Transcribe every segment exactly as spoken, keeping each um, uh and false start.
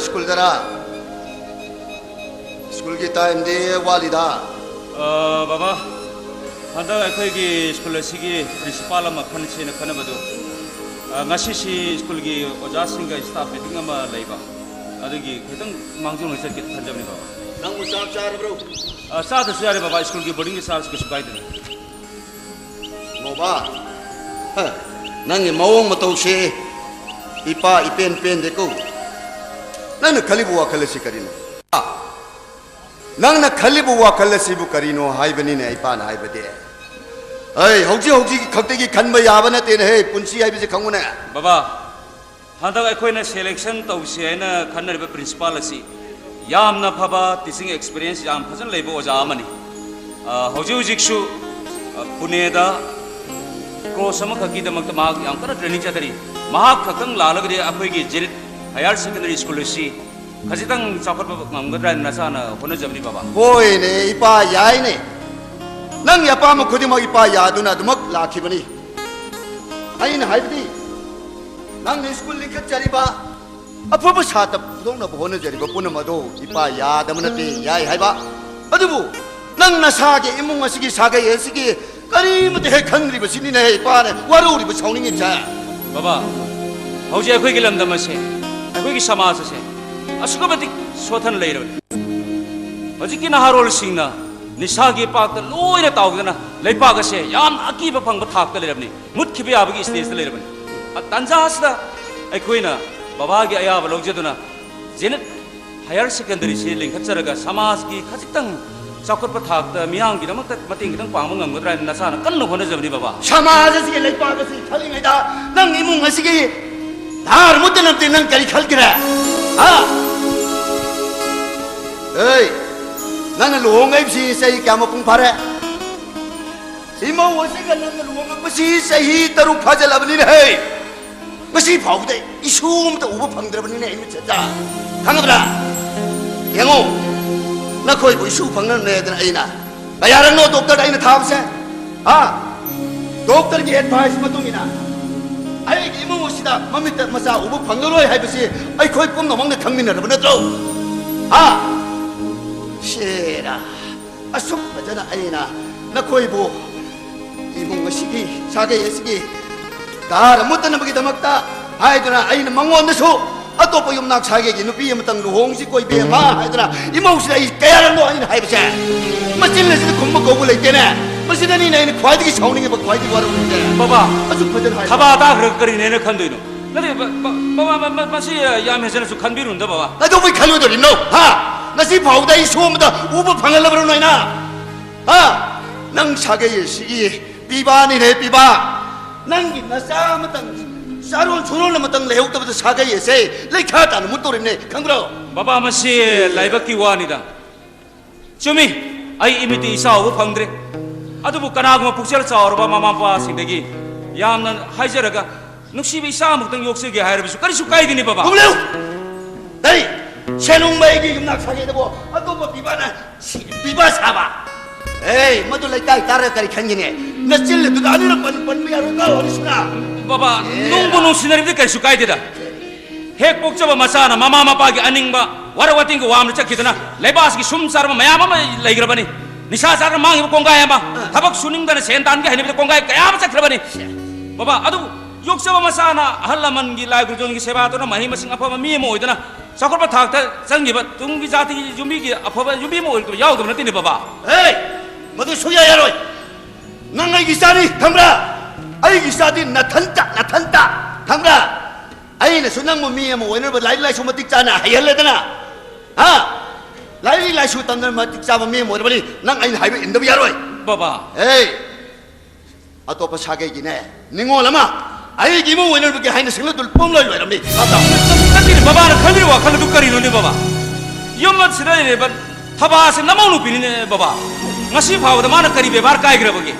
ꯁ꯭ꯀꯨꯜꯗꯔ? ꯁ꯭ꯀꯨꯜꯒꯤ ꯇꯥꯏꯝꯗꯤ ꯋꯥꯠꯂꯤꯗ꯫ ꯑ, ꯕꯕꯥ, ꯍꯟꯗꯛ ꯑꯩꯈꯣꯏꯒꯤ ꯁ꯭ꯀꯨꯜ ꯑꯁꯤꯒꯤ ꯄ꯭ꯔꯤꯟꯁꯤꯄꯥꯜ ꯑꯃ ꯈꯟꯁꯦꯅ ꯈꯟꯅꯕꯗꯨ, ꯑ, ꯉꯁꯤꯁꯤ ꯁ꯭ꯀꯨꯜꯒꯤ ꯑꯣꯖꯥꯁꯤꯡꯒ ꯁ꯭ꯇꯥꯐ ꯃꯤꯇꯤꯡ ꯑꯃ ꯂꯩꯕ, ꯑꯗꯨꯒꯤ ꯈꯤꯇꯪ ꯃꯥꯡꯖꯧꯅ ꯆꯠꯀꯦ ꯈꯟꯖꯕꯅꯤ, ꯕꯕꯥ꯫ ꯅꯪꯕꯨ ꯆꯥꯛ ꯆꯥꯔꯕ꯭ꯔꯣ? ꯑ, ꯆꯥꯗ꯭ꯔꯁꯨ ꯌꯥꯔꯦ, ꯕꯕꯥ, ꯁ꯭ꯀꯨꯜꯒꯤ ꯕꯣꯔꯗꯤꯡꯒꯤ ꯆꯥꯔꯖ ꯀꯩꯁꯨ ꯀꯥꯏꯗꯦ꯫ ꯕꯣꯕꯥ, ꯍ, ꯅꯪꯒꯤ ꯃꯑꯣꯡ ꯃꯇꯧꯁꯦ ꯏꯄꯥ ꯏꯄꯦꯟ ꯄꯦꯟꯗꯦꯀꯣ꯫ ꯅꯪꯅ ꯈꯜꯂꯤꯕ ꯋꯥꯈꯜ ꯑꯁꯤ ꯀꯔꯤꯅꯣ? ꯑ, ꯅꯪꯅ ꯈꯜꯂꯤꯕ ꯋꯥꯈꯜ ꯑꯁꯤꯕꯨ ꯀꯔꯤꯅꯣ ꯍꯥꯏꯕꯅꯤꯅꯦ ꯏꯄꯥꯅ ꯍꯥꯏꯕꯗꯤ꯫ ꯑꯩ ꯍꯧꯖꯤꯛ ꯍꯧꯖꯤꯛ ꯈꯛꯇꯒꯤ ꯈꯟꯕ ꯌꯥꯕ ꯅꯠꯇꯦꯅꯦꯍꯦ, ꯄꯨꯟꯁꯤ ꯍꯥꯏꯕꯁꯤ ꯈꯪꯉꯨꯅꯦ꯫ ꯕꯕꯥ, ꯍꯟꯗꯛ ꯑꯩꯈꯣꯏꯅ ꯁꯦꯂꯦꯛꯁꯟ ꯇꯧꯁꯤ ꯍꯥꯏꯅ ꯈꯟꯅꯔꯤꯕ ꯄ꯭ꯔꯤꯟꯁꯤꯄꯥꯜ ꯑꯁꯤ ꯌꯥꯝꯅ ꯐꯕ, ꯇꯤꯆꯤꯡ ꯑꯦꯛꯁꯄꯤꯔꯤꯌꯦꯟꯁ ꯌꯥꯝ ꯐꯖꯅ ꯂꯩꯕ ꯑꯣꯖꯥ ꯑꯃꯅꯤ꯫ ꯑ, ꯍꯧꯖꯤꯛ ꯍꯧꯖꯤꯛꯁꯨ, ꯑ, ꯄꯨꯅꯦꯗ ꯀꯣꯔꯁ ꯑꯃꯈꯛꯀꯤꯗꯃꯛꯇ ꯃꯍꯥꯛ ꯌꯥꯝ ꯀꯟꯅ ꯇ꯭ꯔꯦꯅꯤꯡ ꯆꯠꯊꯔꯤ꯫ ꯃꯍꯥꯛ ꯈꯛꯇꯪ ꯂꯥꯛꯂꯒꯗꯤ ꯑꯩꯈꯣꯏꯒꯤ ꯖꯦꯅꯤꯠ ꯍꯥꯌꯔ ꯁꯦꯀꯦꯟꯗꯔꯤ ꯁ꯭ꯀꯨꯜ ꯑꯁꯤ ꯈꯖꯤꯛꯇꯪ ꯆꯥꯎꯈꯠꯄ ꯉꯝꯒꯗ꯭ꯔꯥ ꯍꯥꯏꯅ ꯅꯆꯥꯅ ꯍꯣꯠꯅꯖꯕꯅꯤ, ꯕꯕꯥ꯫ ꯍꯣꯏꯅꯦ, ꯏꯄꯥ, ꯌꯥꯏꯅꯦ꯫ ꯅꯪꯒꯤ ꯑꯄꯥꯝꯕ ꯈꯨꯗꯤꯡꯃꯛ ꯏꯄꯥ ꯌꯥꯗꯨꯅ ꯑꯗꯨꯃꯛ ꯂꯥꯛꯈꯤꯕꯅꯤ꯫ ꯑꯩꯅ ꯍꯥꯏꯕꯗꯤ, ꯅꯪꯅ ꯁ꯭ꯀꯨꯜ ꯂꯤꯡꯈꯠꯆꯔꯤꯕ, ꯑꯐꯕ ꯁꯥꯇ꯭ꯔ ꯄꯨꯊꯣꯛꯅꯕ ꯍꯣꯠꯅꯖꯔꯤꯕ ꯄꯨꯝꯅꯃꯛ ꯑꯗꯨ ꯏꯄꯥ ꯌꯥꯗꯕ ꯅꯠꯇꯦ, ꯌꯥꯏ ꯍꯥꯏꯕ꯫ ꯑꯗꯨꯕꯨ ꯅꯪ ꯅꯁꯥꯒꯤ ꯏꯃꯨꯡ ꯑꯁꯤꯒꯤ ꯁꯥꯒꯩ ꯑꯁꯤꯒꯤ ꯀꯔꯤꯃꯠꯇ ꯍꯦꯛ ꯈꯪꯗ꯭ꯔꯤꯕꯁꯤꯅꯤꯅꯦ ꯏꯄꯥꯅ ꯋꯥꯔꯧꯔꯤꯕ, ꯁꯥꯎꯅꯤꯡꯉꯤꯕꯁꯦ꯫ ꯕꯕꯥ, ꯍꯧꯖꯤꯛ ꯑꯩꯈꯣꯏꯒꯤ ꯂꯝꯗꯝ ꯑꯁꯦ, ꯑꯩꯈꯣꯏꯒꯤ ꯁꯃꯥꯖ ꯑꯁꯦ ꯑꯁꯨꯛꯀꯤ ꯃꯇꯤꯛ ꯁꯣꯠꯊꯅ ꯂꯩꯔꯕꯅꯤ꯫ ꯍꯧꯖꯤꯛꯀꯤ ꯅꯍꯥꯔꯣꯜꯁꯤꯡꯅ ꯅꯤꯁꯥꯒꯤ ꯄꯥꯛꯇ ꯂꯣꯏꯅ ꯇꯥꯎꯗꯅ ꯂꯩꯄꯥꯛ ꯑꯁꯦ ꯌꯥꯝꯅ ꯑꯀꯤꯕ ꯐꯪꯕ ꯊꯥꯛꯇ ꯂꯩꯔꯕꯅꯤ, ꯃꯨꯠꯈꯤꯕ ꯌꯥꯕꯒꯤ ꯁ꯭ꯇꯦꯖꯇ ꯂꯩꯔꯕꯅꯤ꯫ ꯇꯥꯟꯖꯥ ꯑꯁꯤꯗ ꯑꯩꯈꯣꯏꯅ ꯕꯕꯥꯒꯤ ꯑꯌꯥꯕ ꯂꯧꯖꯗꯨꯅ ꯖꯦꯅꯤꯠ ꯍꯥꯌꯔ ꯁꯦꯀꯦꯟꯗꯔꯤꯁꯤ ꯂꯤꯡꯈꯠꯆꯔꯒ ꯁꯃꯥꯖꯀꯤ ꯈꯖꯤꯛꯇꯪ ꯆꯥꯎꯈꯠꯄ ꯊꯥꯛꯇ ꯃꯤꯌꯥꯝꯒꯤꯗꯃꯛꯇ ꯃꯇꯦꯡ ꯈꯤꯇꯪ ꯄꯥꯡꯕ ꯉꯝꯒꯗ꯭ꯔꯥ ꯍꯥꯏꯅ ꯅꯆꯥꯅ ꯀꯟꯅ ꯍꯣꯠꯅꯖꯕꯅꯤ, ꯕꯕꯥ꯫ ꯁꯃꯥꯖ ꯑꯁꯤꯒꯤ, ꯂꯩꯄꯥꯛ ꯑꯁꯤꯒꯤ ꯈꯜꯂꯤꯉꯩꯗ ꯅꯪ ꯏꯃꯨꯡ ꯑꯁꯤꯒꯤ ꯅꯍꯥꯔꯣꯜ ꯃꯨꯠꯇꯅꯕꯗꯤ ꯅꯪ ꯀꯔꯤ ꯈꯜꯒꯦꯔꯦ? ꯍꯥ? ꯑꯦ, ꯅꯪꯅ ꯂꯨꯍꯣꯡꯉꯛꯏꯕꯁꯤ ꯆꯍꯤ ꯀꯌꯥ ꯃꯄꯨꯡ ꯐꯥꯔꯦ? ꯏꯃꯧ ꯑꯁꯤꯒ ꯅꯪꯅ ꯂꯨꯍꯣꯡꯉꯛꯄꯁꯤ ꯆꯍꯤ ꯇꯔꯨꯛ ꯐꯥꯖꯤꯜꯂꯕꯅꯤꯅꯦ ꯍꯦ꯫ ꯉꯁꯤ ꯐꯥꯎꯕꯗ ꯏꯁꯨ ꯑꯃꯇ ꯎꯕ ꯐꯪꯗ꯭ꯔꯕꯅꯤꯅꯦ ꯑꯩ ꯃꯤꯠꯁꯤꯗ꯫ ꯈꯪꯉꯕ꯭ꯔꯥ? ꯌꯦꯡꯉꯣ, ꯅꯈꯣꯏꯕꯨ ꯏꯁꯨ ꯐꯪꯅꯅꯦꯗꯅ ꯑꯩꯅ ꯀꯌꯥꯔꯛꯅꯣ ꯗꯣꯛꯇꯔꯗ ꯑꯩꯅ ꯊꯥꯕꯁꯦ? ꯍꯥ? ꯗꯣꯛꯇꯔꯒꯤ ꯑꯦꯗꯚꯥꯏꯁ ꯃꯇꯨꯡ ꯏꯟꯅ ꯑꯩꯒꯤ ꯏꯃꯨꯡ ꯑꯁꯤꯗ ꯃꯃꯤꯠꯇ ꯃꯆꯥ ꯎꯕ ꯐꯪꯂꯔꯣꯏ ꯍꯥꯏꯕꯁꯤ ꯑꯩꯈꯣꯏ ꯄꯨꯝꯅꯃꯛꯅ ꯈꯪꯃꯤꯟꯅꯔꯕ ꯅꯠꯇ꯭ꯔꯣ? ꯍꯥ? ꯁꯦꯔꯥ, ꯑꯁꯨꯛ ꯐꯖꯅ ꯑꯩꯅ ꯅꯈꯣꯏꯕꯨ ꯏꯃꯨꯡ ꯑꯁꯤꯒꯤ, ꯁꯥꯒꯩ ꯑꯁꯤꯒꯤ ꯗꯥꯔ ꯃꯨꯠꯇꯅꯕꯒꯤꯗꯃꯛꯇ ꯍꯥꯏꯗꯨꯅ ꯑꯩꯅ ꯃꯉꯣꯟꯗꯁꯨ ꯑꯇꯣꯞꯄ ꯌꯨꯝꯅꯥꯛ ꯁꯥꯒꯩꯒꯤ ꯅꯨꯄꯤ ꯑꯃꯇꯪ ꯂꯨꯍꯣꯡꯁꯤ ꯀꯣꯏꯕꯦꯝꯃ ꯍꯥꯏꯗꯨꯅ ꯏꯃꯧꯁꯤꯗ ꯑꯩ ꯀꯌꯥꯔꯛꯅꯣ ꯑꯩꯅ ꯍꯥꯏꯕꯁꯦ? ꯃꯆꯤꯟ ꯑꯁꯤꯗ ꯈꯨꯝꯕ ꯀꯧꯕ ꯂꯩꯇꯦꯅꯦ꯫ ꯃꯁꯤꯗꯅꯤꯅꯦ ꯑꯩꯅ ꯈ꯭ꯋꯥꯏꯗꯒꯤ ꯁꯥꯎꯅꯤꯡꯉꯤꯕ, ꯈ꯭ꯋꯥꯏꯗꯒꯤ ꯋꯥꯔꯧꯔꯤꯕꯁꯦ꯫ ꯕꯕꯥ, ꯑꯁꯨꯛ ꯐꯖꯅ ꯍꯥꯏ꯫ ꯊꯕꯥ ꯇꯥꯈ꯭ꯔꯒ ꯀꯔꯤꯅꯦꯅ ꯈꯟꯗꯣꯏꯅꯣ? ꯅꯠꯇꯦ, ꯕ-, ꯕ-, ꯕꯕꯥ, ꯃ-, ꯃ-, ꯃꯁꯤ ꯌꯥꯝ ꯍꯦꯟꯖꯅꯁꯨ ꯈꯟꯕꯤꯔꯨꯅꯨꯗ, ꯕꯕꯥ꯫ ꯀꯩꯗꯧꯕꯩ ꯈꯜꯂꯣꯏꯗꯧꯔꯤꯕꯅꯣ? ꯍꯥ? ꯉꯁꯤ ꯐꯥꯎꯕꯗ ꯑꯩ ꯁꯣꯝꯕꯗ ꯎꯕ ꯐꯪꯍꯜꯂꯕ꯭ꯔꯣ ꯅꯣꯏꯅ? ꯍꯥ? ꯅꯪ ꯁꯥꯒꯩ ꯑꯁꯤꯒꯤ ꯄꯤꯕꯥꯅꯤꯅꯦ, ꯄꯤꯕꯥ꯫ ꯅꯪꯒꯤ ꯅꯆꯥ ꯑꯃꯇꯪ, ꯆꯥꯔꯣꯟ ꯁꯨꯔꯣꯟ ꯑꯃꯇꯪ ꯂꯩꯍꯧꯗꯕꯗ ꯁꯥꯒꯩ ꯑꯁꯦ ꯂꯩꯈꯥ ꯇꯥꯅ ꯃꯨꯠꯇꯧꯔꯤꯕꯅꯦ, ꯈꯪꯕ꯭ꯔꯣ? ꯕꯕꯥ, ꯃꯁꯤ ꯂꯥꯏꯕꯛꯀꯤ ꯋꯥꯅꯤꯗ꯫ ꯆꯨꯝꯃꯤ, ꯑꯩ ꯏꯃꯤꯠꯇꯤ ꯏꯆꯥ ꯎꯕ ꯐꯪꯗ꯭ꯔꯦ꯫ ꯑꯗꯨꯕꯨ ꯀꯅꯥꯒꯨꯝꯕ ꯄꯨꯛꯆꯦꯜ ꯆꯥꯎꯔꯕ ꯃꯃꯥ ꯃꯄꯥꯁꯤꯡꯗꯒꯤ ꯌꯥꯝꯅ ꯍꯥꯏꯖꯔꯒ, ꯅꯨꯡꯁꯤꯕ ꯏꯆꯥ ꯑꯃꯈꯛꯇꯪ ꯌꯣꯛꯆꯒꯦ ꯍꯥꯏꯔꯕꯁꯨ ꯀꯔꯤꯁꯨ ꯀꯥꯏꯗꯦꯅꯦ, ꯕꯕꯥ꯫ ꯈꯨꯝꯂꯨ! ꯑꯩ ꯁꯦꯅꯨꯡꯕ ꯑꯩꯒꯤ ꯌꯨꯝꯅꯥꯛ ꯁꯥꯒꯩꯗꯕꯨ ꯑꯇꯣꯞꯄ ꯄꯤꯕꯥꯅ ꯁꯤ-, ꯄꯤꯕꯥ ꯁꯥꯕ? ꯑꯦ, ꯃꯗꯨ ꯂꯩꯀꯥꯏ ꯇꯥꯔꯒ ꯀꯔꯤ ꯈꯟꯒꯅꯤ? ꯅꯆꯤꯜ ꯑꯗꯨꯗ ꯑꯅꯤꯔꯛ ꯄꯟ-, ꯄꯟꯕ ꯌꯥꯔꯣꯏꯀꯣ, ꯑꯅꯤꯁꯨꯅ꯫ ꯕꯕꯥ, ꯑꯦ꯫ ꯅꯨꯡꯕꯨ ꯅꯨꯡꯁꯤꯅꯔꯤꯕꯗꯤ ꯀꯔꯤꯁꯨ ꯀꯥꯏꯗꯦꯗ꯫ ꯍꯦꯛ ꯄꯣꯛꯆꯕ ꯃꯆꯥꯅ ꯃꯃꯥ ꯃꯄꯥꯒꯤ ꯑꯅꯤꯡꯕ ꯋꯥꯔꯛ ꯋꯥꯇꯤꯡꯒꯤ ꯋꯥꯡꯃꯗ ꯆꯠꯈꯤꯗꯨꯅ ꯂꯩꯕꯥꯛ ꯑꯁꯤꯒꯤ ꯁꯨꯝ ꯆꯥꯔꯕ ꯃꯌꯥꯝ ꯑꯃ ꯂꯩꯈ꯭ꯔꯕꯅꯤ꯫ ꯅꯤꯁꯥ ꯆꯥꯗꯨꯅ ꯃꯥꯡꯉꯤꯕ ꯀꯣꯡꯒꯥꯏ ꯑꯃ, ꯑ꯫ ꯊꯕꯛ ꯁꯨꯅꯤꯡꯗꯅ ꯁꯦꯟ ꯇꯥꯟꯒꯦ ꯍꯩꯅꯕꯗ ꯀꯣꯡꯒꯥꯏ ꯀꯌꯥ ꯑꯃ ꯆꯠꯈ꯭ꯔꯕꯅꯤ꯫ ꯁꯦ꯫ ꯕꯕꯥ, ꯑꯗꯨꯕꯨ ꯌꯣꯛꯆꯕ ꯃꯆꯥꯅ ꯑꯍꯜ ꯂꯃꯟꯒꯤ ꯂꯥꯏ ꯒꯨꯔꯨꯖꯣꯟꯒꯤ ꯁꯦꯕꯥ ꯇꯧꯗꯨꯅ ꯃꯍꯩ ꯃꯁꯤꯡ ꯑꯐꯕ ꯃꯤ ꯑꯃ ꯑꯣꯏꯗꯨꯅ ꯆꯥꯎꯈꯠꯄ ꯊꯥꯛꯇ ꯆꯪꯈꯤꯕ ꯇꯨꯡꯒꯤ ꯖꯥꯇꯤꯒꯤ ꯌꯨꯝꯕꯤꯒꯤ ꯑꯐꯕ ꯌꯨꯝꯕꯤ ꯑꯃ ꯑꯣꯏꯔꯛꯇꯕ ꯌꯥꯎꯗꯕ ꯅꯠꯇꯦꯅꯦ, ꯕꯕꯥ꯫ ꯍꯦ! ꯃꯗꯨ ꯁꯨꯡꯌꯥ ꯌꯥꯔꯣꯏ꯫ ꯅꯪ ꯑꯩꯒꯤ ꯏꯆꯥꯅꯤ, ꯈꯪꯕ꯭ꯔꯥ? ꯑꯩꯒꯤ ꯏꯆꯥꯗꯤ ꯅꯊꯟꯇ, ꯅꯊꯟꯇ, ꯈꯪꯕ꯭ꯔꯥ? ꯑꯩꯅꯁꯨ ꯅꯪꯕꯨ ꯃꯤ ꯑꯃ ꯑꯣꯏꯅꯕ ꯂꯥꯏꯔꯤꯛ ꯂꯥꯏꯁꯨ ꯃꯇꯤꯛ ꯆꯥꯅ ꯍꯩꯍꯜꯂꯦꯗꯅ, ꯍꯥ? ꯂꯥꯏꯔꯤꯛ ꯂꯥꯏꯁꯨ ꯇꯝꯗꯅ ꯃꯇꯤꯛ ꯆꯥꯕ ꯃꯤ ꯑꯃ ꯑꯣꯏꯔꯕꯅꯤ, ꯅꯪ ꯑꯩꯅ ꯍꯥꯏꯕ ꯏꯟꯗꯕ ꯌꯥꯔꯣꯏ꯫ ꯕꯕꯥ꯫ ꯑꯦ, ꯑꯇꯣꯞꯄ ꯁꯥꯒꯩꯒꯤꯅꯦ, ꯅꯤꯉꯣꯜ ꯑꯃ ꯑꯩꯒꯤ ꯏꯃꯨꯡ ꯑꯣꯏꯅꯕꯒꯤ ꯍꯥꯏꯅ ꯁꯤꯡꯅꯗꯨ ꯄꯨꯝꯂꯣꯏ ꯂꯣꯏꯔꯝꯃꯤ꯫ ꯇꯥꯕ꯭ꯔꯣ? ꯅꯠꯇꯦꯅꯦ, ꯕꯕꯥꯅ ꯈꯜꯂꯤꯕ ꯋꯥꯈꯜ ꯑꯗꯨ ꯀꯔꯤꯅꯣꯅꯦ, ꯕꯕꯥ? ꯌꯨꯝ ꯑꯁꯤꯗ ꯂꯩꯔꯤꯕ ꯊꯕꯥꯁꯦ ꯅꯃꯧ ꯅꯨꯄꯤꯅꯤꯅꯦ, ꯕꯕꯥ꯫ ꯉꯁꯤ ꯐꯥꯎꯕꯗ ꯃꯥꯅ ꯀꯔꯤ ꯕꯦꯕꯥꯔ ꯀꯥꯏꯈ꯭ꯔꯕꯒꯦ?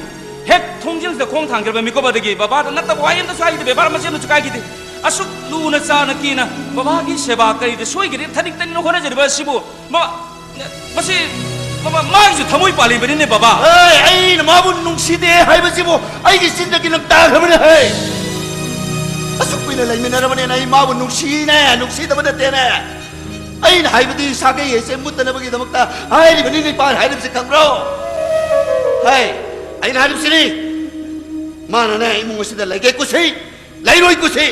ꯍꯦꯛ ꯊꯣꯡꯖꯤꯜꯁꯤꯗ ꯈꯣꯡ ꯊꯥꯡꯈ꯭ꯔꯕ ꯃꯤꯀꯨꯞ ꯑꯗꯒꯤ ꯕꯕꯥꯗ ꯅꯠꯇꯕ ꯋꯥꯍꯩ ꯑꯝꯇꯁꯨ ꯍꯥꯏꯈꯤꯗꯦ, ꯕꯦꯕꯥꯔ ꯃꯆꯦꯠ ꯑꯃꯁꯨ ꯀꯥꯏꯈꯤꯗꯦ꯫ ꯑꯁꯨꯛ ꯂꯨꯅ ꯆꯥꯅ ꯀꯤꯅ ꯕꯕꯥꯒꯤ ꯁꯦꯕꯥ ꯀꯔꯤꯗ ꯁꯣꯏꯒꯅꯤ ꯊꯅꯤꯛ ꯇꯅꯤꯛꯅ ꯍꯣꯠꯅꯖꯔꯤꯕ ꯑꯁꯤꯕꯨ ꯃ-, ꯃꯁꯤ ꯃ-, ꯃ-, ꯃꯥꯒꯤꯁꯨ ꯊꯃꯣꯏ ꯄꯥꯜꯂꯤꯕꯅꯤꯅꯦ, ꯕꯕꯥ꯫ ꯍꯦ, ꯑꯩꯅ ꯃꯥꯕꯨ ꯅꯨꯡꯁꯤꯗꯦ ꯍꯥꯏꯕꯁꯤꯕꯨ ꯑꯩꯒꯤ ꯆꯤꯟꯗꯒꯤ ꯅꯪ ꯇꯥꯈ꯭ꯔꯕꯅꯦ, ꯍꯦ꯫ ꯑꯁꯨꯛ ꯀꯨꯏꯅ ꯂꯩꯃꯤꯟꯅꯔꯕꯅꯤꯅ ꯑꯩ ꯃꯥꯕꯨ ꯅꯨꯡꯁꯤꯅꯦ, ꯅꯨꯡꯁꯤꯗꯕ ꯅꯠꯇꯦꯅꯦ꯫ ꯑꯩꯅ ꯍꯥꯏꯕꯗꯤ ꯁꯥꯒꯩ ꯍꯥꯏꯁꯦ ꯃꯨꯠꯇꯅꯕꯒꯤꯗꯃꯛꯇ ꯍꯥꯏꯔꯤꯕꯅꯤꯅꯦ, ꯏꯄꯥꯅ ꯍꯥꯏꯔꯤꯕꯁꯦ ꯈꯪꯕ꯭ꯔꯣ? ꯍꯩ, ꯑꯩꯅ ꯍꯥꯏꯔꯤꯕꯁꯤꯅꯤ, ꯃꯥꯅꯅꯦ ꯏꯃꯨꯡ ꯑꯁꯤꯗ ꯂꯩꯒꯦ ꯀꯨꯁꯤ, ꯂꯩꯔꯣꯏ ꯀꯨꯁꯤ꯫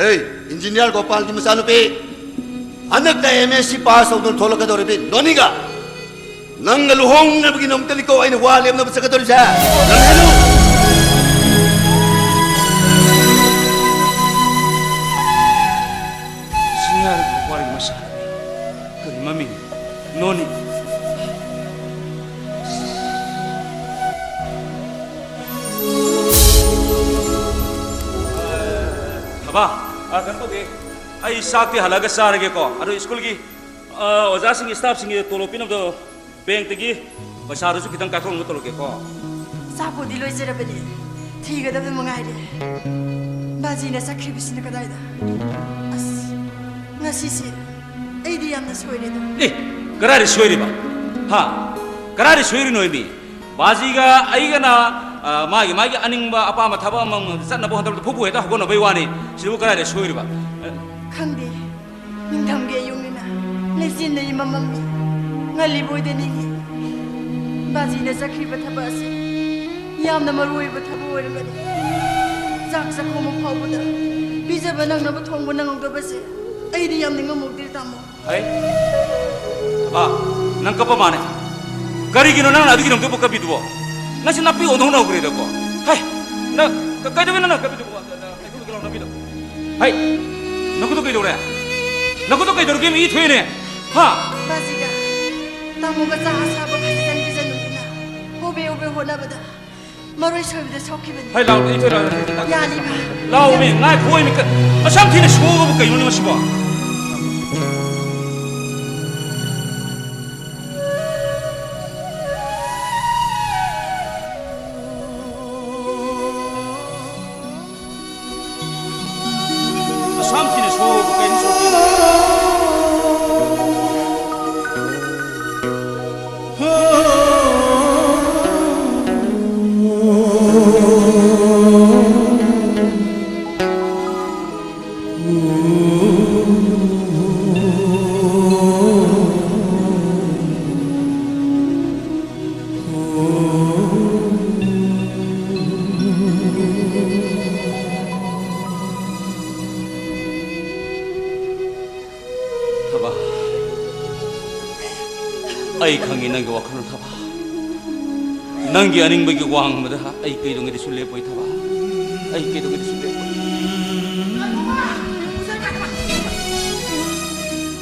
ꯍꯩ, ꯏꯟꯖꯤꯅꯤꯌꯥꯔ ꯒꯣꯄꯥꯜꯒꯤ ꯃꯆꯥꯅꯨꯄꯤ, ꯍꯟꯗꯛꯇ ꯑꯦꯝ ꯑꯦꯁ ꯁꯤ ꯄꯥꯁ ꯇꯧꯗꯨꯅ ꯊꯣꯛꯂꯛꯀꯗꯧꯔꯤꯕꯤ ꯅꯣꯅꯤꯒ, ꯅꯪꯒ ꯂꯨꯍꯣꯡꯅꯕꯒꯤꯗꯃꯛꯇꯅꯤꯀꯣ ꯑꯩꯅ ꯋꯥ ꯂꯦꯞꯅꯕ ꯆꯠꯀꯗꯧꯔꯤꯁꯦ꯫ ꯅꯪ ꯍꯥꯏꯅꯨ꯫ ꯏꯟꯖꯤꯅꯤꯌꯥꯔ ꯒꯣꯄꯥꯜꯒꯤ ꯃꯆꯥꯅꯨꯄꯤ꯫ ꯀꯔꯤ ꯃꯃꯤꯡ? ꯅꯣꯅꯤ꯫ ꯊꯕꯥ, ꯑ, ꯀꯩꯅꯣ ꯇꯧꯒꯦ꯫ ꯑꯩ ꯆꯥꯛꯇꯤ ꯍꯜꯂꯛꯑꯒ ꯆꯥꯔꯒꯦꯀꯣ꯫ ꯑꯗꯣ ꯁ꯭ꯀꯨꯜꯒꯤ, ꯑ, ꯑꯣꯖꯥꯁꯤꯡ, ꯁ꯭ꯇꯥꯐꯁꯤꯡꯒꯤ ꯇꯣꯂꯣꯞ ꯄꯤꯅꯕꯗꯣ ꯕꯦꯡꯛꯇꯒꯤ ꯄꯩꯁꯥꯗꯨꯁꯨ ꯈꯤꯇꯪ ꯀꯥꯏꯊꯣꯛꯅꯕ ꯇꯧꯔꯒꯦꯀꯣ꯫ ꯆꯥꯛꯄꯨꯗꯤ ꯂꯣꯏꯖꯔꯕꯅꯤ, ꯊꯤꯒꯗꯕꯗ ꯃꯉꯥꯏꯔꯦ꯫ ꯕꯥꯖꯤꯅ ꯆꯠꯈ꯭ꯔꯤꯕꯁꯤꯅ ꯀꯗꯥꯏꯗ? ꯑꯁ, ꯉꯁꯤꯁꯦ ꯑꯩꯗꯤ ꯌꯥꯝꯅ ꯁꯣꯏꯔꯦꯗ꯫ ꯑꯦ, ꯀꯗꯥꯏꯗ ꯁꯣꯏꯔꯤꯕ? ꯍꯥ? ꯀꯗꯥꯏꯗ ꯁꯣꯏꯔꯤꯅꯣ ꯃꯤ? ꯕꯥꯖꯤꯒ ꯑꯩꯒꯅ, ꯑ, ꯃꯥꯒꯤ, ꯃꯥꯒꯤ ꯑꯅꯤꯡꯕ ꯑꯄꯥꯝꯕ ꯊꯕꯛ ꯑꯃꯃꯝ ꯆꯠꯅꯕ ꯍꯣꯠꯅꯕꯗ ꯐꯨꯕꯨ ꯍꯦꯛꯇ ꯍꯧꯒꯠꯅꯕꯩ ꯋꯥꯅꯤ꯫ ꯁꯤꯕꯨ ꯀꯗꯥꯏꯗ ꯁꯣꯏꯔꯤꯕ? ꯑ, ꯈꯪꯗꯦ꯫ ꯅꯤꯡꯊꯝꯒꯤ ꯑꯌꯨꯛꯅꯤꯅ ꯂꯩꯆꯤꯟꯅ ꯏꯃꯝ ꯃꯝꯃꯤ꯫ ꯉꯜꯂꯤꯕꯣꯏꯗ ꯅꯤꯡꯏ꯫ ꯕꯥꯖꯤꯅ ꯆꯠꯈ꯭ꯔꯤꯕ ꯊꯕꯛ ꯑꯁꯤ ꯌꯥꯝꯅ ꯃꯔꯨ ꯑꯣꯏꯕ ꯊꯕꯛ ꯑꯣꯏꯔꯝꯒꯅꯤ꯫ ꯆꯥꯛ ꯆꯥꯛꯈꯣꯝ ꯐꯥꯎꯕꯗ ꯄꯤꯖꯕ ꯅꯪꯅꯕ ꯊꯣꯡꯕ ꯅꯪꯍꯧꯗꯕꯁꯦ ꯑꯩꯗꯤ ꯌꯥꯝ ꯅꯤꯡꯉꯝꯍꯧꯗꯦ, ꯇꯥꯃꯣ꯫ ꯍꯩ, ꯑꯕꯥ, ꯅꯪ ꯀꯞꯄ ꯃꯥꯅꯦ꯫ ꯀꯔꯤꯒꯤꯅꯣ ꯅꯪꯅ ꯑꯗꯨꯒꯤꯗꯃꯛꯇꯕꯨ ꯀꯞꯄꯤꯗꯨꯕꯣ? ꯅꯪꯁꯤ ꯅꯥꯄꯤ ꯑꯣꯟꯊꯣꯛꯅ ꯍꯧꯈ꯭ꯔꯦꯗꯀꯣ꯫ ꯍꯩ, ꯅꯪ ꯀ-, ꯀꯩꯗꯧꯕꯩꯅꯣ ꯅꯪ ꯀꯞꯄꯤꯗꯨꯕꯣ? ꯅꯈꯨꯠꯇꯨ ꯀꯩꯗꯧꯔꯦ? ꯍꯩ, ꯅꯈꯨꯠꯇꯨ ꯀꯩꯗꯧꯔꯒꯦ? ꯃꯤ ꯏ ꯊꯣꯛꯏꯅꯦ꯫ ꯍꯥ? ꯕꯥꯖꯤꯒ ꯇꯥꯃꯣꯒ ꯆꯥ ꯑꯁꯥꯕ ꯈꯖꯤꯛꯇꯪ ꯄꯤꯖꯅꯨꯗꯅ ꯍꯣꯕꯦ ꯍꯣꯕꯦ ꯍꯣꯠꯅꯕꯗ ꯃꯔꯣꯏ ꯁꯣꯏꯕꯗ ꯁꯣꯛꯈꯤꯕꯅꯤ꯫ ꯍꯩ, ꯂꯥꯎ, ꯏ ꯊꯣꯛꯏ, ꯂꯥꯎ꯫ ꯌꯥꯅꯤꯕ? ꯂꯥꯎꯃꯤ, ꯉꯥꯏꯈꯣꯃꯤ, ꯀ-, ꯑꯁꯨꯛ ꯌꯥꯝ ꯊꯤꯅ ꯁꯣꯛꯑꯕꯨ ꯀꯩꯅꯣꯅꯦ ꯃꯁꯤꯕꯣ? ꯑꯁꯨꯛ ꯌꯥꯝ ꯊꯤꯅ ꯁꯣꯛꯑꯕꯨ ꯀꯩꯅꯣ ꯁꯣꯛꯇꯣꯏꯅꯣ? ꯑꯩ ꯈꯪꯉꯤ ꯅꯪꯒꯤ ꯋꯥꯈꯜꯂꯣꯟ ꯊꯕ꯫ ꯅꯪꯒꯤ ꯑꯅꯤꯡꯕꯒꯤ ꯋꯥꯡꯃꯗ ꯑꯩ ꯀꯩꯗꯧꯉꯩꯗꯁꯨ ꯂꯦꯞꯄꯣꯏ ꯊꯕ꯫ ꯑꯩ ꯀꯩꯗꯧꯉꯩꯗꯁꯨ ꯂꯦꯞꯄꯣꯏ꯫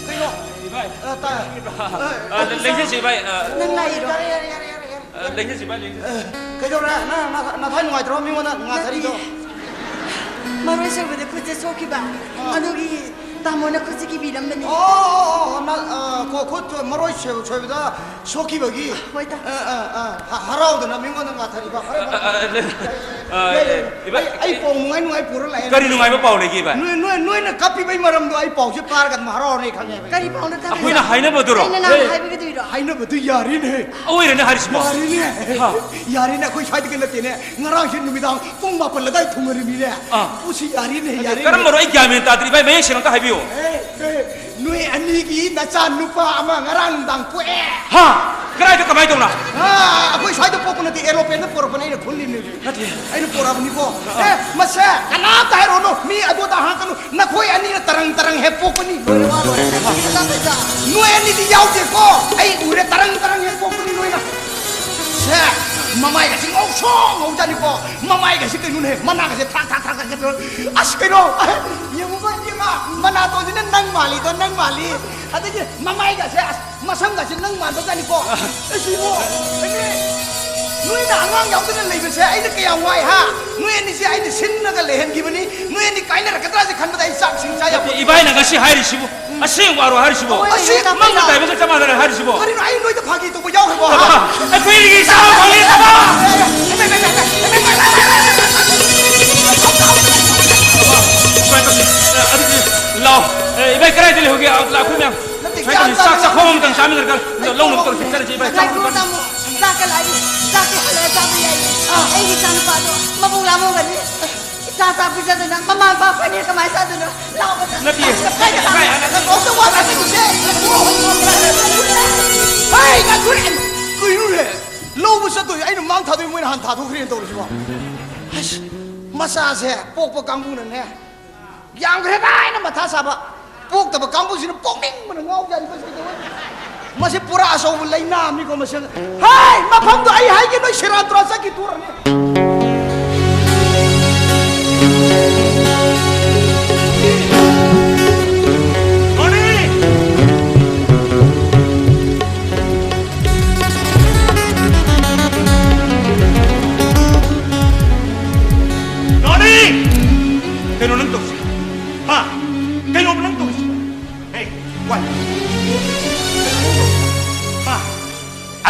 ꯀꯩꯅꯣ? ꯏꯕꯥꯏ꯫ ꯑ, ꯇꯥꯏ꯫ ꯑ, ꯂꯦꯡꯁꯤꯟꯁꯤ ꯏꯕꯥꯏ, ꯑ, ꯅꯪ ꯂꯥꯛꯏꯔꯣ? ꯌꯥꯔꯦ, ꯌꯥꯔꯦ, ꯌꯥꯔꯦ, ꯌꯥꯔꯦ, ꯌꯥꯔꯦ꯫ ꯑ, ꯂꯦꯡꯁꯤꯟꯁꯤ ꯏꯕꯥꯏ, ꯂꯦꯡꯁꯤꯟꯁꯤ꯫ ꯑ, ꯀꯩꯗꯧꯔꯦ? ꯅꯪ ꯅ-, ꯅꯊꯥꯏ ꯅꯨꯡꯉꯥꯏꯇ꯭ꯔꯣ ꯃꯤꯉꯣꯟꯗ ꯉꯥꯊꯔꯤꯗꯣ? ꯅꯠꯇꯦ꯫ ꯃꯔꯣꯏ ꯁꯣꯏꯕꯗ ꯈꯨꯠꯁꯦ ꯁꯣꯛꯈꯤꯕ꯫ ꯑ꯫ ꯑꯗꯨꯒꯤ ꯇꯥꯃꯣꯅ ꯈꯨꯠꯁꯦ ꯀꯤꯕꯤꯔꯝꯕꯅꯤ꯫ ꯑꯣ, ꯑꯣ, ꯑꯣ, ꯅ-, ꯑ, ꯈꯣ-, ꯈꯨꯠ ꯃꯔꯣꯏ ꯁꯣꯏ-, ꯁꯣꯏꯕꯗ ꯁꯣꯛꯈꯤꯕꯒꯤ꯫ ꯍꯣꯏ, ꯇꯥ꯫ ꯑ, ꯑ, ꯑ, ꯍ-, ꯍꯔꯥꯎꯗꯅ ꯃꯤꯉꯣꯟꯗ ꯉꯥꯊꯔꯤꯕ꯫ ꯐꯔꯦ, ꯐꯔꯦ, ꯑ, ꯑ, ꯐꯔꯦ꯫ ꯑ, ꯌꯥꯏ, ꯌꯥꯏ꯫ ꯑ, ꯏꯕꯥꯏ, ꯑꯩ, ꯑꯩ ꯄꯥꯎ ꯅꯨꯡꯉꯥꯏ ꯅꯨꯡꯉꯥꯏ ꯄꯨꯔ ꯂꯥꯛꯑꯦ꯫ ꯀꯔꯤ ꯅꯨꯡꯉꯥꯏꯕ ꯄꯥꯎ ꯂꯩꯒꯦ, ꯏꯕꯥꯏ? ꯅꯣꯏ, ꯅꯣꯏ, ꯅꯣꯏꯅ ꯀꯞꯄꯤꯕꯩ ꯃꯔꯝꯗꯣ ꯑꯩ ꯄꯥꯎꯁꯦ ꯇꯥꯔꯒ ꯑꯗꯨꯝ ꯍꯔꯥꯎꯔꯅꯤ ꯈꯪꯉꯦꯕ꯫ ꯀꯔꯤ ꯄꯥꯎꯅꯣ ꯇꯥꯗꯣꯏꯁꯦ? ꯑꯩꯈꯣꯏꯅ ꯍꯥꯏꯅꯕꯗꯨꯔꯣ? ꯑꯩꯅ ꯅꯍꯥꯟ ꯍꯦ꯫ ꯍꯥꯏꯕꯒꯤꯗꯨꯔꯣ? ꯍꯥꯏꯅꯕꯗꯨ ꯌꯥꯔꯦꯅꯦ꯫ ꯑꯣꯏꯔꯦꯅꯦ ꯍꯥꯏꯔꯤꯁꯤꯕꯣ? ꯌꯥꯔꯦꯅꯦ꯫ ꯍꯥ꯫ ꯌꯥꯔꯦꯅꯦ, ꯑꯩꯈꯣꯏ ꯁ꯭ꯋꯥꯏꯗꯒꯤ ꯅꯠꯇꯦꯅꯦ꯫ ꯉꯔꯥꯡꯁꯦ ꯅꯨꯃꯤꯗꯥꯡ ꯄꯨꯡ ꯃꯥꯄꯟ ꯑꯗꯥꯏ ꯊꯨꯡꯅꯔꯤꯃꯤꯅꯦ꯫ ꯑꯥ꯫ ꯎꯁꯤ ꯌꯥꯔꯤꯅꯦ, ꯑꯗꯨ ꯌꯥꯔꯤꯅꯦ꯫ ꯀꯔꯝꯕꯅꯣ ꯑꯩ ꯒ꯭ꯌꯥꯟ ꯃꯦꯟ ꯇꯥꯗ꯭ꯔꯤ, ꯏꯕꯥꯏ, ꯃꯌꯦꯛ ꯁꯦꯡꯅ ꯑꯝꯇ ꯍꯥꯏꯕꯤꯌꯨ꯫ ꯑꯦ, ꯑꯦ, ꯅꯣꯏ ꯑꯅꯤꯒꯤ ꯅꯆꯥ ꯅꯨꯄꯥ ꯑꯃ ꯉꯔꯥꯡ ꯅꯨꯡꯗꯥꯡ ꯄꯣꯛꯑꯦ꯫ ꯍꯥ? ꯀꯗꯥꯏꯗ, ꯀꯃꯥꯏ ꯇꯧꯅ? ꯑꯥ, ꯑꯩꯈꯣꯏ ꯁ꯭ꯋꯥꯏꯗ ꯄꯣꯛꯄ ꯅꯠꯇꯦ, ꯑꯦꯔꯣꯄ꯭ꯂꯦꯟꯗ ꯄꯣꯔꯛꯄꯅꯦ, ꯑꯩꯅ ꯈꯨꯜꯂꯤꯅꯦ꯫ ꯅꯠꯇꯦ꯫ ꯑꯩꯅ ꯄꯣꯔꯛꯑꯕꯅꯤꯀꯣ꯫ ꯑꯥ꯫ ꯑꯦ, ꯃꯁꯦ ꯀꯅꯥꯝꯇ ꯍꯥꯏꯔꯨꯔꯅꯨ, ꯃꯤ ꯑꯗꯨ ꯑꯗꯥ ꯍꯪꯉꯛꯀꯅꯨ꯫ ꯅꯈꯣꯏ ꯑꯅꯤꯅ ꯇꯔꯪ ꯇꯔꯪ ꯍꯦꯛ ꯄꯣꯛꯄꯅꯤ, ꯂꯣꯏꯔꯦ, ꯋꯥ ꯂꯣꯏꯔꯦ꯫ ꯅꯣꯏ ꯑꯅꯤꯗꯤ ꯌꯥꯎꯗꯦꯀꯣ, ꯑꯩ ꯎꯔꯦ, ꯇꯔꯪ ꯇꯔꯪ ꯍꯦꯛ ꯄꯣꯛꯄꯅꯤ ꯅꯣꯏꯅ꯫ ꯁꯦ, ꯃꯃꯥꯏꯒꯁꯤ ꯉꯧꯁꯣꯛ ꯉꯧꯖꯥꯠꯅꯤꯀꯣ, ꯃꯃꯥꯏꯒꯁꯤ ꯀꯩꯅꯣꯅꯦ, ꯃꯅꯥꯒꯁꯦ ꯊ꯭ꯔꯥꯛ ꯊ꯭ꯔꯥꯛ ꯊ꯭ꯔꯥꯛ ꯊ꯭ꯔꯥꯛ ꯇꯧꯔ꯫ ꯑꯁ, ꯀꯩꯅꯣ, ꯌꯦꯡꯉꯨꯀꯣ ꯏꯕꯦꯝꯃ, ꯃꯅꯥꯇꯣꯟꯁꯤꯅ ꯅꯪ ꯃꯥꯜꯂꯤꯗꯣ, ꯅꯪ ꯃꯥꯜꯂꯤ꯫ ꯑꯗꯒꯤ ꯃꯃꯥꯏꯒꯁꯦ, ꯑꯁ, ꯃꯁꯝꯒꯁꯦ ꯅꯪ ꯃꯥꯟꯕꯖꯥꯠꯅꯤꯀꯣ꯫ ꯑꯁ, ꯏꯕꯣ, ꯑꯩꯅꯦ, ꯅꯣꯏꯅ ꯑꯉꯥꯡ ꯌꯥꯎꯗꯅ ꯂꯩꯕꯁꯦ ꯑꯩꯅ ꯀꯌꯥꯝ ꯋꯥꯏ ꯍꯥ? ꯅꯣꯏ ꯑꯅꯤꯁꯦ ꯑꯩꯅ ꯁꯤꯟꯅꯒ ꯂꯩꯍꯟꯈꯤꯕꯅꯤ꯫ ꯅꯣꯏ ꯑꯅꯤ ꯀꯥꯏꯅꯔꯛꯀꯗ꯭ꯔꯥꯁꯦ ꯈꯟꯕꯗ ꯑꯩ ꯆꯥꯛ ꯏꯁꯤꯡ ꯆꯥ ꯌꯥꯄꯣꯠꯇꯦ꯫ ꯏꯕꯥꯏꯅ ꯉꯁꯤ ꯍꯥꯏꯔꯤꯁꯤꯕꯨ ꯑꯁꯦꯡꯕ ꯋꯥꯔꯣ ꯍꯥꯏꯔꯤꯁꯤꯕꯣ? ꯑꯁꯤ ꯃꯪꯗ ꯇꯥꯏꯕꯒ ꯆꯞ ꯃꯥꯟꯅꯔꯦ ꯍꯥꯏꯔꯤꯁꯤꯕꯣ? ꯀꯔꯤꯅꯣ ꯑꯩ ꯅꯣꯏꯗ ꯐꯥꯒꯤ ꯇꯧꯕ ꯌꯥꯎꯈ꯭ꯔꯕꯣ? ꯍꯥ? ꯑꯩꯈꯣꯏ ꯑꯅꯤꯒꯤ ꯏꯆꯥ ꯑꯃ ꯐꯪꯉꯦ ꯇꯥꯃꯣ! ꯁꯨꯃꯥꯏꯅ ꯇꯧꯁꯤ꯫ ꯑꯗꯨꯗꯤ ꯂꯥꯎ꯫ ꯑꯦ, ꯏꯕꯥꯏ ꯀꯗꯥꯏꯗ ꯂꯩꯍꯧꯒꯦ? ꯑ, ꯂꯥꯛꯈꯣꯏ ꯃꯌꯥꯝ꯫ ꯅꯠꯇꯦ, ꯁꯨꯃꯥꯏꯅ ꯇꯧꯁꯤ꯫ ꯒ꯭ꯌꯥꯟ ꯆꯥꯛ ꯇꯥꯗꯦ꯫ ꯆꯥꯛꯈꯣꯝ ꯑꯃꯇꯪ ꯆꯥꯃꯤꯟꯅꯔꯒ ꯑꯩ ꯂꯧꯅꯕ ꯇꯧꯔꯁꯤ꯫ ꯆꯠꯂꯁꯤ ꯏꯕꯥꯏ꯫ ꯉꯥꯏꯈꯣ ꯇꯥꯃꯣ, ꯆꯥꯛꯀ ꯂꯥꯛꯏ꯫ ꯆꯥꯛꯇꯤ ꯍꯜꯂꯛꯑ ꯆꯥꯕ ꯌꯥꯏꯌꯦ꯫ ꯑꯥ꯫ ꯑꯩꯒꯤ ꯏꯆꯥꯅꯨꯄꯥꯗꯣ ꯃꯕꯨꯛ ꯂꯥꯝꯃꯝꯒꯅꯤ꯫ ꯏꯆꯥ ꯆꯥꯛ ꯄꯤꯖꯗꯅ ꯃꯃꯥ ꯃꯄꯥ ꯑꯩꯈꯣꯏꯅꯤ ꯀꯃꯥꯏꯅ ꯆꯥꯗꯣꯏꯅꯣ? ꯂꯥꯛꯑꯣꯕ꯫ ꯅꯠꯇꯤꯌꯦ꯫ ꯀꯥꯏꯗ ꯀꯥꯏꯗ ꯅꯪ ꯉꯥꯎꯇ ꯋꯥ ꯉꯥꯡꯉꯤꯁꯦ? ꯍꯩ, ꯉꯥꯏꯈꯣꯅꯦ꯫ ꯀꯩꯅꯣꯅꯦ? ꯂꯧꯕ ꯆꯠꯇꯣꯏ ꯑꯩꯅ ꯃꯥꯡ ꯊꯥꯗꯣꯏ ꯃꯣꯏꯅ ꯍꯥꯟ ꯊꯥꯗꯣꯛꯈ꯭ꯔꯦꯅ ꯇꯧꯔꯤꯁꯤꯕꯣ? ꯑꯁ, ꯃꯆꯥꯁꯦ ꯄꯣꯛꯄ ꯀꯥꯡꯕꯨꯅꯅꯦ ꯌꯥꯝꯈ꯭ꯔꯦ ꯀꯥꯏꯅ ꯃꯊꯥ ꯁꯥꯕ, ꯄꯣꯛꯇꯕ ꯀꯥꯡꯕꯨꯁꯤꯅ ꯄꯣꯛꯅꯤꯡꯕꯅ ꯉꯥꯎꯖꯥꯠꯅꯤ꯫ ꯀꯩꯗꯧꯕꯩ? ꯃꯁꯤ ꯄꯨꯔꯥ ꯑꯆꯧꯕ ꯂꯩꯅꯥ ꯑꯃꯅꯤꯀꯣ, ꯃꯁꯤ꯫ ꯍꯥꯏ, ꯃꯐꯝꯗꯣ ꯑꯩ ꯍꯥꯏꯒꯦ, ꯅꯣꯏ ꯁꯦꯔꯥꯟ ꯇꯨꯔꯥꯟ ꯆꯠꯈꯤ ꯇꯣꯔꯅꯤ꯫ ꯅꯣꯅꯤ! ꯅꯣꯅꯤ! ꯀꯩꯅꯣ ꯅꯪ ꯇꯧꯔꯤꯁꯦ? ꯍꯥ? ꯀꯩꯅꯣꯕ ꯅꯪ ꯇꯧꯔꯤꯁꯦ? Hey, what? ꯍꯥ?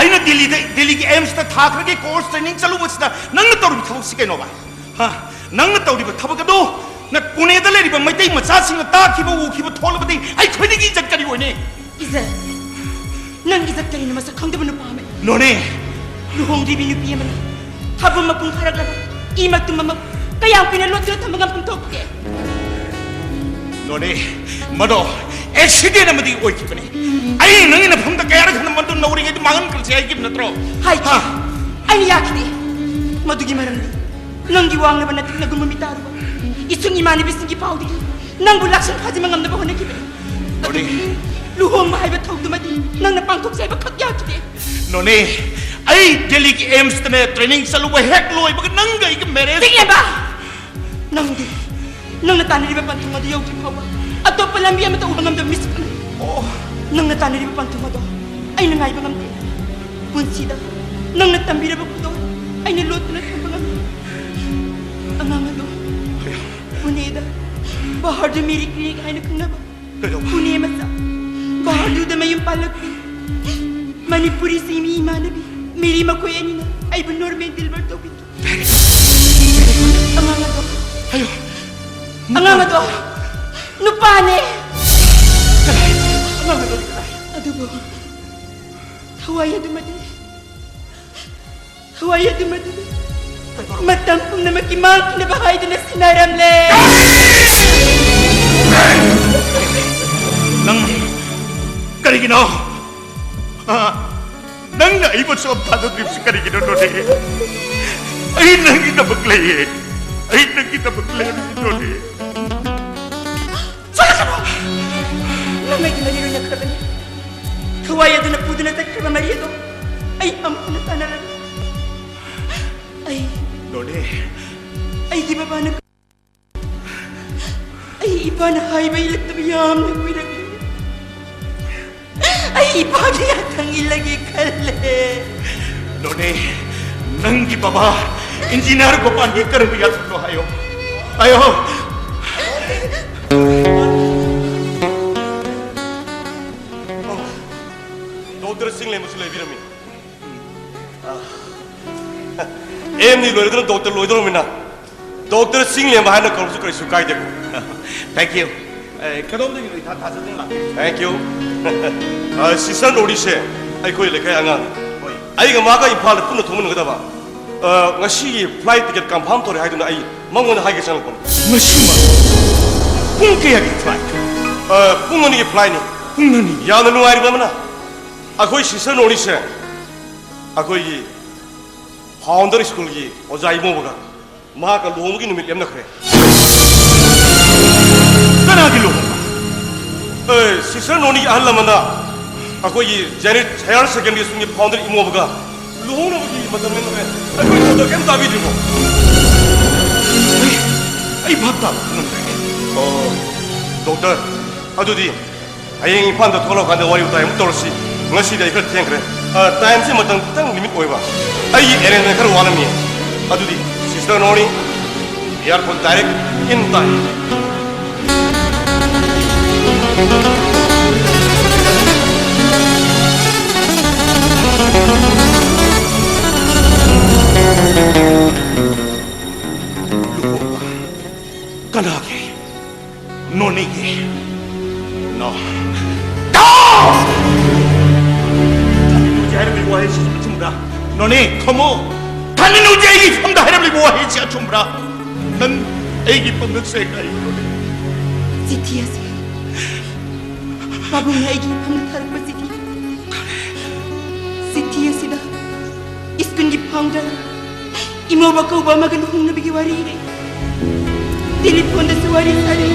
ꯑꯩꯅ ꯗꯦꯜꯂꯤꯗ, ꯗꯦꯜꯂꯤꯒꯤ ꯑꯦꯝꯁꯇ ꯊꯥ ꯈꯔꯒꯤ ꯀꯣꯔꯁ ꯇ꯭ꯔꯦꯅꯤꯡ ꯆꯠꯂꯨꯕꯁꯤꯗ ꯅꯪꯅ ꯇꯧꯔꯤꯕ ꯊꯕꯛꯁꯤ ꯀꯩꯅꯣꯕ? ꯍꯥ? ꯅꯪꯅ ꯇꯧꯔꯤꯕ ꯊꯕꯛ ꯑꯗꯣ ꯅ ꯄꯨꯅꯦꯗ ꯂꯩꯔꯤꯕ ꯃꯩꯇꯩ ꯃꯆꯥꯁꯤꯡꯅ ꯇꯥꯈꯤꯕ, ꯎꯈꯤꯕ, ꯊꯣꯛꯂꯕꯗꯤ ꯑꯩꯈꯣꯏꯗꯒꯤ ꯏꯖꯠ ꯀꯔꯤ ꯑꯣꯏꯅꯤ? ꯏꯖꯠ? ꯅꯪ ꯏꯖꯠ ꯀꯔꯤꯅ ꯃꯁꯛ ꯈꯪꯗꯕ ꯅꯨꯄꯥ ꯑꯃ? ꯅꯣꯅꯦ! ꯂꯨꯍꯣꯡꯗ꯭ꯔꯤꯕꯤ ꯅꯨꯄꯤ ꯑꯃꯅ ꯊꯥꯕꯜ ꯃꯄꯨꯡ ꯐꯥꯔꯛꯂꯕ ꯏ ꯃꯇꯨꯝ ꯑꯃ ꯀꯌꯥꯝ ꯀꯨꯏꯅ ꯂꯣꯠꯇꯨꯅ ꯊꯝꯕ ꯉꯝꯐꯝ ꯊꯣꯛꯀꯦ? ꯅꯣꯅꯦ, ꯃꯗꯣ ꯑꯦꯛꯁꯤꯗꯦꯟ ꯑꯃꯗꯤ ꯑꯣꯏꯈꯤꯕꯅꯤ꯫ ꯑꯩ ꯅꯪꯒꯤ ꯅꯐꯝꯗ ꯀꯌꯥꯔꯛ ꯍꯟꯅ ꯃꯗꯨ ꯅꯧꯔꯤꯉꯩꯗ ꯃꯥꯡꯍꯟꯈ꯭ꯔꯁꯦ ꯍꯥꯏꯈꯤꯕ ꯅꯠꯇ꯭ꯔꯣ? ꯍꯥꯏꯈꯤ꯫ ꯍꯥ? ꯑꯩꯅ ꯌꯥꯈꯤꯗꯦ꯫ ꯃꯗꯨꯒꯤ ꯃꯔꯝꯗꯤ ꯅꯪꯒꯤ ꯋꯥꯡꯂꯕ ꯅꯇꯤꯛꯅꯒꯨꯝꯕ ꯃꯤꯇꯥꯔꯨꯕ ꯏꯁꯨꯡ ꯏꯃꯥꯟꯅꯕꯤꯁꯤꯡꯒꯤ ꯄꯥꯎꯗꯒꯤ ꯅꯪꯕꯨ ꯂꯥꯛꯁꯤꯟ ꯐꯥꯖꯤꯟꯕ ꯉꯝꯅꯕ ꯍꯣꯠꯅꯈꯤꯕꯅꯤ꯫ ꯅꯣꯅꯦ꯫ ꯂꯨꯍꯣꯡꯕ ꯍꯥꯏꯕ ꯊꯧꯗꯨꯃꯗꯤ ꯅꯪꯅ ꯄꯥꯡꯊꯣꯛꯆꯩꯕ ꯈꯛ ꯌꯥꯈꯤꯗꯦ꯫ ꯅꯣꯅꯦ, ꯑꯩ ꯗꯦꯜꯂꯤꯒꯤ ꯑꯦꯝꯁꯇꯅꯦ ꯇ꯭ꯔꯦꯅꯤꯡ ꯆꯠꯂꯨꯕ ꯍꯦꯛ ꯂꯣꯏꯕꯒ ꯅꯪꯒ ꯑꯩꯒ ꯃꯦꯔꯦꯖ ꯆꯤꯛꯂꯦꯝꯕ! ꯅꯪꯗꯤ ꯅꯪꯅ ꯇꯥꯟꯅꯔꯤꯕ ꯄꯟꯊꯨꯡ ꯑꯗꯨ ꯌꯧꯗ꯭ꯔꯤ ꯐꯥꯎꯕ ꯑꯇꯣꯞꯄ ꯂꯝꯕꯤ ꯑꯃꯠꯇ ꯎꯕ ꯉꯝꯗꯕ ꯃꯤꯁꯛ ꯑꯃꯅꯤ꯫ ꯑꯣ꯫ ꯅꯪꯅ ꯇꯥꯟꯅꯔꯤꯕ ꯄꯟꯊꯨꯡ ꯑꯗꯣ ꯑꯩꯅ ꯉꯥꯏꯕ ꯉꯝꯗꯦ꯫ ꯄꯨꯟꯁꯤꯗ ꯅꯪꯅ ꯇꯝꯕꯤꯔꯕ ꯈꯨꯗꯣꯜ ꯑꯩꯅ ꯂꯣꯠꯇꯨꯅ ꯊꯝꯕ ꯉꯝꯗꯦ꯫ ꯑꯉꯥꯡ ꯑꯗꯣ ꯄꯨꯅꯦꯗ ꯕꯍꯥꯗꯨꯔ ꯃꯦꯔꯤ ꯀ꯭ꯂꯤꯅꯤꯛ ꯍꯥꯏꯅ ꯈꯪꯅꯕ ꯀꯩꯗꯧꯕ? ꯄꯨꯅꯦ ꯃꯆꯥ ꯕꯍꯥꯗꯨꯔꯗ ꯃꯌꯨꯝ ꯄꯥꯜꯂꯛꯄꯤ ꯃꯅꯤꯄꯨꯔꯤ ꯁꯤꯃꯤ ꯏꯃꯥꯟꯅꯕꯤ ꯃꯦꯔꯤ ꯃꯈꯣꯏ ꯑꯅꯤꯅ ꯑꯩꯕꯨ ꯅꯣꯔꯃꯦꯜ ꯗꯤꯂꯤꯚꯔ ꯇꯧꯕꯤꯈꯤ꯫ ꯑꯉꯥꯡ ꯑꯗꯣ ꯍꯥꯏꯌꯣ꯫ ꯑꯉꯥꯡ ꯑꯗꯣ ꯅꯨꯄꯥꯅꯦ꯫ ꯀꯅꯥ? ꯑꯉꯥꯡ ꯑꯗꯣ ꯀꯅꯥ? ꯑꯗꯨꯕꯨ ꯊꯋꯥꯏ ꯑꯗꯨꯃꯗꯤ, ꯊꯋꯥꯏ ꯑꯗꯨꯃꯗꯤ ꯃꯇꯝ ꯄꯨꯝꯅꯃꯛꯀꯤ ꯃꯥꯡꯈꯤꯅꯕ ꯍꯥꯏꯗꯨꯅ ꯁꯤꯟꯅꯔꯝꯂꯦ꯫ ꯅꯪ ꯀꯔꯤꯒꯤꯅꯣ? ꯅꯪꯅ ꯑꯩꯕꯨ ꯁꯨꯝ ꯊꯥꯗꯣꯛꯂꯤꯕꯁꯤ ꯀꯔꯤꯒꯤꯅꯣ, ꯅꯣꯅꯦ? ꯑꯩ ꯅꯪꯒꯤꯗꯃꯛ ꯂꯩꯌꯦ꯫ ꯑꯩ ꯅꯪꯒꯤꯗꯃꯛ ꯂꯩꯔꯕꯅꯤ, ꯅꯣꯅꯦ꯫ ꯆꯠꯂꯣ, ꯆꯠꯂꯣ! ꯅꯪ ꯑꯩꯒꯤ ꯃꯔꯤ ꯂꯣꯏꯅꯈ꯭ꯔꯕꯅꯤ꯫ ꯊꯋꯥꯏ ꯑꯗꯨꯅ ꯄꯨꯗꯨꯅ ꯆꯠꯈ꯭ꯔꯕ ꯃꯔꯤ ꯑꯗꯣ ꯑꯩ ꯑꯃꯨꯛ ꯍꯟꯅ ꯇꯥꯟꯅꯔꯅꯤ꯫ ꯑꯩ ꯅꯣꯅꯦ꯫ ꯑꯩꯒꯤ ꯕꯕꯥꯅ ꯑꯩ ꯏꯄꯥꯅ ꯍꯥꯏꯕ ꯏꯜꯂꯛꯇꯕ ꯌꯥꯝꯅ ꯀꯨꯏꯔꯦ꯫ ꯑꯩ ꯏꯄꯥꯒꯤ ꯌꯥꯊꯪ ꯏꯜꯂꯒꯦ ꯈꯜꯂꯦ꯫ ꯅꯣꯅꯦ, ꯅꯪꯒꯤ ꯕꯕꯥ ꯏꯟꯖꯤꯅꯤꯌꯥꯔ ꯒꯣꯄꯥꯟꯒꯤ ꯀꯔꯝꯕ ꯌꯥꯊꯪꯅꯣ ꯍꯥꯏꯌꯣ꯫ ꯍꯥꯏꯌꯣ꯫ ꯗꯣꯛꯇꯔ ꯆꯤꯡꯂꯦꯝꯕꯁꯨ ꯂꯩꯕꯤꯔꯝꯃꯤ꯫ ꯑꯦꯝ ꯗꯤ ꯂꯣꯏꯔꯗꯨꯅ ꯗꯣꯛꯇꯔ ꯂꯣꯏꯗꯧꯔꯃꯤꯅ ꯗꯣꯛꯇꯔ ꯆꯤꯡꯂꯦꯝꯕ ꯍꯥꯏꯅ ꯀꯧꯔꯁꯨ ꯀꯔꯤꯁꯨ ꯀꯥꯏꯗꯦꯀꯣ꯫ Thank you꯫ ꯑꯦ, ꯀꯗꯣꯝꯗꯒꯤꯅꯣ ꯏꯊꯥ ꯊꯥꯖꯗꯅ ꯂꯥꯛꯄꯤꯔꯤꯁꯦ? Thank you꯫ ꯑ, ꯁꯤꯁꯇꯔ ꯅꯣꯔꯤꯁꯦ ꯑꯩꯈꯣꯏ ꯂꯩꯀꯥꯏ ꯑꯉꯥꯡꯅꯤ꯫ ꯍꯣꯏ꯫ ꯑꯩꯒ ꯃꯥꯒ ꯏꯝꯐꯥꯜꯗ ꯄꯨꯟꯅ ꯊꯣꯛꯃꯤꯟꯅꯒꯗꯕ꯫ ꯑ, ꯉꯁꯤꯒꯤ ꯐ꯭ꯂꯥꯏꯠ ꯇꯤꯀꯦꯠ ꯀꯟꯐꯥꯔꯝ ꯇꯧꯔꯦ ꯍꯥꯏꯗꯨꯅ ꯑꯩ ꯃꯉꯣꯟꯗ ꯍꯥꯏꯒꯦ ꯆꯪꯂꯛꯄꯅꯤ꯫ ꯉꯁꯤꯃꯛ? ꯄꯨꯡ ꯀꯌꯥꯒꯤ ꯐ꯭ꯂꯥꯏꯠ? ꯑ, ꯄꯨꯡ ꯑꯅꯤꯒꯤ ꯐ꯭ꯂꯥꯏꯠꯅꯤ꯫ ꯄꯨꯡ ꯑꯅꯤ? ꯌꯥꯝꯅ ꯅꯨꯡꯉꯥꯏꯔꯤꯕ ꯑꯃꯅ, ꯑꯩꯈꯣꯏ ꯁꯤꯁꯇꯔ ꯅꯣꯔꯤꯁꯦ ꯑꯩꯈꯣꯏꯒꯤ ꯐꯥꯎꯟꯗꯔ ꯁ꯭ꯀꯨꯜꯒꯤ ꯑꯣꯖꯥ ꯏꯃꯣꯕꯒ ꯃꯍꯥꯛꯀ ꯂꯨꯍꯣꯡꯕꯒꯤ ꯅꯨꯃꯤꯠ ꯂꯦꯞꯅꯈ꯭ꯔꯦ꯫ ꯀꯅꯥꯒꯤ ꯂꯨꯍꯣꯡꯕ? ꯑꯦ, ꯁꯤꯁꯇꯔ ꯅꯣꯅꯤꯒꯤ ꯑꯍꯜ ꯂꯃꯟꯅ ꯑꯩꯈꯣꯏꯒꯤ ꯖꯦꯅꯤꯠ ꯍꯥꯌꯔ ꯁꯦꯀꯦꯟꯗꯔꯤ ꯁ꯭ꯀꯨꯜꯒꯤ ꯐꯥꯎꯟꯗꯔ ꯏꯃꯣꯕꯒ ꯂꯨꯍꯣꯡꯅꯕꯒꯤ ꯃꯇꯝ ꯂꯦꯞꯅꯈ꯭ꯔꯦ꯫ ꯑꯩꯈꯣꯏ ꯗꯣꯛꯇꯔ ꯀꯩꯝ ꯇꯥꯕꯤꯗ꯭ꯔꯤꯕꯣ? ꯑꯩ, ꯑꯩ ꯚꯥꯞ ꯇꯥꯕ ꯉꯝꯗ꯭ꯔꯦ꯫ ꯑꯣ, ꯗꯣꯛꯇꯔ, ꯑꯗꯨꯗꯤ ꯍꯌꯦꯡ ꯏꯝꯐꯥꯜꯗ ꯊꯣꯛꯂꯛꯑꯀꯥꯟꯗ ꯋꯥꯔꯤ ꯋꯥꯇꯥꯏ ꯑꯃꯨꯛ ꯇꯧꯔꯁꯤ꯫ ꯉꯁꯤꯗꯤ ꯑꯩ ꯈꯔ ꯊꯦꯡꯈ꯭ꯔꯦ꯫ ꯑ, ꯇꯥꯏꯝꯁꯤ ꯃꯇꯝ ꯈꯤꯇꯪ ꯂꯤꯃꯤꯠ ꯑꯣꯏꯕ꯫ ꯑꯩꯒꯤ ꯑꯦꯔꯦꯟꯖꯃꯦꯟ ꯈꯔ ꯋꯥꯠꯂꯝꯃꯤ꯫ ꯑꯗꯨꯗꯤ ꯁꯤꯁꯇꯔ ꯅꯣꯔꯤ, ꯑꯦꯌꯥꯔꯄꯣꯔꯠ ꯗꯥꯏꯔꯦꯛ ꯏꯟ ꯇꯥꯏꯝ꯫ ꯂꯨꯍꯣꯡꯕ? ꯀꯅꯥꯒꯤ? ꯅꯣꯅꯤꯒꯤ꯫ ꯅꯣ꯫ ꯅꯣ! ꯊꯥꯃꯤꯟꯅꯧꯁꯦ ꯍꯥꯏꯔꯝꯃꯤꯕ ꯋꯥꯍꯩꯁꯤ ꯑꯆꯨꯝꯕ꯭ꯔꯥ? ꯅꯣꯅꯤ, ꯈꯨꯝꯃꯨ! ꯊꯥꯃꯤꯟꯅꯧꯁꯦ ꯑꯩꯒꯤ ꯏꯐꯝꯗ ꯍꯥꯏꯔꯝꯂꯤꯕ ꯋꯥꯍꯩꯁꯤ ꯑꯆꯨꯝꯕ꯭ꯔꯥ? ꯅꯪ ꯑꯩꯒꯤ ꯏꯐꯝꯗ ꯆꯦꯛ ꯍꯥꯏꯌꯨ, ꯅꯣꯅꯤ꯫ ꯆꯤꯊꯤ ꯑꯁꯤ ꯄꯥꯕꯨꯡꯅ ꯑꯩꯒꯤ ꯏꯐꯝꯗ ꯊꯥꯔꯛꯄ ꯆꯤꯊꯤ꯫ ꯆꯤꯊꯤ ꯑꯁꯤꯗ ꯁ꯭ꯀꯨꯜꯒꯤ ꯐꯥꯎꯟꯗꯔ ꯏꯃꯣꯕ ꯀꯧꯕ ꯑꯃꯒ ꯂꯨꯍꯣꯡꯅꯕꯒꯤ ꯋꯥꯔꯤ ꯏꯔꯦ꯫ ꯇꯦꯂꯤꯐꯣꯟꯗꯁꯨ ꯋꯥꯔꯤ ꯁꯥꯔꯦ꯫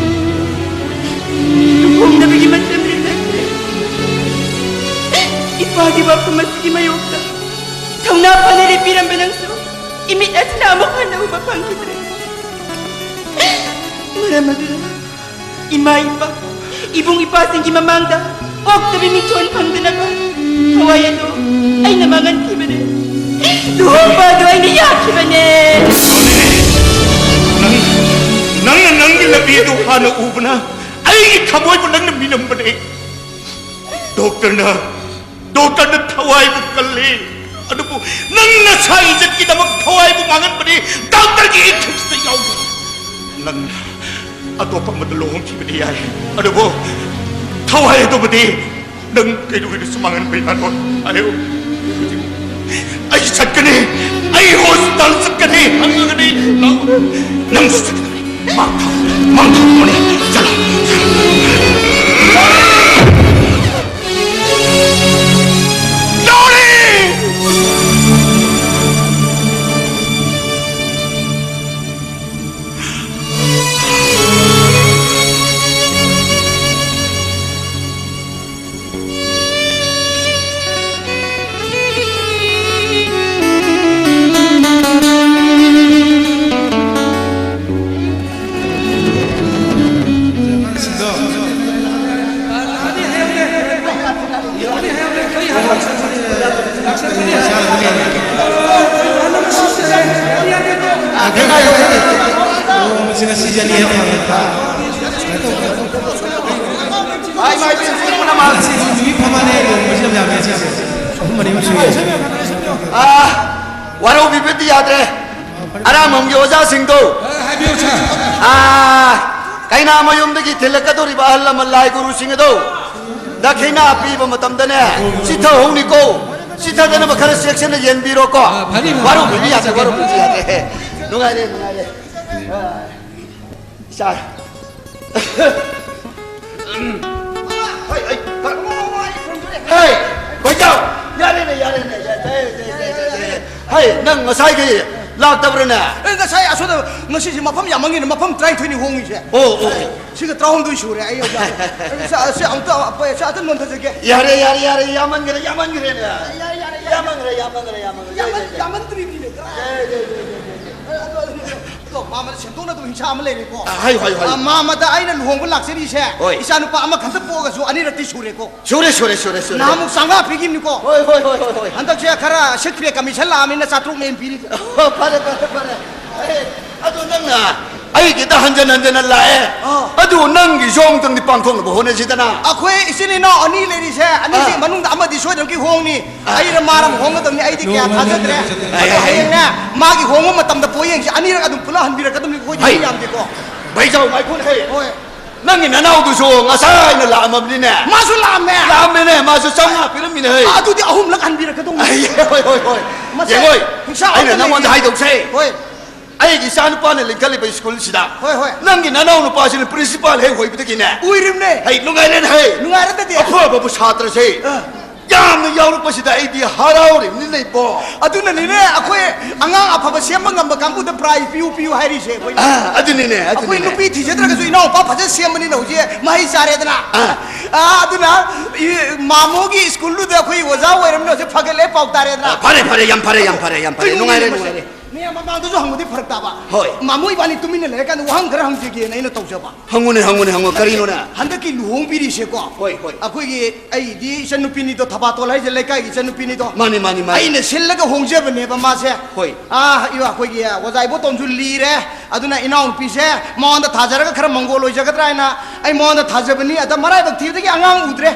ꯂꯨꯍꯣꯡꯅꯕꯒꯤ ꯃꯇꯝ ꯂꯦꯞꯅꯈ꯭ꯔꯦ꯫ ꯃꯥꯒꯤ ꯋꯥꯐꯝ ꯑꯁꯤꯒꯤ ꯃꯥꯌꯣꯛꯇ ꯊꯧꯅꯥ ꯐꯅ ꯂꯦꯞꯄꯤꯔꯝꯕ ꯅꯪꯁꯨ ꯏꯃꯤꯠ ꯑꯁꯤꯅ ꯑꯃꯨꯛ ꯍꯟꯅ ꯎꯕ ꯐꯪꯈꯤꯗ꯭ꯔꯦ꯫ ꯃꯔꯝ ꯑꯗꯨꯅ ꯏꯃꯥ ꯏꯄꯥ, ꯏꯕꯨꯡ ꯏꯄ꯭ꯋꯥꯁꯤꯡꯒꯤ ꯃꯃꯥꯡꯗ ꯑꯣꯛꯇꯕꯤ ꯃꯤꯡꯊꯣꯟ ꯐꯪꯗꯅꯕ ꯊꯋꯥꯏ ꯑꯗꯨ ꯑꯩꯅ ꯃꯥꯡꯍꯟꯈꯤꯕꯅꯦ꯫ ꯂꯨꯍꯣꯡꯕ ꯑꯗꯨ ꯑꯩꯅ ꯌꯥꯈꯤꯕꯅꯦ꯫ ꯅꯪ, ꯅꯪꯅ ꯅꯪꯒꯤ ꯂꯝꯕꯤ ꯑꯗꯨ ꯍꯥꯟꯅ ꯎꯕꯅ ꯑꯩꯒꯤ ꯊꯃꯣꯏꯕꯨ ꯅꯪꯅ ꯃꯤꯅꯝꯕꯅꯦ꯫ ꯗꯣꯛꯇꯔꯅ, ꯗꯣꯛꯇꯔꯅ ꯊꯋꯥꯏꯕꯨ ꯀꯜꯂꯤ, ꯑꯗꯨꯕꯨ ꯅꯪ ꯅꯁꯥ ꯏꯖꯠꯀꯤꯗꯃꯛ ꯊꯋꯥꯏꯕꯨ ꯃꯥꯡꯍꯟꯕꯅꯤ꯫ ꯗꯣꯛꯇꯔꯒꯤ ꯏꯊꯤꯛꯁꯇ ꯌꯥꯎꯗꯦ꯫ ꯅꯪ ꯑꯇꯣꯞꯄ ꯑꯃꯗ ꯂꯨꯍꯣꯡꯈꯤꯕꯗꯤ ꯌꯥꯏ, ꯑꯗꯨꯕꯨ ꯊꯋꯥꯏ ꯑꯗꯨꯃꯗꯤ ꯅꯪ ꯀꯩꯗꯧꯉꯩꯗꯁꯨ ꯃꯥꯡꯍꯟꯕ ꯌꯥꯔꯣꯏ꯫ ꯍꯥꯏꯌꯨ꯫ ꯑꯩ ꯆꯠꯀꯅꯤ, ꯑꯩ ꯍꯣꯁꯄꯤꯇꯥꯜ ꯆꯠꯀꯅꯤ, ꯍꯪꯉꯒꯅꯤ꯫ ꯂꯥꯛꯑꯣ꯫ ꯅꯪꯁꯨ ꯆꯠꯀꯗꯕꯅꯤ꯫ ꯃꯥꯡ ꯊꯥꯎ, ꯃꯥꯡ ꯊꯥꯎ, ꯆꯠꯂꯣ꯫ ꯂꯣꯔꯤ! ꯑꯥ, ꯋꯥꯔꯧꯕꯤꯕꯗꯤ ꯌꯥꯗ꯭ꯔꯦ꯫ ꯑꯔꯥꯝꯕꯝꯒꯤ ꯑꯣꯖꯥꯁꯤꯡꯗꯣ, ꯍꯥꯏꯕꯤꯌꯨ, ꯁꯥꯔ꯫ ꯑꯥ, ꯀꯩꯅꯥꯃꯌꯨꯝꯗꯒꯤ ꯊꯤꯜꯂꯛꯀꯗꯧꯔꯤꯕ ꯑꯍꯜ ꯂꯃꯟ ꯂꯥꯏ ꯒꯨꯔꯨꯁꯤꯡ ꯑꯗꯣ ꯗꯈꯤꯅꯥ ꯄꯤꯕ ꯃꯇꯝꯗꯅꯦ, ꯆꯤꯊꯍꯧꯅꯤꯀꯣ꯫ ꯆꯤꯊꯗꯅꯕ ꯈꯔ ꯆꯦꯛꯁꯤꯟꯅ ꯌꯦꯡꯕꯤꯔꯣꯀꯣ꯫ ꯑꯥ, ꯐꯅꯤ, ꯐꯅꯤ꯫ ꯋꯥꯔꯧꯕꯤꯕ ꯌꯥꯗ꯭ꯔꯦ, ꯋꯥꯔꯧꯕꯤꯕ ꯌꯥꯗ꯭ꯔꯦ꯫ ꯅꯨꯡꯉꯥꯏꯔꯦ, ꯅꯨꯡꯉꯥꯏꯔꯦ꯫ ꯑꯥ, ꯁꯥꯔ꯫ ꯍꯩ, ꯍꯩ, ꯍꯩ, ꯀꯣꯏꯖꯥꯎ! ꯌꯥꯔꯦꯅꯦ, ꯌꯥꯔꯦꯅꯦ, ꯌꯥꯔꯦ, ꯌꯥꯔꯦ, ꯌꯥꯔꯦ, ꯌꯥꯔꯦ꯫ ꯍꯩ, ꯅꯪ ꯉꯁꯥꯏꯒꯤ ꯂꯥꯛꯇꯕ꯭ꯔꯅꯦ? ꯑꯦ, ꯉꯁꯥꯏ ꯑꯁꯣꯝꯗ, ꯉꯁꯤꯁꯦ ꯃꯐꯝ ꯌꯥꯝꯃꯟꯒꯤꯅ ꯃꯐꯝ ꯇꯔꯥꯅꯤꯊꯣꯏꯅꯤ ꯍꯣꯡꯉꯤꯁꯦ꯫ ꯑꯣ, ꯑꯣ, ꯑꯣ꯫ ꯁꯤꯒ ꯇꯔꯥꯍꯨꯝꯗꯣꯏ ꯁꯨꯔꯦ ꯑꯩ ꯍꯧꯖꯤꯛ꯫ ꯑꯩ ꯁꯤ, ꯁꯤ ꯑꯃꯨꯛꯇ, ꯁꯤ ꯑꯝꯇ ꯅꯣꯟꯊꯖꯒꯦ꯫ ꯌꯥꯔꯦ, ꯌꯥꯔꯦ, ꯌꯥꯔꯦ, ꯌꯥꯝꯃꯟꯈ꯭ꯔꯦ, ꯌꯥꯝꯃꯟꯈ꯭ꯔꯦꯅꯦ꯫ ꯌꯥꯔꯦ, ꯌꯥꯔꯦ, ꯌꯥꯔꯦ, ꯌꯥꯔꯦ꯫ ꯌꯥꯝꯃꯟꯈ꯭ꯔꯦ, ꯌꯥꯝꯃꯟꯈ꯭ꯔꯦ, ꯌꯥꯝꯃꯟꯈ꯭ꯔꯦ꯫ ꯌꯥꯝꯃꯟ-, ꯌꯥꯝꯃꯟꯗ꯭ꯔꯤꯕꯅꯤꯅꯦ, ꯀꯔꯥꯏ? ꯑꯦ, ꯑꯦ, ꯑꯦ, ꯑꯦ, ꯑꯦ꯫ ꯑꯦ, ꯑꯗꯣ, ꯑꯗꯣ, ꯑꯗꯣ, ꯑꯗꯣ, ꯃꯥꯃꯗ ꯁꯦꯝꯗꯣꯛꯅꯗꯕ ꯍꯤꯡꯁꯥ ꯑꯃ ꯂꯩꯔꯦꯀꯣ꯫ ꯑ, ꯍꯥꯏꯌꯨ, ꯍꯥꯏꯌꯨ, ꯍꯥꯏꯌꯨ꯫ ꯑ, ꯃꯥꯃꯗ ꯑꯩꯅ ꯂꯨꯍꯣꯡꯕ ꯂꯥꯛꯆꯔꯤꯁꯦ, ꯍꯣꯏ꯫ ꯏꯆꯥ ꯅꯨꯄꯥ ꯑꯃꯈꯛꯇ ꯄꯣꯛꯑꯒꯁꯨ ꯑꯅꯤꯔꯛꯇꯤ ꯁꯨꯔꯦꯀꯣ꯫ ꯁꯨꯔꯦ, ꯁꯨꯔꯦ, ꯁꯨꯔꯦ, ꯁꯨꯔꯦ꯫ ꯅꯍꯥꯟꯃꯨꯛ ꯆꯥꯝꯃꯉꯥ ꯄꯤꯈꯤꯕꯅꯤꯀꯣ꯫ ꯍꯣꯏ, ꯍꯣꯏ, ꯍꯣꯏ, ꯍꯣꯏ, ꯍꯣꯏ꯫ ꯍꯟꯗꯛꯁꯦ ꯈꯔ six pay commission ꯂꯥꯛꯑꯃꯤꯅ ꯆꯥꯇ꯭ꯔꯨꯛꯅꯦ ꯑꯩꯅ ꯄꯤꯔꯤꯗꯣ꯫ ꯑꯣ, ꯐꯔꯦ, ꯐꯔꯦ, ꯐꯔꯦ꯫ ꯑꯦ, ꯑꯗꯣ ꯅꯪꯅ ꯑꯩꯒꯤꯗ ꯍꯟꯖꯟ ꯍꯟꯖꯟꯅ ꯂꯥꯛꯑꯦ꯫ ꯑꯥ꯫ ꯑꯗꯨ ꯅꯪꯒꯤꯁꯨ ꯑꯃꯨꯛꯇꯪꯗꯤ ꯄꯥꯡꯊꯣꯛꯅꯕ ꯍꯣꯠꯅꯁꯤꯗꯅ꯫ ꯑꯩꯈꯣꯏ ꯏꯆꯤꯟ ꯏꯅꯥꯎ ꯑꯅꯤ ꯂꯩꯔꯤꯁꯦ, ꯑꯅꯤꯁꯤ ꯑꯥ꯫ ꯃꯅꯨꯡꯗ ꯑꯃꯗꯤ ꯁꯣꯏꯗꯅꯒꯤ ꯍꯣꯡꯅꯤ꯫ ꯑꯥ꯫ ꯑꯩꯅ ꯃꯥꯔꯝ ꯍꯣꯡꯒꯗꯕꯅꯤ, ꯑꯩꯗꯤ ꯀꯌꯥ ꯊꯥꯖꯗ꯭ꯔꯦ꯫ ꯑꯗꯣ ꯍꯌꯦꯡꯅꯦ, ꯃꯥꯒꯤ ꯍꯣꯡꯕ ꯃꯇꯝꯗ ꯄꯣꯌꯦꯡꯁꯦ ꯑꯅꯤꯔꯛ ꯑꯗꯨꯝ ꯄꯨꯂꯞ ꯍꯟꯕꯤꯔꯛꯀꯗꯕꯅꯤ, ꯑꯩꯈꯣꯏꯗꯤ ꯍꯩ꯫ ꯃꯤ ꯌꯥꯝꯗꯦꯀꯣ꯫ ꯚꯩꯖꯥꯎ ꯃꯥꯏꯈꯨꯜ ꯍꯩ꯫ ꯍꯣꯏ꯫ ꯅꯪꯒꯤ ꯅꯅꯥꯎꯗꯨꯁꯨ ꯉꯁꯥꯏꯅ ꯂꯥꯛꯑꯝꯃꯕꯅꯤꯅꯦ꯫ ꯃꯥꯁꯨ ꯂꯥꯛꯑꯝꯃꯦ꯫ ꯂꯥꯛꯑꯝꯃꯦꯅꯦ, ꯃꯥꯁꯨ ꯆꯥꯝꯃꯉꯥ ꯄꯤꯔꯝꯃꯤꯅꯦ, ꯍꯩ꯫ ꯑꯥ, ꯑꯗꯨꯗꯤ ꯑꯍꯨꯝꯂꯛ ꯍꯟꯕꯤꯔꯛꯀꯗꯧꯅꯤ꯫ ꯑꯩ, ꯍꯣꯏ, ꯍꯣꯏ, ꯍꯣꯏ꯫ ꯃꯁꯦ ꯌꯦꯡꯉꯣꯏ, ꯍꯤꯡꯁꯥ ꯑꯩꯅ ꯑꯃꯠꯇ ꯅꯪꯉꯣꯟꯗ ꯂꯩꯇꯦ꯫ ꯍꯥꯏꯗꯧꯁꯦ꯫ ꯍꯣꯏ꯫ ꯑꯩꯒꯤ ꯏꯆꯥ ꯅꯨꯄꯥꯅ ꯂꯤꯡꯈꯠꯂꯤꯕ ꯁ꯭ꯀꯨꯜꯁꯤꯗ ꯍꯣꯏ, ꯍꯣꯏ꯫ ꯅꯪꯒꯤ ꯅꯅꯥꯎ ꯅꯨꯄꯥꯁꯤꯅ ꯄ꯭ꯔꯤꯟꯁꯤꯄꯥꯜ ꯍꯦꯛ ꯑꯣꯏꯕꯗꯒꯤꯅꯦ꯫ ꯑꯣꯏꯔꯤꯕꯅꯦ꯫ ꯍꯩ, ꯅꯨꯡꯉꯥꯏꯔꯦꯅꯦ, ꯍꯩ꯫ ꯅꯨꯡꯉꯥꯏꯔꯗꯗꯤ꯫ ꯑꯐꯕꯕꯨ ꯁꯥꯇ꯭ꯔꯁꯦ꯫ ꯑꯥ꯫ ꯌꯥꯝꯅ ꯌꯥꯎꯔꯛꯄꯁꯤꯗ ꯑꯩꯗꯤ ꯍꯔꯥꯎꯔꯤꯕꯅꯤꯅꯦ, ꯏꯕꯣ꯫ ꯑꯗꯨꯅꯅꯤꯅꯦ, ꯑꯩꯈꯣꯏ ꯑꯉꯥꯡ ꯑꯐꯕ ꯁꯦꯝꯕ ꯉꯝꯕ ꯀꯥꯡꯕꯨꯗ prize ꯄꯤꯌꯨ, ꯄꯤꯌꯨ ꯍꯥꯏꯔꯤꯁꯦ ꯑꯩꯈꯣꯏꯅ꯫ ꯑꯥ, ꯑꯗꯨꯅꯤꯅꯦ, ꯑꯩꯈꯣꯏ ꯑꯗꯨꯅꯤꯅꯦ꯫ ꯅꯨꯄꯤ ꯊꯤꯖꯗ꯭ꯔꯒꯁꯨ ꯏꯅꯥꯎꯄꯥ ꯐꯖꯅ ꯁꯦꯝꯕꯅꯤꯅ ꯍꯧꯖꯤꯛ ꯃꯍꯩ ꯆꯥꯔꯦꯗꯅ꯫ ꯑꯥ꯫ ꯑꯥ, ꯑꯗꯨꯅ ꯏ-, ꯃꯥꯃꯣꯒꯤ ꯁ꯭ꯀꯨꯜꯗꯨꯗ ꯑꯩꯈꯣꯏ ꯑꯣꯖꯥ ꯑꯣꯏꯔꯕꯅꯤꯅ ꯍꯧꯖꯤꯛ ꯐꯒꯠꯂꯦ, ꯄꯥꯎ ꯇꯥꯔꯦꯗꯅ꯫ ꯑꯥ, ꯐꯔꯦ, ꯐꯔꯦ, ꯌꯥꯝ ꯐꯔꯦ, ꯌꯥꯝ ꯐꯔꯦ, ꯌꯥꯝ ꯐꯔꯦ꯫ ꯀꯩꯅꯣꯅꯦ ꯅꯨꯡꯉꯥꯏꯔꯦ, ꯃꯁꯦ? ꯅꯨꯡꯉꯥꯏꯔꯦ꯫ ꯃꯌꯥꯝ ꯃꯃꯥꯡꯗꯁꯨ ꯍꯪꯕꯗꯤ ꯐꯔꯛ ꯇꯥꯕ꯫ ꯍꯣꯏ꯫ ꯃꯥꯃꯣ ꯏꯕꯥꯅꯤ ꯇꯨꯃꯤꯟꯅ ꯂꯩꯔꯀꯥꯟꯗ ꯋꯥꯍꯪ ꯈꯔ ꯍꯪꯖꯒꯦꯅ ꯑꯩꯅ ꯇꯧꯖꯕ꯫ ꯍꯪꯉꯨꯅꯦ, ꯍꯪꯉꯨꯅꯦ, ꯍꯪꯉꯨ꯫ ꯀꯔꯤꯅꯣꯅꯦ? ꯍꯟꯗꯛꯀꯤ ꯂꯨꯍꯣꯡꯕꯤꯔꯤꯁꯦꯀꯣ꯫ ꯍꯣꯏ, ꯍꯣꯏ꯫ ꯑꯩꯈꯣꯏꯒꯤ, ꯑꯩꯗꯤ ꯏꯆꯟꯅꯨꯄꯤꯅꯤꯗꯣ, ꯊꯕꯥꯇꯣꯜ ꯍꯥꯏꯁꯦ ꯂꯩꯀꯥꯏꯒꯤ ꯏꯆꯟꯅꯨꯄꯤꯅꯤꯗꯣ꯫ ꯃꯥꯅꯤ, ꯃꯥꯅꯤ, ꯃꯥꯅꯤ꯫ ꯑꯩꯅ ꯁꯤꯜꯂꯒ ꯍꯣꯡꯖꯕꯅꯦꯕ ꯃꯥꯁꯦ꯫ ꯍꯣꯏ꯫ ꯑꯥ, ꯏꯕ ꯑꯩꯈꯣꯏꯒꯤ ꯑꯣꯖꯥ ꯏꯕꯣꯇꯣꯝꯁꯨ ꯂꯤꯔꯦ꯫ ꯑꯗꯨꯅ ꯏꯅꯥꯎꯅꯨꯄꯤꯁꯦ ꯃꯉꯣꯟꯗ ꯊꯥꯖꯔꯒ ꯈꯔ ꯃꯪꯒꯣꯜ ꯑꯣꯏꯖꯒꯗ꯭ꯔꯥ ꯍꯥꯏꯅ ꯑꯩ ꯃꯉꯣꯟꯗ ꯊꯥꯖꯕꯅꯤ꯫ ꯑꯗ ꯃꯔꯥꯏꯕꯛ ꯊꯤꯕꯗꯒꯤ ꯑꯉꯥꯡ ꯎꯗ꯭ꯔꯦ꯫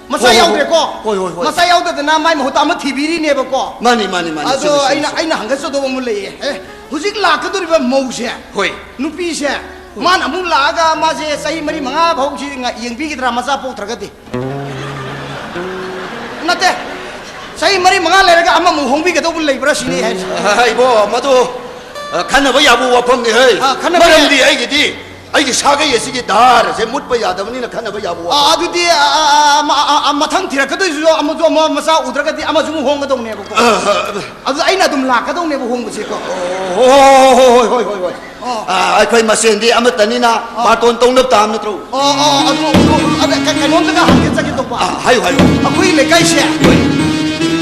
ꯃꯆꯥ ꯍꯣꯏ, ꯍꯣꯏ, ꯍꯣꯏ꯫ ꯌꯥꯎꯗ꯭ꯔꯦꯀꯣ? ꯍꯣꯏ, ꯍꯣꯏ, ꯍꯣꯏ꯫ ꯃꯆꯥ ꯌꯥꯎꯗꯗꯅ ꯃꯥꯏ ꯃꯍꯨꯠꯇ ꯑꯃ ꯊꯤꯕꯤꯔꯤꯅꯦꯕꯀꯣ꯫ ꯃꯥꯅꯤ, ꯃꯥꯅꯤ, ꯃꯥꯅꯤ꯫ ꯑꯗꯣ ꯆꯨꯝꯃꯤ, ꯆꯨꯝꯃꯤ, ꯑꯩꯅ, ꯆꯨꯝꯃꯤ꯫ ꯑꯩꯅ ꯍꯪꯒꯠꯆꯗꯧꯕ ꯑꯃ ꯂꯩꯌꯦ꯫ ꯑꯦ, ꯍꯧꯖꯤꯛ ꯂꯥꯛꯀꯗꯧꯔꯤꯕ ꯃꯧꯁꯦ, ꯍꯣꯏ꯫ ꯅꯨꯄꯤꯁꯦ, ꯍꯣꯏ꯫ ꯃꯥꯅ ꯑꯃꯨꯛ ꯂꯥꯛꯑꯒ ꯃꯥꯁꯦ ꯆꯍꯤ ꯃꯔꯤ ꯃꯉꯥ ꯐꯥꯎꯁꯤ ꯉ-, ꯌꯦꯡꯕꯤꯒꯗ꯭ꯔꯥ, ꯃꯆꯥ ꯄꯣꯛꯇ꯭ꯔꯒꯗꯤ? ꯅꯠꯇꯦ, ꯆꯍꯤ ꯃꯔꯤ ꯃꯉꯥ ꯂꯩꯔꯒ ꯑꯃꯃꯨꯛ ꯍꯣꯡꯕꯤꯒꯗꯧꯕ ꯂꯩꯕ꯭ꯔꯥ ꯁꯤꯅꯤ ꯍꯥꯏꯁꯦ꯫ ꯑ, ꯏꯕꯣ, ꯃꯗꯨ, ꯑ, ꯈꯟꯅꯕ ꯌꯥꯕ ꯋꯥꯐꯝꯅꯤ, ꯍꯩ꯫ ꯑ, ꯈꯟꯅꯕ ꯌꯥꯏ꯫ ꯃꯔꯝꯗꯤ ꯑꯩꯒꯤꯗꯤ ꯑꯩꯒꯤ ꯁꯥꯒꯩ ꯑꯁꯤꯒꯤ ꯙꯥꯔꯁꯦ ꯃꯨꯠꯄ ꯌꯥꯗꯕꯅꯤꯅ ꯈꯟꯅꯕ ꯌꯥꯕ ꯋꯥ꯫ ꯑ, ꯑꯗꯨꯗꯤ, ꯑ, ꯑ, ꯑ, ꯑꯃ, ꯑ, ꯑ, ꯃꯊꯪ ꯊꯤꯔꯛꯀꯗꯣꯏꯁꯨ ꯑꯃꯁꯨ ꯑꯃ ꯃꯆꯥ ꯎꯗ꯭ꯔꯒꯗꯤ ꯑꯃꯁꯨ ꯑꯃꯨꯛ ꯍꯣꯡꯒꯗꯧꯅꯦꯕꯀꯣ꯫ ꯑ, ꯑ, ꯑ꯫ ꯑꯗꯨ ꯑꯩꯅ ꯑꯗꯨꯝ ꯂꯥꯛꯀꯗꯧꯅꯦꯕ ꯍꯣꯡꯕꯁꯦꯀꯣ꯫ ꯑꯣ, ꯍꯣꯏ, ꯍꯣꯏ, ꯍꯣꯏ, ꯍꯣꯏ, ꯍꯣꯏ꯫ ꯑꯣ꯫ ꯑ, ꯑꯩꯈꯣꯏ ꯃꯁꯦꯟꯗꯤ ꯑꯃꯠꯇꯅꯤꯅ ꯑꯣ꯫ ꯕꯥꯔꯇꯣꯟ ꯇꯧꯅꯕ ꯇꯥꯕ ꯅꯠꯇ꯭ꯔꯣ? ꯑꯣ, ꯑꯣ, ꯑꯗꯨ, ꯑꯗꯨ, ꯑꯗ, ꯀ-, ꯀꯩꯅꯣꯝꯇꯒ ꯍꯪꯒꯦ ꯆꯠꯀꯦ ꯇꯧꯕ꯫ ꯑ, ꯍꯥꯏꯌꯨ, ꯍꯥꯏꯌꯨ꯫ ꯑꯩꯈꯣꯏ ꯂꯩꯀꯥꯏꯁꯦ, ꯍꯣꯏ꯫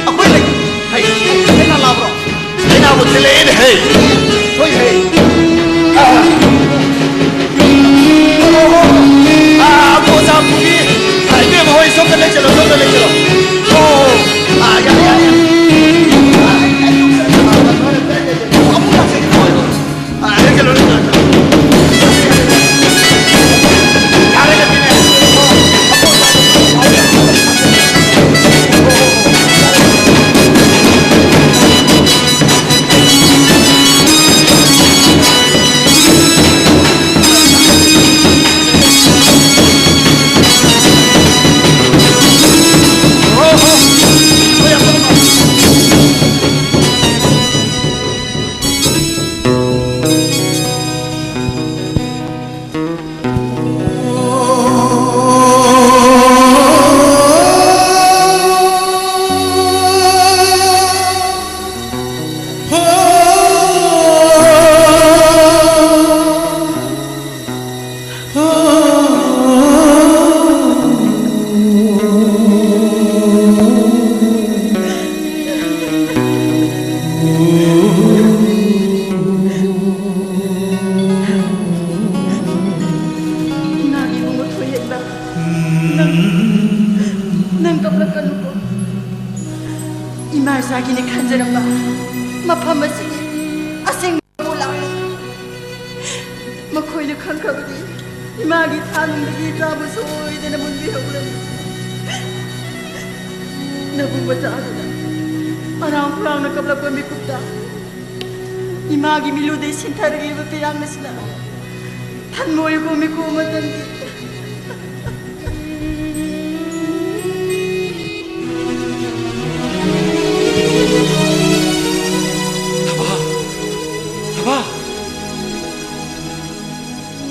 ꯑꯩꯈꯣꯏ ꯂꯩ-, ꯍꯩ, ꯀꯩꯅꯥ ꯂꯥꯛꯄ꯭ꯔꯣ? ꯀꯩꯅꯥꯕꯨ ꯊꯤꯜꯂꯛꯑꯦꯅꯦ, ꯍꯩ꯫ ꯍꯣꯏ, ꯍꯩ꯫ ꯑ꯫ ꯑꯣ, ꯑꯣ, ꯑꯣ꯫ ꯑ, ꯑꯕꯣ ꯑꯣꯖꯥ ꯄꯨꯕꯤ꯫ ꯑ, ꯏꯕꯦꯝꯃ ꯍꯣꯏ, ꯁꯣꯝꯗ ꯂꯦꯡꯁꯤꯜꯂꯣ, ꯁꯣꯝꯗ ꯂꯦꯡꯁꯤꯜꯂꯣ꯫ ꯑꯣ, ꯑꯣ꯫ ꯑ, ꯌꯥꯔꯦ, ꯌꯥꯔꯦ, ꯌꯥꯔꯦ꯫ ꯑ, ꯑꯩ, ꯑꯩ ꯌꯨꯝꯗ ꯑꯃꯨꯛ ꯂꯥꯛꯆꯒꯦ꯫ ꯍꯣꯏ, ꯍꯣꯏ꯫ ꯏꯃꯥꯒꯤ ꯏꯕꯨꯡꯉꯣ ꯊꯣꯏꯍꯦꯟꯕ, ꯅꯪ, ꯅꯪ ꯀꯞꯂꯛꯀꯅꯨꯀꯣ꯫ ꯏꯃꯥ ꯏꯆꯥꯒꯤꯅꯦ ꯈꯟꯖꯔꯝꯕ ꯃꯐꯝ ꯑꯁꯤꯅꯤ ꯑꯁꯦꯡꯕ ꯂꯥꯛꯂꯤ꯫ ꯃꯈꯣꯏꯅ ꯈꯪꯈ꯭ꯔꯕꯗꯤ ꯏꯃꯥꯒꯤ ꯊꯥꯅꯨꯡꯗꯒꯤ ꯏꯆꯥꯕꯨ ꯁꯣꯏꯗꯅ ꯃꯨꯟꯕꯤꯍꯧꯔꯅꯤ꯫ ꯅꯕꯨꯡ ꯃꯆꯥ ꯑꯗꯨꯅ ꯍꯔꯥꯎ ꯍꯔꯥꯎꯅ ꯀꯞꯂꯛꯄ ꯃꯤꯀꯨꯞꯇ ꯏꯃꯥꯒꯤ ꯃꯤꯠꯂꯨꯗꯩ ꯁꯤꯟꯊꯔꯛꯂꯤꯕ ꯄꯤꯔꯥꯡ ꯑꯁꯤꯅ ꯊꯟꯃꯣꯏ ꯀꯣꯝꯃꯤ ꯀꯣꯝꯃꯇꯟꯗꯤ꯫ ꯊꯕꯥ! ꯊꯕꯥ!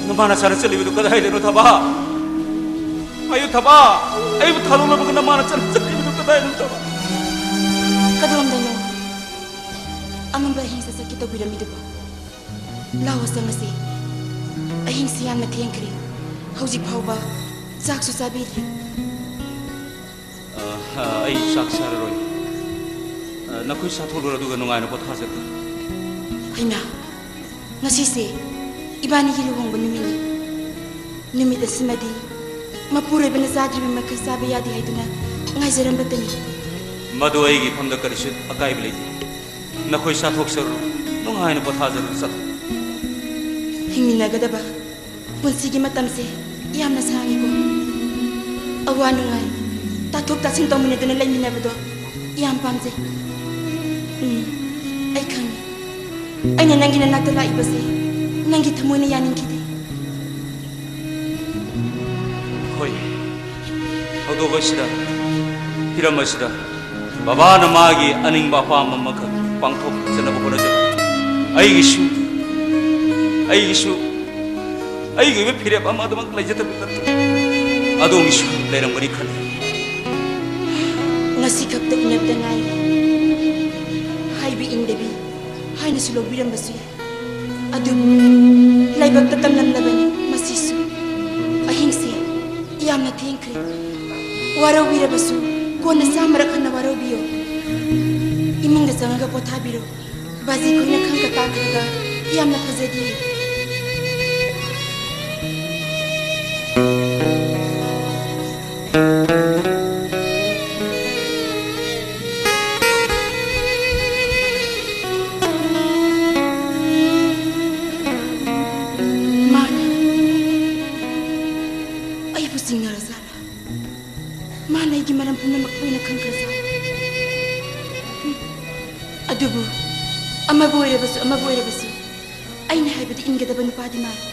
ꯅꯃꯥ ꯅꯃꯥ ꯅꯆꯥꯅ ꯆꯠꯂꯤꯕꯗꯨ ꯀꯗꯥꯏꯗꯅꯣ, ꯊꯕꯥ? ꯑꯌꯨ ꯊꯕꯥ, ꯑꯩꯕꯨ ꯊꯥꯗꯣꯛꯅꯕꯒ ꯅꯃꯥ ꯅꯆꯥꯅ ꯆꯠꯂꯤꯕꯗꯨ ꯀꯗꯥꯏꯗꯅꯣ, ꯊꯕꯥ? ꯀꯗꯣꯝꯗꯅꯣ? ꯑꯃꯝꯕ ꯑꯍꯤꯡꯁꯦ ꯆꯠꯀꯦ ꯇꯧꯕꯤꯔꯝꯃꯤꯗꯨꯕꯨ? ꯂꯥꯛꯑꯣ, ꯆꯪꯉꯁꯤ꯫ ꯑꯍꯤꯡꯁꯤ ꯌꯥꯝꯅ ꯊꯦꯡꯈ꯭ꯔꯦ꯫ ꯍꯧꯖꯤꯛ ꯐꯥꯎꯕ ꯆꯥꯛꯁꯨ ꯆꯥꯕꯤꯗ꯭ꯔꯤ꯫ ꯑ, ꯑ, ꯑꯩ ꯆꯥꯛ ꯆꯥꯔꯔꯣꯏ꯫ ꯑ, ꯅꯈꯣꯏ ꯆꯥꯊꯣꯛꯂꯨꯔꯣ, ꯑꯗꯨꯒ ꯅꯨꯡꯉꯥꯏꯅ ꯄꯣꯊꯥꯖꯔꯣ꯫ ꯍꯩꯃꯥ, ꯉꯁꯤꯁꯦ ꯏꯕꯥꯅꯤꯒꯤ ꯂꯨꯍꯣꯡꯕ ꯅꯨꯃꯤꯠꯅꯤ꯫ ꯅꯨꯃꯤꯠ ꯑꯁꯤꯃꯗꯤ ꯃꯄꯨꯔꯣꯏꯕꯅ ꯆꯥꯗ꯭ꯔꯤꯕ ꯃꯈꯩ ꯆꯥꯕ ꯌꯥꯗꯦ ꯍꯥꯏꯗꯨꯅ ꯉꯥꯏꯖꯔꯝꯕꯇꯅꯤ꯫ ꯃꯗꯨ ꯑꯩꯒꯤ ꯏꯐꯝꯗ ꯀꯔꯤꯁꯨ ꯑꯀꯥꯏꯕ ꯂꯩꯇꯦ꯫ ꯅꯈꯣꯏ ꯆꯥꯊꯣꯛꯆꯔꯨꯔꯣ, ꯅꯨꯡꯉꯥꯏꯅ ꯄꯣꯊꯥꯖꯔꯨꯔꯣ, ꯆꯠꯂꯣ꯫ ꯍꯤꯡꯃꯤꯟꯅꯒꯗꯕ ꯄꯨꯟꯁꯤꯒꯤ ꯃꯇꯝꯁꯦ ꯌꯥꯝꯅ ꯁꯥꯡꯉꯤꯀꯣ꯫ ꯑꯋꯥ ꯅꯨꯡꯉꯥꯏ ꯇꯥꯊꯣꯛ ꯇꯥꯁꯤꯟ ꯇꯧꯃꯤꯟꯅꯗꯨꯅ ꯂꯩꯃꯤꯟꯅꯕꯗꯣ ꯌꯥꯝ ꯄꯥꯝꯖꯩ꯫ ꯎꯝ, ꯑꯩ ꯈꯪꯉꯤ꯫ ꯑꯩꯅ ꯅꯪꯒꯤ ꯅꯅꯥꯛꯇ ꯂꯥꯛꯏꯕꯁꯦ ꯅꯪꯒꯤ ꯊꯃꯣꯏꯅ ꯌꯥꯅꯤꯡꯈꯤꯗꯦ꯫ ꯍꯣꯏ, ꯊꯧꯗꯣꯛ ꯑꯁꯤꯗ, ꯍꯤꯔꯝ ꯑꯁꯤꯗ ꯕꯕꯥꯅ ꯃꯥꯒꯤ ꯑꯅꯤꯡꯕ ꯑꯄꯥꯝꯕ ꯑꯃꯈꯛ ꯄꯥꯡꯊꯣꯛꯆꯅꯕ ꯍꯣꯠꯅꯖꯕ꯫ ꯑꯩꯒꯤꯁꯨ, ꯑꯩꯒꯤꯁꯨ ꯑꯩꯒꯤ ꯑꯣꯏꯕ ꯐꯤꯔꯦꯞ ꯑꯃ ꯑꯗꯨꯃꯛ ꯂꯩꯖꯗꯕ ꯅꯠꯇꯦ꯫ ꯑꯗꯣꯝꯒꯤꯁꯨ ꯂꯩꯔꯝꯒꯅꯤ ꯈꯜꯂꯤ꯫ ꯉꯁꯤ ꯈꯛꯇ ꯎꯅꯕꯗ ꯉꯥꯏꯔꯤ꯫ ꯍꯥꯏꯕ ꯏꯟꯗꯕꯤ ꯍꯥꯏꯅꯁꯨ ꯂꯧꯕꯤꯔꯝꯕꯁꯨ ꯌꯥꯏ꯫ ꯑꯗꯨꯕꯨ ꯂꯥꯏꯕꯛꯇ ꯇꯝꯂꯝꯂꯕꯅꯤ ꯃꯁꯤꯁꯨ꯫ ꯑꯍꯤꯡꯁꯦ ꯌꯥꯝꯅ ꯊꯦꯡꯈ꯭ꯔꯦ꯫ ꯋꯥꯔꯧꯕꯤꯔꯕꯁꯨ ꯀꯣꯟꯅ ꯆꯥꯝꯃꯔꯛ ꯍꯟꯅ ꯋꯥꯔꯧꯕꯤꯌꯨ꯫ ꯏꯃꯨꯡꯗ ꯆꯪꯉꯒ ꯄꯣꯊꯥꯕꯤꯔꯣ꯫ ꯕꯥꯖꯤ ꯈꯣꯏꯅ ꯈꯪꯒ ꯇꯥꯈ꯭ꯔꯒ ꯌꯥꯝꯅ ꯐꯖꯗꯤꯌꯦ꯫ ꯃꯥꯅ ꯑꯩꯕꯨ ꯆꯤꯡꯅꯔꯖꯥꯠꯂꯥ? ꯃꯥꯅ ꯑꯩꯒꯤ ꯃꯔꯝ ꯄꯨꯝꯅꯃꯛ ꯂꯣꯏꯅ ꯈꯪꯈ꯭ꯔꯖꯥꯠꯂꯥ? ꯑꯗꯨꯕꯨ ꯑꯃꯕꯨ ꯑꯣꯏꯔꯕꯁꯨ, ꯑꯃꯕꯨ ꯑꯣꯏꯔꯕꯁꯨ, ꯑꯩꯅ ꯍꯥꯏꯕꯗꯤ ꯏꯟꯒꯗꯕ ꯅꯨꯄꯥꯗꯤ ꯃꯥꯜꯂꯤ꯫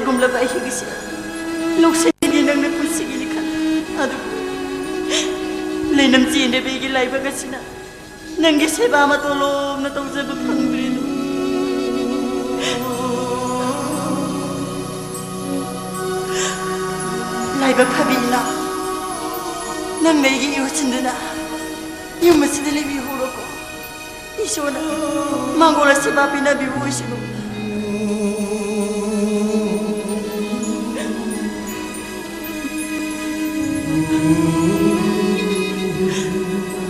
ꯂꯩꯒꯨꯝꯂꯕ ꯑꯩꯒꯤꯁꯦ ꯂꯧꯁꯤꯡꯒꯤ ꯅꯪꯅ ꯄꯨꯟꯁꯤꯒꯤꯅꯤ ꯈꯟ ꯑꯗꯨꯕꯨ ꯂꯩꯅꯝ ꯆꯦꯟꯗꯕꯤꯒꯤ ꯂꯥꯏꯕꯛ ꯑꯁꯤꯅ ꯅꯪꯒꯤ ꯁꯦꯕꯥ ꯃꯇꯣ ꯂꯣꯝꯅ ꯇꯧꯖꯕ ꯐꯪꯗ꯭ꯔꯤꯗꯨ꯫ ꯂꯥꯏꯕꯛ ꯐꯕꯤ ꯏꯅꯥꯎ, ꯅꯪꯅ ꯑꯩꯒꯤ ꯏꯍꯨꯠ ꯁꯤꯟꯗꯨꯅ ꯌꯨꯝ ꯑꯁꯤꯗ ꯂꯩꯕꯤꯍꯧꯔꯣꯀꯣ꯫ ꯏꯁꯣꯔꯅ ꯃꯉꯣꯟꯗ ꯁꯦꯕꯥ ꯄꯤꯅꯕꯤꯕ ꯑꯣꯏꯁꯅꯨ꯫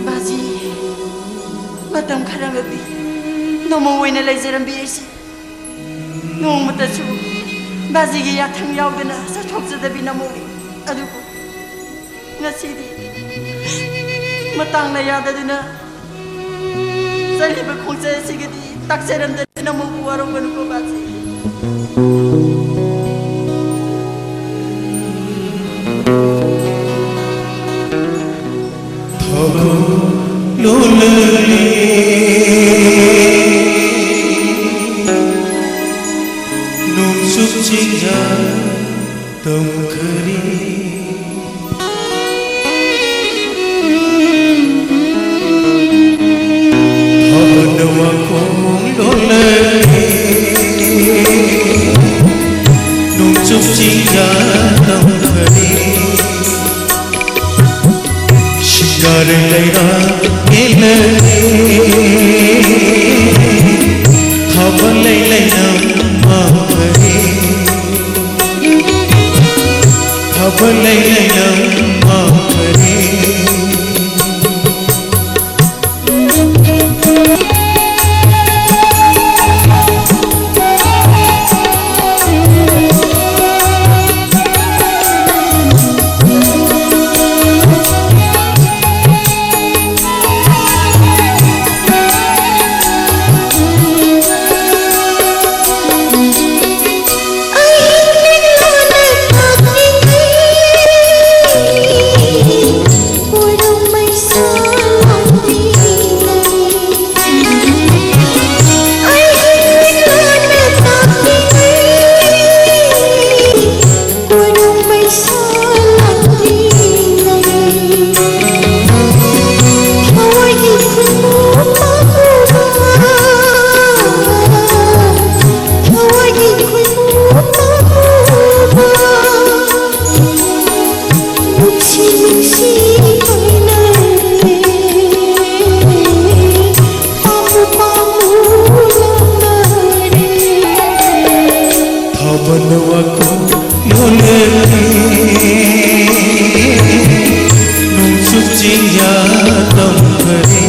ꯕꯥꯖꯤ, ꯃꯇꯝ ꯈꯔꯃꯛꯇꯤ ꯅꯃꯧ ꯑꯣꯏꯅ ꯂꯩꯖꯔꯝꯕꯤꯔꯁꯤ꯫ ꯅꯣꯡꯃꯇꯁꯨ ꯕꯥꯖꯤꯒꯤ ꯌꯥꯊꯪ ꯌꯥꯎꯗꯅ ꯆꯠꯊꯣꯛꯆꯗꯕꯤ ꯅꯃꯧꯅꯤ꯫ ꯑꯗꯨꯕꯨ ꯉꯁꯤꯗꯤ ꯃꯇꯥꯡꯅ ꯌꯥꯗꯗꯨꯅ ꯆꯠꯂꯤꯕ ꯈꯣꯡꯆꯠ ꯑꯁꯤꯒꯤꯗꯤ ꯇꯥꯛꯆꯔꯝꯗꯗꯨꯅ ꯃꯧꯕꯨ ꯋꯥꯔꯧꯒꯅꯨꯀꯣ ꯕꯥꯖꯤ꯫ ꯊꯕꯛ ꯂꯣꯜꯂꯦ ꯅꯣꯡꯆꯨꯞ ꯆꯤꯡꯌꯥ ꯇꯝꯈꯔꯤ꯫ ꯊꯥꯕꯜ ꯋꯥꯈꯣꯡ ꯂꯣꯜꯂꯦ ꯅꯣꯡꯆꯨꯞ ꯆꯤꯡꯌꯥ ꯇꯝꯈꯔꯤ꯫ ꯁꯤꯡꯒꯥꯔꯩ ꯂꯩꯔꯥꯡ ꯏꯜꯂꯦ ꯊꯥꯕꯜ ꯂꯩ ꯂꯩꯅꯝ ꯃꯥꯡꯈꯔꯦ꯫ ꯊꯥꯕꯜ ꯂꯩ ꯂꯩꯅꯝ ꯃꯥꯡꯈꯔꯦ꯫ ꯅꯨꯡꯁꯤ ꯅꯨꯡꯁꯤ ꯍꯥꯏꯅꯔꯦ, ꯄꯥꯝꯃꯨ ꯄꯥꯝꯃꯨ ꯂꯥꯛꯅꯔꯦ꯫ ꯊꯥꯕꯜ ꯋꯥꯈꯣꯡ ꯂꯣꯜꯂꯦ, ꯅꯣꯡꯆꯨꯞ ꯆꯤꯡꯌꯥ ꯇꯝꯈꯔꯦ꯫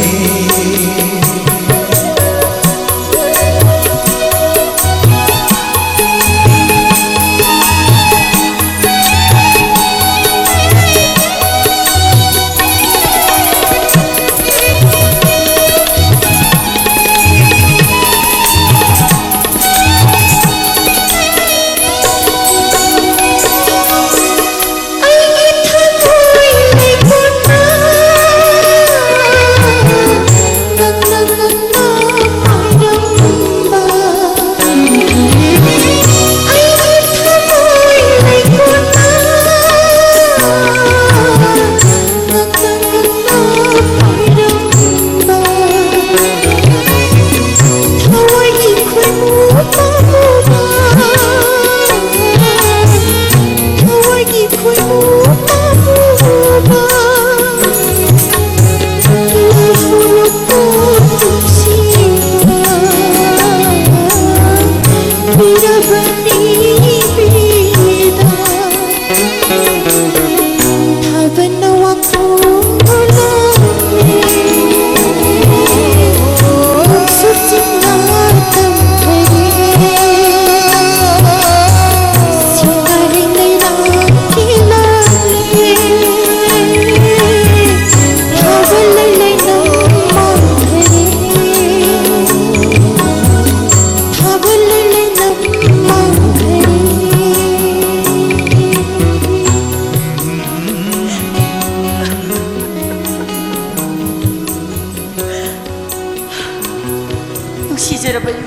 ꯅꯨꯡꯁꯤꯖꯔꯕ ꯌꯨꯝ,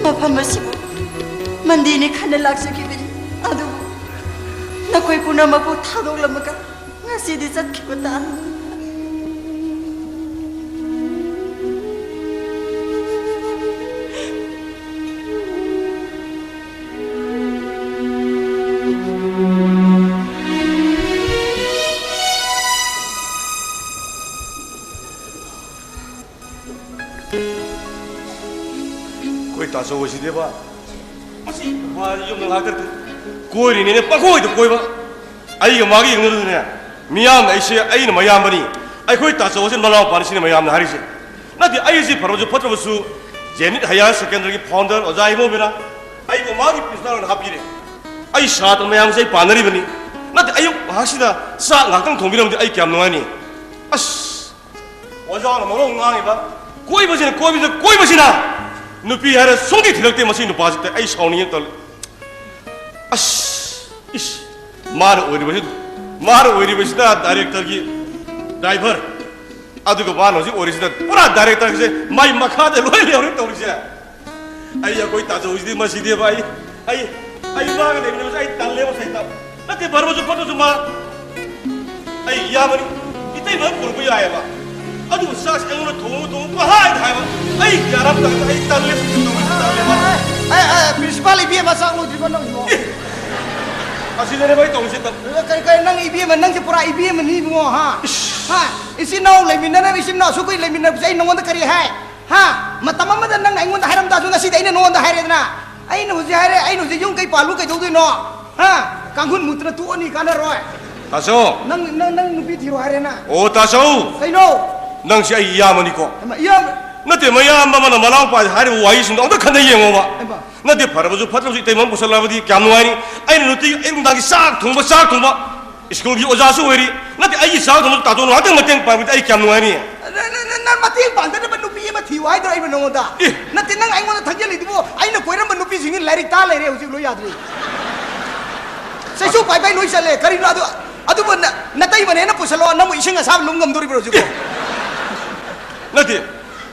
ꯃꯐꯝ ꯑꯁꯤꯕꯨ ꯃꯟꯗꯤꯔꯅꯤ ꯈꯟꯅ ꯂꯥꯛꯆꯈꯤꯕꯅꯤ꯫ ꯑꯗꯨꯕꯨ ꯅꯈꯣꯏ ꯄꯨꯝꯅꯃꯛꯄꯨ ꯊꯥꯗꯣꯛꯂꯝꯃꯒ ꯉꯁꯤꯗꯤ ꯆꯠꯈꯤꯕ ꯇꯥꯔꯦ꯫ ꯑꯆꯧꯕꯁꯤꯗꯤꯕ, ꯃꯁꯤ ꯅꯨꯄꯥꯁꯤ ꯌꯨꯝꯗ ꯉꯥꯛꯇ ꯀꯣꯏꯔꯤꯅꯦꯅ ꯄꯪꯀꯣꯏꯗ ꯀꯣꯏꯕ꯫ ꯑꯩꯒ ꯃꯥꯒ ꯌꯦꯡꯅꯔꯨꯗꯅꯦ, ꯃꯤꯌꯥꯝꯅ ꯑꯩꯁꯦ, ꯑꯩꯅ ꯃꯌꯥꯝꯕꯅꯤ, ꯑꯩꯈꯣꯏ ꯇꯥꯆꯧ ꯑꯁꯤ ꯃꯅꯥꯎꯄꯥꯅꯤ ꯁꯤꯅ ꯃꯌꯥꯝꯅ ꯍꯥꯏꯔꯤꯁꯦ꯫ ꯅꯠꯇꯦ, ꯑꯩꯁꯤ ꯐꯔꯕꯁꯨ ꯐꯠꯇ꯭ꯔꯕꯁꯨ ꯖꯦꯅꯤꯠ ꯍꯥꯌꯔ ꯁꯦꯀꯦꯟꯗꯔꯤꯒꯤ ꯐꯥꯎꯟꯗꯔ ꯑꯣꯖꯥ ꯏꯕꯣꯝꯕꯤꯅ ꯑꯩꯕꯨ ꯃꯥꯒꯤ ꯄ꯭ꯔꯤꯟꯁꯤꯄꯥꯜ ꯑꯣꯏꯅ ꯍꯥꯞꯄꯤꯔꯦ꯫ ꯑꯩ ꯁꯥꯇ꯭ꯔ ꯃꯌꯥꯝꯁꯦ ꯑꯩ ꯄꯥꯟꯅꯔꯤꯕꯅꯤ꯫ ꯅꯠꯇꯦ, ꯑꯌꯨꯛ ꯉꯥꯏꯍꯥꯛꯁꯤꯗ ꯆꯥꯛ ꯉꯥꯏꯍꯥꯛꯇꯪ ꯊꯣꯡꯕꯤꯔꯝꯃꯗꯤ ꯑꯩ ꯀꯌꯥꯝ ꯅꯨꯡꯉꯥꯏꯅꯤ꯫ ꯑꯁ! ꯑꯣꯖꯥꯅ ꯃꯔꯣꯜ ꯉꯥꯡꯉꯤꯕ, ꯀꯣꯏꯕꯁꯤꯅ, ꯀꯣꯏꯕꯁꯤꯅ, ꯀꯣꯏꯕꯁꯤꯅ! ꯅꯨꯄꯤ ꯍꯥꯏꯔ ꯁꯨꯡꯊꯤ ꯊꯤꯔꯛꯇꯦ ꯃꯁꯤ ꯅꯨꯄꯥꯁꯤꯗ꯫ ꯑꯩ ꯁꯥꯎꯅꯤꯡꯉꯦ ꯇꯧꯔꯦ꯫ ꯑꯁ! ꯏꯁ! ꯃꯥꯅ ꯑꯣꯏꯔꯤꯕꯁꯤ, ꯃꯥꯅ ꯑꯣꯏꯔꯤꯕꯁꯤꯅ ꯗꯥꯏꯔꯦꯛꯇꯔꯒꯤ ꯗ꯭ꯔꯥꯏꯚꯔ, ꯑꯗꯨꯒ ꯃꯥꯅ ꯍꯧꯖꯤꯛ ꯑꯣꯏꯔꯤꯁꯤꯅ ꯄꯨꯔꯥ ꯗꯥꯏꯔꯦꯛꯇꯔꯁꯦ ꯃꯥꯏ ꯃꯈꯥꯗ ꯂꯣꯏ ꯂꯩꯍꯧꯔꯦ ꯇꯧꯔꯤꯁꯦ꯫ ꯑꯩ, ꯑꯩꯈꯣꯏ ꯇꯥꯆꯧꯁꯤꯗꯤ ꯃꯁꯤꯗꯤꯕ, ꯑꯩ, ꯑꯩ, ꯑꯩ ꯃꯥꯒ ꯂꯩꯃꯤꯟꯅꯕꯁꯦ ꯑꯩ ꯇꯜꯂꯦꯕ ꯁꯩꯇ꯫ ꯅꯠꯇꯦ, ꯐꯔꯕꯁꯨ ꯐꯠꯇ꯭ꯔꯁꯨ ꯃꯥ ꯑꯩ ꯏꯌꯥꯝꯕꯅꯤ, ꯏꯇꯩꯃ ꯄꯨꯔꯛꯄ ꯌꯥꯏꯑꯕ꯫ ꯑꯗꯨꯕꯨ ꯆꯥꯛꯁꯦ ꯑꯩꯉꯣꯟꯗ ꯊꯣꯡꯉꯨ, ꯊꯣꯡꯉꯨ ꯄꯪꯍꯥꯏꯗ ꯍꯥꯏꯕ꯫ ꯑꯩ ꯒ꯭ꯌꯥꯟ ꯑꯃ ꯇꯥꯗꯦ, ꯑꯩ ꯇꯜꯂꯦ, ꯇꯧꯔꯤꯁꯦ ꯇꯜꯂꯦꯕ꯫ ꯑꯦ, ꯑꯦ, ꯄ꯭ꯔꯤꯟꯁꯤꯄꯥꯜ ꯏꯕꯦꯝꯃ ꯆꯥꯛ ꯂꯣꯏꯗ꯭ꯔꯤꯕꯣ ꯅꯪꯕꯣ? ꯑꯦ, ꯑꯁꯤꯗꯅꯦꯕ ꯑꯩ ꯇꯧꯔꯤꯁꯦ ꯇꯜ- ꯀꯔꯤ, ꯀꯔꯤ, ꯅꯪ ꯏꯕꯦꯝꯃ, ꯅꯪꯁꯦ ꯄꯨꯔꯥ ꯏꯕꯦꯝꯃꯅꯤ ꯏꯕꯨꯡꯉꯣ, ꯍꯥ? ꯏꯁ꯫ ꯍꯥ? ꯏꯆꯤꯟ ꯏꯅꯥꯎ ꯂꯩꯃꯤꯟꯅꯅꯕ, ꯏꯆꯤꯟ ꯏꯅꯥꯎ ꯑꯁꯨꯛ ꯀꯨꯏ ꯂꯩꯃꯤꯟꯅꯔꯛꯄꯁꯦ ꯑꯩ ꯅꯉꯣꯟꯗ ꯀꯔꯤ ꯍꯥꯏ? ꯍꯥ? ꯃꯇꯝ ꯑꯃꯗ ꯅꯪꯅ ꯑꯩꯉꯣꯟꯗ ꯍꯥꯏꯔꯝ ꯇꯥꯔꯁꯨ ꯉꯁꯤꯗꯤ ꯑꯩꯅ ꯅꯉꯣꯟꯗ ꯍꯥꯏꯔꯦꯗꯅ꯫ ꯑꯩꯅ ꯍꯧꯖꯤꯛ ꯍꯥꯏꯔꯦ, ꯑꯩꯅ ꯍꯧꯖꯤꯛ ꯌꯨꯝ ꯀꯩ ꯄꯥꯜꯂꯨ ꯀꯩꯗꯧꯗꯣꯏꯅꯣ? ꯍꯥ? ꯀꯥꯡꯈꯨꯟ ꯃꯨꯠꯇꯅ ꯇꯣꯛꯑꯅꯤ, ꯀꯥꯟꯅꯔꯣꯏ꯫ ꯇꯥꯆꯧ꯫ ꯅꯪ, ꯅꯪ, ꯅꯪ ꯅꯨꯄꯤ ꯊꯤꯔꯣ ꯍꯥꯏꯔꯦꯅ꯫ ꯑꯣ, ꯇꯥꯆꯧ꯫ ꯀꯩꯅꯣ? ꯅꯪꯁꯦ ꯑꯩ ꯏꯌꯥꯝꯕꯅꯤꯀꯣ꯫ ꯍꯩꯃꯥ, ꯏꯌꯥꯝꯕ꯫ ꯅꯠꯇꯦ, ꯃꯌꯥꯝꯕ ꯑꯃꯅ ꯃꯅꯥꯎꯄꯥꯗ ꯍꯥꯏꯔꯤꯕ ꯋꯥꯍꯩꯁꯤꯡꯗꯣ ꯑꯝꯇ ꯈꯟꯅ ꯌꯦꯡꯉꯣꯕ꯫ ꯍꯩꯃꯥ꯫ ꯅꯠꯇꯦ, ꯐꯔꯕꯁꯨ ꯐꯠꯇ꯭ꯔꯕꯁꯨ ꯏꯇꯩꯃ ꯑꯃ ꯄꯨꯁꯜꯂꯛꯑꯕꯗꯤ ꯀꯌꯥꯝ ꯅꯨꯡꯉꯥꯏꯅꯤ? ꯑꯩꯅ ꯅꯨꯡꯇꯤꯒꯤ ꯑꯌꯨꯛ ꯅꯨꯡꯗꯥꯡꯒꯤ ꯆꯥꯛ ꯊꯣꯡꯕ, ꯆꯥꯛ ꯊꯣꯡꯕ꯫ ꯁ꯭ꯀꯨꯜꯒꯤ ꯑꯣꯖꯥꯁꯨ ꯑꯣꯏꯔꯤ꯫ ꯅꯠꯇꯦ, ꯑꯩꯒꯤ ꯆꯥꯛ ꯊꯣꯡꯕꯗ ꯇꯥꯇꯣꯟ ꯉꯥꯛꯇꯪ ꯃꯇꯦꯡ ꯄꯥꯡꯕꯗꯤ ꯑꯩ ꯀꯌꯥꯝ ꯅꯨꯡꯉꯥꯏꯅꯤ? ꯅ-, ꯅ-, ꯅ-, ꯅꯪ ꯃꯇꯦꯡ ꯄꯥꯡꯖꯅꯕ ꯅꯨꯄꯤ ꯑꯃ ꯊꯤꯌꯨ ꯍꯥꯏꯗ꯭ꯔꯣ ꯑꯩꯕꯨ ꯅꯉꯣꯟꯗ? ꯑꯦ꯫ ꯅꯠꯇꯦ, ꯅꯪ ꯑꯩꯉꯣꯟꯗ ꯊꯛꯖꯜꯂꯤꯗꯨꯕꯨ ꯑꯩꯅ ꯀꯣꯏꯔꯝꯕ ꯅꯨꯄꯤꯁꯤꯡꯗꯤ ꯂꯥꯏꯔꯤꯛ ꯇꯥ ꯂꯩꯔꯦ, ꯍꯧꯖꯤꯛ ꯂꯣꯏ ꯌꯥꯗ꯭ꯔꯦ꯫ ꯆꯩꯁꯨ ꯄꯥꯏꯕꯩ ꯂꯣꯏ ꯆꯠꯂꯦ꯫ ꯀꯔꯤꯅꯣ ꯑꯗꯨ? ꯑꯗꯨꯕꯨ ꯅ-, ꯅꯇꯩꯃꯅꯦꯅ ꯄꯨꯁꯜꯂꯣ, ꯅꯪꯕꯨ ꯏꯁꯤꯡ ꯑꯁꯥꯕ ꯂꯨꯝ ꯉꯝꯗꯣꯔꯤꯕ꯭ꯔꯣ ꯍꯧꯖꯤꯛꯄꯨ? ꯅꯠꯇꯦ,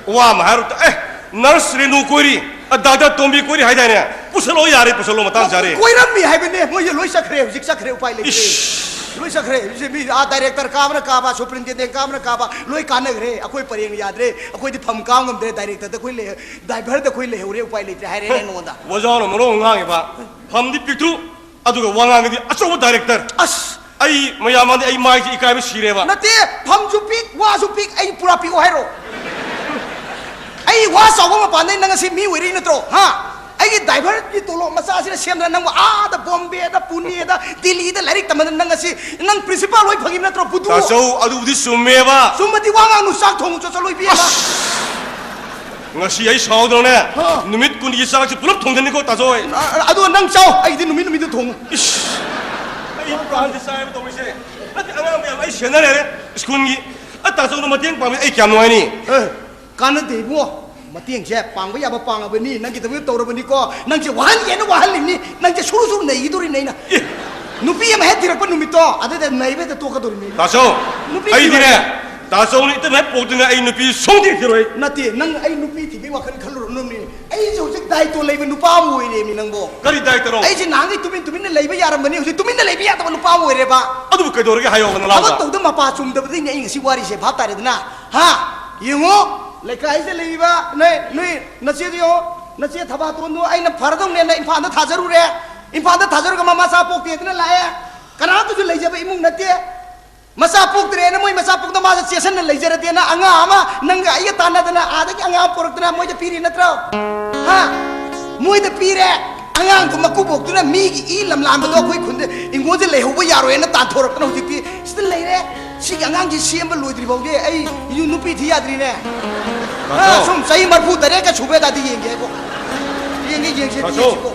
ꯋꯥ ꯑꯃ ꯍꯥꯏꯔꯨ ꯇ-, ꯑꯦ, ꯅꯔꯁ ꯔꯦꯅꯨ ꯀꯣꯏꯔꯤ, ꯑ, ꯗꯥꯛꯇꯔ ꯇꯣꯝꯕꯤ ꯀꯣꯏꯔꯤ ꯍꯥꯏꯗꯥꯏꯅꯦ? ꯄꯨꯁꯜꯂꯣ ꯌꯥꯔꯦ, ꯄꯨꯁꯜꯂꯣ, ꯃꯇꯥꯡ ꯆꯥꯔꯦ꯫ ꯀꯣꯏꯔꯝꯃꯤ ꯍꯥꯏꯕꯅꯦ, ꯃꯣꯏꯁꯦ ꯂꯣꯏ ꯆꯠꯈ꯭ꯔꯦ, ꯍꯧꯖꯤꯛ ꯆꯠꯈ꯭ꯔꯦ, ꯎꯄꯥꯏ ꯂꯩꯇ꯭ꯔꯦ꯫ ꯏꯁ꯫ ꯂꯣꯏ ꯆꯠꯈ꯭ꯔꯦ꯫ ꯍꯧꯖꯤꯛ ꯃꯤ ꯑꯥ ꯗꯥꯏꯔꯦꯛꯇꯔ ꯀꯥꯕꯅ ꯀꯥꯕ, ꯁꯨꯄ꯭ꯔꯤꯟꯇꯦꯟꯗꯦꯟ ꯀꯥꯕꯅ ꯀꯥꯕ, ꯂꯣꯏ ꯀꯥꯟꯅꯈ꯭ꯔꯦ꯫ ꯑꯩꯈꯣꯏ ꯄꯔꯦꯡ ꯌꯥꯗ꯭ꯔꯦ, ꯑꯩꯈꯣꯏꯗꯤ ꯐꯝ ꯀꯥꯕ ꯉꯝꯗ꯭ꯔꯦ, ꯗꯥꯏꯔꯦꯛꯇꯔꯗ ꯑꯩꯈꯣꯏ ꯂꯩ-, ꯗ꯭ꯔꯥꯏꯚꯔꯗ ꯑꯩꯈꯣꯏ ꯂꯩꯍꯧꯔꯦ, ꯎꯄꯥꯏ ꯂꯩꯇ꯭ꯔꯦ ꯍꯥꯏꯔꯦ ꯅꯉꯣꯟꯗ꯫ ꯑꯣꯖꯥꯅ ꯃꯔꯣꯟ ꯑꯃ ꯉꯥꯡꯉꯤꯕ, ꯐꯝꯗꯤ ꯄꯤꯛꯇ꯭ꯔꯨ, ꯑꯗꯨꯒ ꯋꯥ ꯉꯥꯡꯒꯗꯤ ꯑꯆꯧꯕ ꯗꯥꯏꯔꯦꯛꯇꯔ꯫ ꯑꯁ! ꯑꯩ ꯃꯌꯥꯝ ꯃꯥꯡꯗ ꯑꯩ ꯃꯥꯏꯁꯦ ꯏꯀꯥꯏꯕ ꯁꯤꯔꯦꯕ꯫ ꯅꯠꯇꯦ, ꯐꯝꯁꯨ ꯄꯤꯛ, ꯋꯥꯁꯨ ꯄꯤꯛ, ꯑꯩ ꯄꯨꯔꯥ ꯄꯤꯛꯑꯣ ꯍꯥꯏꯔꯣ? ꯑꯩ ꯋꯥ ꯆꯥꯎꯕ ꯃꯄꯥꯟꯗꯩ ꯅꯪ ꯉꯁꯤ ꯃꯤ ꯑꯣꯏꯔꯛꯏ ꯅꯠꯇ꯭ꯔꯣ? ꯍꯥ? ꯑꯩꯒꯤ ꯗ꯭ꯔꯥꯏꯚꯔꯒꯤ ꯇꯣꯂꯣꯞ ꯃꯆꯥꯁꯤꯅ ꯁꯦꯝꯗꯅ ꯅꯪꯕꯨ ꯑꯥꯗ ꯕꯣꯝꯕꯦꯗ, ꯄꯨꯅꯦꯗ, ꯗꯤꯜꯂꯤꯗ ꯂꯥꯏꯔꯤꯛ ꯇꯝꯕꯗ ꯅꯪ ꯉꯁꯤ ꯅꯪ ꯄ꯭ꯔꯤꯟꯁꯤꯄꯥꯜ ꯑꯣꯏ ꯐꯪꯉꯤ ꯅꯠꯇ꯭ꯔꯣ, ꯕꯨꯗꯨ? ꯇꯥꯆꯧ, ꯑꯗꯨꯕꯨꯗꯤ ꯆꯨꯝꯃꯦꯕ꯫ ꯆꯨꯝꯃꯗꯤ ꯋꯥ ꯉꯥꯡꯅꯨ, ꯆꯥꯛ ꯊꯣꯡꯉꯨ ꯆꯣ, ꯆꯠꯂꯣ ꯏꯕꯦꯝꯃ꯫ ꯉꯁꯤ ꯑꯩ ꯁꯥꯎꯗ꯭ꯔꯣꯅꯦ? ꯍꯥ꯫ ꯅꯨꯃꯤꯠ ꯀꯨꯟꯒꯤ ꯆꯥꯛꯁꯤ ꯄꯨꯂꯞ ꯊꯣꯡꯖꯅꯤꯀꯣ, ꯇꯥꯆꯧ ꯑꯩ꯫ ꯑ, ꯑꯗꯣ ꯅꯪ ꯆꯥꯎ, ꯑꯩꯗꯤ ꯅꯨꯃꯤꯠ ꯅꯨꯃꯤꯠꯇ ꯊꯣꯡꯉꯨ꯫ ꯏꯁ! ꯑꯩ ꯄ꯭ꯔꯥꯟꯁꯦ ꯆꯥꯏꯕ ꯇꯧꯔꯤꯁꯦ꯫ ꯅꯠꯇꯦ, ꯑꯉꯥꯡ ꯃꯌꯥꯝ ꯑꯩ ꯁꯦꯟꯅ ꯂꯩꯔꯦ ꯁ꯭ꯀꯨꯜꯒꯤ꯫ ꯑ, ꯇꯥꯆꯧꯅ ꯃꯇꯦꯡ ꯄꯥꯡꯕꯤ ꯑꯩ ꯀꯌꯥꯝ ꯅꯨꯡꯉꯥꯏꯅꯤ? ꯑꯦ, ꯀꯥꯟꯅꯗꯦ ꯏꯕꯨꯡꯉꯣ꯫ ꯃꯇꯦꯡꯁꯦ ꯄꯥꯡꯕ ꯌꯥꯕ ꯄꯥꯡꯉꯕꯅꯤ, ꯅꯪꯒꯤꯗꯃꯛꯇ ꯇꯧꯔꯕꯅꯤꯀꯣ꯫ ꯅꯪꯁꯦ ꯋꯥꯍꯟꯒꯦꯅ ꯋꯥꯍꯜꯂꯤꯕꯅꯤ꯫ ꯅꯪꯁꯦ ꯁꯨꯔꯨ ꯁꯨꯔꯨ ꯅꯩꯈꯤꯗꯣꯔꯤꯅꯦ ꯑꯩꯅ꯫ ꯑꯦ! ꯅꯨꯄꯤ ꯑꯃ ꯍꯦꯛ ꯊꯤꯔꯛꯄ ꯅꯨꯃꯤꯠꯇꯣ, ꯑꯗꯨꯗ ꯅꯩꯕ ꯍꯦꯛꯇ ꯇꯣꯛꯀꯗꯧꯔꯤꯅꯦ꯫ ꯇꯥꯆꯧ, ꯅꯨꯄꯤ ꯑꯩꯗꯤꯅꯦ, ꯊꯤꯔꯣꯏ꯫ ꯇꯥꯆꯧꯅ ꯏꯇꯃꯛ ꯍꯦꯛ ꯄꯣꯛꯇ꯭ꯔꯤꯉꯩ ꯑꯩ ꯅꯨꯄꯤ ꯁꯨꯡꯊꯤ ꯊꯤꯔꯣꯏ꯫ ꯅꯠꯇꯦ, ꯅꯪ ꯑꯩ ꯅꯨꯄꯤ ꯊꯤꯕꯒꯤ ꯋꯥꯈꯜ ꯈꯜꯂꯨꯔꯅꯨꯅꯦ꯫ ꯑꯩꯁꯦ ꯍꯧꯖꯤꯛ ꯗꯥꯏꯇꯣ ꯂꯩꯕ ꯅꯨꯄꯥ ꯑꯃ ꯑꯣꯏꯔꯦꯃꯤ ꯅꯪꯕꯣ꯫ ꯀꯔꯤ ꯗꯥꯏꯇꯅꯣ? ꯑꯩꯁꯦ ꯅꯍꯥꯟꯒꯩ ꯇꯨꯃꯤꯟ ꯇꯨꯃꯤꯟꯅ ꯂꯩꯕ ꯌꯥꯔꯝꯕꯅꯤ, ꯍꯧꯖꯤꯛ ꯇꯨꯃꯤꯟꯅ ꯂꯩꯕ ꯌꯥꯗꯕ ꯅꯨꯄꯥ ꯑꯃ ꯑꯣꯏꯔꯦꯕ꯫ ꯑꯗꯨꯕꯨ ꯀꯩꯗꯧꯔꯒꯦ ꯍꯥꯏꯌꯣ, ꯅꯅꯥꯎꯗ? ꯊꯕꯛ ꯇꯧꯗ ꯃꯄꯥ ꯆꯨꯝꯗꯕꯗꯩꯅꯦ ꯑꯩ ꯉꯁꯤ ꯋꯥꯔꯤꯁꯦ, ꯚꯥꯞ ꯇꯥꯔꯦꯗꯅ? ꯍꯥ? ꯌꯦꯡꯉꯣ, ꯂꯩꯀꯥꯏꯁꯤꯗ ꯂꯩꯔꯤꯕ ꯅꯣꯏ, ꯅꯣꯏ ꯅꯆꯦꯗꯣ ꯌꯦꯡꯉꯣ, ꯅꯆꯦ ꯊꯕꯥꯇꯣꯟꯗꯣ ꯑꯩꯅ ꯐꯔꯗꯧꯅꯦꯅ ꯏꯝꯐꯥꯜꯗ ꯊꯥꯖꯔꯨꯔꯦ꯫ ꯏꯝꯐꯥꯜꯗ ꯊꯥꯖꯔꯒ ꯃꯃꯥ ꯃꯆꯥ ꯄꯣꯛꯇꯦꯗꯅ ꯂꯥꯛꯑꯦ꯫ ꯀꯅꯥꯝꯇꯁꯨ ꯂꯩꯖꯕ ꯏꯃꯨꯡ ꯅꯠꯇꯦ꯫ ꯃꯆꯥ ꯄꯣꯛꯇ꯭ꯔꯦꯅ ꯃꯣꯏ ꯃꯆꯥ ꯄꯣꯛꯇ ꯃꯥꯁꯦ ꯆꯦꯁꯟꯅ ꯂꯩꯖꯔꯗꯦꯅ ꯑꯉꯥꯡ ꯑꯃ ꯅꯪꯒ ꯑꯩꯒ ꯇꯥꯟꯅꯗꯅ ꯑꯥꯗꯒꯤ ꯑꯉꯥꯡ ꯑꯃ ꯄꯣꯔꯛꯇꯅ ꯃꯣꯏꯗ ꯄꯤꯔꯤ ꯅꯠꯇ꯭ꯔꯣ? ꯍꯥ? ꯃꯣꯏꯗ ꯄꯤꯔꯦ꯫ ꯑꯉꯥꯡꯗꯨ ꯃꯀꯨꯕꯣꯛꯇꯨꯅ ꯃꯤꯒꯤ ꯏ ꯂꯝꯂꯥꯟꯕꯗꯣ ꯑꯩꯈꯣꯏ ꯈꯨꯟꯗ ꯏꯪꯒꯣꯟꯁꯦ ꯂꯩꯍꯧꯕ ꯌꯥꯔꯣꯏꯅ ꯇꯥꯟꯊꯣꯔꯛꯇꯅ ꯍꯧꯖꯤꯛꯇꯤ ꯁꯤꯗ ꯂꯩꯔꯦ꯫ ꯁꯤꯒꯤ ꯑꯉꯥꯡꯁꯤ ꯁꯦꯝꯕ ꯂꯣꯏꯗ꯭ꯔꯤ ꯐꯥꯎꯗꯤ ꯑꯩ ꯌꯨ-, ꯅꯨꯄꯤ ꯊꯤ ꯌꯥꯗ꯭ꯔꯤꯅꯦ꯫ ꯃꯥꯗꯣ꯫ ꯑꯥ, ꯁꯨꯝ ꯆꯍꯤ ꯃꯔꯤꯐꯨ ꯇꯔꯦꯠꯀ ꯁꯨꯕ ꯑꯗꯥꯏꯗ ꯌꯦꯡꯒꯦ ꯍꯥꯏꯕꯣ꯫ ꯌꯦꯡꯒꯦ, ꯌꯦꯡꯁꯦ, ꯃꯥꯗꯣ꯫ ꯌꯦꯡꯁꯤꯀꯣ꯫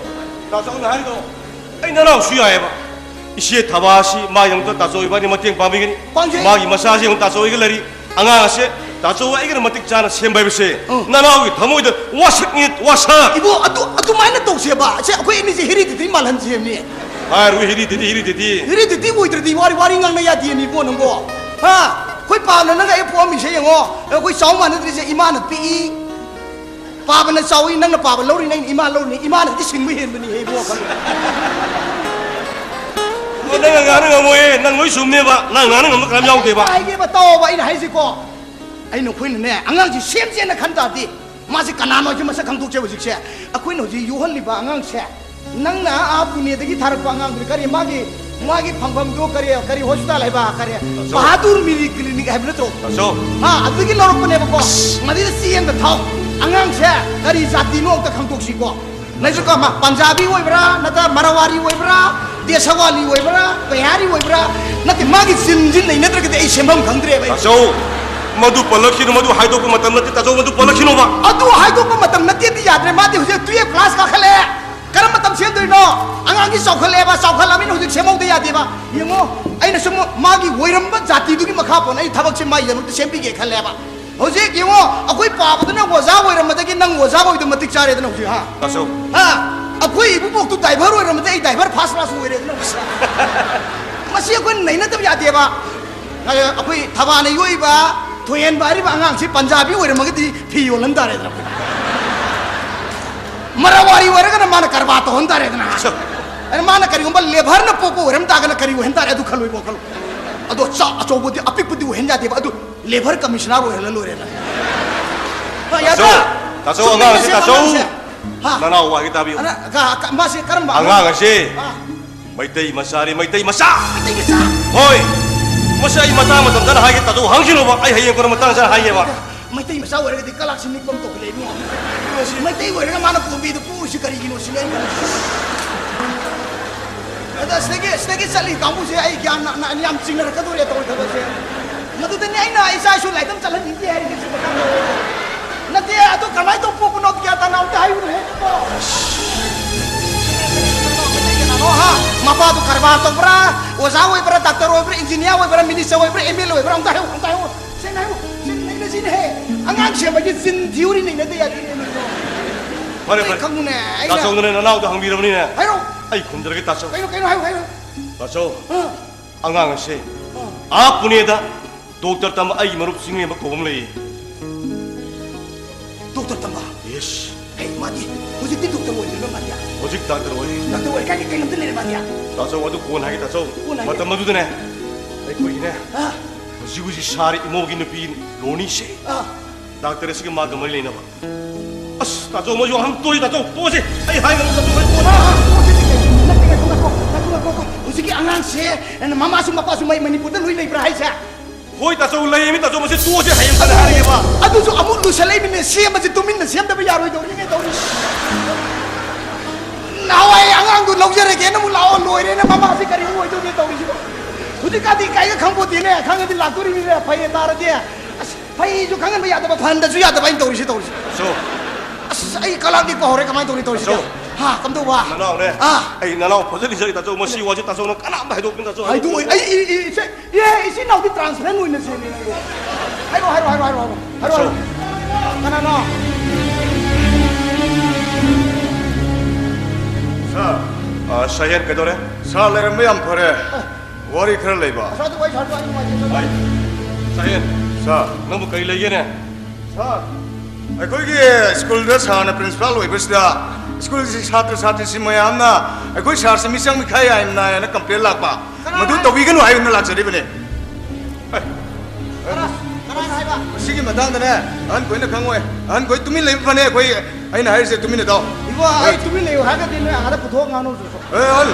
ꯇꯥꯆꯧꯅ ꯍꯥꯏꯗꯣ ꯑꯩ ꯅꯅꯥꯎꯁꯨ ꯌꯥꯏꯑꯕ꯫ ꯏꯆꯦ ꯊꯕꯥꯁꯤ ꯃꯥꯒꯤꯗꯃꯛꯇ ꯇꯥꯆꯧ ꯏꯕꯥꯅꯤ ꯃꯇꯦꯡ ꯄꯥꯡꯕꯤꯒꯅꯤ꯫ ꯄꯥꯡꯖꯩ꯫ ꯃꯥꯒꯤ ꯃꯆꯥꯁꯤ ꯑꯃꯨꯛ ꯇꯥꯆꯧ ꯑꯩꯒ ꯂꯩꯔꯤ꯫ ꯑꯉꯥꯡ ꯑꯁꯦ ꯇꯥꯆꯧ ꯑꯩꯒꯅ ꯃꯇꯤꯛ ꯆꯥꯅ ꯁꯦꯝꯕ ꯍꯥꯏꯕꯁꯦ ꯎꯝ꯫ ꯅꯅꯥꯎꯒꯤ ꯊꯃꯣꯏꯗ ꯋꯥꯁꯛꯅꯤ, ꯋꯥꯁꯛ꯫ ꯏꯕꯣ, ꯑꯗꯨ, ꯑꯗꯨꯃꯥꯏꯅ ꯇꯧꯁꯦꯕ꯫ ꯁꯦ, ꯑꯩꯈꯣꯏ ꯑꯅꯤꯁꯦ hereditary ꯃꯥꯜꯍꯟꯁꯦ ꯍꯥꯏꯕꯅꯤ꯫ ꯍꯥꯏꯔꯣꯏ, hereditary, hereditary꯫ Hereditary ꯑꯣꯏꯗ꯭ꯔꯗꯤ ꯋꯥꯔꯤ, ꯋꯥꯔꯤ ꯉꯥꯡꯅ ꯌꯥꯗꯦꯅꯤ ꯏꯕꯣ ꯅꯪꯕꯣ꯫ ꯍꯥ? ꯑꯩꯈꯣꯏ ꯄꯥꯝꯅ ꯅꯪꯒ ꯑꯩ ꯄꯣꯛꯑꯝꯃꯤꯁꯦ ꯌꯦꯡꯉꯣ꯫ ꯑꯩꯈꯣꯏ ꯆꯥꯎ ꯃꯥꯟꯅꯗ꯭ꯔꯤꯁꯦ ꯏꯃꯥꯅ ꯄꯤꯛꯏ꯫ ꯄꯥꯕꯅ ꯆꯥꯎꯏ, ꯅꯪꯅ ꯄꯥꯕ ꯂꯧꯔꯤꯅꯦ, ꯑꯩꯅ ꯏꯃꯥ ꯂꯧꯔꯤꯅꯦ, ꯏꯃꯥꯅꯗꯤ ꯁꯤꯡꯕ ꯍꯦꯟꯕꯅꯤ ꯍꯦ ꯏꯕꯨꯡꯉꯣ, ꯈꯪꯉꯦ꯫ ꯑꯣ, ꯅꯪꯅ ꯉꯥꯡꯅ ꯉꯝꯃꯣꯏꯌꯦ, ꯅꯪ ꯂꯣꯏ ꯆꯨꯝꯅꯦꯕ, ꯅꯪ ꯉꯥꯡꯅ ꯉꯝꯕ ꯀꯅꯥꯝ ꯌꯥꯎꯗꯦꯕ꯫ ꯍꯥꯏꯒꯦꯕ, ꯇꯥꯎꯑꯣꯕ, ꯑꯩꯅ ꯍꯥꯏꯁꯤꯀꯣ, ꯑꯩꯅ ꯑꯩꯈꯣꯏꯅꯅꯦ, ꯑꯉꯥꯡꯁꯤ ꯁꯦꯝꯁꯦꯅ ꯈꯟ ꯇꯥꯔꯗꯤ, ꯃꯥꯁꯤ ꯀꯅꯥꯅꯣ ꯍꯥꯏꯁꯤ ꯃꯁꯛ ꯈꯪꯗꯣꯛꯁꯦ ꯍꯧꯖꯤꯛꯁꯦ꯫ ꯑꯩꯈꯣꯏꯅ ꯍꯧꯖꯤꯛ ꯌꯣꯛꯍꯜꯂꯤꯕ ꯑꯉꯥꯡꯁꯦ, ꯅꯪꯅ ꯑꯥ ꯄꯨꯅꯦꯗꯒꯤ ꯊꯥꯔꯛꯄ ꯑꯉꯥꯡꯗꯨꯗꯤ ꯀꯔꯤ ꯃꯥꯒꯤ, ꯃꯥꯒꯤ ꯐꯪꯐꯝꯗꯣ ꯀꯔꯤ, ꯀꯔꯤ ꯍꯣꯁꯄꯤꯇꯥꯜ ꯍꯥꯏꯕ, ꯀꯔꯤ ꯇꯥꯆꯧ꯫ ꯕꯍꯥꯗꯨꯔ ꯃꯤꯔꯤ ꯀ꯭ꯂꯤꯅꯤꯛ ꯍꯥꯏꯕ ꯅꯠꯇ꯭ꯔꯣ? ꯇꯥꯆꯧ꯫ ꯍꯥ, ꯑꯗꯨꯗꯒꯤ ꯂꯧꯔꯛꯄꯅꯦꯕꯀꯣ꯫ ꯑꯁ꯫ ꯃꯗꯨꯗ ꯆꯦ ꯑꯃꯗ ꯊꯥꯎ꯫ ꯑꯉꯥꯡꯁꯦ ꯀꯔꯤ ꯖꯥꯇꯤꯅꯣ ꯑꯝꯇ ꯈꯪꯗꯣꯛꯁꯤꯀꯣ꯫ ꯅꯪꯁꯨ ꯀꯃ-, ꯄꯟꯖꯥꯕꯤ ꯑꯣꯏꯕ꯭ꯔꯥ, ꯅꯠꯇ꯭ꯔ ꯃꯔꯋꯥꯔꯤ ꯑꯣꯏꯕ꯭ꯔꯥ, ꯗꯦꯁꯋꯥꯂꯤ ꯑꯣꯏꯕ꯭ꯔꯥ, ꯕꯤꯍꯥꯔꯤ ꯑꯣꯏꯕ꯭ꯔꯥ? ꯅꯠꯇꯦ, ꯃꯥꯒꯤ ꯖꯤꯟꯁꯤ ꯅꯩꯅꯗ꯭ꯔꯒꯗꯤ ꯑꯩ ꯁꯦꯝꯐꯝ ꯈꯪꯗ꯭ꯔꯦꯕ ꯑꯩ꯫ ꯇꯥꯆꯧ, ꯃꯗꯨ ꯄꯜꯂꯛꯈꯤꯅꯨ, ꯃꯗꯨ ꯍꯥꯏꯗꯣꯛꯄ ꯃꯇꯝ ꯅꯠꯇꯦ, ꯇꯥꯆꯧ, ꯃꯗꯨ ꯄꯜꯂꯛꯈꯤꯅꯣꯕ꯫ ꯑꯗꯨ ꯍꯥꯏꯗꯣꯛꯄ ꯃꯇꯝ ꯅꯠꯇꯦꯗꯤ ꯌꯥꯗ꯭ꯔꯦ, ꯃꯥꯗꯤ ꯍꯧꯖꯤꯛ ꯇꯨꯌꯦꯜꯐ ꯀ꯭ꯂꯥꯁ ꯀꯥꯈꯠꯂꯛꯑꯦ꯫ ꯀꯔꯝꯕ ꯃꯇꯝ ꯁꯦꯝꯗꯣꯏꯅꯣ? ꯑꯉꯥꯡꯒꯤ ꯆꯥꯎꯈꯠꯂꯛꯑꯦꯕ, ꯆꯥꯎꯈꯠꯂꯛꯑꯃꯤꯅ ꯍꯧꯖꯤꯛ ꯁꯦꯝꯍꯧꯗ ꯌꯥꯗꯦꯕ꯫ ꯌꯦꯡꯉꯣ, ꯑꯩꯅ ꯁꯨꯝ ꯃꯥꯒꯤ ꯑꯣꯏꯔꯝꯕ ꯖꯥꯇꯤꯗꯨꯒꯤ ꯃꯈꯥ ꯄꯣꯟꯅ ꯑꯩ ꯊꯕꯛꯁꯦ ꯃꯥꯒꯤꯗꯃꯛꯇ ꯁꯦꯝꯕꯤꯒꯦ ꯈꯜꯂꯦꯕ꯫ ꯍꯧꯖꯤꯛ ꯌꯦꯡꯉꯣ, ꯑꯩꯈꯣꯏ ꯄꯥꯕꯗꯨꯅ ꯑꯣꯖꯥ ꯑꯣꯏꯔꯝꯕꯗꯒꯤ ꯅꯪ ꯑꯣꯖꯥ ꯑꯣꯏꯕꯗꯣ ꯃꯇꯤꯛ ꯆꯥꯔꯦꯗꯅ ꯍꯧꯖꯤꯛ, ꯍꯥ? ꯇꯥꯆꯧ꯫ ꯍꯥ? ꯑꯩꯈꯣꯏ ꯏꯕꯨꯕꯣꯛꯇꯨ ꯗ꯭ꯔꯥꯏꯚꯔ ꯑꯣꯏꯔꯝꯕꯗꯒꯤ ꯑꯩ ꯗ꯭ꯔꯥꯏꯚꯔ ꯐꯥꯔꯁ ꯀ꯭ꯂꯥꯁ ꯑꯣꯏꯔꯦꯗꯅ ꯍꯧꯖꯤꯛ꯫ ꯃꯁꯤ ꯑꯩꯈꯣꯏꯅ ꯅꯩꯅꯗꯕ ꯌꯥꯗꯦꯕ꯫ ꯑꯩꯈꯣꯏ ꯊꯕꯥꯅ ꯌꯣꯛꯏꯕ ꯊꯣꯏꯍꯦꯟꯕ ꯍꯥꯏꯔꯤꯕ ꯑꯉꯥꯡꯁꯤ ꯄꯟꯖꯥꯕꯤ ꯑꯣꯏꯔꯝꯃꯒꯗꯤ ꯐꯤ ꯌꯣꯜꯍꯟ ꯇꯥꯔꯦꯗꯅ ꯑꯩꯈꯣꯏ꯫ ꯃꯔꯋꯥꯔꯤ ꯑꯣꯏꯔꯒꯅ ꯃꯥꯅ ꯀꯔꯕꯥꯔ ꯇꯧꯍꯟ ꯇꯥꯔꯦꯗꯅ꯫ ꯑꯗ ꯃꯥꯅ ꯀꯔꯤꯒꯨꯝꯕ ꯂꯦꯕꯔꯅ ꯄꯣꯛꯄ ꯑꯣꯏꯔꯝ ꯇꯥꯔꯒꯅ ꯀꯔꯤ ꯑꯣꯏꯍꯟ ꯇꯥꯔꯦ? ꯑꯗꯨ ꯈꯜꯂꯣꯏꯕ ꯋꯥꯈꯜ꯫ ꯑꯗꯣ ꯆꯥꯛ ꯑꯆꯧꯕꯗꯤ ꯑꯄꯤꯛꯄꯗꯤ ꯑꯣꯏꯍꯟ ꯌꯥꯗꯦꯕ꯫ ꯑꯗꯨ ꯂꯦꯕꯔ ꯀꯃꯤꯁꯅꯔ ꯑꯣꯏꯍꯜꯂ ꯂꯣꯏꯔꯦꯅ꯫ ꯍꯣꯏ, ꯇꯥꯆꯧ, ꯌꯥꯗ꯭ꯔꯥ? ꯇꯥꯆꯧ, ꯁꯨꯝ ꯑꯉꯥꯡꯁꯦ, ꯂꯩꯁꯦ ꯇꯥꯆꯧ꯫ ꯑꯉꯥꯡꯁꯦ꯫ ꯍꯥ? ꯅꯅꯥꯎ ꯋꯥꯒꯤ ꯇꯥꯕꯤꯌꯨ꯫ ꯑꯅ-, ꯀ-, ꯀ-, ꯃꯥꯁꯦ ꯀꯔꯝꯕ ꯑꯉꯥꯡ ꯑꯉꯥꯡ? ꯑꯁꯦ ꯑꯥ꯫ ꯃꯩꯇꯩ ꯃꯆꯥꯅꯤ, ꯃꯩꯇꯩ ꯃꯆꯥ꯫ ꯃꯩꯇꯩ ꯃꯆꯥ? ꯍꯣꯏ꯫ ꯃꯁꯤ ꯑꯩ ꯃꯇꯥꯡ ꯃꯇꯝ ꯆꯥꯅ ꯍꯥꯏꯒꯦ, ꯇꯥꯆꯧ ꯍꯪꯈꯤꯅꯣꯕ, ꯑꯩ ꯍꯌꯦꯡ ꯀꯣꯟꯅ ꯃꯇꯥꯡ ꯆꯥꯅ ꯍꯥꯏꯒꯦꯕ꯫ ꯃꯩꯇꯩ ꯃꯆꯥ ꯑꯣꯏꯔꯒꯗꯤ ꯀꯂꯥꯛꯁꯤ ꯅꯤꯛꯄ ꯑꯃ ꯇꯧꯈꯠꯂꯛꯑꯦ ꯏꯕꯨꯡꯉꯣ꯫ ꯃꯁꯤ ꯃꯩꯇꯩ ꯑꯣꯏꯔꯒ ꯃꯥꯅ ꯄꯣꯝꯕꯤꯗꯨ ꯄꯣꯛꯏꯁꯤ ꯀꯔꯤꯒꯤꯅꯣ ꯁꯤꯅꯤ ꯑꯩꯅ ꯈꯜꯂꯤꯁꯤ꯫ ꯑꯗ ꯁꯤꯗꯒꯤ, ꯁꯤꯗꯒꯤ ꯆꯠꯂꯤ ꯀꯥꯡꯕꯨꯁꯦ ꯑꯩ ꯒ꯭ꯌꯥꯟ ꯅ-, ꯅ-, ꯌꯥꯝ ꯆꯤꯡꯅꯔꯛꯀꯗꯧꯔꯦ ꯇꯧꯔꯤ ꯊꯕꯛꯁꯦ꯫ ꯃꯗꯨꯗꯅꯦ ꯑꯩꯅ ꯏꯆꯥ ꯏꯁꯨ ꯂꯥꯏꯔꯤꯛ ꯇꯝ ꯆꯠꯍꯟꯅꯤꯡꯗꯦ ꯍꯥꯏꯔꯤꯁꯦ ꯁꯤ ꯃꯇꯥꯡꯗ꯫ ꯅꯠꯇꯦ, ꯑꯗꯨ ꯀꯃꯥꯏꯅ ꯇꯧꯕ ꯄꯣꯛꯄꯅꯣ ꯒ꯭ꯌꯥꯟ ꯇꯥꯅ ꯑꯝꯇ ꯍꯥꯏꯌꯨꯅꯦ ꯅꯪꯕꯣ꯫ ꯀꯅꯥꯅꯣ, ꯍꯥ? ꯃꯄꯥꯗꯨ ꯀꯔꯕꯥꯔ ꯇꯧꯕ꯭ꯔꯥ, ꯑꯣꯖꯥ ꯑꯣꯏꯕ꯭ꯔꯥ, ꯗꯥꯛꯇꯔ ꯑꯣꯏꯕ꯭ꯔꯥ, ꯏꯟꯖꯤꯅꯤꯌꯥꯔ ꯑꯣꯏꯕ꯭ꯔꯥ, ꯃꯤꯅꯤꯁꯇꯔ ꯑꯣꯏꯕ꯭ꯔꯥ, ꯑꯦꯝ ꯑꯦꯜ ꯑꯦ ꯑꯣꯏꯕ꯭ꯔꯥ, ꯑꯝꯇ ꯍꯥꯏꯌꯨ, ꯑꯝꯇ ꯍꯥꯏꯌꯨ꯫ ꯁꯦꯡꯅ ꯍꯥꯏꯌꯨ, ꯁꯦꯡꯅ ꯅꯩꯅꯁꯤꯅꯦꯍꯦ꯫ ꯑꯉꯥꯡ ꯁꯦꯝꯕꯒꯤ ꯖꯤꯟ ꯊꯤꯑꯣꯔꯤ ꯅꯩꯅꯗ ꯌꯥꯗꯦꯅꯦ ꯅꯪꯕꯣ꯫ ꯐꯔꯦ, ꯑꯩ ꯐꯔꯦ꯫ ꯈꯪꯉꯨꯅꯦ, ꯑꯩꯅ ꯇꯥꯆꯧꯅꯅꯦ ꯅꯅꯥꯎꯗ ꯍꯪꯕꯤꯔꯕꯅꯤꯅꯦ꯫ ꯍꯥꯏꯔꯣ꯫ ꯑꯩ ꯈꯨꯝꯖꯔꯒꯦ ꯇꯥꯆꯧ꯫ ꯀꯩꯅꯣ, ꯀꯩꯅꯣ, ꯍꯥꯏꯌꯨ, ꯍꯥꯏꯌꯨ꯫ ꯇꯥꯆꯧ, ꯑꯥ꯫ ꯑꯉꯥꯡ ꯑꯁꯦ ꯑꯥ꯫ ꯑꯥ ꯄꯨꯅꯦꯗ ꯗꯣꯛꯇꯔ ꯇꯝꯕ ꯑꯩꯒꯤ ꯃꯔꯨꯞ ꯆꯤꯡꯂꯦꯝꯕ ꯀꯧꯕ ꯑꯃ ꯂꯩꯌꯦ꯫ ꯗꯣꯛꯇꯔ ꯇꯝꯕ? ꯌꯦꯁ꯫ ꯍꯦ, ꯃꯥꯗꯤ ꯍꯧꯖꯤꯛꯇꯤ ꯗꯣꯛꯇꯔ ꯑꯣꯏꯗ꯭ꯔꯤꯕ ꯃꯥꯗꯤ? ꯍꯧꯖꯤꯛ ꯗꯥꯛꯇꯔ ꯑꯣꯏꯔꯤ꯫ ꯗꯥꯛꯇꯔ ꯑꯣꯏꯔꯀꯥꯟꯗꯤ ꯀꯩ ꯂꯝꯗ ꯂꯩꯔꯦ ꯃꯥꯗꯤ? ꯇꯥꯆꯧ, ꯑꯗꯨ ꯀꯣꯟꯅ ꯍꯥꯏꯒꯦ, ꯇꯥꯆꯧ꯫ ꯀꯣꯟꯅ ꯍꯥꯏꯒꯦ꯫ ꯃꯇꯝ ꯑꯗꯨꯗꯅꯦ, ꯑꯩꯈꯣꯏꯒꯤꯅꯦ, ꯑꯥ꯫ ꯍꯧꯖꯤꯛ ꯍꯧꯖꯤꯛ ꯁꯥꯔꯤ ꯏꯃꯧꯒꯤ ꯅꯨꯄꯤ ꯂꯣꯅꯤꯁꯦ꯫ ꯑꯥ꯫ ꯗꯥꯛꯇꯔ ꯑꯁꯤꯒ ꯃꯥꯒ ꯃꯔꯤ ꯂꯩꯅꯕ꯫ ꯑꯁ, ꯇꯥꯆꯧ, ꯃꯣꯏꯁꯨ ꯋꯥꯍꯪ ꯇꯣꯛꯑꯁꯤ, ꯇꯥꯆꯧ, ꯇꯣꯛꯑꯁꯤ꯫ ꯑꯩ ꯍꯥꯏ ꯉꯝꯗꯦ, ꯇꯥꯆꯧ, ꯑꯩ ꯀꯣꯟꯅ꯫ ꯑꯥ, ꯑꯥ, ꯇꯣꯛꯑꯁꯤ, ꯇꯣꯛꯑꯁꯤ꯫ ꯅꯠꯇꯦ, ꯉꯥꯏꯈꯣ, ꯉꯥꯏꯈꯣ, ꯉꯥꯏꯈꯣ, ꯉꯥꯏꯈꯣ, ꯉꯥꯏꯈꯣ꯫ ꯍꯧꯖꯤꯛꯀꯤ ꯑꯉꯥꯡꯁꯦ ꯃꯃꯥꯁꯨ ꯃꯄꯥꯁꯨ ꯃꯩ ꯃꯅꯤꯄꯨꯔꯗ ꯂꯣꯏ ꯂꯩꯕ꯭ꯔꯥ ꯍꯥꯏꯁꯦ? ꯍꯣꯏ, ꯇꯥꯆꯧ, ꯂꯩꯔꯃꯤ, ꯇꯥꯆꯧ, ꯃꯁꯤ ꯇꯣꯛꯑꯁꯦ, ꯍꯌꯦꯡ ꯐꯅ ꯍꯥꯏꯔꯒꯦꯕ꯫ ꯑꯗꯨꯁꯨ ꯑꯃꯨꯛ ꯂꯨꯁꯜꯂꯛꯏꯃꯤꯅꯦ, ꯁꯦꯝꯕꯁꯦ ꯇꯨꯃꯤꯟꯅ ꯁꯦꯝꯗꯕ ꯌꯥꯔꯣꯏꯗꯧꯔꯤꯅꯦ ꯇꯧꯔꯤꯁꯦ꯫ ꯅꯍꯥꯟꯋꯥꯏ ꯑꯉꯥꯡꯗꯨ ꯂꯧꯖꯔꯒꯦꯅ ꯑꯃꯨꯛ ꯂꯥꯛꯑꯣ, ꯂꯣꯏꯔꯦꯅ ꯃꯃꯥꯁꯤ ꯀꯔꯤ ꯑꯣꯏꯗꯣꯏꯅꯣ ꯇꯧꯔꯤꯁꯤꯕꯣ꯫ ꯍꯧꯖꯤꯛꯀꯥꯟꯗꯤ ꯀꯩꯒ ꯈꯪꯄꯣꯠꯇꯦꯅꯦ, ꯈꯪꯉꯗꯤ ꯂꯥꯛꯇꯣꯔꯤꯃꯤꯅꯦ, ꯐꯩꯌꯦ ꯇꯥꯔꯗꯤ꯫ ꯑꯁ, ꯐꯩꯁꯨ ꯈꯪꯍꯟꯕ ꯌꯥꯗꯕ, ꯐꯍꯟꯗꯁꯨ ꯌꯥꯗꯕ ꯑꯩꯅ ꯇꯧꯔꯤꯁꯦ, ꯇꯧꯔꯤꯁꯦ꯫ ꯁꯣ꯫ ꯑꯁ, ꯑꯩ ꯀꯂꯥꯡꯗꯤ ꯀꯧꯍꯧꯔꯦ, ꯀꯃꯥꯏꯅ ꯇꯧꯅꯤ ꯇꯧꯔꯤꯁꯤꯕꯣ? ꯇꯥꯆꯧ꯫ ꯍꯥ, ꯀꯝꯗꯧꯕ? ꯅꯅꯥꯎꯅꯦ꯫ ꯑꯥ꯫ ꯑꯩ ꯅꯅꯥꯎ ꯐꯖꯅ ꯏꯖꯔꯤ, ꯇꯥꯆꯧ, ꯃꯁꯤ ꯋꯥꯁꯦ ꯇꯥꯆꯧꯅ ꯀꯅꯥꯝꯇ ꯍꯥꯏꯗꯣꯛꯄꯤꯅꯨ, ꯇꯥꯆꯧ꯫ ꯍꯥꯏꯗꯣꯛꯑꯣꯏ꯫ ꯑꯩ, ꯑꯩ, ꯑꯩ, ꯏꯆꯦ, ꯑꯦ, ꯏꯆꯤꯟ ꯏꯅꯥꯎꯗꯤ transparent ꯑꯣꯏꯅ ꯁꯦꯝꯃꯤ꯫ ꯍꯥꯏꯔꯣ, ꯍꯥꯏꯔꯣ, ꯍꯥꯏꯔꯣ, ꯍꯥꯏꯔꯣ, ꯍꯥꯏꯔꯣ, ꯍꯥꯏꯔꯣ, ꯍꯥꯏꯔꯣ꯫ ꯀꯅꯥꯅꯣ? ꯁꯥꯔ, ꯑ, ꯁꯌꯦꯟ ꯀꯩꯗꯧꯔꯦ? ꯁꯥꯔ ꯂꯩꯔꯝꯕ ꯌꯥꯝ ꯐꯔꯦ꯫ ꯋꯥꯔꯤ ꯈꯔ ꯂꯩꯕ꯫ ꯑꯁ, ꯑꯗꯨ ꯋꯥꯔꯤ ꯁꯥꯔꯁꯨ ꯑꯩ ꯅꯨꯡꯉꯥꯏꯇꯦ꯫ ꯍꯣꯏ꯫ ꯁꯌꯦꯟ, ꯁꯥꯔ꯫ ꯅꯪꯕꯨ ꯀꯔꯤ ꯂꯩꯒꯦꯅꯦ? ꯁꯥꯔ, ꯑꯩꯈꯣꯏꯒꯤ ꯁ꯭ꯀꯨꯜꯗ ꯁꯥꯔꯅ ꯄ꯭ꯔꯤꯟꯁꯤꯄꯥꯜ ꯑꯣꯏꯕꯁꯤꯗ ꯁ꯭ꯀꯨꯜꯒꯤ ꯁꯥꯇ꯭ꯔ ꯁꯥꯇ꯭ꯔꯤꯁꯤ ꯃꯌꯥꯝꯅ ꯑꯩꯈꯣꯏ ꯁꯥꯔꯁꯤ ꯃꯤꯆꯪ ꯃꯤꯈꯥꯏ ꯌꯥꯝꯅ ꯍꯥꯏꯅ ꯀꯝꯄ꯭ꯂꯦꯟ ꯂꯥꯛꯄ꯫ ꯀꯅꯥ ꯃꯗꯨ ꯍꯥꯏ? ꯇꯧꯕꯤꯒꯅꯨ ꯍꯥꯏꯗꯨꯅ ꯂꯥꯛꯆꯔꯤꯕꯅꯤ꯫ ꯀꯅꯥ, ꯀꯅꯥꯅ ꯍꯥꯏꯕ? ꯃꯁꯤꯒꯤ ꯃꯇꯥꯡꯗꯅꯦ, ꯑꯍꯟꯈꯣꯏꯅ ꯈꯪꯉꯣꯏ꯫ ꯑꯍꯟꯈꯣꯏ ꯇꯨꯃꯤꯟ ꯂꯩꯕ ꯐꯅꯤ꯫ ꯑꯩꯈꯣꯏ, ꯑꯩꯅ ꯍꯥꯏꯔꯤꯁꯦ ꯇꯨꯃꯤꯟꯅ ꯇꯥꯎ꯫ ꯏꯕꯣ, ꯑꯩ ꯍꯣꯏ꯫ ꯇꯨꯃꯤꯟ ꯂꯩꯌꯨ ꯍꯥꯏꯔꯒꯗꯤ ꯅꯣꯏ ꯑꯥꯗ ꯄꯨꯊꯣꯛꯑ ꯉꯥꯡꯅꯧꯁꯨ꯫ ꯑꯦ, ꯑꯍꯟ꯫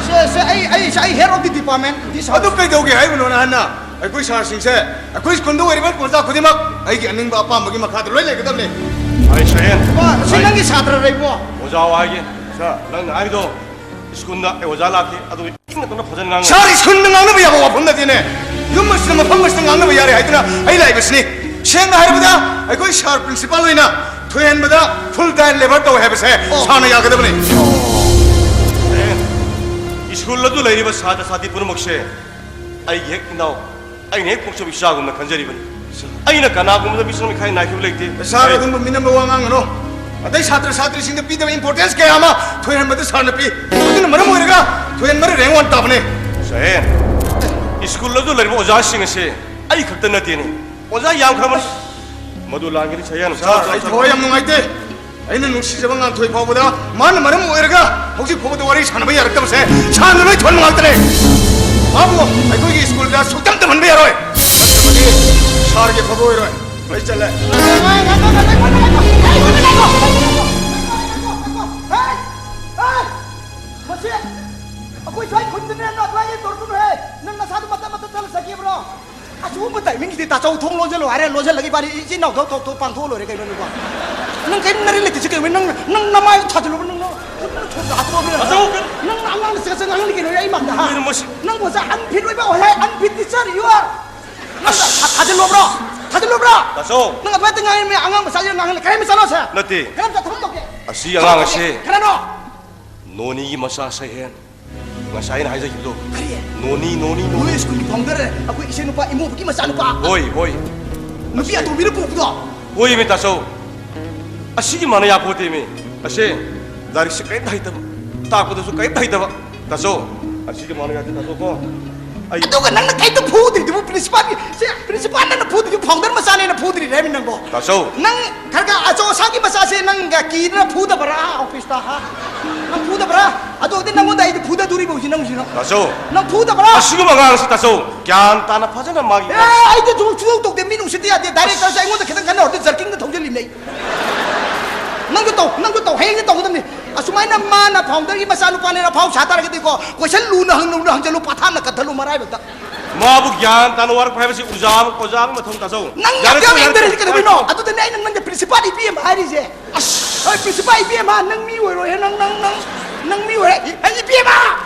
ꯁꯦ, ꯁꯦ, ꯑꯩ, ꯑꯩ, ꯁꯦ, ꯑꯩ head of the department, this house꯫ ꯑꯗꯨ ꯀꯩꯗꯧꯒꯦ ꯍꯥꯏꯕꯅꯣ, ꯅꯍꯥꯟꯅ? ꯑꯩꯈꯣꯏ ꯁꯥꯔꯁꯤꯡꯁꯦ ꯑꯩꯈꯣꯏ ꯁ꯭ꯀꯨꯜꯗ ꯑꯣꯏꯔꯤꯕ ꯑꯣꯖꯥ ꯈꯨꯗꯤꯡꯃꯛ ꯑꯩꯒꯤ ꯑꯅꯤꯡꯕ ꯑꯄꯥꯝꯕꯒꯤ ꯃꯈꯥꯗ ꯂꯣꯏ ꯂꯩꯒꯗꯕꯅꯤ꯫ ꯑꯩ ꯁꯌꯦꯟ꯫ ꯏꯕꯣ, ꯁꯤ ꯑꯩ ꯅꯪꯒꯤ ꯁꯥꯇ꯭ꯔꯔ ꯏꯕꯣ? ꯑꯣꯖꯥ ꯋꯥ ꯍꯥꯏꯒꯦ꯫ ꯁꯥꯔ꯫ ꯅꯪꯅ ꯍꯥꯏꯗꯣ ꯁ꯭ꯀꯨꯜꯗ ꯑꯩ ꯑꯣꯖꯥ ꯂꯥꯛꯈꯤ, ꯑꯗꯨ ꯏꯪꯅ ꯇꯞꯅ ꯐꯖꯅ ꯉꯥꯡꯉꯨ꯫ ꯁꯥꯔ, ꯁ꯭ꯀꯨꯜꯗ ꯉꯥꯡꯅꯕ ꯌꯥꯕ ꯋꯥꯐꯝ ꯅꯠꯇꯦꯅꯦ꯫ ꯌꯨꯝ ꯑꯁꯤꯗ ꯃꯐꯝ ꯑꯁꯤꯗ ꯉꯥꯡꯅꯕ ꯌꯥꯔꯦ ꯍꯥꯏꯗꯨꯅ ꯑꯩ ꯂꯥꯛꯏꯕꯁꯤꯅꯤ꯫ ꯁꯦꯡꯅ ꯍꯥꯏꯔꯕꯗ ꯑꯩꯈꯣꯏ ꯁꯥꯔ ꯄ꯭ꯔꯤꯟꯁꯤꯄꯥꯜ ꯑꯣꯏꯅ ꯊꯣꯏꯍꯟꯕꯗ full time labour ꯇꯧ ꯍꯥꯏꯕꯁꯦ ꯑꯣ꯫ ꯁꯥꯔꯅ ꯌꯥꯒꯗꯕꯅꯤ꯫ ꯑꯦ, ꯁ꯭ꯀꯨꯜ ꯑꯗꯨ ꯂꯩꯔꯤꯕ ꯁꯥꯇ꯭ꯔ ꯁꯥꯇ꯭ꯔꯤ ꯄꯨꯝꯅꯃꯛꯁꯦ ꯑꯩꯒꯤ ꯍꯦꯛ ꯏꯅꯥꯎ, ꯑꯩꯅ ꯍꯦꯛ ꯄꯣꯛꯆꯕ ꯏꯆꯥꯒꯨꯝꯅ ꯈꯟꯖꯔꯤꯕꯅꯤ꯫ ꯑꯩꯅ ꯀꯅꯥꯒꯨꯝꯕꯗ ꯃꯤꯆꯪ ꯃꯤꯈꯥꯏ ꯅꯥꯏꯈꯤꯕ ꯂꯩꯇꯦ꯫ ꯁꯥꯔ, ꯑꯩ ꯑꯗꯨꯝꯕ ꯃꯤꯅꯝꯕ ꯋꯥ ꯉꯥꯡꯒꯅꯨ꯫ ꯑꯇꯩ ꯁꯥꯇ꯭ꯔ ꯁꯥꯇ꯭ꯔꯤꯁꯤꯡꯗ ꯄꯤꯗꯕ importance ꯀꯌꯥ ꯑꯃ ꯊꯣꯏꯍꯟꯕꯗ ꯁꯥꯔꯅ ꯄꯤ꯫ ꯑꯗꯨꯅ ꯃꯔꯝ ꯑꯣꯏꯔꯒ ꯊꯣꯏꯍꯟꯕꯅ rank one ꯇꯥꯕꯅꯦ꯫ ꯁꯍꯦꯟ, ꯁ꯭ꯀꯨꯜ ꯑꯗꯨ ꯂꯩꯔꯤꯕ ꯑꯣꯖꯥꯁꯤꯡ ꯑꯁꯤ ꯑꯩ ꯈꯛꯇ ꯅꯠꯇꯦꯅꯦ꯫ ꯑꯣꯖꯥ ꯌꯥꯝꯈ꯭ꯔꯕꯅꯤ꯫ ꯃꯗꯨ ꯂꯥꯟꯒꯅꯤ, ꯁꯍꯦꯟ꯫ ꯁꯥꯔ, ꯑꯩ ꯊꯋꯥꯏ ꯌꯥꯝ ꯅꯨꯡꯉꯥꯏꯇꯦ꯫ ꯑꯩꯅ ꯅꯨꯡꯁꯤꯖꯕ ꯉꯥꯟꯊꯣꯏ ꯐꯥꯎꯕꯗ ꯃꯥꯅ ꯃꯔꯝ ꯑꯣꯏꯔꯒ ꯍꯧꯖꯤꯛ ꯐꯥꯎꯕꯗ ꯋꯥꯔꯤ ꯁꯥꯟꯅꯕ ꯌꯥꯔꯛꯇꯕꯁꯦ ꯁꯥꯔꯅ ꯂꯣꯏ ꯊꯣꯟꯕ ꯉꯥꯛꯇꯅꯦ꯫ ꯃꯥꯕꯨ ꯑꯩꯈꯣꯏꯒꯤ ꯁ꯭ꯀꯨꯜꯗ ꯁꯨꯛꯇꯝ ꯇꯝꯍꯟꯕ ꯌꯥꯔꯣꯏ꯫ ꯅꯠꯇ꯭ꯔꯕꯗꯤ ꯁꯥꯔꯒꯤ ꯑꯐꯕ ꯑꯣꯏꯔꯣꯏ꯫ ꯑꯩ ꯆꯠꯂꯦ꯫ ꯃꯁꯤ ꯑꯩꯈꯣꯏ ꯁ꯭ꯋꯥꯏ ꯈꯨꯟꯗꯅꯦ, ꯑꯗꯨꯋꯥꯏꯗ ꯇꯧꯔꯛꯀꯅꯨꯍꯦ꯫ ꯅꯪ ꯅꯁꯥꯗꯨ ꯃꯇꯠ ꯃꯇꯠ ꯆꯠꯂ ꯆꯠꯈꯤꯕ꯭ꯔꯣ? ꯑꯆꯨꯝꯕ timingꯁꯤꯗꯤ ꯇꯥꯆꯧ ꯊꯣꯡ ꯂꯣꯟꯁꯤꯜꯂꯣ ꯍꯥꯏꯔꯦ, ꯂꯣꯟꯁꯤꯜꯂꯒ ꯏꯕꯥꯅꯤ ꯏꯆꯤꯟ ꯏꯅꯥꯎ ꯊꯣꯛ ꯊꯣꯛ ꯊꯣꯛ ꯄꯥꯡꯊꯣꯛꯑ ꯂꯣꯏꯔꯦ ꯀꯩꯅꯣ ꯅꯪꯕꯣ? ꯅꯪ ꯀꯩꯝ ꯅꯔꯤ ꯂꯩꯇꯦ ꯁꯤ ꯀꯩꯅꯣ? ꯅꯪ ꯅꯪ ꯅꯃꯥꯏꯗꯣ ꯊꯥꯖꯤꯜꯂꯨꯕ ꯅꯪ ꯅꯪ ꯊꯣꯛ ꯍꯥꯠꯇꯣꯛꯑꯕꯅꯤꯅ ꯇꯥꯆꯧ! ꯅꯪ ꯑꯉꯥꯡꯅ ꯆꯠ ꯆꯠ ꯉꯥꯡꯍꯜꯂꯤ ꯀꯩꯅꯣ ꯑꯩ ꯃꯥꯡꯗ ꯍꯥ? ꯀꯩꯅꯣ ꯃꯁꯤ? ꯅꯪ ꯃꯆꯥ unfit ꯑꯣꯏꯕ ꯑꯣꯏ ꯍꯥꯏ unfit teacher you are. ꯅꯪ ꯑꯁ! ꯊꯥ- ꯊꯥꯖꯤꯜꯂꯨꯕ꯭ꯔꯣ? ꯊꯥꯖꯤꯜꯂꯨꯕ꯭ꯔꯣ? ꯇꯥꯆꯧ! ꯅꯪ ꯑꯗꯨꯃꯥꯏꯅ ꯉꯥꯡꯉꯤ ꯑꯉꯥꯡ ꯃꯆꯥꯁꯤꯅ ꯉꯥꯡꯍꯜꯂꯦ ꯀꯔꯤ ꯃꯆꯥꯅꯣ ꯁꯦ? ꯅꯠꯇꯦ꯫ ꯀꯔꯝ ꯆꯠꯊꯣꯛ ꯇꯧꯒꯦ? ꯑꯁꯤ ꯑꯉꯥꯡ ꯑꯁꯤ ꯀꯅꯥꯅꯣ? ꯅꯣꯅꯤꯒꯤ ꯃꯆꯥ ꯁꯩꯍꯦꯟ꯫ ꯉꯁꯥꯏ ꯑꯩꯅ ꯍꯥꯏꯖꯈꯤꯕꯗꯣ꯫ ꯀꯔꯤ? ꯅꯣꯅꯤ, ꯅꯣꯅꯤ, ꯅꯣꯅꯤ꯫ ꯅꯣꯏ ꯁ꯭ꯀꯨꯜꯒꯤ founder ꯑꯩꯈꯣꯏ ꯏꯆꯦ ꯅꯨꯄꯥ ꯏꯃꯣꯕꯒꯤ ꯃꯆꯥ ꯅꯨꯄꯥ꯫ ꯍꯣꯏ, ꯍꯣꯏ꯫ ꯅꯨꯄꯤ ꯑꯇꯣꯝꯕꯤꯅ ꯄꯨꯕꯗꯣ꯫ ꯍꯣꯏ, ꯃꯤ ꯇꯥꯆꯧ꯫ ꯑꯁꯤꯒꯤ ꯃꯥꯅ ꯌꯥꯄꯣꯠꯇꯦ, ꯃꯤ꯫ ꯑꯁꯦ ꯂꯥꯏꯔꯤꯛꯁꯦ ꯀꯔꯤꯝꯇ ꯍꯩꯇꯕ, ꯇꯥꯛꯄꯗꯁꯨ ꯀꯔꯤꯝꯇ ꯍꯩꯇꯕ꯫ ꯇꯥꯆꯧ, ꯑꯁꯤꯒꯤ ꯃꯥꯅ ꯌꯥꯗꯦ, ꯇꯥꯆꯧ ꯀꯣ꯫ ꯑꯩ ꯑꯗꯨꯒ ꯅꯪꯅ ꯀꯩꯝꯇ ꯐꯨꯗ꯭ꯔꯤꯗꯨꯕꯨ principalꯒꯤ, ꯁꯦ, principal ꯅꯪꯅ ꯐꯨꯗ꯭ꯔꯤꯗꯨ founder ꯃꯆꯥꯅꯦꯅ ꯐꯨꯗ꯭ꯔꯤꯅꯦ ꯍꯥꯏꯃꯤ ꯅꯪꯕꯣ? ꯇꯥꯆꯧ꯫ ꯅꯪ ꯈꯔ ꯈꯔ ꯑꯆꯧ ꯑꯁꯥꯡꯒꯤ ꯃꯆꯥꯁꯦ ꯅꯪꯒ ꯀꯤꯗꯅ ꯐꯨꯗꯕ꯭ꯔꯥ officeꯇ, ꯍꯥ? ꯅꯪ ꯐꯨꯗꯕ꯭ꯔꯥ? ꯑꯗꯨ ꯑꯣꯏꯔꯗꯤ ꯅꯪꯉꯣꯟꯗ ꯑꯩꯗꯤ ꯐꯨꯗꯗꯣꯔꯤꯕ ꯍꯧꯖꯤꯛ ꯅꯪ ꯍꯧꯖꯤꯛ ꯅꯪ꯫ ꯇꯥꯆꯧ꯫ ꯅꯪ ꯐꯨꯗꯕ꯭ꯔꯥ? ꯑꯁꯤꯒꯨꯝꯕ ꯑꯉꯥꯡꯁꯤ ꯇꯥꯆꯧ, ꯒ꯭ꯌꯥꯟ ꯇꯥꯅ ꯐꯖꯅ ꯃꯥꯒꯤ ꯑꯦ, ꯑꯩꯗꯤ ꯁꯨꯡ-, ꯁꯨꯡꯇꯧ ꯇꯧꯗꯦ, ꯃꯤ ꯅꯨꯡꯁꯤꯠꯇ ꯌꯥꯗꯦ꯫ Directorꯁꯦ ꯑꯩꯉꯣꯟꯗ ꯈꯤꯇꯪ ꯈꯟꯅꯔꯗꯤ jerkingꯗ ꯊꯧꯖꯤꯜꯂꯤꯕꯅꯦ ꯑꯩ꯫ ꯅꯪꯁꯨ ꯇꯧ, ꯅꯪꯁꯨ ꯇꯧ, ꯍꯌꯦꯡꯁꯨ ꯇꯧꯒꯗꯕꯅꯤ꯫ ꯑꯁꯨꯃꯥꯏꯅ ꯃꯥꯅ founderꯒꯤ ꯃꯆꯥꯅꯨꯄꯥꯅꯦꯅ ꯐꯥꯎ ꯁꯥ ꯇꯥꯔꯒꯗꯤꯀꯣ, question ꯂꯨꯅ ꯍꯪ-, ꯂꯨꯅ ꯍꯪꯖꯜꯂꯨ, ꯄꯥꯊꯥꯞꯅ ꯀꯠꯊꯠꯂꯨ ꯃꯔꯥꯏꯕꯛꯇ꯫ ꯃꯥꯕꯨ ꯒ꯭ꯌꯥꯟ ꯇꯥꯅ ꯋꯥꯔꯛꯄ ꯍꯥꯏꯕꯁꯤ ꯑꯣꯖꯥ ꯑꯃ, ꯑꯣꯖꯥ ꯑꯃ ꯃꯊꯧ ꯇꯥꯆꯧ꯫ ꯅꯪ ꯌꯥꯝ ꯌꯥꯔꯦꯀꯣ, ꯌꯥꯝ ꯌꯥꯔꯦꯀꯣ, ꯏꯟꯗꯔꯦꯁ ꯀꯩꯗꯧꯕꯩꯅꯣ? ꯌꯥꯔꯦꯀꯣ꯫ ꯑꯗꯨꯗꯅꯦ ꯑꯩꯅ ꯅꯪꯗ principal ꯏꯕꯤ ꯑꯃ ꯍꯥꯏꯔꯤꯁꯦ꯫ ꯑꯁ! ꯍꯣꯏ, principal ꯏꯕꯤ ꯑꯃ, ꯅꯪ ꯃꯤ ꯑꯣꯏꯔꯣꯏꯍꯦ, ꯅꯪ, ꯅꯪ, ꯅꯪ, ꯅꯪ ꯃꯤ ꯑꯣꯏꯔꯣꯏ꯫ ꯑꯩ ꯏꯕꯤ ꯑꯃ!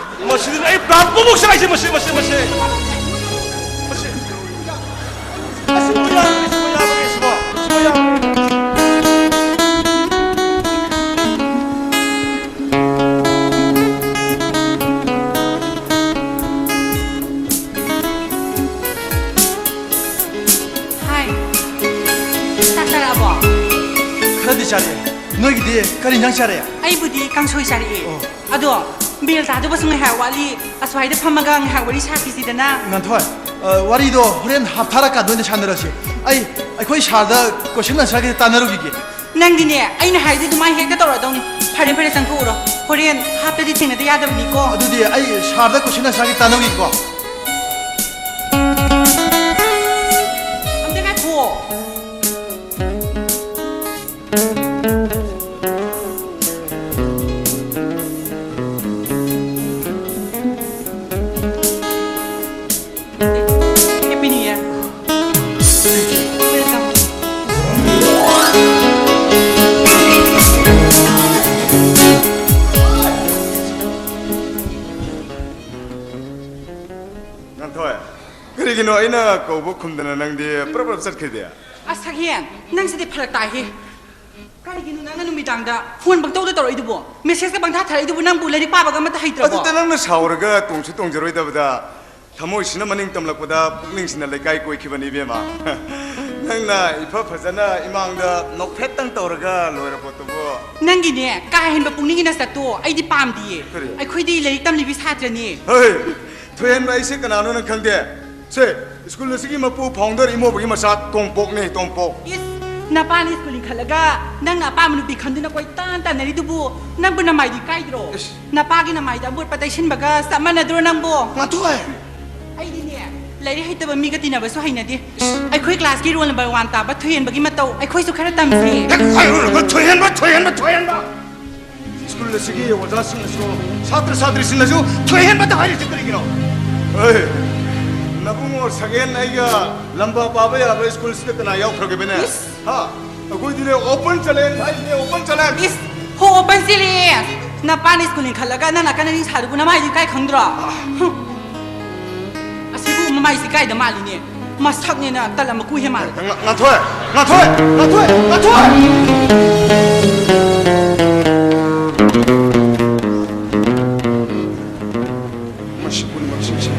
ꯃꯁꯤꯗꯤ ꯑꯩ ꯄ꯭ꯔꯥꯟ ꯄꯨꯝꯕ ꯆꯥꯏꯁꯦ, ꯃꯁꯤ, ꯃꯁꯤ, ꯃꯁꯤ꯫ ꯃꯁꯤ꯫ ꯑꯁꯤꯕꯨ ꯌꯥꯕ꯭ꯔꯥ, ꯁꯤꯕꯨ ꯌꯥꯕ꯭ꯔꯥ, ꯁꯤꯕꯨ? ꯁꯤꯕꯨ ꯌꯥꯕ꯭ꯔꯥ? ꯍꯥꯏ꯫ ꯆꯥꯛ ꯆꯥꯔꯛꯑꯕꯣ? ꯈꯔꯗꯤ ꯆꯥꯔꯛꯑꯦ꯫ ꯅꯣꯏꯒꯤꯗꯤ ꯀꯔꯤ ꯏꯟꯖꯥꯡ ꯆꯥꯔꯛꯑꯦ? ꯑꯩꯕꯨꯗꯤ ꯀꯥꯡꯁꯣꯏ ꯆꯥꯔꯛꯑꯦ꯫ ꯑꯣ꯫ ꯑꯗꯣ, bell ꯇꯥꯗꯧꯕꯁꯨ ꯉꯥꯏꯍꯥꯛ ꯋꯥꯠꯂꯤ꯫ ꯑꯁ꯭ꯋꯥꯏꯗ ꯐꯝꯃꯒ ꯉꯥꯏꯍꯥꯛ ꯋꯥꯔꯤ ꯁꯥꯈꯤꯁꯤꯗꯅ꯫ ꯉꯥꯟꯊꯣꯏ, ꯑ, ꯋꯥꯔꯤꯗꯣ ꯍꯣꯔꯦꯟ half ꯊꯥꯔꯀꯥꯟꯗ ꯑꯣꯏꯅ ꯁꯥꯟꯅꯔꯁꯤ꯫ ꯑꯩ, ꯑꯩꯈꯣꯏ sirꯗ question answerꯒꯤ ꯇꯥꯟꯅꯔꯨꯈꯤꯒꯦ꯫ ꯅꯪꯗꯤꯅꯦ, ꯑꯩꯅ ꯍꯥꯏꯔꯗꯤ ꯑꯗꯨꯃꯥꯏꯅ ꯍꯦꯛꯇ ꯇꯧꯔꯗꯧꯅꯤ꯫ ꯐꯔꯦ, ꯐꯔꯦ, ꯆꯪꯊꯣꯛꯎꯔꯣ꯫ ꯍꯣꯔꯦꯟ halfꯇꯗꯤ ꯊꯦꯡꯅꯗ ꯌꯥꯗꯕꯅꯤꯀꯣ꯫ ꯑꯗꯨꯗꯤ ꯑꯩ sirꯗ question answerꯒꯤ ꯇꯥꯟꯅꯈꯤꯀꯣ꯫ ꯑꯝꯇ ꯉꯥꯏꯈꯨꯑꯣ꯫ Happy New Year. ꯑꯩꯅ ꯀꯧꯕ ꯈꯨꯝꯗꯅ ꯅꯪꯗꯤ ꯄ꯭ꯔꯞ ꯄ꯭ꯔꯞ ꯆꯠꯈ꯭ꯔꯤꯗꯤ? ꯑꯁ, ꯁꯛꯍꯦꯟ, ꯅꯪꯁꯤꯗꯤ ꯐꯔꯛ ꯇꯥꯏꯍꯦ꯫ ꯀꯔꯤꯒꯤꯅꯣ ꯅꯪꯅ ꯅꯨꯃꯤꯗꯥꯡꯗ ꯐꯣꯟ ꯄꯪꯇꯧꯗ ꯇꯧꯔꯛꯏꯗꯨꯕꯣ? ꯃꯦꯁꯦꯖꯀ ꯄꯪꯊꯥ ꯊꯥꯔꯛꯏꯗꯨꯕꯨ? ꯅꯪꯕꯨ ꯂꯥꯏꯔꯤꯛ ꯄꯥꯕꯒ ꯑꯃꯠꯇ ꯍꯩꯇ꯭ꯔꯕꯣ? ꯑꯗꯨꯗ ꯅꯪꯅ ꯁꯥꯎꯔꯒ ꯇꯣꯡꯁꯨ ꯇꯣꯡꯖꯔꯣꯏꯗꯕꯗ, ꯊꯃꯣꯏꯁꯤꯅ ꯃꯅꯤꯡ ꯇꯝꯂꯛꯄꯗ ꯄꯨꯛꯅꯤꯡꯁꯤꯅ ꯂꯩꯀꯥꯏ ꯀꯣꯏꯈꯤꯕꯅꯤ, ꯏꯕꯦꯝꯃ꯫ ꯅꯪꯅ ꯏꯐ ꯐꯖꯅ ꯏꯃꯥꯡꯗ ꯅꯣꯛꯐꯦꯠꯇꯪ ꯇꯧꯔꯒ ꯂꯣꯏꯔ ꯄꯣꯠꯇꯨꯕꯨ꯫ ꯅꯪꯒꯤꯅꯦ, ꯀꯥ ꯍꯦꯟꯕ ꯄꯨꯛꯅꯤꯡꯒꯤ ꯅꯁꯛꯇꯣ ꯑꯩꯗꯤ ꯄꯥꯝꯗꯤꯌꯦ꯫ ꯀꯔꯤ? ꯑꯩꯈꯣꯏꯗꯤ ꯂꯥꯏꯔꯤꯛ ꯇꯝꯂꯤꯕꯤ ꯁꯥꯇ꯭ꯔꯅꯤ꯫ ꯍꯣꯏ, ꯊꯣꯏꯍꯦꯟꯕ ꯑꯩꯁꯦ ꯀꯅꯥꯅꯣ ꯅꯪ ꯈꯪꯗꯦ? ꯁꯦ, ꯁ꯭ꯀꯨꯜ ꯑꯁꯤꯒꯤ ꯃꯄꯨ, ꯐꯥꯎꯟꯗꯔ ꯏꯃꯣꯕꯒꯤ ꯃꯆꯥ ꯇꯣꯝꯄꯣꯛꯅꯦ, ꯇꯣꯝꯄꯣꯛ꯫ ꯏꯁ, ꯅꯄꯥꯅ ꯁ꯭ꯀꯨꯜ ꯂꯤꯡꯈꯠꯂꯒ ꯅꯪꯅ ꯑꯄꯥꯝꯕ ꯅꯨꯄꯤ ꯈꯟꯗꯨꯅ ꯀꯣꯏꯇꯥꯟ ꯇꯥꯟꯅꯔꯤꯗꯨꯕꯨ ꯅꯪꯕꯨ ꯅꯃꯥꯏꯗꯤ ꯀꯥꯏꯗ꯭ꯔꯣ? ꯏꯁ꯫ ꯅꯄꯥꯒꯤ ꯅꯃꯥꯏꯗ ꯑꯃꯣꯠꯄ ꯇꯩꯁꯤꯟꯕꯒ ꯆꯞ ꯃꯥꯟꯅꯗ꯭ꯔꯣ ꯅꯪꯕꯣ? ꯉꯥꯟꯊꯣꯏ! ꯑꯩꯗꯤꯅꯦ, ꯂꯥꯏꯔꯤꯛ ꯍꯩꯇꯕ ꯃꯤꯒ ꯇꯤꯟꯅꯕꯁꯨ ꯍꯩꯅꯗꯦ꯫ ꯏꯁ꯫ ꯑꯩꯈꯣꯏ ꯀ꯭ꯂꯥꯁꯀꯤ ꯔꯣꯜ ꯅꯝꯕꯔ ꯋꯥꯟ ꯇꯥꯕ ꯊꯣꯏꯍꯦꯟꯕꯒꯤ ꯃꯇꯧ ꯑꯩꯈꯣꯏꯁꯨ ꯈꯔ ꯇꯝꯁꯤ꯫ ꯍꯦꯛ ꯍꯥꯏꯔꯨꯔꯒ ꯊꯣꯏꯍꯦꯟꯕ, ꯊꯣꯏꯍꯦꯟꯕ, ꯊꯣꯏꯍꯦꯟꯕ! ꯁ꯭ꯀꯨꯜ ꯑꯁꯤꯒꯤ ꯑꯣꯖꯥꯁꯤꯡꯅꯁꯨ, ꯁꯥꯇ꯭ꯔ ꯁꯥꯇ꯭ꯔꯤꯁꯤꯡꯅꯁꯨ ꯊꯣꯏꯍꯦꯟꯕꯇ ꯍꯥꯏꯔꯤꯁꯤ ꯀꯔꯤꯒꯤꯅꯣ? ꯑꯦ, ꯅꯕꯨꯡꯉꯣ ꯁꯛꯍꯦꯟ ꯑꯩꯒ ꯂꯝꯕꯥ ꯄꯥꯕ ꯌꯥꯕ ꯁ꯭ꯀꯨꯜꯁꯤꯗ ꯀꯅꯥ ꯌꯥꯎꯈ꯭ꯔꯒꯦꯕꯅꯦ? ꯏꯁ! ꯍꯥ? ꯑꯩꯈꯣꯏꯗꯤꯅꯦ open challenge ꯍꯥꯏꯁꯤꯅꯦ, open challenge! ꯏꯁ! ꯍꯣ, open challenge! ꯅꯄꯥꯅ ꯁ꯭ꯀꯨꯜ ꯂꯤꯡꯈꯠꯂꯒ ꯅꯪ ꯅꯥꯀꯟꯗ ꯅꯤꯡ ꯁꯥꯔꯤꯕꯨ ꯅꯃꯥꯏꯗꯤ ꯀꯥꯏ ꯈꯪꯗ꯭ꯔꯣ? ꯍꯨꯝ! ꯑꯁꯤꯕꯨ ꯃꯃꯥꯏꯁꯤ ꯀꯥꯏꯗ ꯃꯥꯜꯂꯤꯅꯦ꯫ ꯃꯁꯛꯅꯦꯅ ꯇꯜ ꯑꯃ ꯀꯨꯏꯍꯦ ꯃꯥꯜꯂꯦ꯫ ꯉ-, ꯉꯥꯟꯊꯣꯏ! ꯉꯥꯟꯊꯣꯏ! ꯉꯥꯟꯊꯣꯏ! ꯉꯥꯟꯊꯣꯏ! ꯃꯁꯤ ꯄꯨꯝꯅꯃꯛꯁꯤꯡꯁꯦ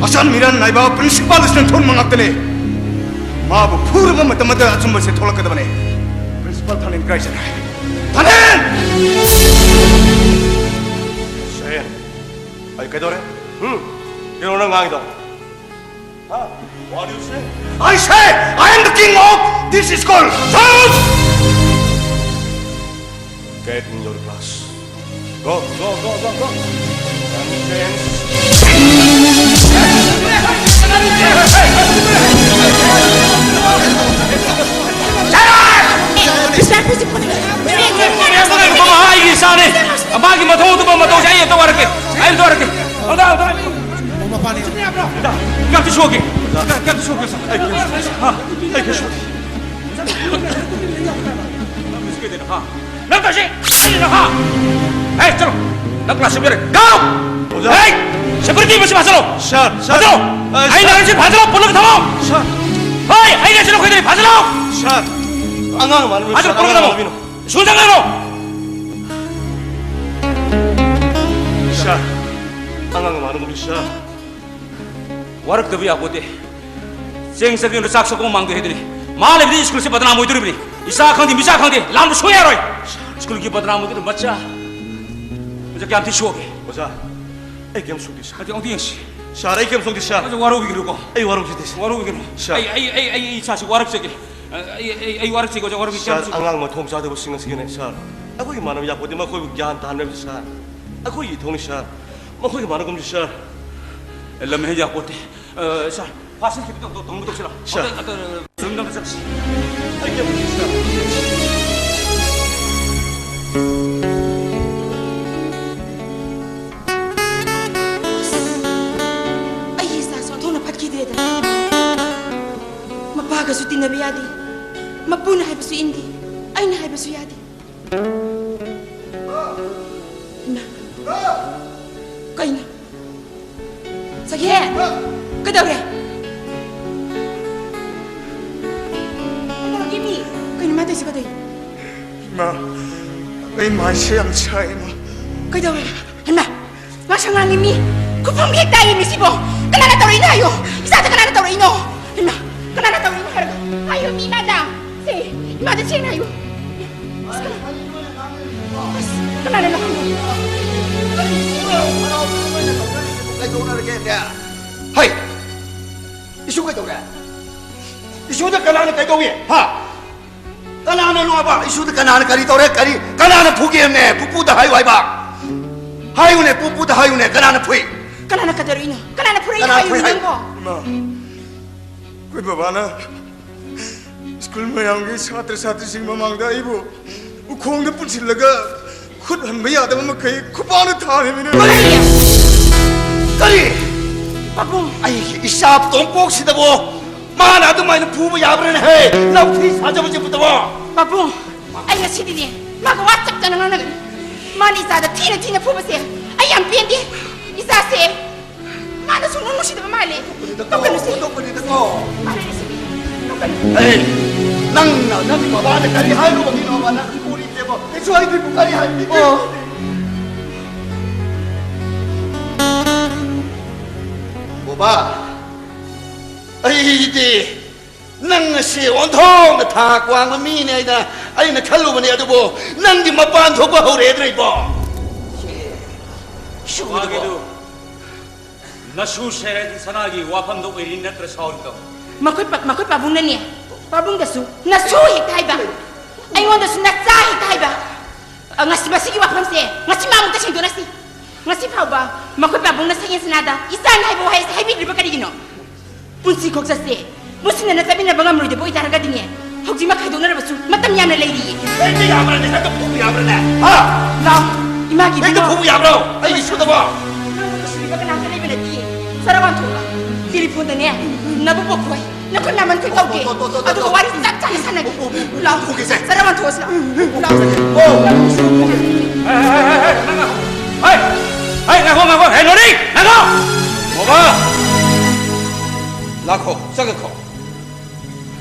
ꯑꯆꯥꯟ ꯃꯤꯔꯥꯟ ꯅꯥꯏꯕ ꯄ꯭ꯔꯤꯟꯁꯤꯄꯥꯜ ꯑꯁꯤꯅ ꯊꯣꯛꯍꯟꯕ ꯉꯥꯛꯇꯅꯦ꯫ ꯃꯥꯕꯨ ꯐꯨꯔꯕ ꯃꯇꯝꯗ ꯑꯆꯨꯝꯕꯁꯦ ꯊꯣꯛꯂꯛꯀꯗꯕꯅꯦ꯫ ꯄ꯭ꯔꯤꯟꯁꯤꯄꯥꯜ ꯊꯥꯅꯤꯟ ꯀꯥꯏꯖꯔꯦ꯫ ꯊꯥꯅꯤꯟ! ꯁꯍꯦꯟ, ꯑꯩ ꯀꯩꯗꯧꯔꯦ? ꯎꯝ? ꯀꯩꯅꯣ ꯅꯪ ꯉꯥꯡꯉꯤꯗꯣ? Huh? What do you say? I say I am the king of this school. Silence! Get in your class. Go, go, go, go, go. Nonsense. ꯃꯍꯥꯛꯀꯤ ꯏꯆꯥꯅꯤ꯫ ꯃꯥꯒꯤ ꯃꯊꯧ ꯑꯗꯨꯝꯕ ꯃꯇꯧꯁꯦ ꯑꯩ ꯑꯝꯇ ꯋꯥꯔꯛꯀꯦ꯫ ꯑꯩ ꯑꯝꯇ ꯋꯥꯔꯛꯀꯦ꯫ ꯑꯝꯇ, ꯑꯝꯇ꯫ ꯃꯄꯥꯅꯤ꯫ ꯀꯌꯥꯝꯇ ꯁꯣꯛꯀꯦ? ꯀꯌꯥꯝꯇ ꯁꯣꯛꯀꯦ? ꯑꯩ, ꯍꯥ? ꯑꯩ ꯀꯩꯁꯨ꯫ ꯍꯥ? ꯅꯪ ꯇꯧꯁꯤ꯫ ꯍꯥ? ꯍꯦ, ꯆꯠꯂꯣ꯫ ꯅꯪ ꯀ꯭ꯂꯥꯁ ꯌꯥꯔꯦ꯫ Go! ꯑꯣꯖꯥ꯫ ꯍꯦ! ꯁꯦꯀ꯭ꯌꯨꯔꯤꯇꯤ ꯃꯁꯤ ꯐꯥꯖꯜꯂꯣ꯫ ꯁꯥꯔ, ꯁꯥꯔ꯫ ꯐꯥꯖꯜꯂꯣ꯫ ꯑ, ꯑꯩꯅ ꯁꯥꯔ꯫ ꯍꯥꯏꯔꯤꯁꯤ ꯐꯥꯖꯜꯂꯣ, ꯄꯨꯜꯂꯒ ꯊꯝꯃꯣ꯫ ꯁꯥꯔ꯫ ꯍꯣꯏ, ꯑꯩꯅ ꯍꯥꯏꯔꯤꯁꯤ ꯅꯈꯣꯏꯗꯅꯤ, ꯐꯥꯖꯜꯂꯣ꯫ ꯁꯥꯔ, ꯑꯉꯥꯡ ꯃꯥꯟꯕ ꯐꯥꯖꯜꯂꯣ, ꯁꯥꯔ, ꯄꯨꯜꯂꯒ ꯑꯉꯥꯡ ꯊꯝꯃꯣ꯫ ꯃꯥꯟꯕꯤꯅꯣ꯫ ꯁꯨꯝ ꯆꯪꯉꯛꯑꯅꯨ꯫ ꯁꯥꯔ, ꯑꯉꯥꯡ ꯃꯥꯟꯕꯤꯅꯣ, ꯁꯥꯔ꯫ ꯋꯥꯔꯛꯇꯕ ꯌꯥꯄꯣꯠꯇꯦ꯫ ꯆꯦꯡ ꯆꯒꯦꯝꯗ ꯆꯥꯛ ꯁꯣꯛꯄ ꯃꯥꯡꯗꯦ ꯍꯥꯏꯗꯨꯅꯤ꯫ ꯃꯥ ꯂꯩꯕꯗꯤ ꯁ꯭ꯀꯨꯜꯁꯦ ꯕꯗꯅꯥꯝ ꯑꯣꯏꯗꯣꯔꯤꯕꯅꯤ꯫ ꯏꯆꯥ ꯈꯪꯗꯦ, ꯃꯤꯆꯥ ꯈꯪꯗꯦ, ꯂꯥꯝꯕ ꯁꯨꯡꯌꯥ ꯌꯥꯔꯣꯏ꯫ ꯁ꯭ꯀꯨꯜꯒꯤ ꯕꯗꯅꯥꯝ ꯑꯣꯏꯗꯣꯔꯤꯕ ꯃꯆꯥ꯫ ꯃꯆꯥ ꯀꯌꯥꯝ ꯊꯤ ꯁꯣꯛꯑꯒꯦ? ꯑꯣꯖꯥ, ꯑꯩ ꯀꯩꯝ ꯁꯣꯛꯇꯦ, ꯁꯥꯔ꯫ ꯑꯗꯨ ꯑꯃꯨꯛꯇ ꯌꯦꯡꯁꯤ꯫ ꯁꯥꯔ, ꯑꯩ ꯀꯩꯝ ꯁꯣꯛꯇꯦ, ꯁꯥꯔ꯫ ꯑꯗꯨ ꯋꯥꯔꯧꯕꯤꯒꯅꯨꯀꯣ꯫ ꯑꯩ ꯋꯥꯔꯧꯖꯗꯦ, ꯁꯥꯔ꯫ ꯋꯥꯔꯧꯕꯤꯒꯅꯨ꯫ ꯁꯥꯔ꯫ ꯑꯩ, ꯑꯩ, ꯑꯩ, ꯑꯩ ꯏꯁꯥꯁꯤ ꯋꯥꯔꯛꯆꯒꯦ꯫ ꯑꯩ, ꯑꯩ, ꯑꯩ, ꯑꯩ ꯋꯥꯔꯛꯆꯒꯦ, ꯑꯣꯖꯥ, ꯋꯥꯔꯛꯆꯒꯦ꯫ ꯁꯥꯔ, ꯀꯩꯝ ꯁꯣꯛꯇꯦ꯫ ꯑꯉꯥꯡ ꯃꯊꯣꯡ ꯆꯥꯗꯕꯁꯤꯡ ꯑꯁꯤꯒꯤꯅꯦ, ꯁꯥꯔ꯫ ꯑꯩꯈꯣꯏꯒꯤ ꯃꯥꯟꯅꯕ ꯌꯥꯄꯣꯠꯇꯦ, ꯃꯈꯣꯏꯕꯨ ꯒ꯭ꯌꯥꯟ ꯇꯥꯍꯟꯕ ꯍꯥꯏꯕꯁꯤ, ꯁꯥꯔ꯫ ꯑꯩꯈꯣꯏꯒꯤ ꯏꯊꯧꯅꯤ, ꯁꯥꯔ꯫ ꯃꯈꯣꯏꯒꯤ ꯃꯥꯟꯅꯒꯨꯝꯁꯤ, ꯁꯥꯔ꯫ ꯑꯦ, ꯂꯝꯍꯦꯟ ꯌꯥꯄꯣꯠꯇꯦ꯫ ꯑ, ꯁꯥꯔ, ꯐꯥꯁꯤꯜ ꯈꯤꯇꯪ ꯇꯧ-, ꯇꯧꯅꯕ ꯇꯧꯁꯤꯔꯣ? ꯁꯥꯔ꯫ ꯑꯝꯇ, ꯑꯝꯇ, ꯑꯝꯇ, ꯔꯨꯝꯗ ꯑꯝꯇ ꯆꯠꯁꯤ꯫ ꯑꯩ ꯀꯩꯝ ꯇꯧꯗꯦ, ꯁꯥꯔ꯫ ꯑꯩꯒꯤ ꯏꯆꯥꯁꯨ ꯑꯣꯟꯊꯣꯛꯅ ꯐꯠꯈꯤꯗ꯭ꯔꯦꯗ꯫ ꯃꯄꯥꯒꯁꯨ ꯇꯤꯟꯅꯕ ꯌꯥꯗꯦ꯫ ꯃꯄꯨꯅ ꯍꯥꯏꯕꯁꯨ ꯏꯟꯗꯦ꯫ ꯑꯩꯅ ꯍꯥꯏꯕꯁꯨ ꯌꯥꯗꯦ꯫ ꯏꯃꯥ꯫ ꯀꯩꯅꯣ? ꯆꯒꯦ! ꯀꯩꯗꯧꯔꯦ? ꯀꯩꯗꯧꯔꯒꯦ ꯃꯤ? ꯀꯩꯅꯣ ꯃꯥ ꯇꯧꯔꯤꯁꯦ ꯀꯩꯗꯧꯔꯤꯅꯣ? ꯏꯃꯥ, ꯑꯩ ꯃꯥꯏꯁꯦ ꯌꯥꯝ ꯁꯥꯏ, ꯏꯃꯥ꯫ ꯀꯩꯗꯧꯔꯦ? ꯍꯩꯃꯥ! ꯉꯥꯡꯁꯪ ꯉꯥꯡꯉꯤ ꯃꯤ! ꯈꯨꯐꯝ ꯍꯦꯛ ꯇꯥꯏꯌꯦ ꯃꯤꯁꯤꯕꯣ! ꯀꯅꯥꯅ ꯇꯧꯔꯛꯏꯅꯣ ꯍꯥꯏꯌꯣ! ꯏꯆꯥꯗ ꯀꯅꯥꯅ ꯇꯧꯔꯛꯏꯅꯣ? ꯍꯩꯃꯥ! ꯀꯅꯥꯅ ꯇꯧꯔꯛꯏꯅꯣ ꯍꯥꯏꯔꯒ? ꯍꯥꯏꯌꯣ ꯃꯤ ꯏꯃꯥꯗ! ꯁꯦ! ꯏꯃꯥꯗ ꯁꯦꯡꯅ ꯍꯥꯏꯌꯨ! ꯑꯁ, ꯀꯅꯥ-, ꯑꯁ, ꯀꯅꯥꯅꯅꯣ ꯍꯥꯏꯌꯣ! ꯀꯩꯗꯧꯅꯔꯒꯦ? ꯍꯩ! ꯏꯁꯨ ꯀꯩꯗꯧꯔꯦ? ꯏꯁꯨꯗ ꯀꯅꯥꯅ ꯀꯩꯗꯧꯏ? ꯍꯥ? ꯀꯅꯥꯅꯅꯣꯕ? ꯏꯁꯨꯗ ꯀꯅꯥꯅ ꯀꯔꯤ ꯇꯧꯔꯦ? ꯀꯔꯤ, ꯀꯅꯥꯅ ꯐꯨꯒꯦ ꯍꯥꯏꯕꯅꯦ? ꯄꯨꯄꯨꯗ ꯍꯥꯏꯌꯨ ꯍꯥꯏꯕ꯫ ꯍꯥꯏꯌꯨꯅꯦ, ꯄꯨꯄꯨꯗ ꯍꯥꯏꯌꯨꯅꯦ, ꯀꯅꯥꯅ ꯐꯨꯏ? ꯀꯅꯥꯅ ꯀꯩꯗꯧꯔꯛꯏꯅꯣ? ꯀꯅꯥꯅ ꯐꯨꯔꯛꯏꯅꯣ? ꯀꯅꯥꯅ ꯍꯥꯏꯌꯨꯅꯦ ꯐꯨꯏ ꯍꯥꯏ-, ꯅꯪꯕꯣ꯫ ꯏꯃꯥ, ꯑꯩꯈꯣꯏ ꯕꯕꯥꯅ ꯁ꯭ꯀꯨꯜ ꯃꯌꯥꯝꯒꯤ ꯁꯥꯇ꯭ꯔ ꯁꯥꯇ꯭ꯔꯤꯁꯤꯡ ꯃꯃꯥꯡꯗ ꯑꯩꯕꯨ ꯎꯈꯣꯡꯗ ꯄꯨꯟꯁꯤꯜꯂꯒ ꯈꯨꯠ ꯍꯟꯕ ꯌꯥꯗꯕ ꯃꯈꯩ ꯈꯨꯄꯥꯛꯅ ꯊꯥꯔꯤꯕꯅꯤ꯫ ꯀꯔꯤ? ꯀꯔꯤ? ꯄꯥꯕꯨꯡ! ꯑꯩꯒꯤ ꯏꯆꯥ ꯇꯣꯝꯄꯣꯛꯁꯤꯗꯕꯣ ꯃꯥꯅ ꯑꯗꯨꯃꯥꯏꯅ ꯐꯨꯕ ꯌꯥꯕ꯭ꯔꯥꯅꯦ? ꯍꯦ, ꯅꯥꯎꯊꯤ ꯁꯥꯖꯕꯁꯤꯕꯨꯗꯕꯣ! ꯄꯥꯕꯨꯡ! ꯑꯩ ꯉꯁꯤꯗꯤꯅꯦ ꯃꯥꯒ ꯋꯥ ꯆꯞ ꯆꯥꯅ ꯉꯥꯡꯅꯒꯅꯤ꯫ ꯃꯥꯅ ꯏꯆꯥꯗ ꯊꯤꯅ ꯊꯤꯅ ꯐꯨꯕꯁꯦ ꯑꯩ ꯌꯥꯝ ꯄꯦꯟꯗꯦ꯫ ꯏꯆꯥꯁꯦ ꯃꯥꯅꯁꯨ ꯅꯨꯡ ꯅꯨꯡꯁꯤꯗꯕ ꯃꯥꯜꯂꯦ꯫ ꯇꯣꯛꯀꯅꯨꯁꯦ꯫ ꯇꯣꯛꯀꯅꯨꯗꯀꯣ꯫ ꯇꯣꯛꯀꯅꯨ꯫ ꯑꯩ, ꯅꯪꯅ, ꯅꯪꯒꯤ ꯕꯕꯥꯗ ꯀꯔꯤ ꯍꯥꯏꯔꯨꯕꯒꯤꯅꯣꯕ? ꯅꯪ ꯄꯨꯔꯤꯁꯦꯕꯣ? ꯀꯩꯁꯨ ꯍꯥꯏꯗ꯭ꯔꯤꯕꯨ ꯀꯔꯤ ꯍꯥꯏꯕꯤꯒꯦ? ꯑꯣ꯫ ꯕꯕꯥ, ꯑꯩꯗꯤ ꯅꯪ ꯑꯁꯤ ꯑꯣꯟꯊꯣꯛꯅ ꯊꯥꯛ ꯋꯥꯡꯕ ꯃꯤꯅꯦ ꯍꯥꯏꯅ ꯑꯩꯅ ꯈꯜꯂꯨꯕꯅꯦ, ꯑꯗꯨꯕꯨ ꯅꯪꯗꯤ ꯃꯄꯥꯟ ꯊꯣꯛꯄ ꯍꯧꯔꯦꯗ꯭ꯔꯦ ꯏꯕꯣ꯫ ꯁꯤ, ꯁꯨꯒꯗꯕꯣ꯫ ꯃꯥꯒꯤꯗꯨ ꯅꯁꯨ ꯁꯦꯔꯦꯟ ꯁꯅꯥꯒꯤ ꯋꯥꯐꯝꯗ ꯑꯣꯏꯔꯤ ꯅꯠꯇ꯭ꯔ ꯁꯥꯎꯔꯤꯗꯣ? ꯃꯈꯣꯏ ꯄ-, ꯃꯈꯣꯏ ꯄꯥꯕꯨꯡꯅꯅꯦ, ꯄꯥꯕꯨꯡꯗꯁꯨ ꯅꯁꯨ ꯍꯦꯛꯇ ꯍꯥꯏꯕ, ꯑꯩꯉꯣꯟꯗꯁꯨ ꯅꯆꯥ ꯍꯦꯛꯇ ꯍꯥꯏꯕ꯫ ꯑ, ꯉꯁꯤ ꯃꯁꯤꯒꯤ ꯋꯥꯐꯝꯁꯦ ꯉꯁꯤ ꯃꯥꯃꯨꯛꯇ ꯁꯦꯡꯗꯣꯛꯅꯁꯤ꯫ ꯉꯁꯤ ꯐꯥꯎꯕ ꯃꯈꯣꯏ ꯄꯥꯕꯨꯡꯅ ꯁꯛꯍꯦꯟ ꯁꯅꯥꯗ ꯏꯆꯥꯅꯤ ꯍꯥꯏꯕ ꯋꯥꯍꯩ ꯑꯁꯤ ꯍꯥꯏꯕꯤꯗ꯭ꯔꯤꯕ ꯀꯔꯤꯒꯤꯅꯣ? ꯄꯨꯟꯁꯤ ꯈꯣꯡꯆꯠꯁꯦ ꯃꯨꯁꯤꯟꯅꯅ ꯆꯠꯃꯤꯟꯅꯕ ꯉꯝꯂꯣꯏꯗꯕ ꯑꯣꯏꯇꯥꯔꯒꯗꯤꯅꯦ, ꯍꯧꯖꯤꯛꯃꯛ ꯈꯥꯏꯗꯣꯛꯅꯔꯕꯁꯨ ꯃꯇꯝ ꯌꯥꯝꯅ ꯂꯩꯔꯤꯌꯦ꯫ ꯍꯦꯛꯇ ꯌꯥꯕ꯭ꯔꯅꯦ? ꯍꯦꯛꯇ ꯐꯨꯕ ꯌꯥꯕ꯭ꯔꯅꯦ? ꯍꯥ? ꯂꯥꯎ, ꯏꯃꯥꯒꯤ ꯍꯦꯛꯇ ꯏꯕꯨꯡꯉꯣ꯫ ꯐꯨꯕ ꯌꯥꯕ꯭ꯔꯣ? ꯑꯩꯒꯤ ꯁꯨꯗꯕ꯫ ꯅꯪꯕꯨ ꯅꯨꯡꯁꯤꯕꯤꯕ ꯀꯅꯥꯝꯇ ꯂꯩꯕ ꯅꯠꯇꯤꯌꯦ꯫ ꯆꯔꯥ ꯋꯥꯟꯊꯣꯛꯑꯣ꯫ ꯇꯦꯂꯤꯐꯣꯟꯗꯅꯦ ꯅꯕꯨꯡ ꯄꯣꯛꯈꯣꯏ, ꯅꯈꯣꯏ ꯃꯌꯥꯝ ꯃꯅꯤꯊꯣꯏ ꯀꯧꯒꯦ꯫ ꯑꯣ, ꯑꯣ, ꯑꯣ, ꯑꯣ, ꯑꯗꯨꯒ ꯑꯣ꯫ ꯋꯥꯔꯤ ꯆꯞ ꯆꯥꯅ ꯁꯥꯟꯅꯒꯦ꯫ ꯑꯣ, ꯑꯣ, ꯑꯣ, ꯂꯥꯎ꯫ ꯐꯨꯒꯦꯁꯦ꯫ ꯆꯔꯥ ꯋꯥꯟꯊꯣꯛꯑꯁꯤ ꯂꯥꯎ꯫ ꯂꯥꯎ꯫ ꯑꯣ꯫ ꯍꯦ, ꯍꯦ, ꯍꯦ, ꯍꯦ, ꯅꯪ ꯉꯥꯏꯈꯣ꯫ ꯍꯦ! ꯍꯦ, ꯉꯥꯏꯈꯣ, ꯉꯥꯏꯈꯣ꯫ ꯍꯦ, ꯅꯣꯅꯤ! ꯉꯥꯏꯈꯣ! ꯕꯕꯥ! ꯂꯥꯛꯈꯣ, ꯆꯪꯉꯛꯈꯣ꯫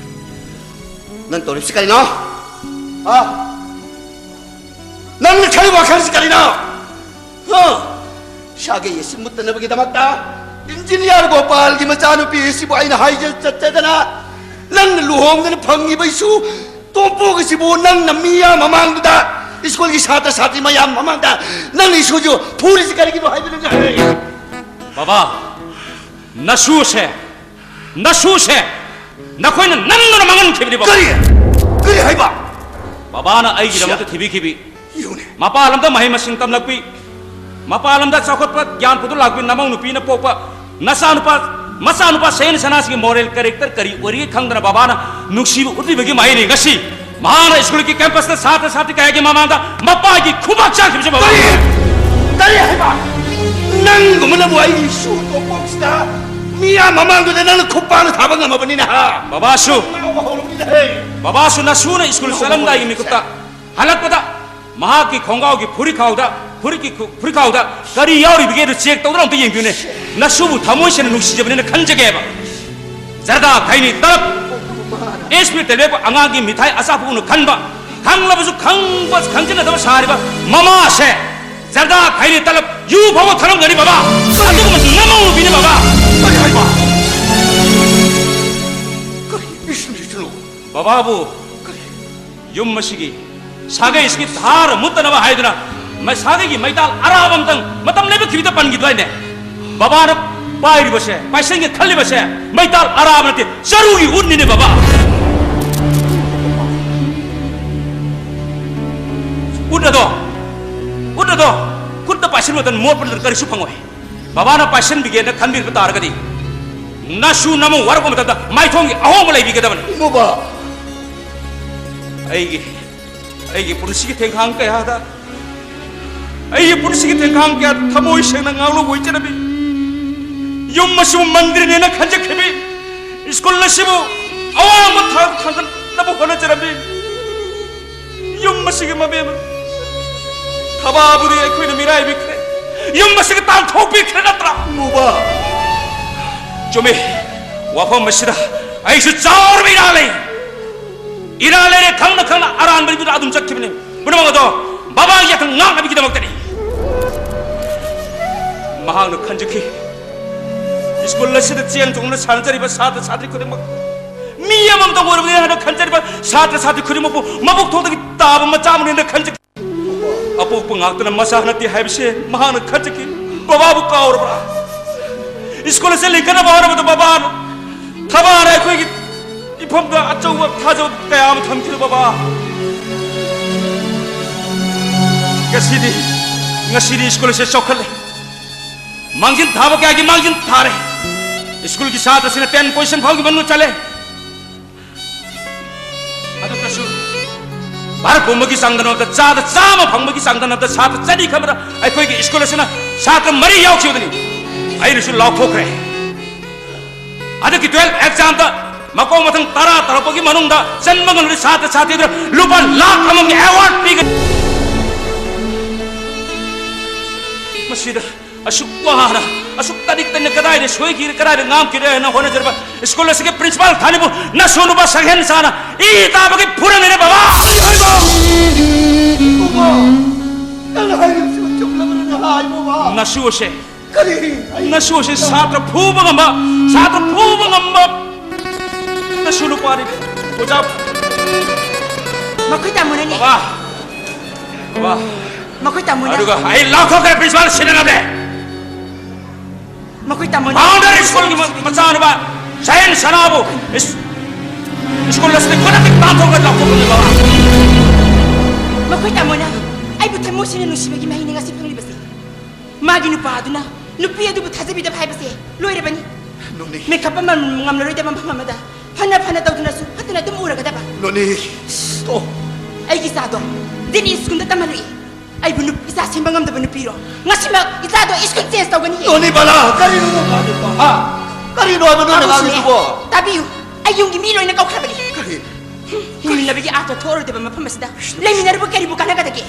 ꯅꯪ ꯇꯧꯔꯤꯕꯁꯤ ꯀꯔꯤꯅꯣ? ꯍꯥ? ꯅꯪꯅ ꯈꯜꯂꯤꯕ ꯋꯥꯈꯜꯁꯤ ꯀꯔꯤꯅꯣ? ꯍꯥ? ꯁꯥꯒꯩ ꯑꯁꯤ ꯃꯨꯠꯇꯅꯕꯒꯤꯗꯃꯛꯇ ꯏꯟꯖꯤꯅꯤꯌꯥꯔ ꯒꯣꯄꯥꯜꯒꯤ ꯃꯆꯥꯅꯨꯄꯤ ꯑꯁꯤꯕꯨ ꯑꯩꯅ ꯍꯥꯏꯖ ꯆꯠꯆꯗꯅ ꯅꯪꯅ ꯂꯨꯍꯣꯡꯗꯅ ꯐꯪꯉꯤꯕ ꯏꯁꯨ ꯇꯣꯝꯄꯣꯛ ꯑꯁꯤꯕꯨ ꯅꯪꯅ ꯃꯤꯌꯥꯝ ꯃꯃꯥꯡꯗꯨꯗ, ꯁ꯭ꯀꯨꯜꯒꯤ ꯁꯥꯇ꯭ꯔ ꯁꯥꯇ꯭ꯔꯤ ꯃꯌꯥꯝ ꯃꯃꯥꯡꯗ ꯅꯪꯅ ꯏꯁꯨꯁꯨ ꯐꯨꯔꯤꯁꯤ ꯀꯔꯤꯒꯤꯅꯣ ꯍꯥꯏꯕꯗꯨ ꯉꯥꯏ꯫ ꯕꯕꯥ, ꯅꯁꯨꯁꯦ, ꯅꯁꯨꯁꯦ ꯅꯈꯣꯏꯅ ꯅꯝꯗꯨꯅ ꯃꯥꯡꯍꯟꯈꯤꯕꯅꯤ, ꯕꯕꯥ꯫ ꯀꯔꯤ? ꯀꯔꯤ ꯍꯥꯏꯕ? ꯕꯕꯥꯅ ꯑꯩꯒꯤꯗꯃꯛꯇ ꯁꯤꯌꯥ꯫ ꯊꯤꯕꯤꯈꯤꯕꯤ, ꯌꯦꯡꯉꯨꯅꯦ꯫ ꯃꯄꯥꯟ ꯂꯝꯗ ꯃꯍꯩ ꯃꯁꯤꯡ ꯇꯝꯂꯛꯄꯤ, ꯃꯄꯥꯟ ꯂꯝꯗ ꯆꯥꯎꯈꯠꯄ ꯒ꯭ꯌꯥꯟ ꯄꯨꯗꯨ ꯂꯥꯛꯄꯤ ꯅꯃꯧ ꯅꯨꯄꯤꯅ ꯄꯣꯛꯄ ꯅꯆꯥꯅꯨꯄꯥ, ꯃꯆꯥꯅꯨꯄꯥ ꯁꯍꯦꯟ ꯁꯅꯥꯁꯤꯒꯤ moral character ꯀꯔꯤ ꯑꯣꯏꯔꯤꯒꯦ ꯈꯪꯗꯅ ꯕꯕꯥꯅ ꯅꯨꯡꯁꯤꯕ ꯎꯠꯂꯤꯕꯒꯤ ꯃꯍꯩꯅꯤ꯫ ꯉꯁꯤ ꯃꯍꯥꯛꯅ ꯁ꯭ꯀꯨꯜꯒꯤ campus ꯇ ꯁꯥꯇ꯭ꯔ ꯁꯥꯇ꯭ꯔꯤ ꯀꯌꯥꯒꯤ ꯃꯃꯥꯡꯗ ꯃꯄꯥꯒꯤ ꯈꯨꯕꯥꯛ ꯆꯥꯈꯤꯕꯁꯦ, ꯕꯕꯥ꯫ ꯀꯔꯤ? ꯀꯔꯤ ꯍꯥꯏꯕ? ꯅꯪꯒꯨꯝꯕꯅꯕꯨ ꯑꯩꯒꯤ ꯏꯁꯨ ꯇꯣꯝꯄꯣꯛꯁꯤꯗ ꯃꯤꯌꯥꯝ ꯃꯃꯥꯡꯗꯨꯗ ꯅꯪꯅ ꯈꯨꯄꯥꯛꯅ ꯊꯥꯕ ꯉꯝꯃꯕꯅꯤꯅ, ꯍꯥ? ꯕꯕꯥꯁꯨ, ꯉꯥꯎꯕ ꯍꯧꯔꯕꯅꯤꯅ, ꯍꯦ꯫ ꯕꯕꯥꯁꯨ ꯅꯁꯨꯅ ꯁ꯭ꯀꯨꯜ ꯆꯠꯂꯝꯗꯥꯏꯒꯤ ꯃꯤꯀꯨꯞꯇ ꯍꯜꯂꯛꯄꯗ ꯃꯍꯥꯛꯀꯤ ꯈꯣꯡꯒꯥꯎꯒꯤ ꯐꯨꯔꯤꯠꯈꯥꯎꯗ ꯐꯨꯔꯤꯠꯀꯤ ꯈꯨ-, ꯐꯨꯔꯤꯠꯈꯥꯎꯗ ꯀꯔꯤ ꯌꯥꯎꯔꯤꯕꯒꯦ ꯑꯗꯨ ꯆꯦꯛ ꯇꯧꯗꯨꯅ ꯑꯝꯇ ꯌꯦꯡꯕꯤꯌꯨꯅꯦ꯫ ꯅꯁꯨꯕꯨ ꯊꯃꯣꯏ ꯁꯦꯡꯅ ꯅꯨꯡꯁꯤꯖꯕꯅꯤꯅ ꯈꯟꯖꯒꯦꯕ꯫ ꯖꯔꯗꯥ, ꯈꯩꯅꯤ, ꯇꯂꯞ, ꯑꯦꯁ ꯄꯤ ꯇꯦꯕ꯭ꯂꯦꯠ, ꯑꯉꯥꯡꯒꯤ ꯃꯤꯊꯥꯏ ꯑꯆꯥꯄꯣꯠꯅ ꯈꯟꯕ, ꯈꯪꯂꯕꯁꯨ ꯈꯪꯕ, ꯈꯪꯖꯤꯟꯅꯗꯕ ꯁꯥꯔꯤꯕ ꯃꯃꯥꯁꯦ ꯖꯔꯗꯥ, ꯈꯩꯅꯤ, ꯇꯂꯞ, ꯌꯨ ꯐꯥꯎꯕ ꯊꯛꯂꯝꯒꯅꯤ ꯕꯕꯥ꯫ ꯑꯗꯨꯒꯨꯝꯕ ꯅꯃꯧ ꯅꯨꯄꯤꯅꯤ ꯕꯕꯥ꯫ ꯀꯔꯤ ꯍꯥꯏꯕ? ꯀꯔꯤ ꯏꯁꯤꯡꯁꯤꯁꯨ? ꯕꯕꯥꯕꯨ ꯀꯔꯤ? ꯌꯨꯝ ꯑꯁꯤꯒꯤ ꯁꯥꯒꯩ ꯑꯁꯤꯒꯤ ꯙꯥꯔ ꯃꯨꯠꯇꯅꯕ ꯍꯥꯏꯗꯨꯅ ꯃ-, ꯁꯥꯒꯩꯒꯤ ꯃꯩꯇꯥꯜ ꯑꯔꯥꯕ ꯑꯃꯇꯪ ꯃꯇꯝ ꯂꯦꯞꯄ ꯊꯤꯕꯗ ꯄꯟꯈꯤꯗꯣꯏꯅꯦ꯫ ꯕꯕꯥꯅ ꯄꯥꯏꯔꯤꯕꯁꯦ, ꯄꯥꯏꯁꯟꯒꯦ ꯈꯜꯂꯤꯕꯁꯦ ꯃꯩꯇꯥꯜ ꯑꯔꯥꯕ ꯅꯠꯇꯦ, ꯆꯔꯨꯒꯤ ꯎꯠꯅꯤꯅꯦ ꯕꯕꯥ꯫ ꯎꯠ ꯑꯗꯣ, ꯎꯠ ꯑꯗꯣ ꯈꯨꯠꯇ ꯄꯥꯏꯁꯟꯕ ꯃꯇꯝꯗ ꯃꯣꯠꯄ ꯅꯠꯇꯅ ꯀꯔꯤꯁꯨ ꯐꯪꯉꯣꯏ꯫ ꯕꯕꯥꯅ ꯄꯥꯏꯁꯟꯕꯤꯒꯦꯅ ꯈꯟꯕꯤꯕ ꯇꯥꯔꯒꯗꯤ, ꯅꯁꯨ ꯅꯃꯧ ꯋꯥꯔꯛꯄ ꯃꯇꯝꯗ ꯃꯥꯏꯊꯣꯡꯒꯤ ꯑꯍꯣꯡꯕ ꯂꯩꯕꯤꯒꯗꯕꯅꯤ꯫ ꯕꯕꯥ! ꯑꯩꯒꯤ, ꯑꯩꯒꯤ ꯄꯨꯟꯁꯤꯒꯤ ꯊꯦꯡꯈꯥꯡ ꯀꯌꯥꯗ, ꯑꯩꯒꯤ ꯄꯨꯟꯁꯤꯒꯤ ꯊꯦꯡꯈꯥꯡ ꯀꯌꯥꯗ ꯊꯃꯣꯏ ꯁꯦꯡꯅ ꯉꯥꯡꯂꯧꯕ ꯑꯣꯏꯖꯔꯝꯃꯤ꯫ ꯌꯨꯝ ꯑꯁꯤꯕꯨ ꯃꯟꯗꯤꯔꯅꯦꯅ ꯈꯟꯖꯈꯤꯕꯤ, ꯁ꯭ꯀꯨꯜ ꯑꯁꯤꯕꯨ ꯑꯋꯥꯡꯕ ꯊꯥꯛꯇ ꯊꯥꯡꯒꯠꯅꯕ ꯍꯣꯠꯅꯖꯔꯝꯃꯤ꯫ ꯌꯨꯝ ꯑꯁꯤꯒꯤ ꯃꯕꯦꯝꯃ ꯊꯕꯥꯕꯨꯗꯤ ꯑꯩꯈꯣꯏꯅ ꯃꯤꯔꯥꯏꯕꯤꯈ꯭ꯔꯦ, ꯌꯨꯝ ꯑꯁꯤꯒ ꯇꯥꯟꯊꯣꯛꯄꯤꯈ꯭ꯔꯦ ꯅꯠꯇ꯭ꯔꯥ? ꯃꯨꯕ! ꯆꯨꯝꯃꯤ, ꯋꯥꯐꯝ ꯑꯁꯤꯗ ꯑꯩꯁꯨ ꯆꯥꯎꯔꯕ ꯏꯔꯥꯜ ꯂꯩ꯫ ꯏꯔꯥꯜ ꯂꯩꯔꯦ ꯈꯪꯅ ꯈꯪꯅ ꯑꯔꯥꯟꯕ ꯂꯝꯕꯤꯗ ꯑꯗꯨꯝ ꯆꯠꯈꯤꯕꯅꯤ꯫ ꯄꯨꯝꯅꯃꯛ ꯑꯗꯣ ꯕꯕꯥꯒꯤ ꯌꯥꯊꯪ ꯉꯥꯛꯅꯕꯒꯤꯗꯃꯛꯇꯅꯤ꯫ ꯃꯍꯥꯛꯅ ꯈꯟꯖꯈꯤ, ꯁ꯭ꯀꯨꯜ ꯑꯁꯤꯗ ꯆꯦꯟ ꯆꯣꯡꯗꯨꯅ ꯁꯥꯟꯅꯖꯔꯤꯕ ꯁꯥꯇ꯭ꯔ ꯁꯥꯇ꯭ꯔꯤ ꯈꯨꯗꯤꯡꯃꯛ ꯃꯤ ꯑꯃꯃꯝꯇ ꯑꯣꯏꯔꯕꯅꯤ ꯍꯥꯏꯅ ꯈꯟꯖꯔꯤꯕ ꯁꯥꯇ꯭ꯔ ꯁꯥꯇ꯭ꯔꯤ ꯈꯨꯗꯤꯡꯃꯛꯄꯨ ꯃꯕꯨꯛ ꯊꯣꯛꯇꯒꯤ ꯇꯥꯕ ꯃꯆꯥ ꯑꯃꯅꯤ ꯍꯥꯏꯅ ꯈꯟꯖꯈꯤ꯫ ꯑꯄꯣꯛꯄ ꯉꯥꯛꯇꯅ ꯃꯆꯥ ꯅꯠꯇꯦ ꯍꯥꯏꯕꯁꯦ ꯃꯍꯥꯛꯅ ꯈꯟꯖꯈꯤ꯫ ꯕꯕꯥꯕꯨ ꯀꯥꯎꯔꯕ꯭ꯔꯥ? ꯁ꯭ꯀꯨꯜ ꯑꯁꯤ ꯂꯤꯡꯈꯠꯅꯕ ꯍꯣꯠꯅꯕꯗ ꯕꯕꯥꯅ, ꯊꯕꯥꯅ ꯑꯩꯈꯣꯏꯒꯤ ꯏꯐꯝꯗ ꯑꯆꯧꯕ ꯊꯥꯖꯕ ꯀꯌꯥ ꯑꯃ ꯊꯝꯈꯤꯗꯨ ꯕꯕꯥ꯫ ꯉꯁꯤꯗꯤ, ꯉꯁꯤꯗꯤ ꯁ꯭ꯀꯨꯜ ꯑꯁꯤ ꯆꯥꯎꯈꯠꯂꯦ꯫ ꯃꯥꯡꯖꯤꯟ ꯊꯥꯕ ꯀꯌꯥꯒꯤ ꯃꯥꯡꯖꯤꯟ ꯊꯥꯔꯦ꯫ ꯁ꯭ꯀꯨꯜꯒꯤ ꯁꯥꯇ꯭ꯔꯁꯤꯡꯅ ꯇꯦꯟ ꯄꯣꯖꯤꯁꯟ ꯐꯥꯎꯒꯤ ꯃꯅꯨꯡꯗ ꯆꯜꯂꯦ꯫ ꯑꯗꯨꯗꯁꯨ ꯚꯥꯔꯠ ꯄꯨꯝꯕꯒꯤ ꯆꯥꯡꯗꯝꯅꯕꯗ ꯆꯥꯗ ꯆꯥꯝꯃ ꯐꯪꯕꯒꯤ ꯆꯥꯡꯗꯝꯅꯕꯗ ꯁꯥꯇ꯭ꯔ ꯆꯅꯤ ꯈꯟꯕꯗ ꯑꯩꯈꯣꯏꯒꯤ ꯁ꯭ꯀꯨꯜ ꯑꯁꯤꯅ ꯁꯥꯇ꯭ꯔ ꯃꯔꯤ ꯌꯥꯎꯈꯤꯕꯗꯨꯅꯤ꯫ ꯑꯩꯅꯁꯨ ꯂꯥꯎꯊꯣꯛꯈ꯭ꯔꯦ꯫ ꯍꯟꯗꯛꯀꯤ ꯇꯨꯌꯦꯜꯐ ꯑꯦꯛꯖꯥꯝꯗ ꯃꯀꯣꯛ ꯃꯊꯪ ꯇꯔꯥ ꯇꯧꯔꯛꯄꯒꯤ ꯃꯅꯨꯡꯗ ꯆꯟꯕ ꯉꯝꯂꯕ ꯁꯥꯇ꯭ꯔ ꯁꯥꯇ꯭ꯔꯤꯗ ꯂꯨꯄꯥ ꯂꯥꯈ ꯑꯃꯒꯤ ꯑꯦꯋꯥꯔꯗ ꯄꯤꯒꯅꯤ꯫ ꯃꯁꯤꯗ ꯑꯁꯨꯛ ꯋꯥꯅ, ꯑꯁꯨꯛ ꯇꯅꯤꯛ ꯇꯅꯤꯛ ꯀꯗꯥꯏꯗ ꯁꯣꯏꯈꯤꯔꯦ, ꯀꯗꯥꯏꯗ ꯉꯥꯝꯈꯤꯔꯦ ꯍꯥꯏꯅ ꯍꯣꯠꯅꯖꯔꯕ ꯁ꯭ꯀꯨꯜ ꯑꯁꯤꯒꯤ ꯄ꯭ꯔꯤꯟꯁꯤꯄꯥꯜ ꯊꯥꯅꯤꯕꯨ ꯅꯁꯨ ꯅꯨꯄꯥ ꯁꯛꯍꯦꯟ ꯁꯥꯅ ꯏ ꯇꯥꯕꯒꯤ ꯐꯨꯔꯝꯃꯤꯅꯦ ꯕꯕꯥ! ꯏꯃꯥ! ꯏꯕꯨꯡꯉꯣ! ꯅꯪꯅ ꯍꯥꯏꯔꯤꯕꯁꯤꯕꯨ ꯆꯨꯝꯂꯕꯅꯦ ꯍꯥꯏꯕ ꯕꯕꯥ? ꯅꯁꯨ ꯑꯁꯦ ꯀꯔꯤ? ꯅꯁꯨ ꯑꯁꯦ ꯁꯥꯇ꯭ꯔ ꯐꯨꯕ ꯉꯝꯕ, ꯁꯥꯇ꯭ꯔ ꯐꯨꯕ ꯉꯝꯕ ꯅꯁꯨ ꯅꯨꯄꯥꯅꯤ꯫ ꯑꯣꯖꯥ! ꯃꯈꯣꯏ ꯇꯥꯃꯣꯅꯅꯦ꯫ ꯕꯕꯥ! ꯕꯕꯥ! ꯃꯈꯣꯏ ꯇꯥꯃꯣꯅ꯫ ꯑꯗꯨꯒ ꯑꯩ ꯂꯥꯎꯊꯣꯛꯈ꯭ꯔꯦ ꯄ꯭ꯔꯤꯟꯁꯤꯄꯥꯜ ꯁꯤꯟꯅꯅꯕꯅꯦ꯫ ꯃꯈꯣꯏ ꯇꯥꯃꯣꯅ꯫ ꯐꯥꯎꯟꯗꯔ ꯁ꯭ꯀꯨꯜꯒꯤ ꯃ-, ꯃꯆꯥꯅꯨꯄꯥ ꯁꯍꯦꯟ ꯁꯅꯥꯕꯨ ꯏꯁ-, ꯁ꯭ꯀꯨꯜ ꯑꯁꯤꯗ ꯈꯨꯗꯛꯇ ꯇꯥꯟꯊꯣꯛꯈ꯭ꯔꯦ, ꯂꯥꯎꯊꯣꯛꯈ꯭ꯔꯦ ꯕꯕꯥ꯫ ꯃꯈꯣꯏ ꯇꯥꯃꯣꯅ ꯑꯩꯕꯨ ꯊꯃꯣꯏ ꯁꯦꯡꯅ ꯅꯨꯡꯁꯤꯕꯒꯤ ꯃꯍꯩꯅꯤ ꯉꯁꯤ ꯐꯪꯂꯤꯕꯁꯦ꯫ ꯃꯥꯒꯤ ꯅꯨꯄꯥ ꯑꯗꯨꯅ ꯅꯨꯄꯤ ꯑꯗꯨꯕꯨ ꯊꯥꯖꯕꯤꯗꯕ ꯍꯥꯏꯕꯁꯦ ꯂꯣꯏꯔꯕꯅꯤ꯫ ꯅꯣꯅꯤ꯫ ꯃꯦꯀꯞ ꯑꯃ ꯉꯝꯂꯔꯣꯏꯗꯕ ꯃꯐꯝ ꯑꯃꯗ ꯐꯅ ꯐꯅ ꯇꯧꯗꯨꯅꯁꯨ ꯐꯠꯇꯅ ꯑꯗꯨꯝ ꯎꯔꯒꯗꯕ꯫ ꯅꯣꯅꯤ꯫ ꯑꯣ꯫ ꯑꯩꯒꯤ ꯏꯆꯥꯗꯣ ꯗꯤꯅꯤ ꯁ꯭ꯀꯨꯜꯗ ꯇꯝꯍꯜꯂꯨꯏ꯫ ꯑꯩꯕꯨ ꯅꯨꯞ-, ꯏꯆꯥ ꯁꯦꯝꯕ ꯉꯝꯗꯕ ꯅꯨꯄꯤꯔꯣ? ꯉꯁꯤꯃꯛ ꯏꯆꯥꯗꯣ ꯁ꯭ꯀꯨꯜ ꯆꯦꯟꯖ ꯇꯧꯒꯅꯤ꯫ ꯅꯣꯅꯤ ꯕꯂꯥ, ꯀꯔꯤꯅꯣ ꯅꯪ ꯉꯥꯡꯉꯤꯗꯨꯕꯣ? ꯍꯥ? ꯀꯔꯤꯅꯣ ꯍꯥꯏꯕ ꯅꯣꯏꯅ ꯄꯥꯕꯨꯡꯁꯨꯅꯦ, ꯉꯥꯡꯉꯤꯗꯨꯕꯣ? ꯇꯥꯕꯤꯌꯨ, ꯑꯩ ꯌꯨꯝꯒꯤ ꯃꯤ ꯂꯣꯏꯅ ꯀꯧꯈ꯭ꯔꯕꯅꯤ꯫ ꯀꯔꯤ? ꯍꯤꯡꯃꯤꯟꯅꯕꯒꯤ ꯑꯥꯔꯊ ꯊꯣꯛꯑꯔꯣꯏꯗꯕ ꯃꯐꯝ ꯑꯁꯤꯗ ꯂꯩꯃꯤꯟꯅꯔꯨꯕ ꯀꯔꯤꯕꯨ ꯀꯥꯟꯅꯒꯗꯒꯦ?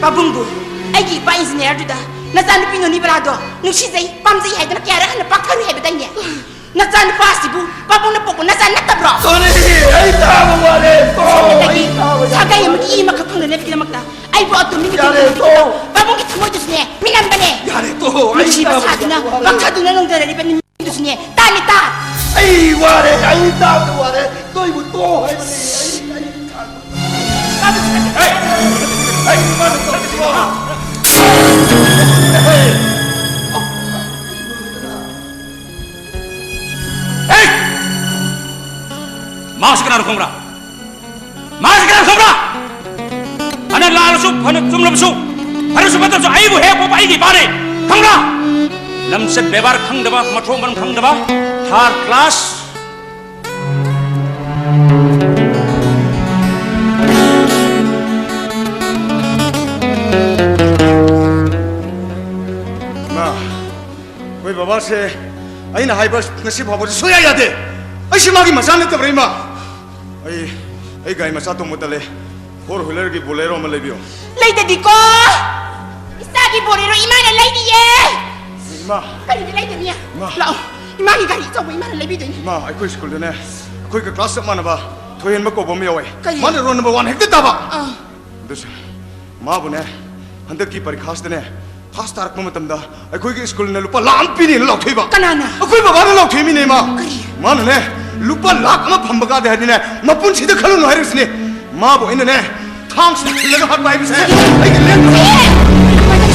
ꯄꯥꯕꯨꯡꯕꯨ, ꯑꯩꯒꯤ ꯏꯄꯥ ꯏꯟꯖꯤꯅꯤꯌꯥꯔꯗꯨꯗ ꯅꯆꯥꯅꯨꯄꯤ ꯅꯣꯅꯤ ꯕꯂꯥꯗꯣ ꯅꯨꯡꯁꯤꯖꯩ, ꯄꯥꯝꯖꯩ ꯍꯥꯏꯗꯅ ꯀꯌꯥꯔꯛ ꯍꯟꯅ ꯄꯥꯛꯊꯔꯨꯏ ꯍꯥꯏꯕꯗꯥꯏꯅꯦ? ꯅꯆꯥꯅꯨꯄꯥꯁꯤꯕꯨ ꯄꯥꯕꯨꯡꯅ ꯄꯣꯛꯄ ꯅꯆꯥ ꯅꯠꯇꯕ꯭ꯔꯣ? ꯅꯣꯅꯤ, ꯑꯩ ꯇꯥꯕ ꯋꯥꯔꯦ꯫ ꯇꯣ, ꯁꯣꯝꯗꯒꯤ ꯑꯩ ꯇꯥꯕ ꯁꯥꯒꯩ ꯋꯥꯔꯦ꯫ ꯑꯃꯒꯤ ꯏ ꯑꯃꯈꯛ ꯐꯪꯅꯅꯕꯒꯤꯗꯃꯛꯇ ꯑꯩꯕꯨ ꯑꯇꯣꯝꯕꯤ ꯌꯥꯔꯦ, ꯃꯤꯊꯨꯡ ꯇꯣ꯫ ꯄꯥꯕꯨꯡꯒꯤ ꯊꯃꯣꯏꯗꯨꯁꯨꯅꯦ ꯃꯤꯅꯝꯕꯅꯦ꯫ ꯌꯥꯔꯦ, ꯇꯣ, ꯑꯩ ꯅꯨꯡꯁꯤꯕ ꯇꯥꯕ ꯁꯥꯗꯨꯅ ꯋꯥꯔꯦ꯫ ꯄꯪꯊꯗꯨꯅ ꯅꯣꯡꯗꯔꯛꯂꯤꯕ ꯅꯨꯃꯤꯠ ꯑꯗꯨꯁꯨꯅꯦ, ꯇꯥꯅꯤ ꯇꯥ꯫ ꯑꯩ ꯋꯥꯔꯦ, ꯑꯩ ꯇꯥꯕꯗ ꯋꯥꯔꯦ꯫ ꯅꯣꯏꯕꯨ ꯇꯣꯛꯑꯣ ꯍꯥꯏꯕꯅꯤ꯫ ꯑꯩ, ꯑꯩ ꯈꯥꯡꯕ ꯉꯝꯗꯦ꯫ ꯇꯥꯕꯁꯨ ꯅꯠꯇꯦ꯫ ꯑꯩ, ꯑꯩ ꯏꯃꯥꯅ ꯇꯧꯔꯤꯁꯤꯕꯣ? ꯍꯦ! ꯃꯥꯁꯤ ꯀꯅꯥꯅꯣ ꯈꯪꯕ꯭ꯔꯥ? ꯃꯥꯁꯤ ꯀꯅꯥ ꯈꯪꯕ꯭ꯔꯥ? ꯐꯅ ꯂꯥꯜꯂꯁꯨ, ꯐꯅ ꯆꯨꯝꯂꯕꯁꯨ, ꯐꯔꯁꯨ ꯐꯠꯇ꯭ꯔꯁꯨ, ꯑꯩꯕꯨ ꯍꯦꯛ ꯄꯣꯛꯄ ꯑꯩꯒꯤ ꯏꯄꯥꯅꯦ꯫ ꯈꯪꯕ꯭ꯔꯥ? ꯂꯝꯆꯠ ꯕꯦꯕꯥꯔ ꯈꯪꯗꯕ, ꯃꯊꯣꯡ ꯃꯔꯝ ꯈꯪꯗꯕ, ꯊꯥꯔꯗ ꯀ꯭ꯂꯥꯁ꯫ ꯃꯥ, ꯑꯩꯈꯣꯏ ꯕꯕꯥꯁꯦ ꯑꯩꯅ ꯍꯥꯏꯕ ꯉꯁꯤ ꯐꯥꯎꯕꯗ ꯁꯨꯡꯌꯥ ꯌꯥꯗꯦ꯫ ꯑꯩꯁꯤ ꯃꯥꯒꯤ ꯃꯆꯥ ꯅꯠꯇꯕ꯭ꯔꯥ, ꯏꯃꯥ? ꯑꯩ, ꯑꯩ ꯒꯥꯔꯤ ꯃꯆꯥ ꯇꯣꯡꯕ ꯇꯜꯂꯦ꯫ ꯐꯣꯔ ꯍ꯭ꯋꯤꯂꯔꯒꯤ ꯕꯣꯂꯦꯔꯣ ꯑꯃ ꯂꯩꯕꯤꯌꯨ꯫ ꯂꯩꯇꯗꯤꯀꯣ, ꯏꯆꯥ ꯒꯤ ꯕꯣꯂꯦꯔꯣ ꯏꯃꯥꯅ ꯂꯩꯔꯤꯌꯦ꯫ ꯏꯃꯥ꯫ ꯀꯔꯤꯒꯤ ꯂꯩꯗꯣꯏꯅꯤ? ꯏꯃꯥ꯫ ꯂꯥꯛꯑꯣ꯫ ꯏꯃꯥꯒꯤ ꯒꯥꯔꯤ ꯑꯆꯧꯕ ꯏꯃꯥꯅ ꯂꯩꯕꯤꯗꯣꯏꯅꯤ꯫ ꯏꯃꯥ, ꯑꯩꯈꯣꯏ ꯁ꯭ꯀꯨꯜꯗꯅꯦ, ꯑꯩꯈꯣꯏꯒ ꯀ꯭ꯂꯥꯁ ꯆꯞ ꯃꯥꯟꯅꯕ ꯊꯣꯏꯍꯦꯟꯕ ꯀꯧꯕ ꯑꯃ ꯌꯥꯎꯋꯦ꯫ ꯀꯔꯤ? ꯃꯥꯅ ꯔꯣꯜ ꯅꯝꯕꯔ ꯋꯥꯟ ꯍꯦꯛꯇ ꯇꯥꯕ꯫ ꯑꯥ꯫ ꯑꯗꯨꯁꯨ ꯃꯥꯕꯨꯅꯦ, ꯍꯟꯗꯛꯀꯤ ꯄꯔꯤꯈꯥꯁꯤꯗꯅꯦ, ꯐꯥꯁ ꯇꯥꯔꯛꯄ ꯃꯇꯝꯗ ꯑꯩꯈꯣꯏꯒꯤ ꯁ꯭ꯀꯨꯜꯅ ꯂꯨꯄꯥ ꯂꯥꯈ ꯑꯃ ꯄꯤꯅꯦꯅ ꯂꯥꯎꯊꯣꯛꯏꯕ꯫ ꯀꯅꯥꯅ? ꯑꯩꯈꯣꯏ ꯕꯕꯥꯅ ꯂꯥꯎꯊꯣꯛꯏꯃꯤꯅꯦ, ꯏꯃꯥ꯫ ꯀꯔꯤ? ꯃꯥꯅꯅꯦ, ꯂꯨꯄꯥ ꯂꯥꯈ ꯑꯃ ꯐꯪꯕ ꯀꯥꯗꯦ ꯍꯥꯏꯗꯤꯅꯦ, ꯃꯄꯨꯟꯁꯤꯗ ꯈꯜꯂꯨꯅꯨ ꯍꯥꯏꯔꯤꯕꯁꯤꯅꯦ꯫ ꯃꯥꯕꯨ ꯑꯩꯅꯅꯦ, ꯊꯥꯡꯁꯤꯅ ꯊꯤꯜꯂꯒ ꯍꯥꯠꯄ ꯍꯥꯏꯕꯁꯦ ꯑꯩꯒꯤ ꯂꯦꯞꯇ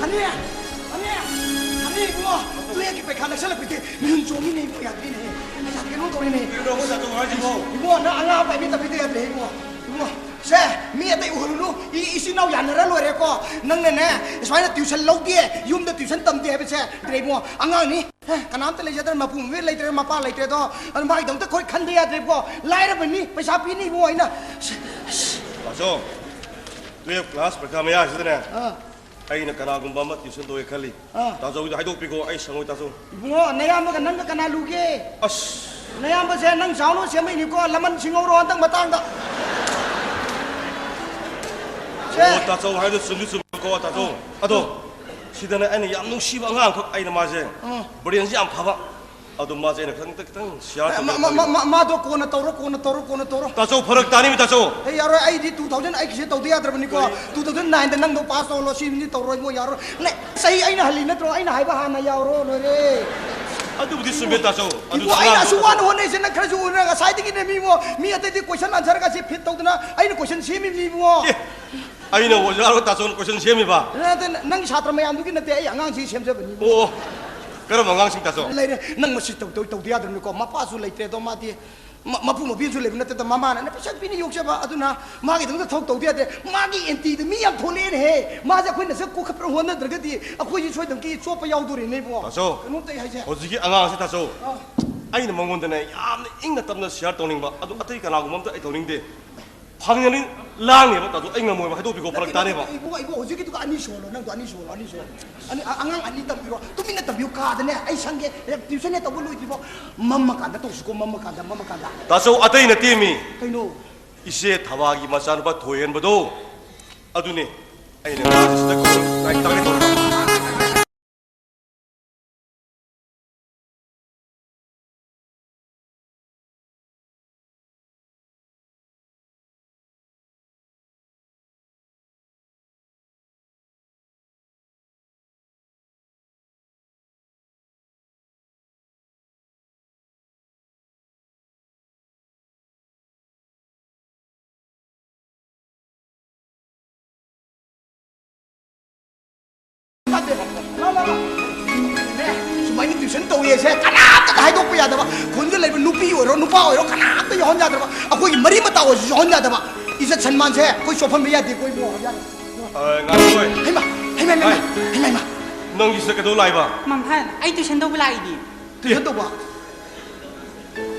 ꯍꯅꯦ, ꯍꯅꯦ, ꯍꯅꯦ, ꯏꯕꯨꯡꯉꯣ, ꯇꯨꯌꯦꯜꯐꯀꯤ ꯄꯩꯈꯥ ꯅꯛꯁꯜꯂꯛꯄꯁꯦ ꯃꯤꯍꯨꯟ ꯆꯣꯡꯉꯤꯅꯦ ꯏꯕꯨꯡꯉꯣ, ꯌꯥꯗ꯭ꯔꯦꯅꯦ꯫ ꯌꯥꯗꯦ, ꯀꯩꯅꯣꯝ ꯇꯧꯔꯦꯅꯦ꯫ ꯀꯩꯅꯣ ꯑꯩꯈꯣꯏ ꯇꯥꯆꯧ ꯍꯥꯏꯁꯤꯕꯣ? ꯏꯕꯨꯡꯉꯣ, ꯅꯪ ꯑꯉꯥꯡ ꯑꯄꯥꯏꯕꯤ ꯇꯧꯕꯤꯗ ꯌꯥꯗ꯭ꯔꯦ ꯏꯕꯨꯡꯉꯣ꯫ ꯏꯕꯨꯡꯉꯣ, ꯁꯦ, ꯃꯤ ꯑꯇꯩ ꯎꯍꯜꯂꯨꯅꯨ꯫ ꯏ-, ꯏꯆꯤꯟ ꯏꯅꯥꯎ ꯌꯥꯅꯔ ꯂꯣꯏꯔꯦꯀꯣ꯫ ꯅꯪꯅꯅꯦ, ꯁꯨꯃꯥꯏꯅ ꯇ꯭ꯌꯨꯁꯟ ꯂꯧꯗꯦ, ꯌꯨꯝꯗ ꯇ꯭ꯌꯨꯁꯟ ꯇꯝꯗꯦ ꯍꯥꯏꯕꯁꯦ ꯌꯥꯗ꯭ꯔꯦ ꯏꯕꯨꯡꯉꯣ꯫ ꯑꯉꯥꯡꯅꯤ꯫ ꯍꯦ, ꯀꯅꯥꯝꯇ ꯂꯩꯖꯗ꯭ꯔꯦ, ꯃꯄꯨ ꯃꯕꯦ ꯂꯩꯇ꯭ꯔꯦ, ꯃꯄꯥ ꯂꯩꯇ꯭ꯔꯦ ꯑꯗꯣ, ꯑꯗꯨ ꯃꯥꯒꯤꯗꯃꯛꯇ ꯑꯩꯈꯣꯏ ꯈꯟꯗ ꯌꯥꯗ꯭ꯔꯦꯕꯀꯣ꯫ ꯂꯥꯏꯔꯕꯅꯤ, ꯄꯩꯁꯥ ꯄꯤꯅꯤ ꯏꯕꯨꯡꯉꯣ ꯑꯩꯅ꯫ ꯇꯥꯆꯧ, ꯇꯨꯌꯦꯜꯐ ꯀ꯭ꯂꯥꯁ ꯄꯔꯤꯈꯥ ꯃꯌꯥꯁꯤꯗꯅꯦ, ꯑꯥ꯫ ꯑꯩꯅ ꯀꯅꯥꯒꯨꯝꯕ ꯑꯃ ꯇ꯭ꯌꯨꯁꯟ ꯇꯧꯋꯦ ꯈꯜꯂꯤ꯫ ꯑꯥ꯫ ꯇꯥꯆꯧꯒꯤꯗꯣ ꯍꯥꯏꯗꯣꯛꯄꯤꯈꯣ, ꯑꯩ ꯁꯪꯉꯣꯏ ꯇꯥꯆꯧ꯫ ꯏꯕꯨꯡꯉꯣ, ꯅꯌꯥꯝꯕꯒ ꯅꯪꯒ ꯀꯅꯥ ꯂꯨꯒꯦ? ꯑꯁ꯫ ꯅꯌꯥꯝꯕꯁꯦ ꯅꯪ ꯆꯥꯎꯅꯕ ꯁꯦꯝꯃꯛꯏꯅꯤꯀꯣ, ꯂꯃꯟ ꯁꯤꯡꯍꯧꯔꯣ ꯍꯟꯗꯛ ꯃꯇꯥꯡꯗ꯫ ꯁꯦ꯫ ꯑꯣ, ꯇꯥꯆꯧ ꯍꯥꯏꯗꯣ ꯆꯨꯝꯗꯤ ꯆꯨꯝꯃꯤꯀꯣ, ꯇꯥꯆꯧ꯫ ꯑꯗꯣ, ꯁꯤꯗꯅꯦ ꯑꯩꯅ ꯌꯥꯝ ꯅꯨꯡꯁꯤꯕ ꯑꯉꯥꯡꯈꯛ, ꯑꯩꯅ ꯃꯥꯁꯦ, ꯑꯥ꯫ ꯕ꯭ꯔꯦꯟꯁꯦ ꯌꯥꯝ ꯐꯕ꯫ ꯑꯗꯣ ꯃꯥꯁꯦ ꯑꯩꯅ ꯈꯤꯇꯪ, ꯈꯤꯇꯪ ꯁꯤꯌꯥꯔ ꯃꯥ-, ꯇꯧꯒꯦꯅ ꯃꯥ-, ꯃꯥ-, ꯈꯜꯂꯤꯕ꯫ ꯃꯥ-, ꯃꯥꯗꯣ ꯀꯣꯟꯅ ꯇꯧꯔꯣ, ꯀꯣꯟꯅ ꯇꯧꯔꯣ, ꯀꯣꯟꯅ ꯇꯧꯔꯣ꯫ ꯇꯥꯆꯧ, ꯐꯔꯛ ꯇꯥꯅꯤꯃꯤ, ꯇꯥꯆꯧ꯫ ꯑꯩ ꯌꯥꯔꯣꯏ, ꯑꯩꯗꯤ two thousand eight ꯁꯦ ꯇꯧꯗ ꯌꯥꯗ꯭ꯔꯕꯅꯤꯀꯣ꯫ ꯀꯔꯤ? Two thousand nine ꯗ ꯅꯪꯗꯣ ꯄꯥꯁ ꯇꯧꯍꯜꯂꯣ, ꯁꯤꯃꯗꯤ ꯇꯧꯔꯣꯏ, ꯃꯣꯏ ꯌꯥꯔꯣꯏ꯫ ꯅꯦ, ꯆꯍꯤ ꯑꯩꯅ ꯍꯜꯂꯤ ꯅꯠꯇ꯭ꯔꯣ? ꯑꯩꯅ ꯍꯥꯏꯕ ꯍꯥꯟꯅ ꯌꯥꯎꯔꯣ, ꯂꯣꯏꯔꯦ꯫ ꯑꯗꯨꯕꯨꯗꯤ ꯆꯨꯝꯃꯦ, ꯇꯥꯆꯧ꯫ ꯏꯕꯨ, ꯑꯗꯨꯁꯨ ꯑꯩꯅ ꯑꯉꯥꯡ ꯑꯁꯨꯛ ꯅꯠꯇ꯭ꯔꯣ? ꯋꯥꯅ ꯍꯣꯠꯅꯩꯁꯦ ꯅꯪ ꯈꯔꯁꯨ ꯎꯅꯔꯒ ꯉꯁꯥꯏꯗꯒꯤꯅꯦ ꯃꯤꯕꯨ, ꯃꯤ ꯑꯇꯩꯗꯤ question answer ꯒꯁꯦ ꯐꯤꯠ ꯇꯧꯗꯅ ꯑꯩꯅ question ꯁꯦꯝꯃꯤꯕꯅꯤ, ꯏꯕꯨꯡꯉꯣ꯫ ꯑꯦ, ꯑꯩꯅ ꯑꯣꯖꯥꯔꯣ ꯇꯥꯆꯧꯅ question ꯁꯦꯝꯃꯤꯕ? ꯅꯠꯇꯦ, ꯅꯪꯒꯤ ꯁꯥꯇ꯭ꯔ ꯃꯌꯥꯝꯗꯨꯒꯤ ꯅꯠꯇꯦ, ꯑꯩ ꯑꯉꯥꯡꯁꯤ ꯁꯦꯝꯖꯕꯅꯤ꯫ ꯑꯣ, ꯀꯔꯝꯕ ꯑꯉꯥꯡꯁꯤꯡ, ꯇꯥꯆꯧ? ꯂꯩꯔꯦ, ꯅꯪ ꯃꯁꯤ ꯇꯧ-, ꯇꯧ-, ꯇꯧꯗ ꯌꯥꯗ꯭ꯔꯕꯅꯤꯀꯣ, ꯃꯄꯥꯁꯨ ꯂꯩꯇ꯭ꯔꯦ ꯑꯗꯣ ꯃꯥꯗꯤ꯫ ꯃ-, ꯃꯄꯨ ꯃꯄꯤꯁꯨ ꯂꯩꯕ ꯅꯠꯇꯦꯗ, ꯃꯃꯥꯅꯅꯦ ꯄꯩꯁꯥ ꯄꯤꯅ ꯌꯣꯛꯆꯕ, ꯑꯗꯨꯅ ꯃꯥꯒꯤꯗꯃꯛꯇ ꯊꯕꯛ ꯇꯧꯗ ꯌꯥꯗꯦ꯫ ꯃꯥꯒꯤ ꯑꯦꯟꯇꯤꯗ ꯃꯤ ꯌꯥꯝ ꯊꯣꯛꯂꯛꯑꯦꯅꯦꯍꯦ, ꯃꯥꯁꯦ ꯑꯩꯈꯣꯏꯅ ꯁꯛ ꯀꯣꯛꯈꯠꯄ ꯍꯣꯠꯅꯗ꯭ꯔꯒꯗꯤ ꯑꯩꯈꯣꯏꯁꯦ ꯁꯣꯏꯗꯅꯀꯤ ꯆꯣꯞꯄ ꯌꯥꯎꯗꯣꯔꯤꯅꯦꯕꯣ꯫ ꯇꯥꯆꯧ, ꯀꯩꯅꯣꯝꯇ ꯑꯩ ꯍꯥꯏꯁꯦ꯫ ꯍꯧꯖꯤꯛꯀꯤ ꯑꯉꯥꯡꯁꯦ, ꯇꯥꯆꯧ, ꯑꯥ꯫ ꯑꯩꯅ ꯃꯉꯣꯟꯗꯅꯦ ꯌꯥꯝꯅ ꯏꯪꯅ ꯇꯞꯅ ꯁꯤꯌꯥꯔ ꯇꯧꯅꯤꯡꯕ, ꯑꯗꯨ ꯑꯇꯩ ꯀꯅꯥꯒꯨꯝꯕ ꯑꯝꯇ ꯑꯩ ꯇꯧꯅꯤꯡꯗꯦ꯫ ꯐꯪꯉꯅꯤ, ꯂꯥꯡꯅꯦꯕ꯫ ꯇꯥꯗꯣ, ꯑꯩ ꯉꯝꯃꯣꯏꯕ, ꯍꯥꯏꯗꯣꯛꯄꯤꯈꯣ, ꯐꯔꯛ ꯅꯠꯇꯦ, ꯇꯥꯅꯦꯕ꯫ ꯅꯠꯇꯦ, ꯏꯕꯨꯡꯉꯣ, ꯏꯕꯨꯡꯉꯣ, ꯍꯧꯖꯤꯛꯀꯤꯗꯨꯒ ꯑꯅꯤ ꯁꯨꯍꯜꯂꯣ, ꯅꯪꯗꯣ ꯑꯅꯤ ꯁꯨꯍꯜꯂꯣ, ꯑꯅꯤ ꯁꯨꯍꯜꯂꯣ꯫ ꯑꯅꯤ, ꯑ-, ꯑꯉꯥꯡ ꯑꯅꯤ ꯇꯝꯕꯤꯔꯣ, ꯇꯨꯃꯤꯟꯅ ꯇꯝꯕꯤꯌꯨ, ꯀꯥꯗꯅꯦ꯫ ꯑꯩ ꯁꯪꯒꯦ, ꯇ꯭ꯌꯨꯁꯟ ꯍꯦꯛ ꯇꯧꯕ ꯂꯣꯏꯗ꯭ꯔꯤꯐꯥꯎ꯫ ꯃꯝꯃꯀꯥꯟꯗ ꯇꯧꯁꯤꯀꯣ, ꯃꯝꯃꯀꯥꯟꯗ, ꯃꯝꯃꯀꯥꯟꯗ꯫ ꯇꯥꯆꯧ, ꯑꯇꯩ ꯅꯠꯇꯦꯃꯤ꯫ ꯀꯩꯅꯣ? ꯏꯆꯦ ꯊꯕꯥꯒꯤ ꯃꯆꯥꯅꯨꯄꯥ ꯊꯣꯏꯍꯦꯟꯕꯗꯣ, ꯑꯗꯨꯅꯦ꯫ ꯑꯩꯅ ꯉꯥꯡꯉꯤꯁꯤꯗ ꯂꯥꯏꯔꯤꯛ ꯇꯥꯛꯀꯦ ꯇꯧꯔꯤꯕ꯫ ꯁꯨꯃꯥꯏꯅ ꯇ꯭ꯌꯨꯁꯟ ꯇꯧꯋꯦꯁꯦ ꯀꯅꯥꯝꯇꯗ ꯍꯥꯏꯗꯣꯛꯄ ꯌꯥꯗꯕ, ꯈꯨꯟꯗ ꯂꯩꯕ ꯅꯨꯄꯤ ꯑꯣꯏꯔꯣ, ꯅꯨꯄꯥ ꯑꯣꯏꯔꯣ, ꯀꯅꯥꯝꯇ ꯌꯥꯎꯍꯟ ꯌꯥꯗ꯭ꯔꯕ, ꯑꯩꯈꯣꯏꯒꯤ ꯃꯔꯤ ꯃꯇꯥ ꯑꯣꯏꯔꯁꯨ ꯌꯥꯎꯍꯟ ꯌꯥꯗꯕ꯫ ꯏꯖꯠ ꯁꯟꯃꯥꯟꯁꯦ ꯑꯩꯈꯣꯏ ꯆꯣꯞꯍꯟꯕ ꯌꯥꯗꯦ, ꯑꯩꯈꯣꯏ ꯏꯕꯨꯡꯉꯣ꯫ ꯌꯥꯔꯦ꯫ ꯑ, ꯉꯥꯏꯈꯣ꯫ ꯍꯩꯃꯥ, ꯍꯩꯃꯥ, ꯍꯩꯃꯥ, ꯍꯩ꯫ ꯍꯩꯃꯥ, ꯍꯩꯃꯥ꯫ ꯅꯪꯒꯤꯁꯤꯗ ꯀꯩꯗꯧ ꯂꯥꯛꯏꯕ? ꯃꯝꯍꯟ, ꯑꯩ ꯇ꯭ꯌꯨꯁꯟ ꯇꯧꯕ ꯂꯥꯛꯏꯅꯦ꯫ ꯇꯨꯏꯁꯟ ꯇꯧꯕ?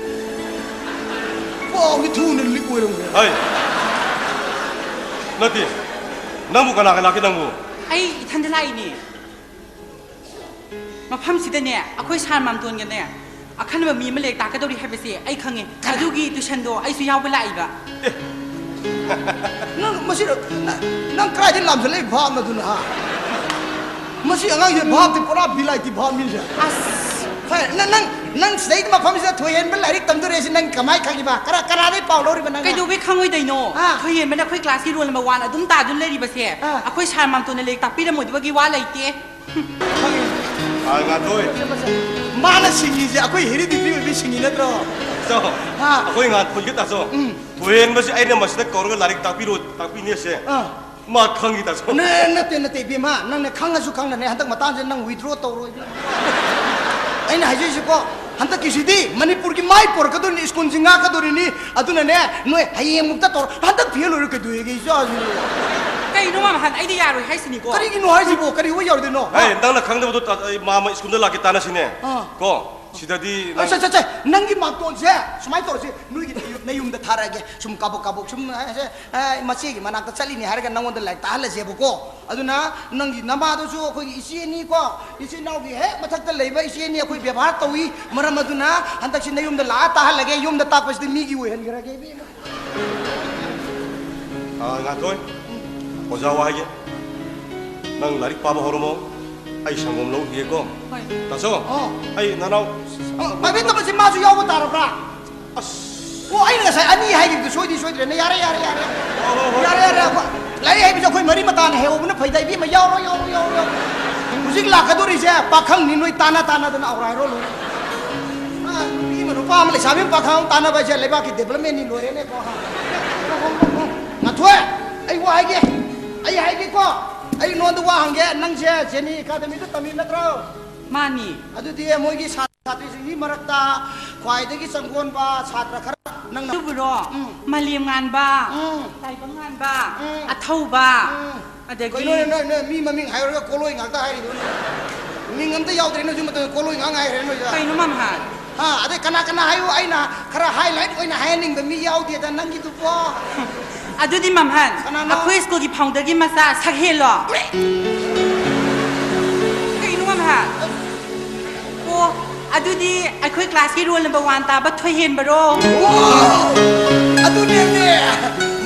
ꯄꯥꯎꯗꯤ ꯊꯨꯅ ꯂꯤꯛ ꯑꯣꯏꯔꯝꯈ꯭ꯔꯦ꯫ ꯍꯩ! ꯅꯠꯇꯦ꯫ ꯅꯪꯕꯨ ꯀꯅꯥꯒ ꯂꯥꯛꯀꯦ ꯅꯪꯕꯨ? ꯑꯩ ꯏꯊꯟꯗ ꯂꯥꯛꯏꯅꯦ꯫ ꯃꯐꯝꯁꯤꯗꯅꯦ, ꯑꯩꯈꯣꯏ ꯁꯥꯔ ꯃꯥꯝꯇꯣꯟꯒꯅꯦ, ꯑꯈꯟꯅꯕ ꯃꯤ ꯑꯃ ꯂꯥꯏꯔꯤꯛ ꯇꯥꯛꯀꯗꯧꯔꯤ ꯍꯥꯏꯕꯁꯦ ꯑꯩ ꯈꯪꯉꯦ꯫ ꯀꯅꯥ? ꯑꯗꯨꯒꯤ ꯇꯨꯏꯁꯟꯗꯣ ꯑꯩꯁꯨ ꯌꯥꯎꯕ ꯂꯥꯛꯏꯕ꯫ ꯑꯦ꯫ ꯅꯪ ꯃꯁꯤ, ꯅꯪ, ꯅꯪ ꯀꯥꯏꯗꯩ ꯂꯥꯝꯁꯤꯜꯂꯛꯏ ꯚꯥꯞꯅꯣ ꯑꯗꯨꯅ, ꯍꯥ? ꯃꯁꯤ ꯑꯉꯥꯡꯁꯦ ꯚꯥꯞꯇꯤ ꯄꯨꯔꯥ ꯕꯤꯂꯥꯏꯇꯤ ꯚꯥꯞꯅꯤꯁꯦ꯫ ꯑꯁ꯫ ꯍꯣꯏ, ꯅꯪ, ꯅꯪ, ꯅꯪ ꯁꯤꯗꯩꯗ ꯃꯐꯝꯁꯤꯗ ꯊꯣꯏꯍꯦꯟꯕ ꯂꯥꯏꯔꯤꯛ ꯇꯝꯗꯣꯔꯦ ꯁꯤ ꯅꯪ ꯀꯃꯥꯏ ꯈꯪꯉꯤꯕ? ꯀꯅꯥ, ꯀꯅꯥꯗꯩ ꯄꯥꯎ ꯂꯧꯔꯤꯕ ꯅꯪꯅ? ꯀꯩꯗꯧꯕꯩ ꯈꯪꯉꯣꯏꯗꯣꯏꯅꯣ? ꯑꯥ꯫ ꯊꯣꯏꯍꯦꯟꯕꯅ ꯑꯩꯈꯣꯏ ꯀ꯭ꯂꯥꯁꯀꯤ ꯔꯣꯜ ꯅꯝꯕꯔ ꯋꯥꯟ ꯑꯗꯨꯝ ꯇꯥꯗꯨꯅ ꯂꯩꯔꯤꯕꯁꯦ, ꯑꯥ꯫ ꯑꯩꯈꯣꯏ ꯁꯥꯔ ꯃꯥꯝꯇꯣꯟꯅ ꯂꯥꯏꯔꯤꯛ ꯇꯥꯛꯄꯤꯔꯝꯃꯣꯏꯗꯕꯒꯤ ꯋꯥ ꯂꯩꯇꯦ꯫ ꯈꯪꯉꯤ꯫ ꯑꯥ, ꯉꯥꯟꯊꯣꯏ꯫ ꯃꯥꯅ ꯁꯤꯡꯉꯤꯁꯦ ꯑꯩꯈꯣꯏ ꯍꯦꯔꯤꯗꯤꯇꯤ ꯑꯣꯏꯕꯩ ꯁꯤꯡꯉꯤ ꯅꯠꯇ꯭ꯔꯣ? ꯇꯥꯆꯧ, ꯍꯥ? ꯑꯩꯈꯣꯏ ꯉꯥꯟꯊꯣꯏꯒꯤ ꯇꯥꯆꯧ꯫ ꯎꯝ꯫ ꯊꯣꯏꯍꯦꯟꯕꯁꯦ ꯑꯩꯅ ꯃꯁꯤꯗ ꯀꯧꯔꯒ ꯂꯥꯏꯔꯤꯛ ꯇꯥꯛꯄꯤꯔꯣ, ꯇꯥꯛꯄꯤꯅꯦꯁꯦ꯫ ꯑꯥ꯫ ꯃꯥ ꯈꯪꯉꯤ ꯇꯥꯆꯧ꯫ ꯅ-, ꯅꯠꯇꯦ, ꯅꯠꯇꯦ, ꯏꯕꯦꯝꯃ, ꯅꯪꯅ ꯈꯪꯉꯁꯨ ꯈꯪꯗꯅꯦ, ꯍꯟꯗꯛ ꯃꯇꯥꯡꯁꯤꯗ ꯅꯪ withdraw ꯇꯧꯔꯣ, ꯏꯕꯦꯝꯃ꯫ ꯑꯩꯅ ꯍꯥꯏꯖꯔꯤꯁꯤꯀꯣ, ꯍꯟꯗꯛꯀꯤꯁꯤꯗꯤ ꯃꯅꯤꯄꯨꯔꯒꯤ ꯃꯥꯏ ꯄꯣꯔꯛꯀꯗꯣꯔꯤꯅꯤ, ꯁ꯭ꯀꯨꯜꯁꯤ ꯉꯥꯛꯀꯗꯣꯔꯤꯅꯤ, ꯑꯗꯨꯅꯅꯦ, ꯅꯣꯏ ꯍꯌꯦꯡꯃꯨꯛꯇ ꯇꯧꯔꯣ꯫ ꯍꯟꯗꯛ ꯐꯦꯜ ꯑꯣꯏꯔꯣ ꯀꯩꯗꯧꯋꯦꯒꯦ, ꯏꯆꯥꯁꯤꯕꯨ? ꯀꯩꯅꯣ, ꯃꯥꯃ, ꯍꯟ-, ꯑꯩꯗꯤ ꯌꯥꯔꯣꯏ ꯍꯥꯏꯁꯤꯅꯤꯀꯣ꯫ ꯀꯔꯤꯒꯤꯅꯣ ꯍꯥꯏꯁꯤꯕꯣ? ꯀꯔꯤ ꯑꯣꯏ ꯌꯥꯔꯣꯏꯗꯣꯏꯅꯣ? ꯑꯦ, ꯅꯪꯅ ꯈꯪꯗꯕꯗꯣ ꯇꯥ-, ꯑꯩ ꯃꯥꯃ ꯁ꯭ꯀꯨꯜꯗ ꯂꯥꯛꯀꯦ ꯇꯥꯟꯅꯁꯤꯅꯦ꯫ ꯑꯥ꯫ ꯀꯣ? ꯁꯤꯗꯗꯤ ꯅꯪ ꯁꯦ, ꯁꯦ, ꯁꯦ, ꯅꯪꯒꯤ ꯃꯥꯝꯇꯣꯟꯁꯦ ꯁꯨꯃꯥꯏꯅ ꯇꯧꯔꯁꯤ, ꯅꯣꯏꯒꯤ ꯅꯌꯨꯝ-, ꯅꯌꯨꯝꯗ ꯊꯥꯔꯛꯑꯒꯦ꯫ ꯁꯨꯝ ꯀꯥꯕꯛ ꯀꯥꯕꯛ ꯁꯨꯝ, ꯑꯦ, ꯁꯦ, ꯑꯦ, ꯃꯆꯦꯒꯤ ꯃꯅꯥꯛꯇ ꯆꯠꯂꯤꯅꯤ ꯍꯥꯏꯔꯒ ꯅꯪꯉꯣꯟꯗ ꯂꯥꯏꯔꯤꯛ ꯇꯥꯍꯜꯂꯁꯦꯕꯀꯣ꯫ ꯑꯗꯨꯅ ꯅꯪꯒꯤ ꯅꯃꯥꯗꯨꯁꯨ ꯑꯩꯈꯣꯏꯒꯤ ꯏꯆꯦꯅꯤꯀꯣ, ꯏꯆꯤꯟ ꯏꯅꯥꯎꯒꯤ ꯍꯦꯛ ꯃꯊꯛꯇ ꯂꯩꯕ ꯏꯆꯦꯅꯤ, ꯑꯩꯈꯣꯏ ꯕꯦꯕꯥꯔ ꯇꯧꯏ꯫ ꯃꯔꯝ ꯑꯗꯨꯅ ꯍꯟꯗꯛꯁꯤ ꯅꯌꯨꯝꯗ ꯂꯥꯛꯑ ꯇꯥꯍꯜꯂꯒꯦ, ꯌꯨꯝꯗ ꯇꯥꯛꯄꯁꯤꯗꯤ ꯃꯤꯒꯤ ꯑꯣꯏꯍꯟꯈ꯭ꯔꯒꯦ, ꯏꯕꯦꯝꯃ꯫ ꯑꯥ, ꯉꯥꯟꯊꯣꯏ, ꯑꯣꯖꯥ ꯋꯥ ꯍꯥꯏꯒꯦ꯫ ꯅꯪ ꯂꯥꯏꯔꯤꯛ ꯄꯥꯕ ꯍꯧꯔꯝꯃꯣ꯫ ꯑꯩ ꯁꯪꯒꯣꯝ ꯂꯧꯈꯤꯒꯦꯀꯣ꯫ ꯍꯣꯏ꯫ ꯇꯥꯆꯧ, ꯑꯣ꯫ ꯑꯩ ꯅꯅꯥꯎ ꯑꯣ, ꯄ꯭ꯔꯥꯏꯚꯦꯠ ꯇꯝꯕꯁꯤ ꯃꯥꯁꯨ ꯌꯥꯎꯕ ꯇꯥꯔꯕ꯭ꯔꯥ? ꯑꯁ꯫ ꯑꯣ, ꯑꯩꯅ ꯉꯁꯥꯏ ꯑꯅꯤ ꯍꯥꯏꯈꯤꯕꯗꯨ ꯁꯣꯏꯗꯤ ꯁꯣꯏꯗ꯭ꯔꯦꯅꯦ꯫ ꯌꯥꯔꯦ, ꯌꯥꯔꯦ, ꯌꯥꯔꯦ꯫ ꯍꯣꯏ, ꯍꯣꯏ, ꯍꯣꯏ꯫ ꯌꯥꯔꯦ, ꯌꯥꯔꯦ꯫ ꯑꯩꯈꯣꯏ ꯂꯥꯏꯔꯤꯛ ꯍꯩꯕꯁꯦ ꯑꯩꯈꯣꯏ ꯃꯔꯤ ꯃꯇꯥꯅ ꯍꯩꯍꯧꯕꯅ ꯐꯩꯗ, ꯏꯕꯦꯝꯃ꯫ ꯌꯥꯎꯔꯣ, ꯌꯥꯎꯔꯣ, ꯌꯥꯎꯔꯣ, ꯌꯥꯎꯔꯣ꯫ ꯍꯧꯖꯤꯛ ꯂꯥꯛꯀꯗꯣꯔꯤꯁꯦ ꯄꯥꯈꯪꯅꯤ, ꯅꯣꯏ ꯇꯥꯟꯅ ꯇꯥꯟꯅꯗꯅ ꯑꯧꯔꯥꯏꯔꯣ ꯂꯣꯏꯔꯦ꯫ ꯑꯥ, ꯅꯨꯄꯤ ꯑꯃ ꯅꯨꯄꯥ ꯑꯃ ꯂꯩꯁꯥꯕꯤ ꯑꯃ ꯄꯥꯈꯪ ꯑꯃ ꯇꯥꯟꯅꯕ ꯍꯥꯏꯁꯦ ꯂꯩꯕꯥꯛꯀꯤ ꯗꯤꯕꯂꯞꯃꯦꯟꯅꯤ, ꯂꯣꯏꯔꯦꯅꯦꯀꯣ꯫ ꯉꯥꯟꯊꯣꯏ, ꯑꯩ ꯋꯥ ꯍꯥꯏꯒꯦ, ꯑꯩ ꯍꯥꯏꯒꯦꯀꯣ꯫ ꯑꯩ ꯅꯉꯣꯟꯗ ꯋꯥ ꯍꯪꯒꯦ, ꯅꯪꯁꯦ ꯖꯦꯅꯤ ꯑꯦꯀꯥꯗꯃꯤꯗ ꯇꯝꯃꯤ ꯅꯠꯇ꯭ꯔꯣ? ꯃꯥꯅꯤ꯫ ꯑꯗꯨꯗꯤ ꯃꯣꯏꯒꯤ ꯁꯥꯇ꯭ꯔ ꯁꯥꯇ꯭ꯔꯤꯁꯤꯡꯒꯤ ꯃꯔꯛꯇ ꯈ꯭ꯋꯥꯏꯗꯒꯤ ꯆꯪꯒꯣꯟꯕ ꯁꯥꯇ꯭ꯔ ꯈꯔ ꯅꯪꯅ ꯑꯗꯨꯕꯨꯔꯣ? ꯎꯝ꯫ ꯃꯥꯂꯦꯝ ꯉꯥꯟꯕ, ꯎꯝ꯫ ꯇꯥꯏꯕꯪ ꯉꯥꯟꯕ, ꯎꯝ꯫ ꯑꯊꯧꯕ, ꯎꯝ꯫ ꯑꯗꯒꯤ ꯀꯩꯅꯣꯅꯦ, ꯅꯣꯏ, ꯅꯣꯏ ꯃꯤ ꯃꯃꯤꯡ ꯍꯥꯏꯔꯨꯔꯒ ꯀꯣꯂꯣꯏ ꯉꯥꯛꯇ ꯍꯥꯏꯔꯤꯗꯨ꯫ ꯃꯤꯡ ꯑꯝꯇ ꯌꯥꯎꯗ꯭ꯔꯦ ꯅꯣꯏ ꯍꯧꯖꯤꯛ ꯃꯇꯝꯗ, ꯀꯣꯂꯣꯏ ꯉꯥꯛ ꯉꯥꯏꯈ꯭ꯔꯦ ꯅꯣꯏꯁꯦ꯫ ꯀꯩꯅꯣ ꯃꯝꯍꯥꯟ? ꯍꯥ, ꯑꯗꯩ ꯀꯅꯥ ꯀꯅꯥ ꯍꯥꯏꯌꯨ, ꯑꯩꯅ ꯈꯔ highlight ꯑꯣꯏꯅ ꯍꯥꯏꯍꯟꯅꯤꯡꯕ ꯃꯤ ꯌꯥꯎꯗꯦꯗ ꯅꯪꯒꯤꯗꯨꯕꯣ? ꯑꯗꯨꯗꯤ ꯃꯝꯍꯟ, ꯀꯅꯥꯅꯣ? ꯑꯩꯈꯣꯏ ꯁ꯭ꯀꯨꯜꯒꯤ founderꯒꯤ ꯃꯆꯥ ꯁꯛꯍꯦꯜꯂꯣ? ꯀꯩꯅꯣ ꯃꯝꯍꯟ? ꯑꯣ, ꯑꯗꯨꯗꯤ ꯑꯩꯈꯣꯏ classꯀꯤ roll number one ꯇꯥꯕ ꯊꯣꯏꯍꯦꯟꯕꯔꯣ? ꯑꯣ! ꯑꯗꯨꯅꯦꯃꯦ!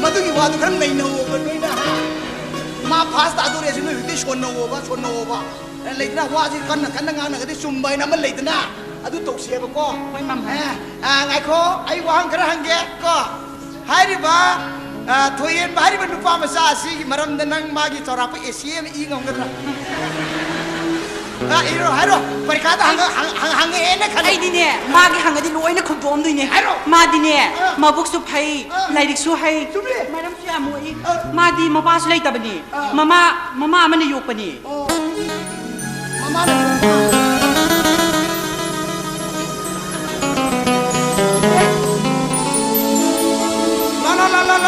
ꯃꯗꯨꯒꯤ ꯋꯥꯗꯨ ꯈꯔ ꯅꯩꯅꯧꯑꯣꯕ ꯅꯣꯏꯅ, ꯍꯥ? ꯃꯥ first ꯇꯥꯗꯣꯔꯦ ꯁꯤ ꯅꯣꯏ ꯍꯧꯖꯤꯛꯇꯩ ꯁꯣꯟꯅꯧꯑꯣꯕ, ꯁꯣꯟꯅꯧꯑꯣꯕ꯫ ꯑꯦ, ꯂꯩꯗꯅ, ꯋꯥꯁꯤ ꯀꯟꯅ ꯀꯟꯅ ꯉꯥꯡꯅꯒꯗꯤ ꯆꯨꯝꯕ ꯍꯥꯏꯅ ꯑꯃ ꯂꯩꯗꯅ, ꯑꯗꯨ ꯇꯧꯁꯦꯕꯀꯣ꯫ ꯍꯣꯏ, ꯃꯝꯍꯟ꯫ ꯑꯦ, ꯑ, ꯉꯥꯏꯈꯣ, ꯑꯩ ꯋꯥꯍꯪ ꯈꯔ ꯍꯪꯒꯦ ꯀꯣ꯫ ꯍꯥꯏꯔꯤꯕ, ꯑ, ꯊꯣꯏꯍꯦꯟꯕ ꯍꯥꯏꯔꯤꯕ ꯅꯨꯄꯥ ꯃꯆꯥ ꯑꯁꯤꯒꯤ ꯃꯔꯝꯗ ꯅꯪ ꯃꯥꯒꯤ ꯆꯥꯎꯔꯥꯛꯄ essay ꯑꯃ ꯏ ꯉꯝꯒꯗ꯭ꯔꯥ? ꯑ, ꯏꯔꯣ, ꯍꯥꯏꯔꯣ꯫ ꯄꯔꯤꯈꯥꯗ ꯍꯪꯉ-, ꯍꯪ-, ꯍꯪ-, ꯍꯪꯉꯛꯑꯦꯅ ꯈꯜꯂꯣ꯫ ꯑꯩꯗꯤꯅꯦ, ꯃꯥꯒꯤ ꯍꯪꯉꯗꯤ ꯂꯣꯏꯅ ꯈꯨꯝꯇꯣꯛꯑꯝꯗꯣꯏꯅꯦ꯫ ꯍꯥꯏꯔꯣ꯫ ꯃꯥꯗꯤꯅꯦ, ꯑ꯫ ꯃꯕꯨꯛꯁꯨ ꯐꯩ, ꯑ꯫ ꯂꯥꯏꯔꯤꯛꯁꯨ ꯍꯩ, ꯆꯨꯝꯃꯤ꯫ ꯃꯔꯝꯁꯨ ꯌꯥꯝ ꯃꯣꯛꯏ꯫ ꯑ꯫ ꯃꯥꯗꯤ ꯃꯄꯥꯁꯨ ꯂꯩꯇꯕꯅꯤ꯫ ꯑ꯫ ꯃꯃꯥ, ꯃꯃꯥ ꯑꯃꯅ ꯌꯣꯛꯄꯅꯤ꯫ ꯑꯣ꯫ ꯃꯃꯥꯅ ꯌꯣꯛꯄ꯫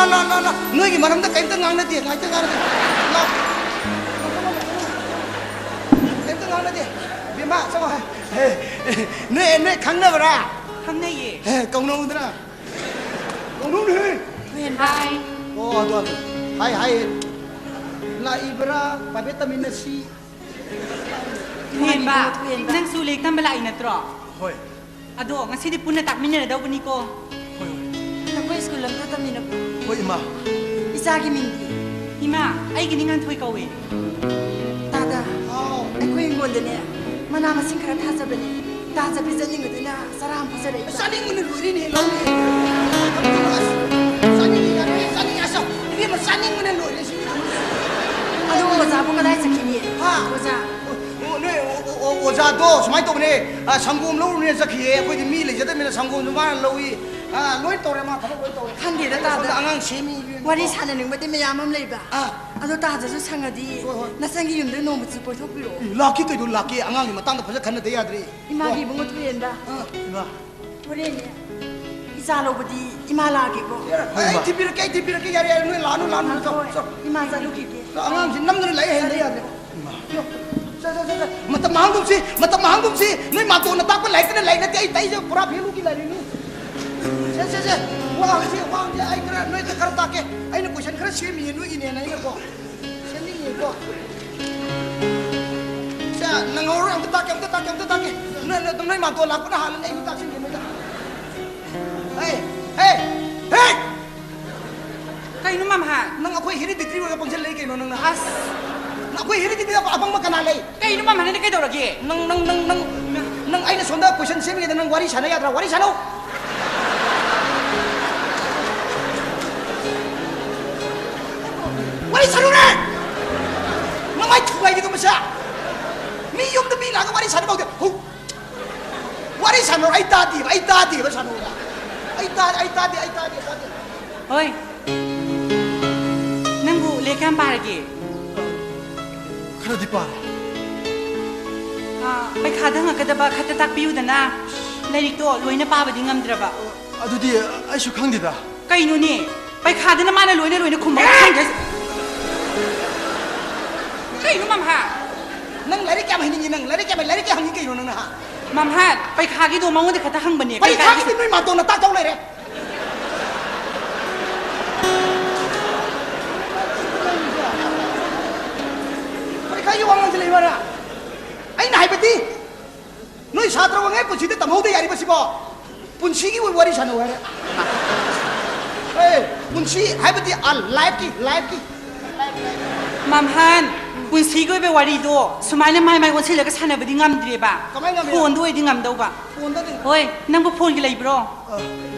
ꯂꯥ, ꯂꯥ, ꯂꯥ꯫ ꯅꯣꯏꯒꯤ ꯃꯔꯝꯗ ꯀꯩꯝꯇ ꯉꯥꯡꯅꯗꯦ, ꯉꯥꯏꯇ ꯉꯥꯡꯅꯗꯦ꯫ ꯂꯥ꯫ ꯀꯩꯝꯇ ꯉꯥꯡꯅꯗꯦ꯫ ꯆꯪꯉꯣ, ꯆꯪꯉꯣ꯫ ꯍꯦ, ꯅꯣꯏ, ꯅꯣꯏ ꯈꯪꯅꯕ꯭ꯔꯥ? ꯈꯪꯅꯩꯌꯦ꯫ ꯍꯦ, ꯀꯧꯅꯧꯗꯅ꯫ ꯀꯧꯅꯧꯅꯦ꯫ ꯍꯥꯏ꯫ ꯑꯣ, ꯑꯗꯣ, ꯑꯗꯣ꯫ ꯍꯥꯏ, ꯍꯥꯏ꯫ ꯂꯥꯛꯏꯕ꯭ꯔꯥ? ꯄ꯭ꯔꯥꯏꯚꯦꯠ ꯇꯝꯃꯤꯟꯅꯁꯤ꯫ ꯊꯣꯏꯍꯦꯟꯕ, ꯊꯣꯏꯍꯦꯟꯕ꯫ ꯅꯪꯁꯨ ꯂꯥꯏꯔꯤꯛ ꯇꯝꯕ ꯂꯥꯛꯏ ꯅꯠꯇ꯭ꯔꯣ? ꯍꯣꯏ꯫ ꯑꯗꯣ ꯉꯁꯤꯗꯤ ꯄꯨꯟꯅ ꯇꯥꯛꯃꯤꯟꯅꯔꯗꯧꯕꯅꯤꯀꯣ꯫ ꯍꯣꯏ, ꯍꯣꯏ꯫ ꯅꯈꯣꯏ ꯁ꯭ꯀꯨꯜ ꯑꯝꯇ ꯇꯝꯃꯤꯟꯅꯕ꯭ꯔꯣ? ꯍꯣꯏ, ꯏꯃꯥ꯫ ꯏꯆꯥꯒꯤ ꯃꯤꯡꯗꯤ? ꯏꯃꯥ, ꯑꯩꯒꯤꯗꯤ ꯉꯥꯟꯊꯣꯏ ꯀꯧꯏ꯫ ꯇꯥꯗ, ꯍꯥꯎ꯫ ꯑꯩꯈꯣꯏ ꯍꯤꯡꯒꯣꯜꯗꯅꯦ ꯃꯅꯥ ꯃꯁꯤꯡ ꯈꯔ ꯊꯥꯖꯕꯅꯦ꯫ ꯇꯥꯖ ꯄꯤꯖꯅꯤꯡꯕꯗꯨꯅ ꯆꯔꯥ ꯑꯃ ꯐꯖꯔꯛꯏ꯫ ꯆꯥꯅꯤꯡꯕꯅ ꯂꯣꯏꯔꯦꯅꯦ, ꯂꯧꯅꯦ꯫ ꯆꯥꯅꯤꯡꯉꯤ, ꯌꯥꯔꯦ, ꯆꯥꯅꯤꯡꯉꯤ, ꯑꯁ, ꯏꯕꯦꯝꯃ, ꯆꯥꯅꯤꯡꯕꯅ ꯂꯣꯏꯔꯦ ꯁꯤ꯫ ꯑꯗꯨ ꯑꯣꯖꯥꯕꯨ ꯀꯗꯥꯏ ꯆꯠꯈꯤꯒꯦ? ꯍꯥ? ꯑꯣꯖꯥ꯫ ꯑꯣ, ꯅꯣꯏ, ꯑꯣ, ꯑꯣ, ꯑꯣ, ꯑꯣꯖꯥꯗꯣ ꯁꯨꯃꯥꯏꯅ ꯇꯧꯕꯅꯦ, ꯑ, ꯁꯪꯒꯣꯝ ꯂꯧꯔꯨꯅꯦ ꯆꯠꯈꯤꯌꯦ꯫ ꯑꯩꯈꯣꯏꯗꯤ ꯃꯤ ꯂꯩꯖꯗꯕꯅꯤꯅ ꯁꯪꯒꯣꯝꯁꯨ ꯃꯥꯅ ꯂꯧꯏ, ꯑ, ꯂꯣꯏ ꯇꯧꯔꯦ, ꯃꯥ ꯊꯕꯛ ꯂꯣꯏ ꯇꯧꯔꯦ꯫ ꯈꯪꯗꯦꯗ, ꯇꯥꯗ꯫ ꯁꯣꯝꯗ ꯑꯉꯥꯡ ꯁꯦꯝꯃꯤ, ꯏꯕꯦꯝꯃ꯫ ꯋꯥꯔꯤ ꯁꯥꯟꯅꯅꯤꯡꯕꯗꯤ ꯃꯌꯥꯝ ꯑꯃ ꯂꯩꯕ꯫ ꯑꯥ꯫ ꯑꯗꯣ ꯇꯥꯗꯁꯨ ꯁꯪꯉꯗꯤ ꯍꯣꯏ, ꯍꯣꯏ꯫ ꯅꯆꯟꯒꯤ ꯌꯨꯝꯗ ꯅꯣꯡꯃ ꯀꯣꯏꯊꯣꯛꯄꯤꯔꯛꯑꯣ꯫ ꯑꯦ, ꯂꯥꯛꯀꯦ ꯀꯩꯅꯣ, ꯂꯥꯛꯀꯦ꯫ ꯑꯉꯥꯡꯒꯤ ꯃꯇꯥꯡꯗ ꯐꯖ ꯈꯟꯅꯗ ꯌꯥꯗ꯭ꯔꯦ꯫ ꯏꯃꯥꯒꯤ ꯀꯣ꯫ ꯏꯕꯨꯡꯉꯣ ꯊꯣꯏꯍꯦꯟꯕ꯫ ꯑꯥ, ꯏꯃꯥ꯫ ꯍꯣꯔꯦꯟꯅꯦ ꯏꯆꯥ ꯂꯧꯕꯗꯤ ꯏꯃꯥ ꯂꯥꯛꯑꯒꯦꯀꯣ꯫ ꯍꯣꯏ, ꯑꯩ ꯏꯃꯥ꯫ ꯊꯤꯟꯕꯤꯔꯛꯀꯦ, ꯑꯩ ꯊꯤꯟꯕꯤꯔꯛꯀꯦ꯫ ꯌꯥꯔꯦ, ꯌꯥꯔꯦ, ꯅꯣꯏ ꯂꯥꯛꯑꯅꯨ, ꯂꯥꯛꯑꯅꯨ꯫ ꯆꯣ, ꯍꯣꯏ꯫ ꯆꯣ꯫ ꯏꯃꯥ ꯆꯠꯂꯨꯈꯤꯒꯦ꯫ ꯆꯣ, ꯑꯉꯥꯡꯁꯤ ꯅꯝꯗꯅ ꯂꯥꯏꯔꯤꯛ ꯍꯩꯍꯟꯗ ꯌꯥꯗꯦ꯫ ꯏꯃꯥ꯫ ꯆꯣ, ꯆꯣ, ꯆꯣ, ꯆꯣ꯫ ꯃꯇꯝ ꯃꯥꯡꯒꯨꯝꯁꯤ, ꯃꯇꯝ ꯃꯥꯡꯒꯨꯝꯁꯤ꯫ ꯅꯣꯏ ꯃꯥꯇꯣꯟꯅ ꯇꯥꯛꯄ ꯂꯥꯏꯔꯤꯛꯇꯅ ꯂꯥꯏꯔꯤꯛ ꯅꯠꯇꯦ, ꯑꯩ ꯇꯥꯛꯏꯁꯦ ꯄꯨꯔꯥ ꯚꯦꯂꯨꯒꯤ ꯂꯥꯏꯔꯤꯛꯅꯤ꯫ ꯁꯦ, ꯁꯦ, ꯁꯦ꯫ ꯋꯥꯡꯁꯦ, ꯋꯥꯡꯁꯦ꯫ ꯑꯩ ꯈꯔ, ꯅꯣꯏꯗ ꯈꯔ ꯇꯥꯛꯀꯦ꯫ ꯑꯩꯅ ꯀꯣꯏꯁꯟ ꯈꯔ ꯁꯦꯝꯃꯤꯌꯦ ꯅꯣꯏꯒꯤꯅꯦꯅ ꯑꯩꯅꯀꯣ꯫ ꯁꯦꯝꯅꯤꯡꯉꯤꯀꯣ꯫ ꯁꯦ, ꯅꯪꯍꯧꯔꯣꯏ꯫ ꯑꯝꯇ ꯇꯥꯛꯀꯦ, ꯑꯝꯇ ꯇꯥꯛꯀꯦ, ꯑꯝꯇ ꯇꯥꯛꯀꯦ꯫ ꯅꯣꯏ, ꯅꯣꯏ, ꯅꯣꯏ ꯃꯥꯇꯣꯟ ꯂꯥꯛꯄꯅ ꯍꯥꯜꯂꯅꯤ꯫ ꯑꯩ ꯑꯃꯨꯛ ꯇꯥꯛꯁꯤꯟꯒꯦ ꯅꯣꯏꯗ꯫ ꯍꯦ, ꯍꯦ, ꯍꯦ! ꯀꯩꯅꯣ ꯃꯝꯍꯥ? ꯅꯪ ꯑꯩꯈꯣꯏ hereditary ꯑꯣꯏꯅ ꯄꯪꯁꯤꯜꯂꯛꯏ ꯀꯩꯅꯣ ꯅꯪꯅ? ꯑꯁ! ꯅꯪ ꯑꯩꯈꯣꯏ hereditary ꯑꯄꯪꯕ ꯀꯅꯥ ꯂꯩ? ꯀꯩꯅꯣ ꯃꯝꯍꯥꯅ ꯀꯩꯗꯧꯔꯒꯦ? ꯅꯪ, ꯅꯪ, ꯅꯪ, ꯅꯪ, ꯅꯪ ꯑꯩꯅ ꯁꯣꯝꯗ ꯀꯣꯏꯁꯟ ꯁꯦꯝꯃꯤꯉꯩꯗ ꯅꯪ ꯋꯥꯔꯤ ꯁꯥꯟꯅ ꯌꯥꯗ꯭ꯔꯥ? ꯋꯥꯔꯤ ꯁꯥꯟꯅꯧ! ꯋꯥꯔꯤ ꯁꯥꯟꯅꯨꯅꯦ! ꯃꯃꯥꯏ ꯊꯨꯒꯥꯏꯒꯦ ꯇꯧꯕꯁꯦ! ꯃꯤ ꯌꯨꯝꯗ ꯃꯤ ꯂꯥꯛꯑꯒ ꯋꯥꯔꯤ ꯁꯥꯟꯅꯕ ꯍꯧꯗꯦ꯫ ꯍꯧ-, ꯋꯥꯔꯤ ꯁꯥꯟꯅꯔꯣ꯫ ꯑꯩ ꯇꯥꯗꯦꯕ, ꯑꯩ ꯇꯥꯗꯦꯕ ꯁꯥꯟꯅꯔꯣ꯫ ꯑꯩ ꯇꯥ-, ꯑꯩ ꯇꯥꯗꯦ, ꯑꯩ ꯇꯥꯗꯦ, ꯇꯥꯗꯦ꯫ ꯍꯣꯏ꯫ ꯅꯪꯕꯨ ꯂꯥꯏꯔꯤꯛ ꯀꯌꯥꯝ ꯄꯥꯔꯒꯦ? ꯈꯔꯗꯤ ꯄꯥꯔꯦ꯫ ꯑꯥ, ꯄꯩꯈꯥꯗ ꯍꯪꯉꯛꯀꯗꯕ ꯈꯛꯇ ꯇꯥꯛꯄꯤꯌꯨꯗꯅ꯫ ꯂꯥꯏꯔꯤꯛꯇꯣ ꯂꯣꯏꯅ ꯄꯥꯕꯗꯤ ꯉꯝꯗ꯭ꯔꯕ꯫ ꯑꯗꯨꯗꯤ ꯑꯩꯁꯨ ꯈꯪꯗꯦꯗ꯫ ꯀꯩꯅꯣꯅꯦ? ꯄꯩꯈꯥꯗꯅ ꯃꯥꯅ ꯂꯣꯏꯅ ꯂꯣꯏꯅ ꯈꯨꯝꯃꯒ ꯈꯪꯗ꯭ꯔꯦ꯫ ꯀꯩꯅꯣ ꯃꯝꯍꯥ? ꯅꯪ ꯂꯥꯏꯔꯤꯛ ꯀꯌꯥꯝ ꯍꯩꯅꯤꯡꯉꯤ? ꯅꯪ ꯂꯥꯏꯔꯤꯛ ꯀꯌꯥꯝ, ꯂꯥꯏꯔꯤꯛ ꯀꯌꯥꯝ ꯍꯪꯉꯤ ꯀꯩꯅꯣ ꯅꯪꯅ, ꯍꯥ? ꯃꯝꯍꯥꯟ, ꯄꯩꯈꯥꯒꯤꯗꯣ ꯃꯉꯣꯟꯗ ꯈꯛꯇ ꯍꯪꯕꯅꯦ꯫ ꯄꯩꯈꯥꯒꯤꯗꯤ ꯅꯣꯏ ꯃꯥꯇꯣꯟꯅ ꯇꯥꯛꯇꯧ ꯂꯩꯔꯦ꯫ ꯄꯔꯤꯈꯥꯒꯤ ꯋꯥ ꯉꯥꯡꯁꯤꯜꯂꯛꯏ ꯃꯥꯅ꯫ ꯑꯩꯅ ꯍꯥꯏꯕꯗꯤ, ꯅꯣꯏ ꯁꯥꯇ꯭ꯔ ꯑꯣꯏꯉꯩ ꯄꯨꯟꯁꯤꯗ ꯇꯝꯍꯧꯗ ꯌꯥꯔꯤꯕꯁꯤꯕꯣ? ꯄꯨꯟꯁꯤꯒꯤ ꯑꯣꯏꯕ ꯋꯥꯔꯤ ꯁꯥꯟꯅꯧ ꯍꯥꯏꯔꯦ꯫ ꯑꯦ, ꯄꯨꯟꯁꯤ ꯍꯥꯏꯕꯗꯤ ꯑ ꯂꯥꯏꯐꯀꯤ, ꯂꯥꯏꯐꯀꯤ꯫ ꯃꯝꯍꯥꯟ, ꯄꯨꯟꯁꯤꯒꯤ ꯑꯣꯏꯕ ꯋꯥꯔꯤꯗꯣ ꯁꯨꯃꯥꯏꯅ ꯃꯥꯏ ꯃꯥꯏ ꯑꯣꯟꯁꯤꯜꯂꯒ ꯁꯥꯟꯅꯕꯗꯤ ꯉꯝꯗ꯭ꯔꯦꯕ꯫ ꯀꯃꯥꯏ ꯉꯝꯃꯤ? ꯐꯣꯟꯗ ꯑꯣꯏꯗꯤ ꯉꯝꯗꯧꯕ꯫ ꯐꯣꯟꯗꯗꯤ? ꯍꯣꯏ, ꯅꯪꯕꯨ ꯐꯣꯟꯒꯤ ꯂꯩꯕ꯭ꯔꯣ? ꯑ,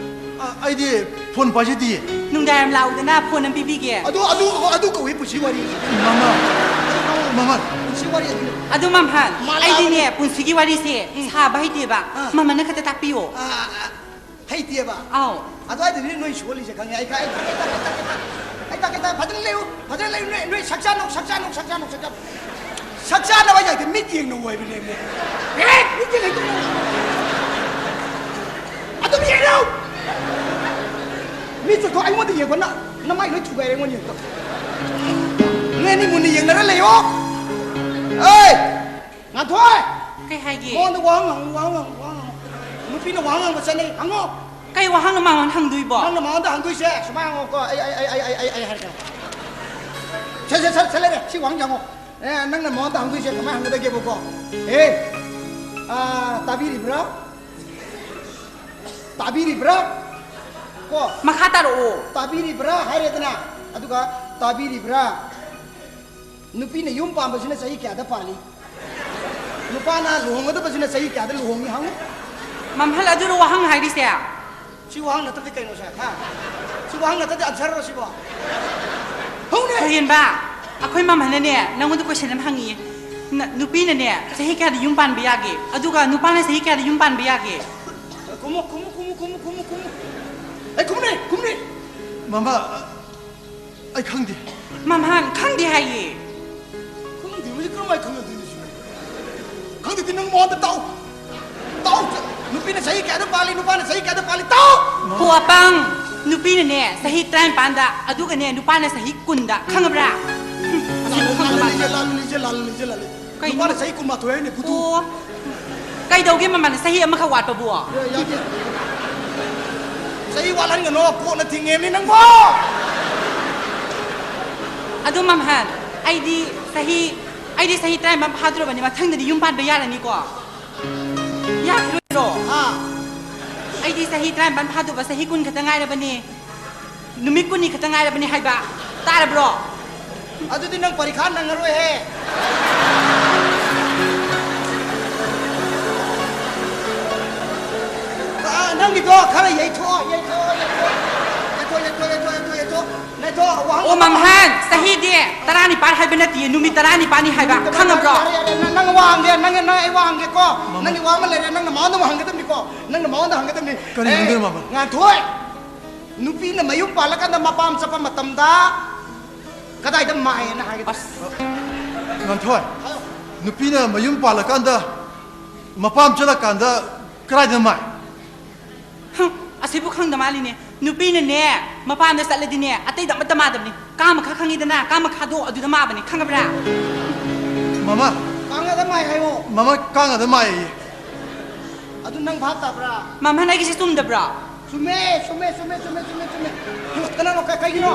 ꯑ, ꯑꯩꯗꯤ ꯐꯣꯟ ꯄꯥꯏꯖꯗꯤꯌꯦ꯫ ꯅꯨꯡꯗꯥꯡ ꯌꯥꯝ ꯂꯥꯛꯎꯗꯅ, ꯐꯣꯟ ꯑꯃ ꯄꯤꯕꯤꯒꯦ꯫ ꯑꯗꯨ, ꯑꯗꯨ, ꯑꯗꯨ ꯀꯧꯏ ꯄꯨꯟꯁꯤ ꯋꯥꯔꯤ꯫ ꯃꯃꯥ, ꯃꯃꯥ, ꯄꯨꯟꯁꯤ ꯋꯥꯔꯤ ꯑꯗꯨꯅꯤ꯫ ꯑꯗꯨ ꯃꯝꯍꯥꯟ, ꯃꯥ ꯑꯩꯗꯤꯅꯦ, ꯂꯥꯛꯑꯕꯅꯤ꯫ ꯄꯨꯟꯁꯤꯒꯤ ꯋꯥꯔꯤꯁꯦ ꯎꯝ꯫ ꯁꯥꯕ ꯍꯩꯇꯦꯕ꯫ ꯑꯥ꯫ ꯃꯃꯥꯅ ꯈꯛꯇ ꯇꯥꯛꯄꯤꯌꯣ꯫ ꯑꯥ, ꯑꯥ, ꯍꯩꯇꯦꯕ? ꯑꯥꯎ꯫ ꯑꯗꯨꯋꯥꯏꯗꯅꯤ ꯅꯣꯏ ꯁꯣꯜꯂꯤꯁꯦ ꯈꯪꯉꯦ꯫ ꯑꯩ ꯈꯪꯉꯦ, ꯑꯩ ꯈꯪꯉꯦ, ꯑꯩ ꯈꯪꯉꯦ, ꯑꯩ ꯈꯪꯉꯦ, ꯑꯩ ꯈꯪꯉꯦ꯫ ꯐꯖꯅ ꯂꯩꯌꯨ, ꯐꯖꯅ ꯂꯩꯌꯨ꯫ ꯅꯣꯏ, ꯅꯣꯏ ꯁꯛꯆꯥꯅꯧ, ꯁꯛꯆꯥꯅꯧ, ꯁꯛꯆꯥꯅꯧ, ꯁꯛꯆꯥꯅꯧ꯫ ꯁꯛꯆꯥꯅꯕ ꯍꯥꯏꯁꯦ ꯃꯤꯠ ꯌꯦꯡꯅꯧ ꯍꯥꯏꯕꯅꯦꯃꯤ꯫ ꯑꯦ, ꯃꯤꯠ ꯌꯦꯡꯅꯧ꯫ ꯑꯗꯨꯝ ꯌꯦꯡꯅꯧ꯫ ꯃꯤꯠ ꯆꯣꯏꯊꯣꯛ ꯑꯩꯉꯣꯟꯗ ꯌꯦꯡꯕ ꯅ-, ꯅꯃꯥꯏ ꯂꯣꯏ ꯊꯨꯒꯥꯏꯔꯦ ꯑꯩꯉꯣꯟꯗ ꯌꯦꯡꯕ꯫ ꯅꯣꯏ ꯑꯅꯤ ꯃꯨꯟꯅ ꯌꯦꯡꯅꯔ ꯂꯩꯌꯣ꯫ ꯑꯦ! ꯉꯥꯟꯊꯣꯏ! ꯀꯩ ꯍꯥꯏꯒꯦ? ꯃꯉꯣꯟꯗ ꯋꯥꯍꯪ ꯍꯪꯉꯨ, ꯋꯥꯍꯪ ꯍꯪꯉꯨ, ꯋꯥꯍꯪ ꯍꯪꯉꯨ꯫ ꯅꯨꯄꯤꯅ ꯋꯥꯍꯪ ꯍꯪꯕ ꯆꯠꯅꯩ, ꯍꯪꯉꯣ꯫ ꯀꯩ ꯋꯥꯍꯪꯅꯣ ꯃꯉꯣꯟꯗ ꯍꯪꯗꯣꯏꯕꯣ? ꯅꯪꯅ ꯃꯉꯣꯟꯗ ꯍꯪꯗꯣꯏꯁꯦ ꯁꯨꯃꯥꯏꯅ ꯍꯪꯉꯣꯀꯣ, ꯑꯩ, ꯑꯩ ꯍꯥꯏꯔꯛꯀꯦ꯫ ꯁꯦ, ꯁꯦ, ꯁꯦ, ꯁꯦ ꯂꯩꯔꯦ, ꯁꯤ ꯋꯥꯍꯪꯁꯦ ꯍꯪꯉꯣ꯫ ꯑꯦ, ꯅꯪꯅ ꯃꯉꯣꯟꯗ ꯍꯪꯗꯣꯏꯁꯦ ꯀꯃꯥꯏꯅ ꯍꯪꯒꯗꯒꯦꯕꯀꯣ? ꯑꯦ, ꯑꯥ, ꯇꯥꯕꯤꯔꯤꯕ꯭ꯔꯥ? ꯇꯥꯕꯤꯔꯤꯕ꯭ꯔꯥ? ꯀꯣ? ꯃꯈꯥ ꯇꯥꯔꯛꯑꯣ꯫ ꯇꯥꯕꯤꯔꯤꯕ꯭ꯔꯥ ꯍꯥꯏꯔꯦꯗꯅ, ꯑꯗꯨꯒ ꯇꯥꯕꯤꯔꯤꯕ꯭ꯔꯥ? ꯅꯨꯄꯤꯅ ꯌꯨꯝ ꯄꯥꯟꯕꯁꯤꯅ ꯆꯍꯤ ꯀꯌꯥꯗ ꯄꯥꯜꯂꯤ? ꯅꯨꯄꯥꯅ ꯂꯨꯍꯣꯡꯒꯗꯕꯁꯤꯅ ꯆꯍꯤ ꯀꯌꯥꯗ ꯂꯨꯍꯣꯡꯉꯤ ꯍꯪꯉꯨ꯫ ꯃꯝꯍꯜ, ꯑꯗꯨꯔꯣ ꯋꯥꯍꯪ ꯍꯥꯏꯔꯤꯁꯦ? ꯁꯤ ꯋꯥꯍꯪ ꯅꯠꯇ꯭ꯔꯗꯤ ꯀꯩꯅꯣ ꯁꯦ? ꯍꯥ? ꯁꯤ ꯋꯥꯍꯪ ꯅꯠꯇ꯭ꯔꯗꯤ ꯑꯟꯁꯔꯔꯣ ꯁꯤꯕꯣ? ꯍꯧꯅꯦ! ꯁꯣꯏꯍꯦꯟꯕ, ꯑꯩꯈꯣꯏ ꯃꯝꯍꯜꯅꯅꯦ, ꯅꯪꯉꯣꯟꯗ ꯀꯣꯏꯁꯟ ꯑꯃ ꯍꯪꯉꯤꯌꯦ꯫ ꯅ-, ꯅꯨꯄꯤꯅꯅꯦ, ꯆꯍꯤ ꯀꯌꯥꯗ ꯌꯨꯝ ꯄꯥꯟꯕ ꯌꯥꯒꯦ? ꯑꯗꯨꯒ ꯅꯨꯄꯥꯅ ꯆꯍꯤ ꯀꯌꯥꯗ ꯌꯨꯝ ꯄꯥꯟꯕ ꯌꯥꯒꯦ? ꯈꯨꯝꯃꯨ, ꯈꯨꯝꯃꯨ, ꯈꯨꯝꯃꯨ꯫ ꯑꯩ ꯈꯨꯝꯃꯨꯅꯦ, ꯈꯨꯝꯃꯨꯅꯦ꯫ ꯃꯃꯥ, ꯑꯩ ꯈꯪꯗꯦ꯫ ꯃꯝꯍꯥꯟ ꯈꯪꯗꯦ ꯍꯥꯏꯌꯦ꯫ ꯈꯪꯗꯦ, ꯍꯧꯖꯤꯛ ꯀꯔꯝꯍꯥꯏꯅ ꯈꯪꯅꯗꯣꯏꯅꯣ ꯁꯤꯕꯣ? ꯈꯪꯗꯦꯗꯤ ꯅꯪ ꯃꯉꯣꯟꯗ ꯇꯥꯛꯎ꯫ ꯇꯥꯛꯎ꯫ ꯅꯨꯄꯤꯅ ꯆꯍꯤ ꯀꯌꯥꯗ ꯄꯥꯜꯂꯤ, ꯅꯨꯄꯥꯅ ꯆꯍꯤ ꯀꯌꯥꯗ ꯄꯥꯜꯂꯤ? ꯇꯥꯛꯎ! ꯍꯣ ꯑꯄꯪ! ꯅꯨꯄꯤꯅꯅꯦ ꯆꯍꯤ ꯇꯔꯥꯅꯤꯄꯥꯟꯗ, ꯑꯗꯨꯒꯅꯦ ꯅꯨꯄꯥꯅ ꯆꯍꯤ ꯀꯨꯟꯗ꯫ ꯈꯪꯉꯕ꯭ꯔꯥ? ꯍꯨꯝ, ꯃꯁꯤ ꯂꯥꯜꯂꯦ, ꯈꯪꯗꯕ꯫ ꯂꯥꯜꯂꯦ, ꯂꯥꯜꯂꯦ, ꯂꯥꯜꯂꯦ, ꯂꯥꯜꯂꯦ꯫ ꯀꯩꯅꯣ? ꯅꯨꯄꯥꯅ ꯆꯍꯤ ꯀꯨꯟꯃꯥꯊꯣꯏ ꯍꯥꯏꯅꯦ, ꯕꯨꯗꯨ꯫ ꯑꯣ꯫ ꯀꯩꯗꯧꯒꯦ ꯃꯃꯥꯅ ꯆꯍꯤ ꯑꯃꯈꯛ ꯋꯥꯠꯄꯕꯨ? ꯑꯦ, ꯌꯥꯗꯦ꯫ ꯆꯍꯤ ꯋꯥꯠꯍꯟꯒꯅꯣ, ꯀꯣꯛꯅ ꯊꯤꯡꯉꯦꯃꯤ ꯅꯪꯕꯣ! ꯑꯗꯨ ꯃꯝꯍꯟ, ꯑꯩꯗꯤ ꯆꯍꯤ, ꯑꯩꯗꯤ ꯆꯍꯤ ꯇꯔꯥꯅꯤꯄꯥꯟ ꯐꯥꯗꯣꯔꯕꯅꯤ, ꯃꯊꯪꯗꯗꯤ ꯌꯨꯝ ꯄꯥꯟꯕ ꯌꯥꯔꯅꯤꯀꯣ? ꯌꯥꯈꯤꯔꯣꯏꯗ꯭ꯔꯣ? ꯍꯥ? ꯑꯩꯗꯤ ꯆꯍꯤ ꯇꯔꯥꯅꯤꯄꯥꯟ ꯐꯥꯗꯧꯕ ꯆꯍꯤ ꯀꯨꯟ ꯈꯛꯇ ꯉꯥꯏꯔꯕꯅꯤ꯫ ꯅꯨꯃꯤꯠ ꯀꯨꯟꯅꯤ ꯈꯛꯇ ꯉꯥꯏꯔꯕꯅꯤ ꯍꯥꯏꯕ꯫ ꯇꯥꯔꯕ꯭ꯔꯣ? ꯑꯗꯨꯗꯤ ꯅꯪ ꯄꯔꯤꯈꯥ ꯅꯪꯉꯔꯣꯏꯍꯦ꯫ ꯑ, ꯅꯪꯒꯤꯗꯣ ꯈꯔ ꯌꯩꯊꯣꯛꯑꯣ, ꯌꯩꯊꯣꯛꯑꯣ, ꯌꯩꯊꯣꯛꯑꯣ꯫ ꯌꯩꯊꯣꯛ, ꯌꯩꯊꯣꯛ, ꯌꯩꯊꯣꯛ, ꯌꯩꯊꯣꯛ, ꯌꯩꯊꯣꯛ꯫ ꯅꯩꯊꯣꯛ, ꯋꯥꯍꯪ ꯑꯣ, ꯑꯃ ꯃꯝꯍꯟ, ꯆꯍꯤꯗꯤ ꯇꯔꯥꯅꯤꯄꯥꯟ ꯍꯥꯏꯕ ꯅꯠꯇꯦ, ꯅꯨꯃꯤꯠ ꯇꯔꯥꯅꯤꯄꯥꯟꯅꯤ ꯍꯥꯏꯕ, ꯈꯪꯉꯕ꯭ꯔꯣ? ꯌꯥꯔꯦ, ꯌꯥꯔꯦ, ꯅꯪ, ꯅꯪ ꯋꯥ ꯍꯪꯒꯦ, ꯅꯪ, ꯅꯪ ꯑꯩ ꯋꯥ ꯍꯪꯒꯦꯀꯣ꯫ ꯃꯃꯥ꯫ ꯅꯪꯒꯤ ꯋꯥ ꯑꯃ ꯂꯩꯔꯦ, ꯅꯪ ꯅꯃꯥꯍꯣꯟꯗ ꯑꯃꯨꯛ ꯍꯪꯒꯗꯕꯅꯤꯀꯣ꯫ ꯅꯪ ꯅꯃꯥꯍꯣꯟꯗ ꯍꯪꯒꯗꯕꯅꯤ꯫ ꯀꯔꯤ ꯑꯦ, ꯍꯪꯗꯣꯏꯅꯣ, ꯃꯃꯥ? ꯉꯥꯟꯊꯣꯏ, ꯅꯨꯄꯤꯅ ꯃꯌꯨꯝ ꯄꯥꯜꯂꯀꯥꯟꯗ ꯃꯄꯥꯝ ꯆꯠꯄ ꯃꯇꯝꯗ ꯀꯗꯥꯏꯗ ꯃꯥꯏꯑꯅ ꯍꯥꯏꯒꯦ? ꯑꯁ꯫ ꯉꯥꯟꯊꯣꯏ, ꯅꯨꯄꯤꯅ ꯃꯌꯨꯝ ꯄꯥꯜꯂꯀꯥꯟꯗ, ꯃꯄꯥꯝ ꯆꯠꯂꯀꯥꯟꯗ ꯀꯗꯥꯏꯗ ꯃꯥꯏ? ꯍꯨꯝ, ꯑꯁꯤꯕꯨ ꯈꯪꯗ ꯃꯥꯜꯂꯤꯅꯦ꯫ ꯅꯨꯄꯤꯅꯅꯦ, ꯃꯄꯥꯝꯗ ꯆꯠꯂꯗꯤꯅꯦ, ꯑꯇꯩꯗ ꯑꯃꯠꯇ ꯃꯥꯗꯕꯅꯤ꯫ ꯀꯥ ꯃꯈꯥ ꯈꯪꯉꯤꯗꯅ, ꯀꯥ ꯃꯈꯥꯗꯣ ꯑꯗꯨꯗ ꯃꯥꯕꯅꯤ, ꯈꯪꯉꯕ꯭ꯔꯥ? ꯃꯃꯥ꯫ ꯀꯥꯡꯉꯗ ꯃꯥꯏ ꯍꯥꯏꯌꯣ꯫ ꯃꯃꯥ, ꯀꯥꯡꯉꯗ ꯃꯥꯏꯌꯦ꯫ ꯑꯗꯨ ꯅꯪ ꯚꯥꯞ ꯇꯥꯕ꯭ꯔꯥ? ꯃꯃꯥ, ꯅꯪꯒꯤꯁꯦ ꯆꯨꯝꯗꯕ꯭ꯔꯣ? ꯆꯨꯝꯃꯦ, ꯆꯨꯝꯃꯦ, ꯆꯨꯝꯃꯦ, ꯆꯨꯝꯃꯦ, ꯆꯨꯝꯃꯦ, ꯆꯨꯝꯃꯦ꯫ ꯀꯅꯥꯅꯣ? ꯀ-, ꯀꯩꯒꯤꯅꯣ?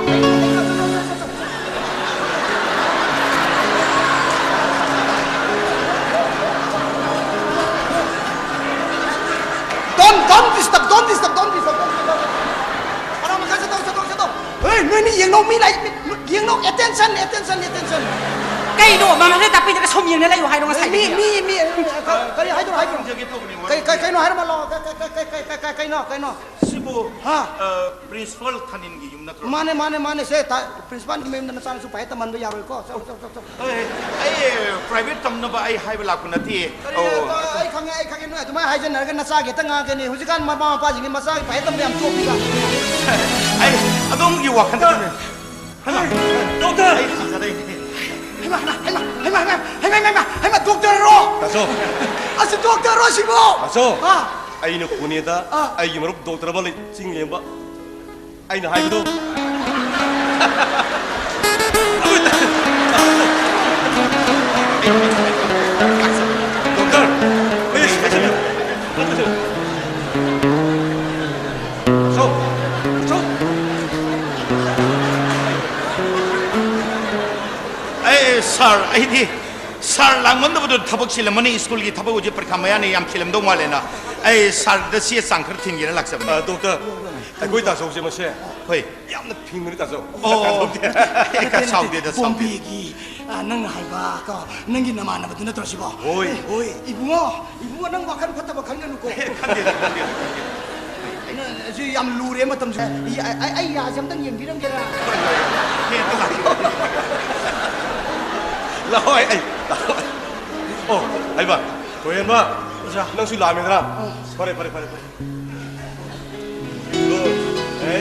Don't, don't disturb, don't disturb, don't disturb, don't disturb. ꯀꯅꯥ ꯃꯈꯥ ꯆꯠꯊꯣꯛ, ꯆꯠꯊꯣꯛ, ꯆꯠꯊꯣꯛ꯫ ꯍꯦ, ꯅꯣꯏꯅꯤ ꯌꯦꯡꯅꯧ, ꯃꯤ ꯂꯥꯛꯏ, ꯃꯤ, ꯌꯦꯡꯅꯧ, attention, attention, attention꯫ ꯀꯩꯅꯣ? ꯃꯃꯥ ꯍꯦꯛ ꯇꯥꯛꯄꯤꯗ꯭ꯔꯒ ꯁꯨꯝ ꯌꯦꯡꯅ ꯂꯩꯌꯨ ꯍꯥꯏꯔꯣ ꯃꯤ, ꯉꯁꯥꯏꯗꯒꯤ? ꯃꯤ, ꯃꯤ, ꯃꯤ, ꯀ-, ꯀꯔꯤ ꯍꯥꯏꯗꯣꯏꯅꯣ, ꯍꯥꯏꯗꯣꯏꯅꯣ? ꯍꯪꯖꯒꯦ ꯇꯧꯕꯅꯤ, ꯀꯩ, ꯀꯩ, ꯀꯩꯅꯣ ꯍꯥꯏꯔꯝꯃꯣ ꯂꯥꯛꯑꯣ꯫ ꯀꯩ, ꯀꯩ, ꯀꯩ, ꯀꯩꯅꯣ, ꯀꯩꯅꯣ? ꯁꯤꯕꯨ, ꯍꯥ? ꯑ, principal ꯊꯥꯅꯤꯟꯒꯤ ꯌꯨꯝ ꯅꯠꯇ꯭ꯔꯣ? ꯃꯥꯅꯦ, ꯃꯥꯅꯦ, ꯃꯥꯅꯦ, ꯁꯦ, ꯇ-, principalꯒꯤ ꯃꯌꯨꯝꯗ ꯅꯆꯥꯅꯁꯨ ꯄꯥꯏꯍꯦꯠ ꯇꯝꯍꯟꯕ ꯌꯥꯔꯣꯏꯀꯣ꯫ ꯆꯠꯂꯣ, ꯆꯠꯂꯣ, ꯆꯠꯂꯣ, ꯆꯠꯂꯣ꯫ ꯑꯩ, ꯑꯩ private ꯇꯝꯅꯕ ꯑꯩ ꯍꯥꯏꯕ ꯂꯥꯛꯄ ꯅꯠꯇꯦ꯫ ꯀꯔꯤ ꯑꯣ꯫ ꯑꯩ ꯈꯪꯉꯦ, ꯑꯩ ꯈꯪꯉꯦ, ꯅꯣꯏ ꯑꯗꯨꯃꯥꯏꯅ ꯍꯥꯏꯖꯟꯅꯔꯒ ꯅꯆꯥꯒꯤ ꯍꯦꯛꯇ ꯉꯥꯡꯒꯅꯤ꯫ ꯍꯧꯖꯤꯛꯀꯥꯟ ꯃꯃꯥ ꯃꯄꯥꯁꯤꯡꯒꯤ ꯃꯆꯥꯒꯤ ꯄꯥꯏꯍꯦꯠ ꯇꯝꯕ ꯌꯥꯝ ꯆꯣꯞꯄꯤꯕ꯫ ꯑꯩ ꯑꯗꯣꯝꯒꯤ ꯋꯥꯈꯜꯗ ꯈꯟꯕꯅꯦ꯫ ꯍꯩꯃꯥ, ꯗꯣꯛꯇꯔ! ꯑꯩ ꯁꯤꯖꯔꯦ꯫ ꯍꯩꯃꯥ, ꯍꯩꯃꯥ, ꯗꯣꯛꯇꯔꯔꯣ? ꯇꯥꯆꯧ꯫ ꯑꯁꯤ ꯗꯣꯛꯇꯔꯔꯣ ꯁꯤꯕꯣ? ꯇꯥꯆꯧ, ꯑꯥ꯫ ꯑꯩꯅ ꯄꯨꯅꯦꯗ ꯑꯥ꯫ ꯑꯩꯒꯤ ꯃꯔꯨꯞ ꯗꯣꯛꯇꯔ ꯑꯃ ꯂꯩ, ꯆꯤꯡ ꯂꯦꯝꯕ꯫ ꯑꯩꯅ ꯍꯥꯏꯕꯗꯣ꯫ ꯑꯩꯗꯤ ꯁꯥꯔ ꯂꯥꯛꯃꯟꯗꯕꯗꯨ ꯊꯕꯛ ꯆꯤꯜꯂꯝꯃꯅꯤ, ꯁ꯭ꯀꯨꯜꯒꯤ ꯊꯕꯛ ꯍꯧꯖꯤꯛ ꯄꯔꯤꯈꯥ ꯃꯌꯥꯅꯤ, ꯌꯥꯝ ꯆꯤꯜꯂꯝꯗꯧ ꯃꯥꯜꯂꯦꯅ ꯑꯩ ꯁꯥꯔꯗ ꯆꯦ ꯆꯥꯡ ꯈꯔ ꯊꯤꯟꯒꯦꯅ ꯂꯥꯛꯆꯕꯅꯤ꯫ ꯑ, ꯗꯣꯛꯇꯔ, ꯑꯩꯈꯣꯏ ꯇꯥꯆꯧꯁꯦ ꯃꯁꯦ ꯍꯣꯏ꯫ ꯌꯥꯝꯅ ꯐꯤꯡꯕꯅꯤ ꯇꯥꯆꯧ꯫ ꯑꯣ꯫ ꯇꯥꯆꯧꯗꯤ꯫ ꯅꯠꯇꯦ, ꯅꯠꯇꯦ, ꯁꯥꯎꯗꯦꯗ, ꯁꯥꯎꯗꯦ꯫ ꯕꯣꯝꯕꯦꯒꯤ, ꯑ, ꯅꯪꯅ ꯍꯥꯏꯕ ꯀꯣ, ꯅꯪꯒꯤ ꯅꯃꯥꯟꯅꯕꯗꯨ ꯅꯠꯇ꯭ꯔꯣ ꯁꯤꯕꯣ? ꯍꯣꯏ꯫ ꯍꯣꯏ, ꯏꯕꯨꯡꯉꯣ, ꯏꯕꯨꯡꯉꯣ, ꯅꯪ ꯋꯥꯈꯜ ꯐꯠꯇꯕ ꯈꯟꯒꯅꯨꯀꯣ꯫ ꯈꯟꯗꯦꯗ, ꯈꯟꯗꯦꯗ, ꯈꯟꯗꯦꯗ꯫ ꯅ-, ꯁꯤ ꯌꯥꯝ ꯂꯨꯔꯦ ꯃꯇꯝꯁꯦ꯫ ꯑꯩ, ꯑꯩ, ꯑꯩ ꯌꯥꯁꯦ ꯑꯝꯇꯪ ꯌꯦꯡꯕꯤꯔꯝꯒꯦꯔꯥ? ꯍꯣꯏ, ꯍꯣꯏ, ꯍꯣꯏ꯫ ꯍꯦ, ꯑꯝꯇ ꯂꯥꯛꯄꯤꯔꯣ꯫ ꯂꯥꯛꯑꯣ, ꯑꯩ, ꯑꯩ, ꯂꯥꯛꯑꯣ꯫ ꯑꯣ, ꯍꯩꯃꯥ, ꯊꯣꯏꯍꯦꯟꯕ, ꯑꯣꯖꯥ꯫ ꯅꯪꯁꯨ ꯂꯥꯛꯑꯝꯃꯦꯗꯅ? ꯑꯥ꯫ ꯐꯔꯦ, ꯐꯔꯦ, ꯐꯔꯦ, ꯐꯔꯦ꯫ ꯑꯗꯣ, ꯑꯦ,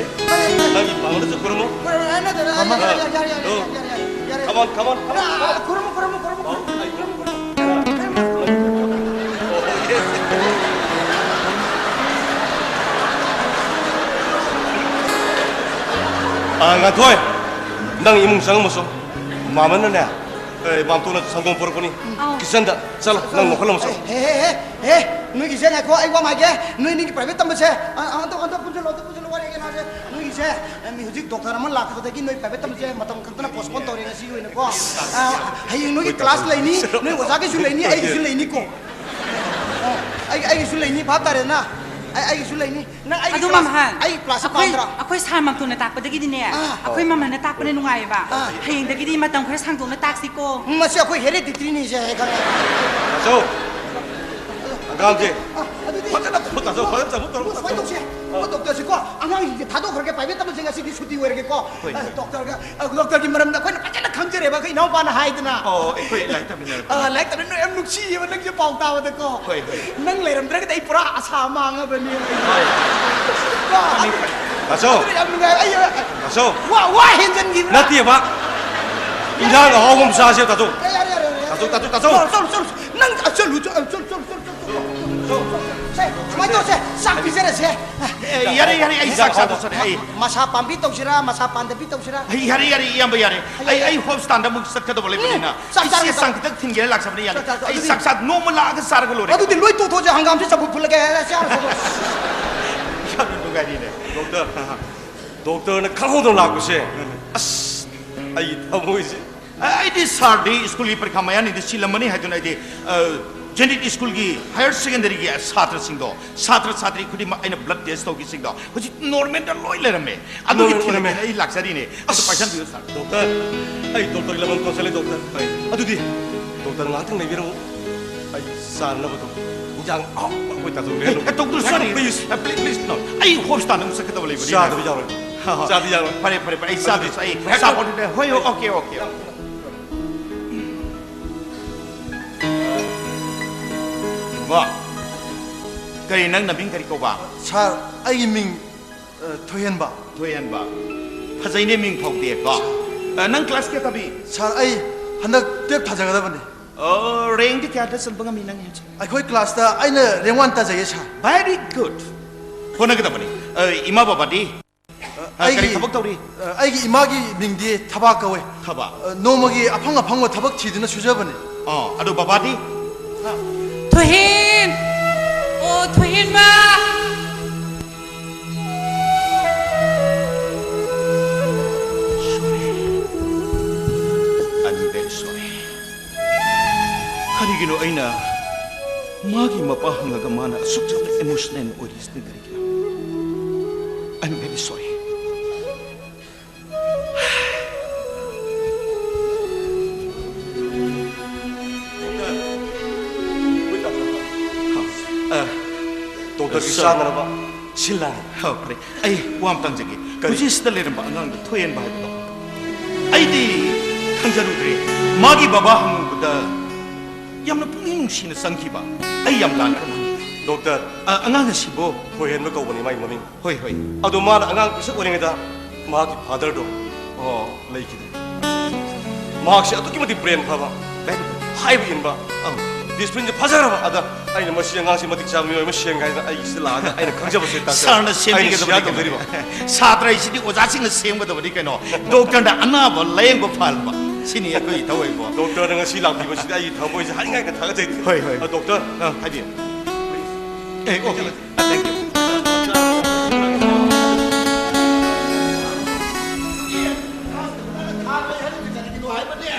ꯅꯪꯒꯤ ꯄꯥꯡꯒꯜꯗꯁꯨ ꯈꯨꯔꯨꯝꯃꯣ꯫ ꯍꯣꯏ, ꯍꯣꯏ, ꯍꯣꯏ, ꯌꯥꯔꯦ, ꯌꯥꯔꯦ, ꯌꯥꯔꯦ, ꯑꯗꯣ, ꯌꯥꯔꯦ, ꯌꯥꯔꯦ, ꯌꯥꯔꯦ, ꯌꯥꯔꯦ꯫ Come on, come on, come on, come on꯫ ꯑ, ꯈꯨꯔꯨꯝꯃꯣ, ꯈꯨꯔꯨꯝꯃꯣ, ꯈꯨꯔꯨꯝꯃꯣ, ꯈꯨꯔꯨꯝꯃꯣ, ꯈꯨꯔꯨꯝꯃꯣ, ꯈꯨꯔꯨꯝꯃꯣ꯫ ꯑ, ꯉꯥꯟꯊꯣꯏ, ꯅꯪ ꯏꯃꯨꯡ ꯆꯪꯉꯝꯃꯁꯨ꯫ ꯃꯥꯃꯅꯅꯦ, ꯑꯦ, ꯃꯥꯝꯇꯣꯟꯅ ꯁꯪꯒꯣꯝ ꯄꯨꯔꯛꯄꯅꯤ꯫ ꯑꯥꯎ꯫ ꯀꯤꯆꯟꯗ ꯆꯠꯂꯣ, ꯅꯪ ꯅꯣꯛꯍꯜꯂꯝꯃꯁꯨ꯫ ꯍꯦ, ꯍꯦ, ꯍꯦ, ꯍꯦ, ꯅꯣꯏꯒꯤꯁꯦ ꯉꯥꯏꯈꯣ, ꯑꯩ ꯋꯥ ꯑꯃ ꯍꯥꯏꯒꯦ꯫ ꯅꯣꯏ ꯑꯅꯤꯒꯤ private ꯇꯝꯕꯁꯦ, ꯑ, ꯑ, ꯑꯝꯇ, ꯑꯝꯇ ꯄꯨꯟꯁꯤꯜꯂꯣ, ꯑꯝꯇ ꯄꯨꯟꯁꯤꯜꯂꯣ, ꯋꯥꯔꯤ ꯀꯩꯅꯣꯁꯦ꯫ ꯅꯣꯏꯒꯤꯁꯦ, ꯑ, ꯃꯤ ꯍꯧꯖꯤꯛ doctor ꯑꯃ ꯂꯥꯛꯄꯗꯒꯤ ꯅꯣꯏ private ꯇꯝꯕꯁꯦ ꯃꯇꯝ ꯈꯛꯇꯅ postpone ꯇꯧꯔꯦ ꯉꯁꯤꯒꯤ ꯑꯣꯏꯅꯀꯣ꯫ ꯑ, ꯍꯌꯦꯡ ꯅꯣꯏꯒꯤ class ꯂꯩꯅꯤ, ꯅꯣꯏ ꯑꯣꯖꯥꯒꯤꯁꯨ ꯂꯩꯅꯤ, ꯑꯩꯒꯤꯁꯨ ꯂꯩꯅꯤꯀꯣ꯫ ꯑ, ꯑꯩ, ꯑꯩꯒꯤꯁꯨ ꯂꯩꯅꯤ, ꯚꯥꯞ ꯇꯥꯔꯦꯗꯅ? ꯑꯩ, ꯑꯩꯒꯤꯁꯨ ꯂꯩꯅꯤ꯫ ꯅꯪ ꯑꯩꯒꯤ ꯑꯗꯨ class, ꯃꯝꯍꯟ, ꯑꯩꯒꯤ class ꯑꯩꯈꯣꯏ, ꯄꯥꯝꯗ꯭ꯔꯣ? ꯑꯩꯈꯣꯏ ꯁꯥꯔ ꯃꯥꯝꯇꯣꯟꯅ ꯇꯥꯛꯄꯗꯒꯤꯗꯤꯅꯦ, ꯑꯥ꯫ ꯑꯩꯈꯣꯏ ꯃꯝꯍꯟꯅ ꯇꯥꯛꯄꯅ ꯅꯨꯡꯉꯥꯏꯌꯦꯕ꯫ ꯑꯥ꯫ ꯍꯌꯦꯡꯗꯒꯤꯗꯤ ꯃꯇꯝ ꯈꯔ ꯁꯥꯡꯗꯣꯛꯅ ꯇꯥꯛꯁꯤꯀꯣ꯫ ꯎꯝ, ꯃꯁꯤ ꯑꯩꯈꯣꯏ hereditary ꯅꯤꯁꯦ ꯑꯩ ꯈꯪꯉꯦ꯫ ꯇꯥꯆꯧ, ꯍꯪꯒꯥꯝꯁꯦ ꯑꯥ, ꯑꯗꯨꯗꯤ ꯐꯖꯅ ꯐꯨꯠ, ꯇꯥꯆꯧ, ꯐꯖꯅ ꯆꯝꯐꯨꯠ ꯇꯧꯔꯣ, ꯁꯨꯃꯥꯏꯅ ꯇꯥꯆꯧ꯫ ꯇꯧꯁꯦ꯫ ꯑꯥ꯫ ꯑꯩꯈꯣꯏ doctor ꯁꯦꯀꯣ, ꯑꯉꯥꯡꯁꯤꯡꯁꯦ ꯊꯥꯗꯣꯛꯈ꯭ꯔꯒꯦ, private ꯇꯝꯕꯁꯦ ꯉꯁꯤꯗꯤ ꯁꯨꯇꯤ ꯑꯣꯏꯔꯒꯦꯀꯣ꯫ ꯍꯣꯏ, ꯑ, ꯍꯣꯏ꯫ Doctor ꯒ, ꯑ, doctor ꯒꯤ ꯃꯔꯝꯗ ꯑꯩꯈꯣꯏꯅ ꯐꯖꯅ ꯈꯪꯖꯔꯦꯕ, ꯑꯩꯈꯣꯏ ꯏꯅꯥꯎꯄꯥꯅ ꯍꯥꯏꯗꯅ꯫ ꯑꯣ, ꯑꯩꯈꯣꯏ ꯂꯥꯏꯔꯤꯛ ꯇꯝꯃꯤꯟꯅꯔꯛꯄ꯫ ꯑ, ꯂꯥꯏꯔꯤꯛ ꯇꯝꯃꯤꯟꯅ ꯌꯥꯝ ꯅꯨꯡꯁꯤꯌꯦꯕ ꯅꯪꯁꯦ ꯄꯥꯎ ꯇꯥꯕꯗꯀꯣ꯫ ꯍꯣꯏ, ꯍꯣꯏ꯫ ꯅꯪ ꯂꯩꯔꯝꯗ꯭ꯔꯒꯗꯤ ꯑꯩ ꯄꯨꯔꯥ ꯑꯁꯥ ꯃꯥꯡꯉꯕꯅꯦ꯫ ꯍꯣꯏ꯫ ꯀꯣ? ꯐꯅꯤ, ꯐꯅꯤ꯫ ꯇꯥꯆꯧ꯫ ꯑꯗꯨꯅ ꯌꯥꯝ ꯅꯨꯡꯉꯥꯏ꯫ ꯑꯩ, ꯑ, ꯇꯥꯆꯧ꯫ ꯋꯥ, ꯋꯥ ꯍꯦꯟꯖꯟꯈꯤꯕ꯭ꯔꯥ? ꯅꯠꯇꯦꯕ꯫ ꯏꯟꯖꯥꯡ ꯑꯍꯥꯎꯕ ꯑꯃ ꯆꯥꯁꯦ, ꯇꯥꯆꯧ꯫ ꯌꯥꯔꯦ, ꯌꯥꯔꯦ, ꯌꯥꯔꯦ, ꯌꯥꯔꯦ꯫ ꯇꯥꯆꯧ, ꯇꯥꯆꯧ, ꯇꯥꯆꯧ꯫ ꯆꯠꯂꯨ, ꯆꯠꯂꯨ, ꯆꯠꯂꯨ, ꯆꯠꯂꯨ, ꯆꯠꯂꯨ, ꯆꯠꯂꯨ, ꯆꯠꯂꯨ꯫ ꯁꯦ, ꯁꯨꯃꯥꯏꯅ ꯇꯧꯁꯦ, ꯆꯥꯛ ꯄꯤꯖꯔꯁꯦ꯫ ꯑꯦ, ꯌꯥꯔꯦ, ꯌꯥꯔꯦ, ꯑꯩ ꯆꯥꯛ ꯆꯥꯗꯣꯛꯆꯔꯦ, ꯑꯩ꯫ ꯃ-, ꯃꯁꯥ ꯄꯥꯝꯕꯤ ꯇꯧꯁꯤꯔꯥ, ꯃꯁꯥ ꯄꯥꯟꯗꯕꯤ ꯇꯧꯁꯤꯔꯥ? ꯑꯩ, ꯌꯥꯔꯦ, ꯌꯥꯔꯦ, ꯏꯌꯥꯝꯕ, ꯌꯥꯔꯦ꯫ ꯑꯩ, ꯑꯩ hospital ꯗ ꯑꯃꯨꯛ ꯆꯠꯀꯗꯕ ꯂꯩꯕꯅꯤꯅ꯫ ꯎꯝ, ꯆꯥꯛ ꯑꯩ ꯆꯦ ꯆꯥꯔꯒ ꯆꯥꯡ ꯈꯤꯇꯪ ꯊꯤꯟꯒꯦꯅ ꯂꯥꯛꯆꯕꯅꯤ, ꯌꯥꯅꯤ꯫ ꯆꯥꯛ ꯆꯥꯔꯒ ꯑꯩ ꯑꯗꯨꯗꯤ ꯆꯥꯛ ꯆꯥ-, ꯅꯣꯡꯃ ꯂꯥꯛꯑꯒ ꯆꯥꯔꯒ ꯂꯣꯏꯔꯦ꯫ ꯑꯗꯨꯗꯤ ꯂꯣꯏ ꯇꯣꯛꯊꯣꯛꯑꯁꯦ, ꯍꯪꯒꯥꯝꯁꯦ ꯆꯝꯐꯨꯠ ꯐꯨꯠꯂꯒꯦ, ꯆꯥꯔꯁꯦ꯫ ꯌꯥꯝꯅ ꯅꯨꯡꯉꯥꯏꯔꯤꯅꯦ꯫ Doctor, doctor ꯅ ꯈꯪꯍꯧꯗꯅ ꯂꯥꯛꯄꯁꯦ꯫ ꯑꯁ, ꯑꯩ ꯊꯃꯣꯏꯁꯦ꯫ ꯑꯩꯗꯤ ꯁꯥꯔꯗꯤ ꯁ꯭ꯀꯨꯜꯒꯤ ꯄꯔꯤꯈꯥ ꯃꯌꯥꯅꯤꯗ ꯁꯤꯜꯂꯝꯃꯅꯤ ꯍꯥꯏꯗꯨꯅ ꯑꯩꯗꯤ, ꯑ, ꯖꯦꯅꯤꯠ ꯁ꯭ꯀꯨꯜꯒꯤ ꯍꯥꯌꯔ ꯁꯦꯀꯦꯟꯗꯔꯤꯒꯤ ꯁꯥꯇ꯭ꯔꯁꯤꯡꯗꯣ, ꯁꯥꯇ꯭ꯔ ꯁꯥꯇ꯭ꯔꯤ ꯈꯨꯗꯤꯡꯃꯛ ꯑꯩꯅ ꯕ꯭ꯂꯗ ꯇꯦꯁ ꯇꯧꯈꯤꯁꯤꯡꯗꯣ ꯍꯧꯖꯤꯛ ꯅꯣꯔꯃꯦꯜꯗ ꯂꯣꯏ ꯂꯩꯔꯝꯃꯦ꯫ ꯑꯗꯨꯒꯤ ꯅꯣꯔꯃꯦꯜ ꯊꯤꯔꯛꯀꯦꯅ ꯑꯣꯏꯔꯝꯃꯦ꯫ ꯑꯩ ꯂꯥꯛꯆꯔꯤꯅꯦ꯫ ꯑꯗꯨ ꯑꯁ! ꯄꯥꯏꯁꯟꯕꯤꯌꯨ, ꯁꯥꯔ꯫ ꯗꯣꯛꯇꯔ, ꯑꯩ ꯗꯣꯛꯇꯔꯒꯤ ꯂꯃꯟ ꯇꯣꯟꯁꯜꯂꯦ, ꯗꯣꯛꯇꯔ꯫ ꯍꯣꯏ꯫ ꯑꯗꯨꯗꯤ ꯗꯣꯛꯇꯔ ꯉꯥꯏꯍꯥꯛꯇꯪ ꯂꯩꯕꯤꯔꯝꯃꯨ꯫ ꯑꯩ ꯆꯥꯅꯅꯕꯗꯣ ꯏꯟꯖꯥꯡ ꯑꯍꯥꯎꯕ ꯑꯩꯈꯣꯏ ꯇꯥꯊꯣꯛꯂꯦ꯫ Eh, eh, doctor, sorry. Please. Eh, please, please, no. ꯑꯩ ꯍꯣꯁꯄꯤꯇꯥꯜꯗ ꯑꯃꯨꯛ ꯆꯠꯀꯗꯕ ꯂꯩꯕꯅꯤꯅ꯫ ꯆꯥꯗꯕ ꯌꯥꯔꯣꯏ꯫ ꯍꯣꯏ, ꯍꯣꯏ꯫ ꯆꯥꯗꯕ ꯌꯥꯔꯣꯏ꯫ ꯐꯔꯦ, ꯐꯔꯦ, ꯐꯔꯦ, ꯑꯩ ꯆꯥꯗ꯭ꯔꯁꯨ ꯑꯩ ꯑꯗꯨꯗꯤ ꯆꯥꯄꯣꯠ ꯍꯣꯏ, ꯍꯣꯏ, ꯑꯣꯀꯦ, ꯑꯣꯀꯦ꯫ ꯏꯕꯨꯡꯉꯣ, ꯀꯔꯤ, ꯅꯪ ꯅꯃꯤꯡ ꯀꯔꯤ ꯀꯧꯕ? ꯁꯥꯔ, ꯑꯩꯒꯤ ꯃꯤꯡ, ꯑ, ꯊꯣꯏꯍꯦꯟꯕ꯫ ꯊꯣꯏꯍꯦꯟꯕ꯫ ꯐꯖꯩꯅꯦ ꯃꯤꯡ ꯐꯥꯎꯗꯤꯀꯣ꯫ ꯑ, ꯅꯪ ꯀ꯭ꯂꯥꯁ ꯀꯌꯥ ꯇꯝꯃꯤ? ꯁꯥꯔ, ꯑꯩ ꯍꯟꯗꯛ ꯇꯨꯌꯦꯜꯞ ꯊꯥꯖꯒꯗꯕꯅꯤ꯫ ꯑꯣ, ꯔꯦꯡꯗꯤ ꯀꯌꯥꯗ ꯆꯟꯕ ꯉꯝꯃꯤ ꯅꯪ ꯍꯧꯖꯤꯛ? ꯑꯩꯈꯣꯏ ꯀ꯭ꯂꯥꯁꯇ ꯑꯩꯅ ꯔꯦꯡ ꯋꯥꯟ ꯇꯥꯖꯩꯌꯦ, ꯁꯥꯔ꯫ Very good. ꯍꯣꯠꯅꯒꯗꯕꯅꯤ꯫ ꯑ, ꯏꯃꯥ ꯕꯕꯥꯗꯤ? ꯑ, ꯑ, ꯀꯔꯤ ꯑꯩꯒꯤ, ꯊꯕꯛ ꯇꯧꯔꯤ? ꯑ, ꯑꯩꯒꯤ ꯏꯃꯥꯒꯤ ꯃꯤꯡꯗꯤ ꯊꯕꯥ ꯀꯧꯋꯦ꯫ ꯊꯕꯥ? ꯑ, ꯅꯣꯡꯃꯒꯤ ꯑꯐꯪ ꯑꯐꯪꯕ ꯊꯕꯛ ꯊꯤꯗꯨꯅ ꯁꯨꯖꯕꯅꯦ꯫ ꯑ, ꯑꯗꯣ ꯕꯕꯥꯗꯤ? ꯊꯣꯏꯍꯦꯟ! ꯑꯣ, ꯊꯣꯏꯍꯦꯟꯕ! Sorry. I'm very sorry. ꯀꯔꯤꯒꯤꯅꯣ ꯑꯩꯅ ꯃꯥꯒꯤ ꯃꯄꯥ ꯍꯪꯉꯒ ꯃꯥꯅ ꯑꯁꯨꯛ ꯌꯥꯝꯅ ꯏꯃꯣꯁꯅꯦꯜ ꯑꯣꯏꯔꯤꯁꯤꯅ ꯀꯔꯤꯒꯤꯅꯣ? I'm very sorry. ꯗꯣꯛꯇꯔꯒꯤ ꯁꯥꯔ꯫ ꯆꯥꯅꯅꯕ ꯁꯤꯜ ꯂꯥꯡꯉꯤ꯫ ꯍꯣ, ꯐꯔꯦ꯫ ꯑꯩ ꯋꯥ ꯑꯃ ꯇꯝꯖꯒꯦ꯫ ꯀꯔꯤ? ꯍꯧꯖꯤꯛ ꯁꯤꯗ ꯂꯩꯔꯝꯕ ꯑꯉꯥꯡꯗꯣ ꯊꯣꯏꯍꯦꯟꯕ ꯍꯥꯏꯕꯗꯣ, ꯑꯩꯗꯤ ꯈꯪꯖꯔꯨꯗ꯭ꯔꯦ꯫ ꯃꯥꯒꯤ ꯕꯕꯥ ꯍꯪꯉꯨꯕꯗ ꯌꯥꯝꯅ ꯄꯨꯛꯅꯤꯡ ꯅꯨꯡꯁꯤꯅ ꯆꯪꯈꯤꯕ꯫ ꯑꯩ ꯌꯥꯝ ꯂꯥꯟꯈ꯭ꯔ ꯃꯥꯜꯂꯦ꯫ ꯗꯣꯛꯇꯔ꯫ ꯑ, ꯑꯉꯥꯡ ꯑꯁꯤꯕꯨ? ꯊꯣꯏꯍꯦꯟꯕ ꯀꯧꯕꯅꯤ ꯃꯥꯒꯤ ꯃꯃꯤꯡ꯫ ꯍꯣꯏ, ꯍꯣꯏ꯫ ꯑꯗꯣ ꯃꯥꯅ ꯑꯉꯥꯡ ꯄꯤꯁꯛ ꯑꯣꯏꯔꯤꯉꯩꯗ ꯃꯍꯥꯛꯀꯤ ꯐꯥꯗꯔꯗꯣ, ꯑꯣ, ꯂꯩꯈꯤꯗꯦ꯫ ꯃꯍꯥꯛꯁꯦ ꯑꯗꯨꯛꯀꯤ ꯃꯇꯤꯛ ꯕ꯭ꯔꯦꯟ ꯐꯕ, ꯍꯥꯏꯕ ꯏꯟꯕ, ꯑꯪ꯫ ꯗꯤꯁꯤꯄ꯭ꯂꯤꯟꯁꯦ ꯐꯖꯈ꯭ꯔꯕ꯫ ꯑꯗ ꯑꯩꯅ ꯃꯁꯤ ꯑꯉꯥꯡꯁꯤ ꯃꯇꯤꯛ ꯆꯥꯕ ꯃꯤꯑꯣꯏ ꯑꯃ ꯁꯦꯝꯒꯦ ꯍꯥꯏꯗꯅ ꯑꯩꯒꯤꯁꯤꯗ ꯂꯥꯛꯑꯒ ꯑꯩꯅ ꯈꯪꯖꯕꯁꯦ ꯗꯥꯛꯇꯔ, ꯁꯥꯔꯅ ꯑꯩꯅ ꯁꯦꯝꯕꯤꯒꯗꯕꯅꯤ ꯁꯤꯌꯥꯔ ꯀꯩꯅꯣ꯫ ꯇꯧꯖꯔꯤꯕ꯫ ꯁꯥꯇ꯭ꯔ ꯍꯥꯏꯁꯤꯗꯤ ꯑꯣꯖꯥꯁꯤꯡꯅ ꯁꯦꯝꯒꯗꯕꯅꯤ ꯀꯩꯅꯣ꯫ ꯗꯣꯛꯇꯔꯅ ꯑꯅꯥꯕ ꯂꯥꯌꯦꯡꯕ ꯐꯍꯟꯕ꯫ ꯁꯤꯅꯤ ꯑꯩꯈꯣꯏꯒꯤ ꯊꯧꯑꯣꯏꯕ꯫ ꯗꯣꯛꯇꯔꯅ ꯉꯁꯤ ꯂꯥꯛꯄꯤꯕꯁꯤꯗ ꯑꯩꯒꯤ ꯊꯃꯣꯏꯁꯦ ꯍꯥꯏꯅꯤꯡꯉꯥꯏ ꯊꯥꯒꯠꯆꯩ꯫ ꯍꯣꯏ, ꯍꯣꯏ꯫ ꯑ, ꯗꯣꯛꯇꯔ, ꯑ, ꯍꯥꯏꯕꯤꯌꯨ꯫ ꯑꯦ, ꯑꯣꯀꯦ꯫ Thank you. ꯊꯥ ꯃꯩ ꯍꯟꯈꯤꯗꯅ ꯀꯩꯅꯣ ꯍꯥꯏꯕꯅꯦ꯫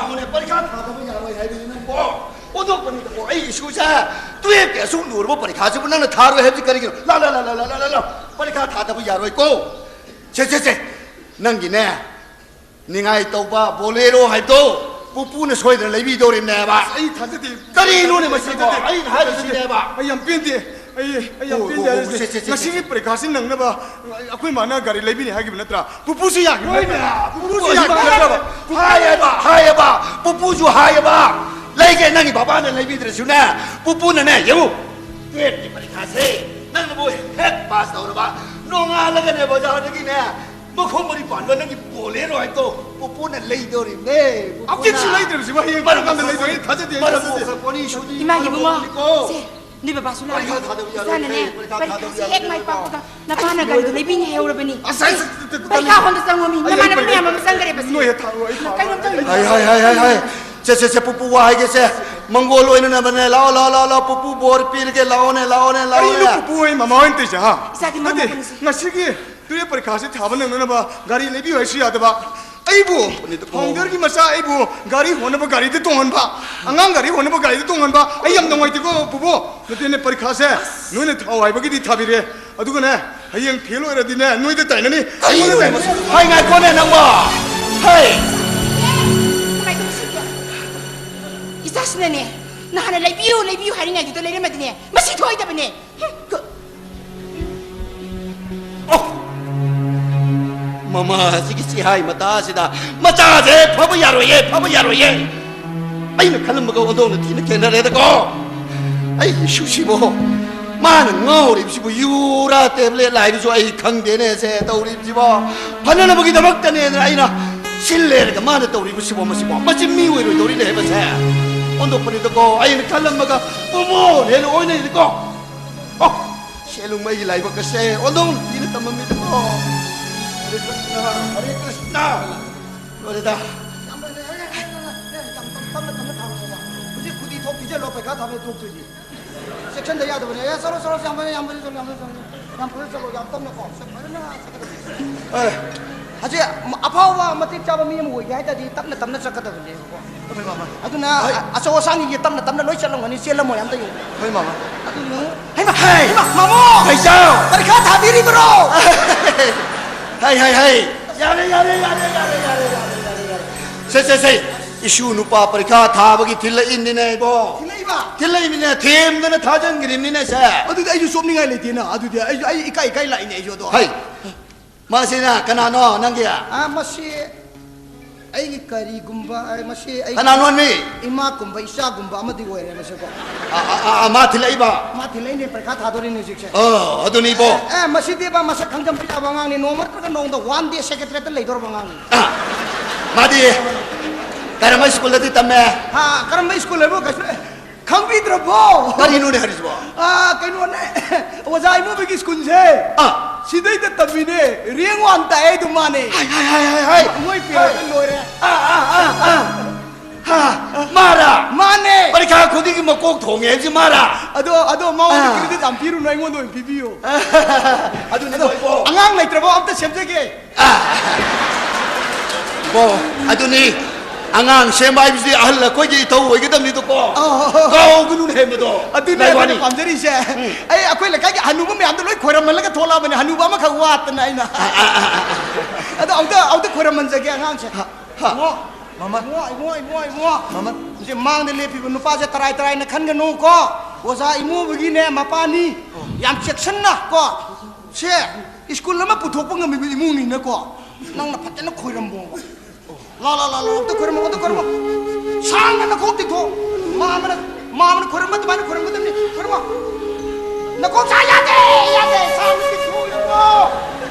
ꯄꯔꯤꯈꯥ ꯊꯥꯗꯕ ꯌꯥꯔꯣꯏ ꯍꯥꯏꯕꯅꯤ ꯅꯪꯕꯣ꯫ ꯑꯣꯟꯊꯣꯛꯄꯅꯤꯗꯀꯣ, ꯑꯩ ꯏꯁꯨꯁꯦ ꯇꯨꯌꯦꯜꯐꯀꯤ ꯑꯁꯨꯛ ꯂꯨꯔꯕ ꯄꯔꯤꯈꯥꯁꯤꯕꯨ ꯅꯪꯅ ꯊꯥꯔꯣꯏ ꯍꯥꯏꯕꯁꯤ ꯀꯔꯤꯒꯤꯅꯣ? ꯂꯥ, ꯂꯥ, ꯂꯥ, ꯂꯥ, ꯂꯥ, ꯂꯥ, ꯂꯥ, ꯂꯥ꯫ ꯄꯔꯤꯈꯥ ꯊꯥꯗꯕ ꯌꯥꯔꯣꯏꯀꯣ꯫ ꯁꯦ, ꯁꯦ, ꯁꯦ, ꯅꯪꯒꯤꯅꯦ, ꯅꯤꯡꯉꯥꯏ ꯇꯧꯕ ꯕꯣꯂꯦꯔꯣ ꯍꯥꯏꯕꯗꯣ ꯄꯨꯄꯨꯅ ꯁꯣꯏꯗꯅ ꯂꯩꯕꯤꯗꯧꯔꯤꯕꯅꯦꯕ꯫ ꯑꯩ ꯊꯥꯖꯗꯦ꯫ ꯀꯔꯤꯅꯣꯅꯦ ꯃꯁꯤꯕꯣ? ꯊꯥꯖꯗꯦ꯫ ꯑꯩꯅ ꯍꯥꯏꯔꯤꯁꯤꯅꯦꯕ꯫ ꯊꯥꯖꯗꯦ꯫ ꯑꯩ ꯌꯥꯝ ꯄꯦꯟꯗꯦ꯫ ꯑꯩ, ꯑꯩ ꯌꯥꯝ ꯑꯣ, ꯄꯦꯟꯗꯦ ꯑꯣ, ꯑꯣ, ꯍꯥꯏꯔꯤꯁꯦ꯫ ꯁꯦ, ꯁꯦ, ꯁꯦ, ꯉꯁꯤꯒꯤ ꯁꯦ꯫ ꯄꯔꯤꯈꯥꯁꯤ ꯅꯪꯅꯕ ꯑꯩꯈꯣꯏ ꯃꯥꯅ ꯒꯥꯔꯤ ꯂꯩꯕꯤꯅꯤ ꯍꯥꯏꯈꯤꯕ ꯅꯠꯇ꯭ꯔꯥ? ꯄꯨꯄꯨꯁꯨ ꯌꯥꯈꯤꯕ ꯍꯣꯏꯅꯦ, ꯅꯠꯇ꯭ꯔꯥ? ꯄꯨꯄꯨꯁꯨ ꯄꯨꯄꯨꯁꯨ ꯌꯥꯈꯤꯕ ꯅꯠꯇ꯭ꯔꯕ? ꯍꯥꯏꯌꯦꯕ, ꯍꯥꯏꯌꯦꯕ, ꯄꯨꯄꯨꯁꯨ ꯍꯥꯏꯌꯦꯕ꯫ ꯂꯩꯒꯦ, ꯅꯪꯒꯤ ꯕꯕꯥꯅ ꯂꯩꯕꯤꯗ꯭ꯔꯁꯨꯅꯦ, ꯄꯨꯄꯨꯅꯅꯦ, ꯌꯦꯡꯉꯨ, ꯇꯨꯌꯦꯜꯐꯀꯤ ꯄꯔꯤꯈꯥꯁꯦ ꯅꯪꯅꯕꯨ ꯍꯦꯛ ꯄꯥꯁ ꯇꯧꯔꯕ, ꯅꯣꯡꯉꯥꯜꯂꯒꯅꯦ ꯕꯖꯥꯔꯗꯒꯤꯅꯦ ꯃꯈꯣꯡ ꯃꯔꯤ ꯄꯥꯟꯕ ꯅꯪꯒꯤ ꯕꯣꯂꯦꯔꯣ ꯍꯥꯏꯗꯣ ꯄꯨꯄꯨꯅ ꯂꯩꯗꯧꯔꯤꯕꯅꯦ, ꯄꯨꯄꯨꯅ꯫ ꯍꯧꯖꯤꯛꯁꯨ ꯂꯩꯗ꯭ꯔꯤꯕꯁꯤꯕꯣ, ꯍꯌꯦꯡ ꯃꯔꯝ ꯀꯔꯝ ꯀꯥꯟꯗ ꯂꯩꯗꯣꯏꯅꯣ? ꯃꯣꯛꯄ-, ꯑꯩ ꯊꯥꯖꯗꯦ, ꯑꯩ ꯃꯔꯝ ꯊꯥꯖꯗꯦ꯫ ꯃꯣꯛꯄ ꯄꯣꯅꯤ ꯁꯨꯅꯤ, ꯏꯃꯥꯒꯤ ꯃꯔꯝ ꯏꯕꯨꯡꯉꯣ, ꯃꯣꯛꯄꯅꯤꯀꯣ꯫ ꯁꯦ, ꯅꯣꯏ ꯕꯕꯥꯁꯨ ꯂꯥꯛꯑꯦ꯫ ꯄꯔꯤꯈꯥ ꯊꯥꯗꯕ ꯌꯥꯔꯣꯏ, ꯏꯆꯥꯅꯅꯦ, ꯄꯔꯤꯈꯥ ꯊꯥꯗꯕ ꯄꯔꯤꯈꯥꯁꯦ ꯍꯦꯛ ꯌꯥꯔꯣꯏ꯫ ꯃꯥꯏ ꯄꯥꯛꯄꯒ ꯅꯄꯥꯅ ꯒꯥꯔꯤꯗꯣ ꯂꯩꯕꯤꯅꯤ ꯍꯥꯏꯍꯧꯔꯕꯅꯤ꯫ ꯑꯁ, ꯑꯁ, ꯑꯁ, ꯑꯁ, ꯄꯔꯤꯈꯥ ꯍꯣꯜꯗ ꯆꯪꯉꯣ ꯃꯤ, ꯑꯩ ꯅꯃꯥꯟꯅꯕ ꯄꯔꯤꯈꯥ ꯃꯌꯥꯝ ꯑꯃ ꯆꯪꯈꯔꯦꯕ ꯁꯤ꯫ ꯅꯣꯏ ꯍꯦꯛ ꯊꯥꯔꯛꯑꯣ, ꯑꯩ ꯊꯥꯔꯛꯑꯣ, ꯀꯩꯅꯣꯝ ꯇꯧꯔꯤ꯫ ꯑꯩ ꯍꯥꯏ, ꯍꯥꯏ, ꯍꯥꯏ, ꯍꯥꯏ, ꯍꯥꯏ꯫ ꯁꯦ, ꯁꯦ, ꯁꯦ, ꯄꯨꯄꯨ ꯋꯥ ꯍꯥꯏꯒꯦ ꯁꯦ꯫ ꯃꯪꯒꯣꯜ ꯑꯣꯏꯅꯅꯕꯅꯦ꯫ ꯂꯥꯛꯑꯣ, ꯂꯥꯛꯑꯣ, ꯂꯥꯛꯑꯣ, ꯂꯥꯛꯑꯣ, ꯄꯨꯄꯨ ꯕꯣꯔ ꯄꯤꯔꯒꯦ꯫ ꯂꯥꯛꯑꯣꯅꯦ, ꯂꯥꯛꯑꯣꯅꯦ, ꯀꯔꯤꯅꯣ ꯂꯥꯛꯑꯣꯅꯦ꯫ ꯄꯨꯄꯨ ꯍꯣꯏ ꯃꯃꯥ ꯍꯣꯏꯅ ꯇꯧꯔꯤꯁꯦ, ꯍꯥ? ꯏꯆꯥꯗꯤ ꯅꯠꯇꯦ, ꯃꯃꯥ ꯍꯣꯏꯅꯁꯤ꯫ ꯉꯁꯤꯒꯤ ꯇꯨꯌꯦꯜꯐ ꯄꯔꯤꯈꯥꯁꯤ ꯊꯥꯕ ꯅꯪꯅꯅꯕ ꯒꯥꯔꯤ ꯂꯩꯕꯤꯌꯨ ꯍꯥꯏꯁꯨ ꯌꯥꯗꯕ꯫ ꯑꯩꯕꯨ, ꯐꯥꯎꯟꯗꯔꯒꯤ ꯃꯆꯥ ꯑꯩꯕꯨ ꯒꯥꯔꯤ ꯍꯣꯟꯅꯕ ꯒꯥꯔꯤꯗ ꯇꯣꯡꯍꯟꯕ, ꯑꯉꯥꯡ ꯒꯥꯔꯤ ꯍꯣꯟꯅꯕ ꯒꯥꯔꯤꯗ ꯇꯣꯡꯍꯟꯕ, ꯑꯩ ꯌꯥꯝ ꯅꯨꯡꯉꯥꯏꯇꯦꯀꯣ ꯄꯨꯄꯨ꯫ ꯅꯠꯇꯦꯅꯦ, ꯄꯔꯤꯈꯥꯁꯦ ꯅꯣꯏꯅ ꯊꯥꯎ ꯍꯥꯏꯕꯒꯤꯗꯤ ꯊꯥꯕꯤꯔꯦ, ꯑꯗꯨꯒꯅꯦ, ꯍꯌꯦꯡ ꯐꯦꯜ ꯑꯣꯏꯔꯗꯤꯅꯦ, ꯅꯣꯏꯗ ꯇꯥꯏꯅꯅꯤ꯫ ꯀꯔꯤꯅꯣ ꯑꯩꯉꯣꯟꯗ ꯇꯥꯏꯅꯅꯤ꯫ ꯃꯁꯤ? ꯍꯥꯏ, ꯉꯥꯏꯈꯣꯅꯦ ꯅꯪꯕꯣ꯫ ꯍꯩ! ꯀꯃꯥꯏ ꯇꯧꯅꯤ ꯁꯤꯗꯤ? ꯏꯆꯥꯁꯤꯅꯅꯦ, ꯅꯍꯥꯟꯅ ꯂꯩꯕꯤꯌꯨ, ꯂꯩꯕꯤꯌꯨ ꯍꯥꯏꯔꯤꯉꯩꯗꯨꯗ ꯂꯩꯔꯝꯃꯗꯤꯅꯦ, ꯃꯁꯤ ꯊꯣꯛꯑꯣꯏꯗꯕꯅꯦ꯫ ꯍꯨꯝ, ꯀ- ꯑꯣ! ꯃꯃꯥꯁꯤꯒꯤ ꯆꯤꯍꯥꯏ ꯃꯇꯥꯁꯤꯗ ꯃꯆꯥꯁꯦ ꯐꯕ ꯌꯥꯔꯣꯏꯌꯦ, ꯐꯕ ꯌꯥꯔꯣꯏꯌꯦ꯫ ꯑꯩꯅ ꯈꯜꯂꯝꯕꯒ ꯑꯣꯟꯊꯣꯛꯅ ꯊꯤꯅ ꯈꯦꯠꯅꯔꯦꯗꯀꯣ꯫ ꯑꯩꯒꯤ ꯏꯁꯨꯁꯤꯕꯣ, ꯃꯥꯅ ꯉꯥꯎꯔꯤꯕꯁꯤꯕꯨ ꯌꯨꯔꯥ ꯇꯦꯕ꯭ꯂꯦꯠ ꯍꯥꯏꯕꯁꯨ ꯑꯩ ꯈꯪꯗꯦꯅꯦ꯫ ꯁꯦ ꯇꯧꯔꯤꯕꯁꯤꯕꯣ, ꯐꯅꯅꯕꯒꯤꯗꯃꯛꯇꯅꯦꯅ ꯑꯩꯅ ꯁꯤꯜꯂꯦꯔꯒ ꯃꯥꯅ ꯇꯧꯔꯤꯕꯁꯤꯕꯣ, ꯃꯁꯤꯕꯣ, ꯃꯁꯤ ꯃꯤ ꯑꯣꯏꯔꯣꯏꯗꯧꯔꯤꯅꯦ ꯍꯥꯏꯕꯁꯦ ꯑꯣꯟꯊꯣꯛꯄꯅꯤꯗꯀꯣ꯫ ꯑꯩꯅ ꯈꯜꯂꯝꯕꯒ ꯄꯨꯃꯣꯟ ꯍꯦꯟꯅ ꯑꯣꯏꯅꯩꯗꯀꯣ꯫ ꯑꯣ, ꯁꯦꯂꯨꯡꯃꯩꯒꯤ ꯂꯥꯏꯕꯛ ꯑꯁꯦ ꯑꯣꯟꯊꯣꯛꯅ ꯊꯤꯅ ꯇꯝꯃꯝꯃꯤꯗꯀꯣ꯫ ꯍꯔꯦ ꯀ꯭ꯔꯤꯁꯅ, ꯍꯔꯦ ꯀ꯭ꯔꯤꯁꯅ꯫ ꯂꯣꯏꯔꯦꯗ꯫ ꯌꯥꯝ ꯐꯖꯩ, ꯍꯔꯦ, ꯍꯔꯦ, ꯍꯔꯦ, ꯍꯔꯦ, ꯌꯥꯝ ꯇꯞ-, ꯇꯞꯅ, ꯇꯞꯅ ꯊꯥꯔꯛꯑꯣꯕ꯫ ꯍꯧꯖꯤꯛ ꯈꯨꯗꯤ ꯊꯣꯛ ꯄꯤꯖꯜꯂꯣ, ꯄꯩꯈꯥ ꯊꯥꯕ ꯇꯣꯛꯇꯣꯏꯅꯤ꯫ ꯆꯦꯛꯁꯟꯗ ꯌꯥꯗꯕꯅꯦ꯫ ꯑꯦ, ꯆꯠꯂꯣ, ꯆꯠꯂꯣ, ꯌꯥꯝ ꯐꯖꯩ, ꯌꯥꯝ ꯐꯖꯩ, ꯆꯠꯂꯣ, ꯌꯥꯝ ꯐꯖꯩ, ꯆꯠꯂꯣ꯫ ꯌꯥꯝ ꯐꯖꯩ, ꯆꯠꯂꯣ, ꯌꯥꯝ ꯇꯞꯅꯀꯣ꯫ ꯆꯠ-, ꯐꯖꯅ ꯆꯠꯀꯗꯕꯅꯤ꯫ ꯑꯦ, ꯍꯧꯖꯤꯛ ꯑꯐꯥꯎꯕ ꯃꯇꯤꯛ ꯆꯥꯕ ꯃꯤ ꯑꯃ ꯑꯣꯏꯒꯦ ꯍꯥꯏ ꯇꯥꯔꯗꯤ ꯇꯞꯅ ꯇꯞꯅ ꯆꯠꯀꯗꯕꯅꯦꯕꯀꯣ꯫ ꯍꯣꯏ, ꯃꯥꯃ꯫ ꯑꯗꯨꯅ ꯍꯣꯏ꯫ ꯑ-, ꯑꯆꯧ ꯑꯁꯥꯡꯁꯤꯡꯁꯦ ꯇꯞꯅ ꯇꯞꯅ ꯂꯣꯏ ꯆꯠꯂꯝꯒꯅꯤ, ꯆꯦꯜꯂꯝꯃꯣꯏ ꯑꯝꯇ ꯌꯦꯡꯉꯨ꯫ ꯍꯣꯏ, ꯃꯥꯃ꯫ ꯑꯗꯨꯅ, ꯍꯩꯃꯥ! ꯍꯩꯃꯥ! ꯃꯥꯃꯣ! ꯀꯩꯆꯥꯎ! ꯄꯔꯤꯈꯥ ꯊꯥꯕꯤꯔꯤꯕ꯭ꯔꯣ? ꯍꯩ, ꯍꯩ, ꯍꯩ! ꯌꯥꯔꯦ, ꯌꯥꯔꯦ, ꯌꯥꯔꯦ꯫ ꯁꯦ, ꯁꯦ, ꯁꯦ! ꯏꯁꯨ ꯅꯨꯄꯥ ꯄꯔꯤꯈꯥ ꯊꯥꯕꯒꯤ ꯊꯤꯜꯂꯛꯏꯅꯤꯅꯦ, ꯏꯕꯣ꯫ ꯊꯤꯜꯂꯛꯏꯕ? ꯊꯤꯜꯂꯛꯏꯃꯤꯅꯦ, ꯊꯦꯝꯗꯅ ꯊꯥꯖꯟꯈ꯭ꯔꯤꯕꯅꯤꯅꯦ, ꯁꯦ꯫ ꯑꯗꯨꯗꯤ ꯑꯩꯁꯨ ꯆꯣꯞꯅꯤꯡꯉꯥꯏ ꯂꯩꯇꯦꯅ꯫ ꯑꯗꯨꯗꯤ ꯑꯩꯁꯨ, ꯑꯩ ꯏꯀꯥꯏ, ꯏꯀꯥꯏ ꯂꯥꯛꯏꯅꯦ, ꯑꯩꯁꯨ ꯑꯗꯣ꯫ ꯍꯩ! ꯃꯥꯁꯤꯅ ꯀꯅꯥꯅꯣ ꯅꯪꯒꯤ? ꯑ, ꯃꯁꯤ ꯑꯩꯒꯤ ꯀꯔꯤꯒꯨꯝꯕ, ꯑ, ꯃꯁꯤ ꯑꯩꯒꯤ ꯀꯅꯥꯅꯣꯃꯤ? ꯏꯃꯥꯒꯨꯝꯕ, ꯏꯆꯥꯒꯨꯝꯕ ꯑꯃꯗꯤ ꯑꯣꯏꯔꯦ ꯃꯁꯤꯀꯣ꯫ ꯑ, ꯑ, ꯑ, ꯑ, ꯃꯥ ꯊꯤꯜꯂꯛꯏꯕ? ꯃꯥ ꯊꯤꯜꯂꯛꯏꯅꯦ, ꯄꯔꯤꯈꯥ ꯊꯥꯗꯣꯔꯤꯅꯦ ꯍꯧꯖꯤꯛꯁꯦ꯫ ꯑꯣ, ꯑꯗꯨꯅꯤꯕꯣ꯫ ꯑꯦ, ꯃꯁꯤꯗꯤ ꯕꯥ, ꯃꯁꯛ ꯈꯪꯖꯟꯕ ꯌꯥꯕ ꯑꯉꯥꯡꯅꯤ꯫ ꯅꯣꯡꯃ ꯅꯠꯇ꯭ꯔꯒ ꯅꯣꯡꯃꯗ one day secretariat ꯇ ꯂꯩꯗꯧꯔꯕ ꯑꯉꯥꯡꯅꯤ꯫ ꯑ, ꯃꯥꯗꯤ ꯀꯔꯝꯕ ꯁ꯭ꯀꯨꯜꯗꯗꯤ ꯇꯝꯃꯦ? ꯍꯥ, ꯀꯔꯝꯕ ꯁ꯭ꯀꯨꯜ ꯍꯥꯏꯕꯨ ꯀꯩꯁꯨ ꯈꯪꯕꯤꯗ꯭ꯔꯕꯣ? ꯀꯔꯤꯅꯣꯅꯦ ꯍꯥꯏꯔꯤꯁꯤꯕꯣ? ꯑꯥ, ꯀꯩꯅꯣꯅꯦ, ꯑꯣꯖꯥ ꯏꯃꯣꯕꯒꯤ ꯁ꯭ꯀꯨꯜꯁꯦ꯫ ꯑꯥ꯫ ꯁꯤꯗꯩꯗ ꯇꯝꯃꯤꯅꯦ, rank one ꯇꯥꯛꯑꯦ ꯑꯗꯨ ꯃꯥꯅꯦ꯫ ꯍꯥꯏ, ꯍꯥꯏ, ꯍꯥꯏ, ꯍꯥꯏ, ꯍꯥꯏ꯫ ꯃꯣꯏ parent ꯍꯥꯏ꯫ ꯂꯣꯏꯔꯦ꯫ ꯑꯥ, ꯑꯥ, ꯑꯥ, ꯑꯥ꯫ ꯍꯥ, ꯃꯥꯔꯥ? ꯃꯥꯅꯦ꯫ ꯄꯔꯤꯈꯥ ꯈꯨꯗꯤꯡꯒꯤ ꯃꯀꯣꯛ ꯊꯣꯡꯉꯦ ꯍꯥꯏꯕꯁꯤ ꯃꯥꯔꯥ? ꯑꯗꯣ, ꯑꯗꯣ ꯃꯉꯣꯟꯗ ꯑꯥ꯫ Credit ꯌꯥꯝ ꯄꯤꯔꯨꯅꯨ, ꯑꯩꯉꯣꯟꯗ ꯑꯣꯏꯅ ꯄꯤꯕꯤꯌꯨ꯫ ꯑꯗꯨꯅꯦ ꯑꯗꯣ, ꯏꯕꯣ꯫ ꯑꯉꯥꯡ ꯂꯩꯇ꯭ꯔꯕꯣ? ꯑꯝꯇ ꯁꯦꯝꯖꯒꯦ꯫ ꯕꯣ, ꯑꯗꯨꯅꯤ, ꯑꯉꯥꯡ ꯁꯦꯝꯕ ꯍꯥꯏꯕꯁꯤꯗꯤ ꯑꯍꯜ ꯑꯩꯈꯣꯏꯒꯤ ꯏꯊꯧ ꯑꯣꯏꯒꯗꯕꯅꯤꯗꯣꯀꯣ꯫ ꯑꯧ, ꯑꯧ, ꯑꯧ꯫ ꯀꯥꯎꯒꯅꯨꯅꯦ ꯍꯦꯟꯕꯗꯣ꯫ ꯑꯗꯨꯅꯦ, ꯂꯥꯏ ꯑꯗꯨꯅꯦ ꯋꯥꯅꯤ꯫ ꯄꯥꯝꯖꯔꯤꯁꯦ꯫ ꯎꯝ꯫ ꯑꯩ ꯑꯩꯈꯣꯏ ꯂꯩꯀꯥꯏꯒꯤ ꯍꯅꯨꯕ ꯃꯌꯥꯝꯗꯣ ꯂꯣꯏ ꯈꯣꯏꯔꯝꯍꯜꯂꯒ ꯊꯣꯛꯂꯛꯑꯕꯅꯦ, ꯍꯅꯨꯕ ꯑꯃꯈꯛ ꯋꯥꯠꯇꯅ ꯑꯩꯅ꯫ ꯑ, ꯑ, ꯑ, ꯑ, ꯑ꯫ ꯑꯗꯣ ꯑꯃꯨꯛꯇ, ꯑꯃꯨꯛꯇ ꯈꯣꯏꯔꯝꯍꯟꯖꯒꯦ ꯑꯉꯥꯡꯁꯦ꯫ ꯍ, ꯍ꯫ ꯏꯕꯨꯡꯉꯣ, ꯃꯃꯥ꯫ ꯏꯕꯨꯡꯉꯣ, ꯏꯕꯨꯡꯉꯣ, ꯏꯕꯨꯡꯉꯣ꯫ ꯃꯃꯥ꯫ ꯍꯧꯖꯤꯛ ꯃꯥꯡꯗ ꯂꯦꯞꯄꯤꯕ ꯅꯨꯄꯥꯁꯦ ꯇꯔꯥꯏ ꯇꯔꯥꯏꯅ ꯈꯟꯒꯅꯨꯀꯣ꯫ ꯑꯣꯖꯥ ꯏꯃꯣꯕꯒꯤꯅꯦ ꯃꯄꯥꯅꯤ꯫ ꯑꯣ꯫ ꯌꯥꯝ ꯆꯦꯛꯁꯤꯟꯅ ꯀꯣ꯫ ꯁꯦ, ꯁ꯭ꯀꯨꯜ ꯑꯃ ꯄꯨꯊꯣꯛꯄ ꯉꯝꯃꯤꯕ ꯏꯃꯨꯡꯅꯤꯅꯀꯣ, ꯅꯪꯅ ꯐꯖꯅ ꯈꯣꯏꯔꯝꯃꯣꯕ꯫ ꯂꯥ, ꯂꯥ, ꯂꯥ, ꯂꯥ, ꯑꯝꯇ ꯈꯣꯏꯔꯝꯃꯣ, ꯑꯝꯇ ꯈꯣꯏꯔꯝꯃꯣ꯫ ꯁꯥꯡꯅ ꯅꯈꯣꯡ ꯇꯤꯡꯊꯣꯛ꯫ ꯃꯥ ꯑꯃꯅ, ꯃꯥ ꯑꯃꯅ ꯈꯣꯏꯔꯝꯕ ꯑꯗꯨꯃꯥꯏꯅ ꯈꯣꯏꯔꯝꯒꯗꯕꯅꯤ꯫ ꯈꯣꯏꯔꯝꯃꯣ꯫ ꯅꯈꯣꯡ ꯁꯥ ꯌꯥꯗꯦ, ꯌꯥꯗꯦ, ꯁꯥꯡꯅ ꯇꯤꯡꯊꯣꯛ, ꯌꯦꯡꯉꯣ꯫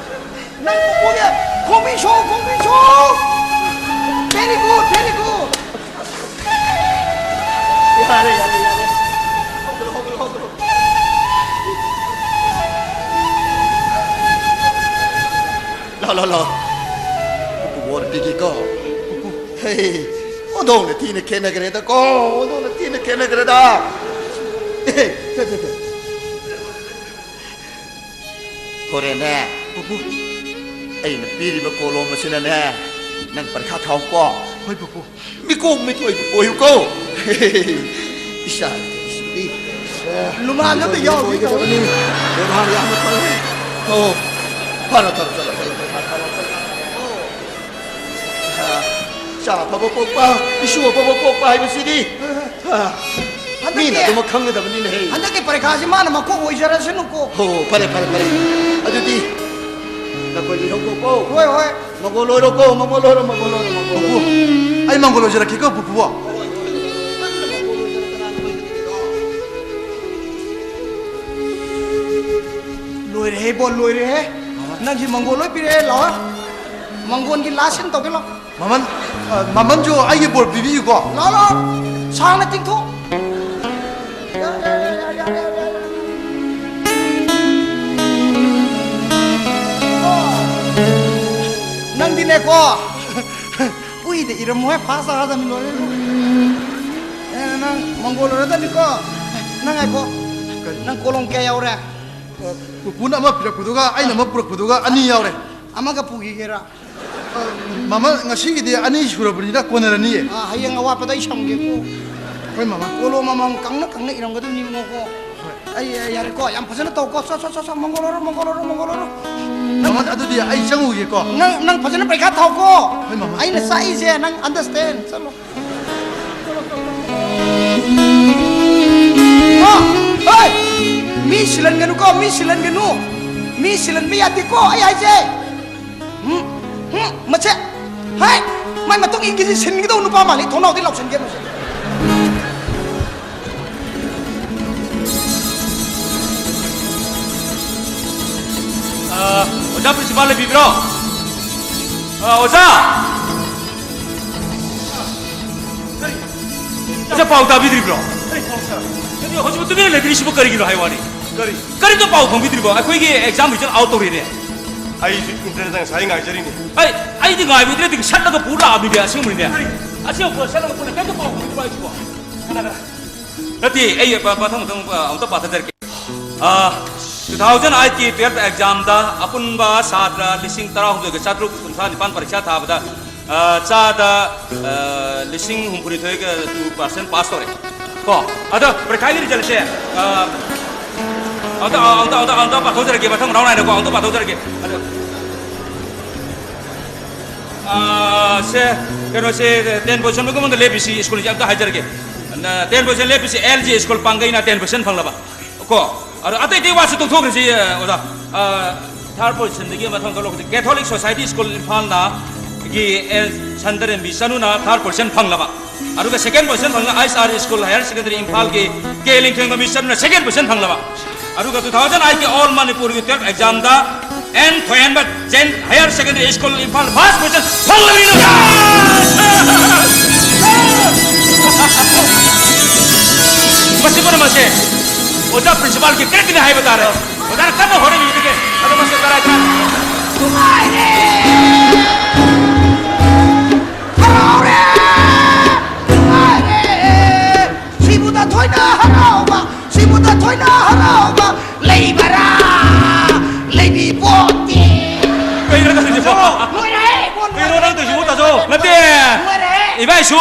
ꯅꯪ ꯄꯨꯄꯨꯒꯤ ꯈꯣꯡꯕꯤ ꯁꯣ, ꯈꯣꯡꯕꯤ ꯁꯣ꯫ Very good, very good. ꯌꯥꯔꯦ, ꯌꯥꯔꯦ, ꯌꯥꯔꯦ꯫ ꯍꯧꯒꯠꯂꯣ, ꯍꯧꯒꯠꯂꯣ, ꯍꯧꯒꯠꯂꯣ꯫ ꯂꯥꯎ, ꯂꯥꯎ, ꯂꯥꯎ꯫ ꯄꯨꯄꯨ ꯕꯣꯔ ꯄꯤꯒꯦꯀꯣ꯫ ꯄꯨꯄꯨ꯫ ꯍꯦ, ꯑꯣꯟꯊꯣꯛꯅ ꯊꯤꯅ ꯈꯦꯠꯅꯈ꯭ꯔꯦꯗꯀꯣ꯫ ꯑꯣꯟꯊꯣꯛꯅ ꯊꯤꯅ ꯈꯦꯠꯅꯈ꯭ꯔꯦꯗ꯫ ꯑꯦ, ꯁꯦ, ꯁꯦ, ꯁꯦ꯫ ꯍꯣꯔꯦꯟꯅꯦ꯫ ꯄꯨꯄꯨ꯫ ꯑꯩꯅ ꯄꯤꯔꯤꯕ ꯀꯣꯂꯣꯝ ꯑꯁꯤꯅꯅꯦ, ꯅꯪ ꯄꯔꯤꯈꯥ ꯊꯥꯎꯀꯣ꯫ ꯍꯣꯏ, ꯄꯨꯄꯨ꯫ ꯃꯤꯀꯣꯛ ꯃꯤꯊꯣꯏꯕ ꯑꯣꯏꯌꯨꯀꯣ꯫ ꯏꯆꯥ, ꯏꯁꯨꯗꯤ꯫ ꯂꯨꯃꯥꯡ ꯑꯃ ꯌꯥꯎꯏ꯫ ꯑꯣꯏꯒꯗꯕꯅꯤ꯫ ꯕꯦꯕꯥꯔ ꯌꯥꯝꯅ ꯐꯔꯦ꯫ ꯑꯣ, ꯐꯔꯣ, ꯐꯔꯣ, ꯆꯠꯂꯣ, ꯆꯠꯂꯣ, ꯆꯠꯂꯣ, ꯆꯠꯂꯣ, ꯆꯠꯂꯣ꯫ ꯑꯣ꯫ ꯏꯆꯥ ꯑꯐꯕ ꯄꯣꯛꯄ, ꯏꯁꯨ ꯑꯐꯕ ꯄꯣꯛꯄ ꯍꯥꯏꯕꯁꯤꯗꯤ, ꯑ, ꯍꯟꯗꯛꯀꯤ, ꯃꯤꯅ ꯑꯗꯨꯃꯛ ꯈꯪꯒꯗꯕꯅꯤꯅꯦꯍꯦ꯫ ꯍꯟꯗꯛꯀꯤ ꯄꯔꯤꯈꯥꯁꯤ ꯃꯥꯅ ꯃꯀꯣꯛ ꯑꯣꯏꯖꯔꯁꯅꯨꯀꯣ꯫ ꯍꯣ, ꯐꯔꯦ, ꯐꯔꯦ, ꯐꯔꯦ꯫ ꯑꯗꯨꯗꯤ ꯅꯈꯣꯏ ꯂꯩꯍꯧꯀꯣ꯫ ꯍꯣꯏ, ꯍꯣꯏ꯫ ꯃꯪꯒꯣꯜ ꯑꯣꯏꯔꯣꯀꯣ, ꯃꯪꯒꯣꯜ ꯑꯣꯏꯔꯣ, ꯃꯪꯒꯣꯜ ꯑꯣꯏꯔꯣ, ꯃꯪꯒꯣꯜ ꯑꯣꯏꯔꯣ꯫ ꯄꯨꯄꯨ, ꯑꯩ ꯃꯪꯒꯣꯜ ꯑꯣꯏꯖꯔꯛꯀꯦꯀꯣ, ꯄꯨꯄꯨ꯫ ꯂꯣꯏꯔꯦꯍꯦ ꯏꯕꯣ, ꯂꯣꯏꯔꯦꯍꯦ꯫ ꯅꯪꯒꯤ ꯃꯪꯒꯣꯜ ꯂꯣꯏ ꯄꯤꯔꯛꯑꯦ, ꯂꯥꯛꯑꯣ꯫ ꯃꯪꯒꯣꯜꯒꯤ ꯂꯥꯁ ꯁꯤꯟ ꯇꯧꯒꯦ, ꯂꯥꯛꯑꯣ꯫ ꯃꯃꯟ, ꯑ, ꯃꯃꯟꯁꯨ ꯑꯩꯒꯤ ꯕꯣꯔ ꯄꯤꯕꯤꯌꯨꯀꯣ꯫ ꯂꯥꯛꯑꯣ, ꯂꯥꯛꯑꯣ꯫ ꯁꯥꯡꯅ ꯇꯤꯡꯊꯣꯛ꯫ ꯅꯪꯗꯤꯅꯦꯀꯣ, ꯎꯏꯗ ꯏꯔꯝꯃꯣꯍꯦ, ꯐꯥꯁ ꯇꯥꯔꯗꯕꯅꯤ, ꯂꯣꯏꯔꯦ꯫ ꯑꯦ, ꯅꯪ ꯃꯪꯒꯣꯜ ꯑꯣꯏꯔꯗꯕꯅꯤꯀꯣ꯫ ꯅꯪ ꯉꯥꯏꯈꯣ꯫ ꯀꯔꯤ? ꯅꯪ ꯀꯣꯂꯣꯝ ꯀꯌꯥ ꯌꯥꯎꯔꯦ? ꯄꯨꯄꯨꯅ ꯑꯃ ꯄꯤꯔꯛꯄꯗꯨꯒ ꯑꯩꯅ ꯑꯃ ꯄꯨꯔꯛꯄꯗꯨꯒ ꯑꯅꯤ ꯌꯥꯎꯔꯦ꯫ ꯑꯃꯒ ꯄꯨꯈꯤꯒꯦꯔꯥ? ꯑ, ꯃꯃꯜ ꯉꯁꯤꯒꯤꯗꯤ ꯑꯅꯤ ꯁꯨꯔꯕꯅꯤꯅ ꯀꯣꯟꯅꯔꯅꯤꯌꯦ꯫ ꯑ, ꯍꯌꯦꯡ ꯑꯋꯥꯠꯄꯗ ꯑꯩ ꯁꯝꯒꯦꯀꯣ꯫ ꯍꯣꯏ, ꯃꯃꯥ꯫ ꯀꯣꯂꯣꯝ ꯑꯃꯃꯝ ꯀꯪꯅ ꯀꯪꯅ ꯏꯔꯝꯒꯗꯕꯅꯤ, ꯏꯕꯨꯡꯉꯣꯀꯣ꯫ ꯍꯣꯏ꯫ ꯑꯩ, ꯑꯩ ꯌꯥꯔꯦꯀꯣ, ꯌꯥꯝ ꯐꯖꯅ ꯇꯧꯀꯣ꯫ ꯁꯣ, ꯁꯣ, ꯁꯣ, ꯁꯣ, ꯃꯪꯒꯣꯜ ꯑꯣꯏꯔꯣ, ꯃꯪꯒꯣꯜ ꯑꯣꯏꯔꯣ, ꯃꯪꯒꯣꯜ ꯑꯣꯏꯔꯣ꯫ ꯃꯃꯥ, ꯑꯗꯨꯗꯤ ꯑꯩ ꯆꯪꯉꯨꯒꯦꯀꯣ꯫ ꯅꯪ, ꯅꯪ ꯐꯖꯅ ꯄꯔꯤꯈꯥ ꯊꯥꯎꯀꯣ꯫ ꯍꯣꯏ, ꯃꯃꯥ꯫ ꯑꯩꯅ ꯆꯥꯛꯏꯁꯦ ꯅꯪ understand꯫ ꯆꯠꯂꯣ꯫ ꯑ, ꯍꯣꯏ! ꯃꯤ ꯁꯤꯜꯍꯟꯒꯅꯨꯀꯣ, ꯃꯤ ꯁꯤꯜꯍꯟꯒꯅꯨ꯫ ꯃꯤ ꯁꯤꯜꯍꯟꯕ ꯌꯥꯗꯦꯀꯣ, ꯑꯩ ꯍꯥꯏꯁꯦ꯫ ꯎꯝ, ꯎꯝ, ꯃꯁꯦ꯫ ꯍꯥꯏ! ꯃꯥꯏ ꯃꯇꯨꯡ ꯏꯟꯈꯤꯁꯤ ꯁꯤꯟꯒꯗꯧ ꯅꯨꯄꯥ ꯃꯥꯜꯂꯤ, ꯊꯣꯡꯅꯥꯎꯗꯤ ꯂꯥꯎꯁꯟꯒꯦ ꯃꯁꯦ꯫ ꯑ, ꯑꯣꯖꯥ ꯄ꯭ꯔꯤꯟꯁꯤꯄꯥꯜ ꯂꯩꯕꯤꯕ꯭ꯔꯣ? ꯑ, ꯑꯣꯖꯥ! ꯀꯔꯤ? ꯏꯆꯥ ꯄꯥꯎ ꯇꯥꯕꯤꯗ꯭ꯔꯤꯕ꯭ꯔꯣ? ꯀꯔꯤ ꯄꯥꯎ, ꯁꯥꯔ? ꯀꯔꯤ ꯍꯧꯖꯤꯛ ꯇꯨꯃꯤꯟꯅ ꯂꯩꯕꯤꯔꯤꯁꯤꯕꯨ ꯀꯔꯤꯒꯤꯅꯣ ꯍꯥꯏ ꯋꯥꯅꯤ? ꯀꯔꯤ? ꯀꯔꯤꯝꯇ ꯄꯥꯎ ꯐꯪꯕꯤꯗ꯭ꯔꯤꯕꯣ? ꯑꯩꯈꯣꯏꯒꯤ exam result out ꯇꯧꯔꯦꯅꯦ꯫ ꯑꯩꯁꯨ internetꯇ ꯉꯁꯥꯏ ꯉꯥꯏꯖꯔꯤꯅꯦ꯫ ꯑꯩ, ꯑꯩꯗꯤ ꯉꯥꯏꯕꯤꯗ꯭ꯔꯦ, ꯑꯗꯨꯒꯤ ꯁꯠꯂꯒ ꯄꯨ ꯂꯥꯛꯑꯕꯅꯤꯅꯦ, ꯑꯁꯦꯡꯕꯅꯤꯅꯦ꯫ ꯀꯔꯤ? ꯑꯁꯦꯡꯕ ꯄꯨꯔ ꯁꯠꯂꯒ ꯄꯨꯅ ꯀꯔꯤꯝꯇ ꯄꯥꯎ ꯐꯪꯕꯤꯗ꯭ꯔꯤꯕꯣ ꯍꯥꯏꯁꯤꯕꯣ? ꯀꯅꯥ, ꯀꯅꯥ? ꯅꯠꯇꯦ, ꯑꯩ ꯄ-, ꯃꯊꯪ, ꯃꯊꯪ, ꯑ, ꯑꯃꯨꯛꯇ ꯄꯥꯊꯖꯔꯛꯀꯦ꯫ ꯑ, ꯇꯨ ꯊꯥꯎꯖꯟ ꯑꯥꯏꯠꯀꯤ ꯇꯨꯌꯦꯜꯐ ꯑꯦꯛꯖꯥꯝꯗ ꯑꯄꯨꯟꯕ ꯁꯥꯇ꯭ꯔ ꯂꯤꯁꯤꯡ ꯇꯔꯥꯍꯨꯝꯗꯣꯏꯒ ꯆꯥꯇ꯭ꯔꯨꯛ ꯀꯨꯟꯊ꯭ꯔꯥ ꯅꯤꯄꯥꯟ ꯄꯔꯤꯈ꯭ꯌꯥ ꯊꯥꯕꯗ, ꯑ, ꯆꯥꯗ, ꯑ, ꯂꯤꯁꯤꯡ ꯍꯨꯝꯐꯨꯅꯤꯊꯣꯏꯒ ꯇꯨ ꯄꯥꯔꯁꯦꯟ ꯄꯥꯁ ꯇꯧꯔꯦ꯫ ꯀꯣ, ꯑꯗꯣ ꯄꯔꯤꯈ꯭ꯌꯥꯒꯤ ꯔꯤꯖꯜꯁꯦ, ꯑ, ꯑꯝꯇ, ꯑꯝꯇ, ꯑꯝꯇ, ꯑꯝꯇ ꯄꯥꯊꯣꯛꯆꯔꯒꯦ, ꯃꯊꯪ ꯔꯥꯎꯟ ꯅꯥꯏꯅꯀꯣ, ꯑꯝꯇ ꯄꯥꯊꯣꯛꯆꯔꯒꯦ꯫ ꯑꯗꯣ, ꯑ, ꯁꯦ, ꯀꯩꯅꯣꯁꯦ, ꯇꯦꯟ ꯄꯣꯖꯤꯁꯟ ꯃꯅꯨꯡꯗ ꯂꯦꯞꯄꯤꯁꯤ ꯁ꯭ꯀꯨꯜꯁꯦ ꯑꯝꯇ ꯍꯥꯏꯖꯔꯒꯦ꯫ ꯇꯦꯟ ꯄꯣꯖꯤꯁꯟ ꯂꯦꯞꯄꯤꯁꯤ ꯑꯦꯜ ꯖꯤ ꯁ꯭ꯀꯨꯜ ꯄꯥꯡꯒꯩꯅ ꯇꯦꯟ ꯄꯣꯖꯤꯁꯟ ꯐꯪꯂꯕ꯫ ꯀꯣ, ꯑꯗꯣ ꯑꯇꯩ ꯑꯇꯩ ꯋꯥꯁꯨ ꯇꯣꯛꯊꯣꯛꯈ꯭ꯔꯁꯤ, ꯑ, ꯑꯣꯖꯥ꯫ ꯑ, ꯊꯥꯔꯠ ꯄꯣꯖꯤꯁꯟꯗꯒꯤ ꯃꯊꯪ ꯊꯣꯛꯂꯛꯄꯁꯦ ꯀꯦꯊꯣꯂꯤꯛ ꯁꯣꯁꯥꯏꯇꯤ ꯁ꯭ꯀꯨꯜ ꯏꯝꯐꯥꯜꯅ ꯒꯤ ꯑꯦꯜ ꯁꯟꯗꯔꯦꯝꯕꯤ ꯆꯅꯨꯅ ꯊꯥꯔꯠ ꯄꯣꯖꯤꯁꯟ ꯐꯪꯂꯕ꯫ ꯑꯗꯨꯒ ꯁꯦꯀꯦꯟ ꯄꯣꯖꯤꯁꯟ ꯐꯪꯂ ꯑꯥꯏꯁ ꯑꯥꯔ ꯁ꯭ꯀꯨꯜ ꯍꯥꯌꯔ ꯁꯦꯀꯦꯟꯗꯔꯤ ꯏꯝꯐꯥꯜꯒꯤ ꯀꯦ ꯂꯤꯡꯊꯣꯏꯉꯝꯕꯤ ꯆꯅꯨꯅ ꯁꯦꯀꯦꯟ ꯄꯣꯖꯤꯁꯟ ꯐꯪꯂꯕ꯫ ꯑꯗꯨꯒ ꯇꯨ ꯊꯥꯎꯖꯟ ꯑꯥꯏꯠꯀꯤ ꯑꯣꯜ ꯃꯅꯤꯄꯨꯔꯒꯤ ꯇꯨꯌꯦꯜꯐ ꯑꯦꯛꯖꯥꯝꯗ ꯑꯦꯟ ꯊꯣꯏꯍꯦꯟꯕ ꯖꯦꯟ higher secondary school Imphal first position ꯐꯪꯂꯕꯅꯤꯅ꯫ ꯃꯁꯤ ꯄꯨꯝꯅꯃꯛꯁꯦ ꯑꯣꯖꯥ ꯄ꯭ꯔꯤꯟꯁꯤꯄꯥꯜꯒꯤ ꯀ꯭ꯔꯦꯗꯤꯠꯅꯤ ꯍꯥꯏꯕ ꯇꯥꯔꯦ꯫ ꯑꯣꯖꯥꯅ ꯀꯟꯅ ꯍꯣꯠꯅꯕꯤꯕꯗꯒꯤ꯫ ꯑꯗꯣ ꯃꯁꯤ ꯀꯔꯥꯏ ꯀꯔꯥꯏ ꯅꯨꯡꯉꯥꯏꯔꯦ! ꯍꯔꯥꯎꯔꯦ! ꯅꯨꯡꯉꯥꯏꯔꯦ! ꯁꯤꯕꯨꯗ ꯊꯣꯏꯅ ꯍꯔꯥꯎꯕ, ꯁꯤꯕꯨꯗ ꯊꯣꯏꯅ ꯍꯔꯥꯎꯕ ꯂꯩꯕꯔꯥ? ꯂꯩꯕꯤ ꯄꯣꯠꯇꯦ! ꯀꯩꯅꯣ ꯇꯧꯔꯤꯁꯤꯕꯣ? ꯂꯣꯏꯔꯦ! ꯏꯕꯣ, ꯀꯩꯅꯣ ꯂꯣꯏꯔꯦ! ꯅꯪ ꯇꯧꯔꯤꯁꯤꯕꯣ, ꯇꯥꯖꯧ? ꯅꯠꯇꯦ! ꯂꯣꯏꯔꯦ! ꯏꯕꯥꯏꯁꯨ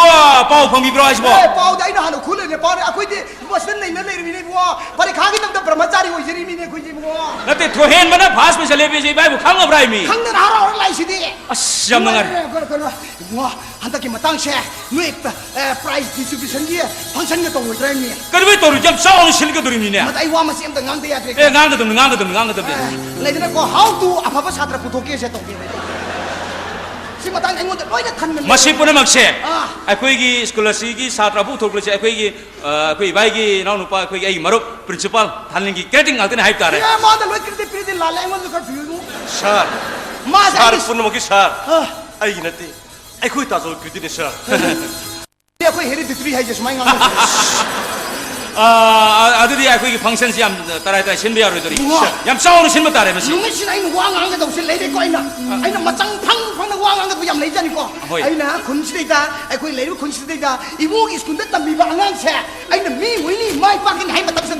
ꯄꯥꯎ ꯐꯪꯕꯤꯕ꯭ꯔꯣ ꯍꯥꯏꯁꯤꯕꯣ? ꯑꯦ, ꯄꯥꯎꯗꯤ ꯑꯩꯅ ꯍꯥꯟꯅ ꯈꯨꯜꯂꯅꯦ, ꯄꯥꯎꯗꯤ ꯑꯩꯈꯣꯏꯗꯤ ꯃꯁꯤꯗ ꯅꯩꯅ ꯂꯩꯔꯤꯃꯤꯅꯦ ꯏꯕꯨꯡꯉꯣ꯫ ꯄꯔꯤꯈꯥꯒꯤꯗꯃꯛꯇ ꯕ꯭ꯔꯍ꯭ꯃꯆꯥꯔꯤ ꯑꯣꯏꯖꯔꯤꯃꯤꯅꯦ ꯑꯩꯈꯣꯏꯁꯦ ꯏꯕꯨꯡꯉꯣ꯫ ꯅꯠꯇꯦ, ꯊꯣꯏꯍꯦꯟꯕꯅ ꯐꯥꯔꯁ ꯄꯣꯖꯤꯁꯟ ꯂꯦꯞꯄꯦꯁꯦ ꯏꯕꯥꯏꯕꯨ ꯈꯪꯉꯕ꯭ꯔꯥ ꯍꯥꯏꯃꯤ? ꯈꯪꯗꯅ ꯍꯔꯥꯎ ꯍꯔꯥꯎ ꯂꯥꯛꯏꯁꯤꯗꯤ꯫ ꯑꯁ, ꯌꯥꯝ ꯅꯨꯡꯉꯥꯏꯔꯦ꯫ ꯀꯩꯅꯣ, ꯀꯩꯅꯣ, ꯏꯕꯨꯡꯉꯣ, ꯍꯟꯗꯛꯀꯤ ꯃꯇꯥꯡꯁꯦ ꯅꯣꯏ, ꯑ, ꯄ꯭ꯔꯥꯏꯖ ꯗꯤꯁꯇ꯭ꯔꯤꯕ꯭ꯌꯨꯁꯟꯒꯤ ꯐꯪꯁꯟꯒ ꯇꯧꯔꯣꯏꯗ꯭ꯔꯥ ꯍꯥꯏꯃꯤ? ꯀꯩꯗꯧꯕꯩ ꯇꯧꯔꯣꯏ? ꯌꯥꯝ ꯆꯥꯎꯅ ꯁꯤꯟꯒꯗꯧꯔꯤꯃꯤꯅꯦ꯫ ꯃꯗ ꯑꯩ ꯋꯥ ꯃꯆꯦ ꯑꯝꯇ ꯉꯥꯡꯗ ꯌꯥꯗ꯭ꯔꯦ꯫ ꯑꯦ, ꯉꯥꯡꯒꯗꯕꯅꯤ, ꯉꯥꯡꯒꯗꯕꯅꯤ, ꯉꯥꯡꯒꯗꯕꯅꯤ꯫ ꯑ, ꯂꯩꯗꯅꯀꯣ, how to ꯑꯐꯕ ꯁꯥꯇ꯭ꯔ ꯄꯨꯊꯣꯛꯀꯦꯁꯦ ꯇꯧꯒꯦ꯫ ꯁꯤ ꯃꯇꯥꯡꯗ ꯑꯩꯉꯣꯟꯗ ꯂꯣꯏꯅ ꯈꯟꯕꯅꯦ꯫ ꯃꯁꯤ ꯄꯨꯝꯅꯃꯛꯁꯦ ꯑꯥ꯫ ꯑꯩꯈꯣꯏꯒꯤ ꯁ꯭ꯀꯨꯜ ꯑꯁꯤꯒꯤ ꯁꯥꯇ꯭ꯔ ꯑꯐꯕ ꯄꯨꯊꯣꯛꯂꯤꯁꯦ ꯑꯩꯈꯣꯏꯒꯤ ꯑ, ꯑꯩꯈꯣꯏ ꯏꯕꯥꯏꯒꯤ ꯏꯅꯥꯎꯅꯨꯄꯥ, ꯑꯩꯈꯣꯏꯒꯤ ꯑꯩꯒꯤ ꯃꯔꯨꯞ ꯄ꯭ꯔꯤꯟꯁꯤꯄꯥꯜ ꯊꯥꯅꯤꯜꯒꯤ ꯀ꯭ꯔꯦꯗꯤꯠ ꯉꯥꯛꯇꯅꯤ ꯍꯥꯏꯕ ꯇꯥꯔꯦ꯫ ꯑꯦ, ꯃꯥꯗ ꯂꯣꯏ ꯀ꯭ꯔꯦꯗꯤꯠ ꯄꯤꯔꯗꯤ ꯂꯥꯜꯂꯦ, ꯑꯩꯉꯣꯟꯗꯁꯨ ꯈꯔ ꯄꯤꯌꯨ꯫ ꯁꯥꯔ, ꯃꯥꯁꯦ ꯁꯥꯔ ꯑꯩꯒꯤ ꯄꯨꯝꯅꯃꯛꯀꯤ ꯁꯥꯔ, ꯑ꯫ ꯑꯩꯒꯤ ꯅꯠꯇꯦ, ꯑꯩꯈꯣꯏ ꯇꯥꯖꯧ ꯀ꯭ꯔꯦꯗꯤꯠꯅꯤ, ꯁꯥꯔ꯫ ꯑꯩꯈꯣꯏ ꯍꯦꯔꯤꯗꯤꯇꯔꯤ ꯍꯥꯏꯁꯦ ꯁꯨꯃꯥꯏꯅ ꯉꯥꯡꯅꯕꯅꯦ꯫ ꯑ, ꯑ, ꯑꯗꯨꯗꯤ ꯑꯩꯈꯣꯏꯒꯤ ꯐꯪꯁꯟꯁꯤ ꯌꯥꯝ ꯇꯔꯥꯏ ꯇꯔꯥꯏ ꯁꯤꯟꯕ ꯌꯥꯔꯣꯏꯗꯧꯔꯤ꯫ ꯏꯕꯨꯡꯉꯣ꯫ ꯌꯥꯝ ꯆꯥꯎꯅ ꯁꯤꯟꯕ ꯇꯥꯔꯦ ꯃꯁꯤ꯫ ꯅꯨꯃꯤꯠꯁꯤꯗ ꯑꯩꯅ ꯋꯥ ꯉꯥꯡꯒꯗꯧꯁꯦ ꯂꯩꯔꯦꯀꯣ, ꯑꯩꯅ, ꯑꯩꯅ ꯃꯆꯪ ꯐꯪ ꯐꯪꯅ ꯋꯥ ꯉꯥꯡꯒꯗꯕ ꯌꯥꯝ ꯂꯩꯖꯥꯠꯅꯤꯀꯣ꯫ ꯍꯣꯏ꯫ ꯑꯩꯅ ꯈꯨꯟꯁꯤꯗꯩꯗ, ꯑꯩꯈꯣꯏ ꯂꯩꯔꯤꯕ ꯈꯨꯟꯁꯤꯗꯩꯗ ꯏꯕꯨꯡꯒꯤ ꯁ꯭ꯀꯨꯜꯗ ꯇꯝꯕꯤꯕ ꯑꯉꯥꯡꯁꯦ ꯑꯩꯅ ꯃꯤ ꯑꯣꯏꯅꯤ, ꯃꯥꯏ ꯄꯥꯛꯀꯅꯤ ꯍꯥꯏ ꯃꯇꯝꯁꯤꯗ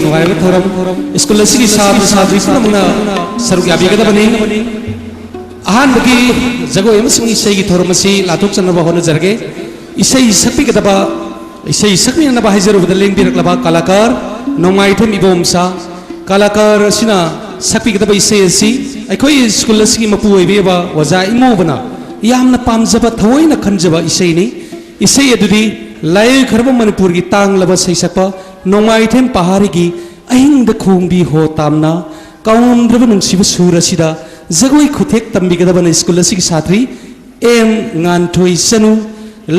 ꯅꯨꯡꯉꯥꯏꯔꯕ ꯊꯧꯔꯝ, ꯁ꯭ꯀꯨꯜ ꯑꯁꯤꯒꯤ ꯁꯥꯇ꯭ꯔ ꯁꯥꯇ꯭ꯔꯤ ꯄꯨꯝꯅꯃꯛꯅ ꯁꯔꯨꯛ ꯌꯥꯕꯤꯒꯗꯕꯅꯤ꯫ ꯑꯍꯥꯟꯕꯒꯤ ꯖꯒꯣꯏ ꯑꯃꯁꯨꯡ ꯏꯁꯩꯒꯤ ꯊꯧꯔꯝ ꯑꯁꯤ ꯂꯥꯊꯣꯛꯆꯅꯕ ꯍꯣꯠꯅꯖꯔꯒꯦ꯫ ꯏꯁꯩ ꯁꯛꯄꯤꯒꯗꯕ, ꯏꯁꯩ ꯁꯛꯃꯤꯟꯅꯅꯕ ꯍꯥꯏꯖꯔꯨꯕꯗ ꯂꯦꯡꯕꯤꯔꯛꯂꯕ ꯀꯂꯥꯀꯥꯔ ꯅꯣꯡꯃꯥꯏꯊꯦꯝ ꯏꯕꯣꯝꯆꯥ꯫ ꯀꯂꯥꯀꯥꯔ ꯑꯁꯤꯅ ꯁꯛꯄꯤꯒꯗꯕ ꯏꯁꯩ ꯑꯁꯤ ꯑꯩꯈꯣꯏ ꯁ꯭ꯀꯨꯜ ꯑꯁꯤꯒꯤ ꯃꯄꯨ ꯑꯣꯏꯕꯤꯔꯕ ꯑꯣꯖꯥ ꯏꯃꯣꯕꯅ ꯌꯥꯝꯅ ꯄꯥꯝꯖꯕ, ꯊꯑꯣꯏꯅ ꯈꯟꯖꯕ ꯏꯁꯩꯅꯤ꯫ ꯏꯁꯩ ꯑꯗꯨꯗꯤ ꯂꯥꯏꯑꯣꯏꯈ꯭ꯔꯕ ꯃꯅꯤꯄꯨꯔꯒꯤ ꯇꯥꯡꯂꯕ ꯁꯩꯁꯛꯄ ꯅꯣꯡꯃꯥꯏꯊꯦꯝ ꯄꯍꯥꯔꯤꯒꯤ ꯑꯍꯤꯡꯗ ꯈꯣꯡꯕꯤ ꯍꯣ ꯇꯥꯝꯅ, ꯀꯥꯎꯉꯝꯗ꯭ꯔꯕ ꯅꯨꯡꯁꯤꯕ ꯁꯨꯔ ꯑꯁꯤꯗ ꯖꯒꯣꯏ ꯈꯨꯊꯦꯛ ꯇꯝꯕꯤꯒꯗꯕꯅ ꯁ꯭ꯀꯨꯜ ꯑꯁꯤꯒꯤ ꯁꯥꯇ꯭ꯔꯤ ꯑꯦꯝ ꯉꯥꯟꯊꯣꯏ ꯆꯅꯨ꯫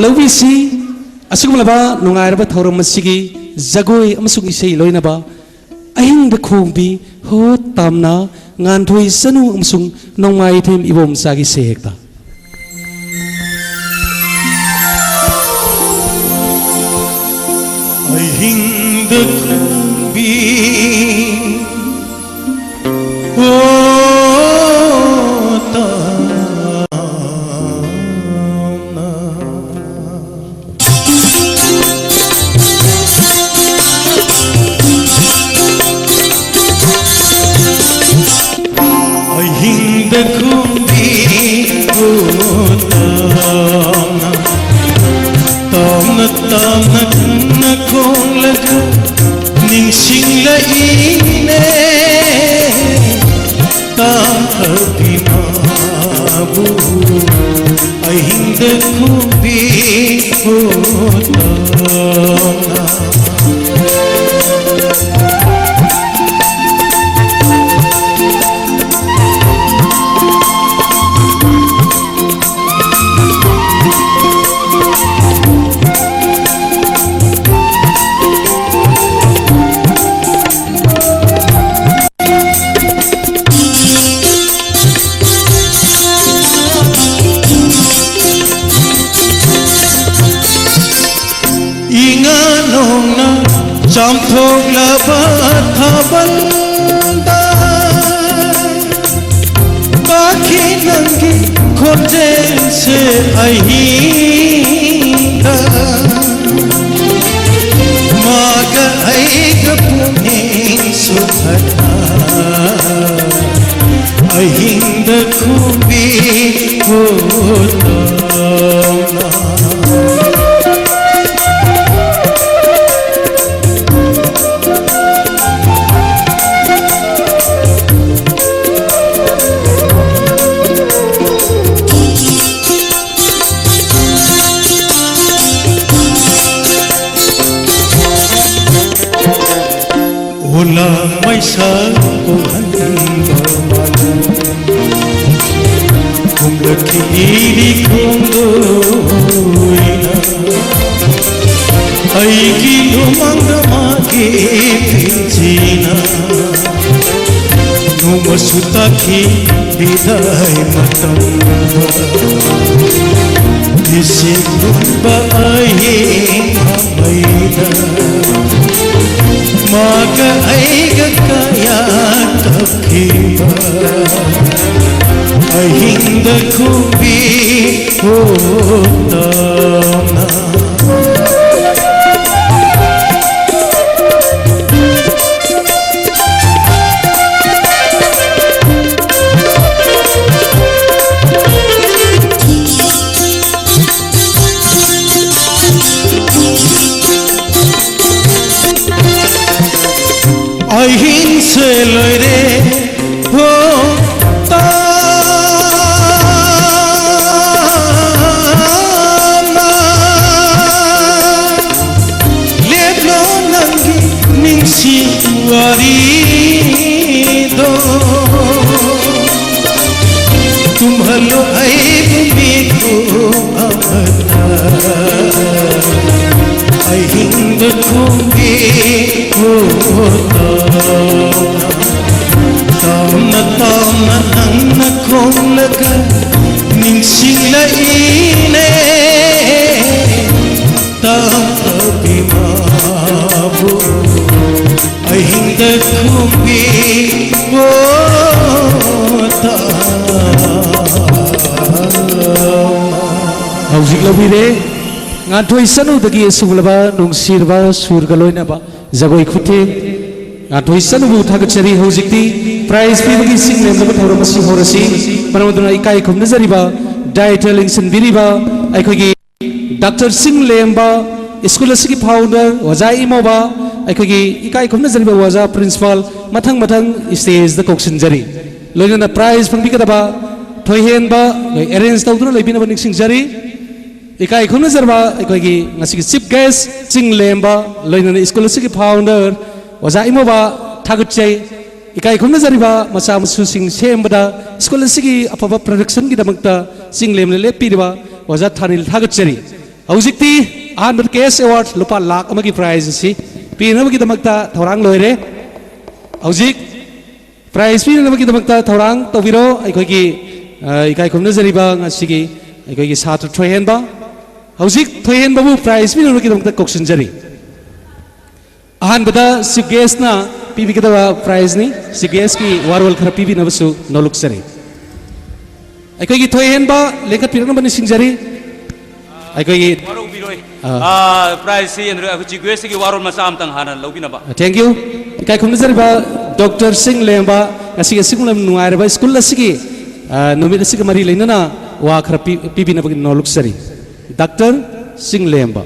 ꯂꯧꯕꯤꯁꯤ ꯑꯁꯤꯒꯨꯝꯂꯕ ꯅꯨꯡꯉꯥꯏꯔꯕ ꯊꯧꯔꯝ ꯑꯁꯤꯒꯤ ꯖꯒꯣꯏ ꯑꯃꯁꯨꯡ ꯏꯁꯩ ꯂꯣꯏꯅꯕ ꯑꯍꯤꯡꯗ ꯈꯣꯡꯕꯤ ꯍꯣ ꯇꯥꯝꯅ, ꯉꯥꯟꯊꯣꯏ ꯆꯅꯨ ꯑꯃꯁꯨꯡ ꯅꯣꯡꯃꯥꯏꯊꯦꯝ ꯏꯕꯣꯝꯆꯥꯒꯤ ꯁꯩꯍꯦꯛꯇ꯫ ꯑꯍꯤꯡꯗ ꯄꯤ꯫ ꯑꯣ ꯇꯥꯅ꯫ ꯑꯍꯤꯡꯗ ꯈꯨꯝꯕꯤ, ꯑꯣ ꯇꯥꯝꯅ, ꯇꯥꯝꯅ, ꯇꯥꯝꯅ ꯀꯟꯅ ꯈꯣꯡꯂꯒ ꯅꯤꯡꯁꯤꯡꯂꯛꯏꯅꯦ꯫ ꯇꯥꯝꯊꯕꯤ ꯃꯥꯕꯨ ꯑꯍꯤꯡꯗ ꯈꯨꯝꯕꯤ, ꯑꯣ ꯇꯥꯝꯅ꯫ ꯏꯉꯥ ꯅꯣꯡꯅ ꯆꯥꯝꯊꯣꯛꯂꯕ ꯊꯥꯕꯜꯗ ꯇꯥꯈꯤ ꯅꯪꯒꯤ ꯈꯣꯟꯖꯦꯜꯁꯦ ꯑꯍꯤꯡꯗ꯫ ꯃꯥꯒ ꯑꯩꯒ ꯄꯨꯛꯅꯤꯡ ꯁꯨꯊꯅ ꯑꯍꯤꯡꯗ ꯈꯨꯝꯕꯤ ꯈꯨꯇꯝꯅ꯫ ꯑꯣꯂꯥ ꯃꯩꯁꯥ ꯀꯣꯛꯍꯟꯕ ꯃꯥꯂꯪ ꯍꯨꯝꯂꯛꯈꯤꯅꯤ ꯈꯣꯡꯗꯣꯏꯅ꯫ ꯑꯩꯒꯤ ꯂꯨꯃꯥꯡꯗ ꯃꯥꯒꯤ ꯄꯤꯟꯁꯤꯅ ꯅꯣꯡꯃꯁꯨ ꯇꯥꯈꯤ ꯕꯤꯗꯥꯏ ꯃꯇꯝꯗ꯫ ꯏꯁꯤꯡ ꯂꯨꯝꯕ ꯑꯍꯤꯡ ꯃꯩꯗ ꯃꯥꯒꯤ ꯑꯍꯤꯡꯁꯦ ꯂꯣꯏꯔꯦ ꯍꯣ ꯇꯥꯃ꯫ ꯂꯦꯞꯂꯣ ꯅꯪꯒꯤ ꯅꯤꯡꯁꯤ ꯋꯥꯔꯤꯗꯣ꯫ ꯇꯨꯝꯍꯜꯂꯣ ꯑꯩꯕꯨ ꯃꯤꯠ ꯑꯃꯇ꯫ ꯑꯍꯤꯡꯗ ꯈꯣꯡꯕꯤ ꯍꯣ ꯇꯥꯃ꯫ ꯇꯥꯃ ꯇꯥꯃ ꯅꯪꯅ ꯈꯣꯡꯂꯒ ꯅꯤꯡꯁꯤꯡꯂꯛꯏꯅꯦ꯫ ꯇꯥꯕꯤꯃꯥꯕꯨ ꯑꯍꯤꯡꯗ ꯈꯨꯝꯕꯤ ꯄꯣꯠꯇ꯫ ꯍꯧꯖꯤꯛ ꯂꯧꯕꯤꯔꯦ꯫ ꯉꯥꯟꯊꯣꯏ ꯆꯅꯨꯗꯒꯤ ꯑꯁꯨꯒꯨꯝꯂꯕ ꯅꯨꯡꯁꯤꯔꯕ ꯁꯨꯔꯒ ꯂꯣꯏꯅꯕ ꯖꯒꯣꯏ ꯈꯨꯊꯦꯡ꯫ ꯉꯥꯟꯊꯣꯏ ꯆꯅꯨꯕꯨ ꯊꯥꯒꯠꯆꯔꯤ꯫ ꯍꯧꯖꯤꯛꯇꯤ prize ꯄꯤꯕꯒꯤ ꯆꯤꯡ ꯂꯦꯝꯅꯕ ꯊꯧꯔꯝ ꯑꯁꯤ ꯍꯧꯔꯁꯤ꯫ ꯃꯔꯝ ꯑꯗꯨꯅ ꯏꯀꯥꯏ ꯈꯨꯝꯅꯖꯔꯤꯕ ꯗꯥꯏꯇ ꯂꯤꯡꯁꯤꯟꯕꯤꯔꯤꯕ ꯑꯩꯈꯣꯏꯒꯤ ꯗꯥꯛꯇꯔ ꯆꯤꯡꯂꯦꯝꯕ, ꯁ꯭ꯀꯨꯜ ꯑꯁꯤꯒꯤ founder ꯑꯣꯖꯥ ꯏꯃꯧꯕ, ꯑꯩꯈꯣꯏꯒꯤ ꯏꯀꯥꯏ ꯈꯨꯝꯅꯖꯔꯤꯕ ꯑꯣꯖꯥ principal, ꯃꯊꯪ ꯃꯊꯪ stageꯗ ꯀꯧꯁꯤꯟꯖꯔꯤ꯫ ꯂꯣꯏꯅꯅ prize ꯐꯪꯕꯤꯒꯗꯕ ꯊꯣꯏꯍꯦꯟꯕ ꯑꯩꯈꯣꯏ arrange ꯇꯧꯗꯨꯅ ꯂꯩꯕꯤꯅꯕ ꯅꯤꯡꯁꯤꯡꯖꯔꯤ꯫ ꯏꯀꯥꯏ ꯈꯨꯝꯅꯖꯔꯕ ꯑꯩꯈꯣꯏꯒꯤ ꯉꯁꯤꯒꯤ chief guest ꯆꯤꯡꯂꯦꯝꯕ, ꯂꯣꯏꯅꯅ ꯁ꯭ꯀꯨꯜ ꯑꯁꯤꯒꯤ founder ꯑꯣꯖꯥ ꯏꯃꯧꯕ ꯊꯥꯒꯠꯆꯩ꯫ ꯏꯀꯥꯏ ꯈꯨꯝꯅꯖꯔꯤꯕ ꯃꯆꯥ ꯃꯁꯨꯁꯤꯡ ꯁꯦꯝꯕꯗ ꯁ꯭ꯀꯨꯜ ꯑꯁꯤꯒꯤ ꯑꯐꯕ productionꯒꯤꯗꯃꯛꯇ ꯆꯤꯡꯂꯦꯝꯅ ꯂꯦꯞꯄꯤꯔꯤꯕ ꯑꯣꯖꯥ ꯊꯥꯅꯤꯜ ꯊꯥꯒꯠꯆꯔꯤ꯫ ꯍꯧꯖꯤꯛꯇꯤ ꯑꯍꯥꯟꯕꯗ cash award ꯂꯨꯄꯥ ꯂꯥꯈ ꯑꯃꯒꯤ prize ꯑꯁꯤ ꯄꯤꯅꯕꯒꯤꯗꯃꯛꯇ ꯊꯧꯔꯥꯡ ꯂꯣꯏꯔꯦ꯫ ꯍꯧꯖꯤꯛ prize ꯄꯤꯅꯅꯕꯒꯤꯗꯃꯛꯇ ꯊꯧꯔꯥꯡ ꯇꯧꯕꯤꯔꯣ ꯑꯩꯈꯣꯏꯒꯤ, ꯑ, ꯏꯀꯥꯏ ꯈꯨꯝꯅꯖꯔꯤꯕ ꯉꯁꯤꯒꯤ ꯑꯩꯈꯣꯏꯒꯤ ꯁꯥꯇ꯭ꯔ ꯊꯣꯏꯍꯦꯟꯕ꯫ ꯍꯧꯖꯤꯛ ꯊꯣꯏꯍꯦꯟꯕꯕꯨ prize ꯄꯤꯅꯅꯕꯒꯤꯗꯃꯛꯇ ꯀꯧꯁꯤꯟꯖꯔꯤ꯫ ꯑꯍꯥꯟꯕꯗ chief guestꯅ ꯄꯤꯕꯤꯒꯗꯕ prizeꯅꯤ꯫ Chief guestꯀꯤ ꯋꯥꯔꯣꯜ ꯈꯔ ꯄꯤꯕꯤꯅꯕꯁꯨ ꯅꯣꯂꯨꯛꯆꯔꯤ꯫ ꯑꯩꯈꯣꯏꯒꯤ ꯊꯣꯏꯍꯦꯟꯕ ꯂꯦꯡꯈꯠꯄꯤꯔꯛꯅꯕ ꯅꯤꯡꯁꯤꯡꯖꯔꯤ꯫ ꯑꯩꯈꯣꯏꯒꯤ ꯋꯥꯔꯧꯕꯤꯔꯣꯏ꯫ ꯑꯥ꯫ ꯑꯥ, prize ꯁꯤ ꯌꯦꯟꯗ꯭ꯔꯦ꯫ ꯍꯧꯖꯤꯛ ꯒ꯭ꯔꯦꯁꯒꯤ ꯋꯥꯔꯣꯜ ꯃꯆꯥ ꯑꯃꯇꯪ ꯍꯥꯟꯅ ꯂꯧꯕꯤꯅꯕ꯫ Thank you. ꯏꯀꯥꯏ ꯈꯨꯝꯅꯖꯔꯤꯕ ꯗꯣꯛꯇꯔ ꯁꯤꯡ ꯂꯦꯝꯕ, ꯉꯁꯤ ꯑꯁꯤꯒꯨꯝꯅ ꯅꯨꯡꯉꯥꯏꯔꯕ ꯁ꯭ꯀꯨꯜ ꯑꯁꯤꯒꯤ, ꯑꯥ, ꯅꯨꯃꯤꯠ ꯑꯁꯤꯒ ꯃꯔꯤ ꯂꯩꯅꯅ ꯋꯥ ꯈꯔ ꯄꯤ-, ꯄꯤꯕꯤꯅꯕꯒꯤ ꯅꯣꯜꯂꯨꯛꯆꯔꯤ꯫ ꯗꯥꯛꯇꯔ ꯁꯤꯡ ꯂꯦꯝꯕ꯫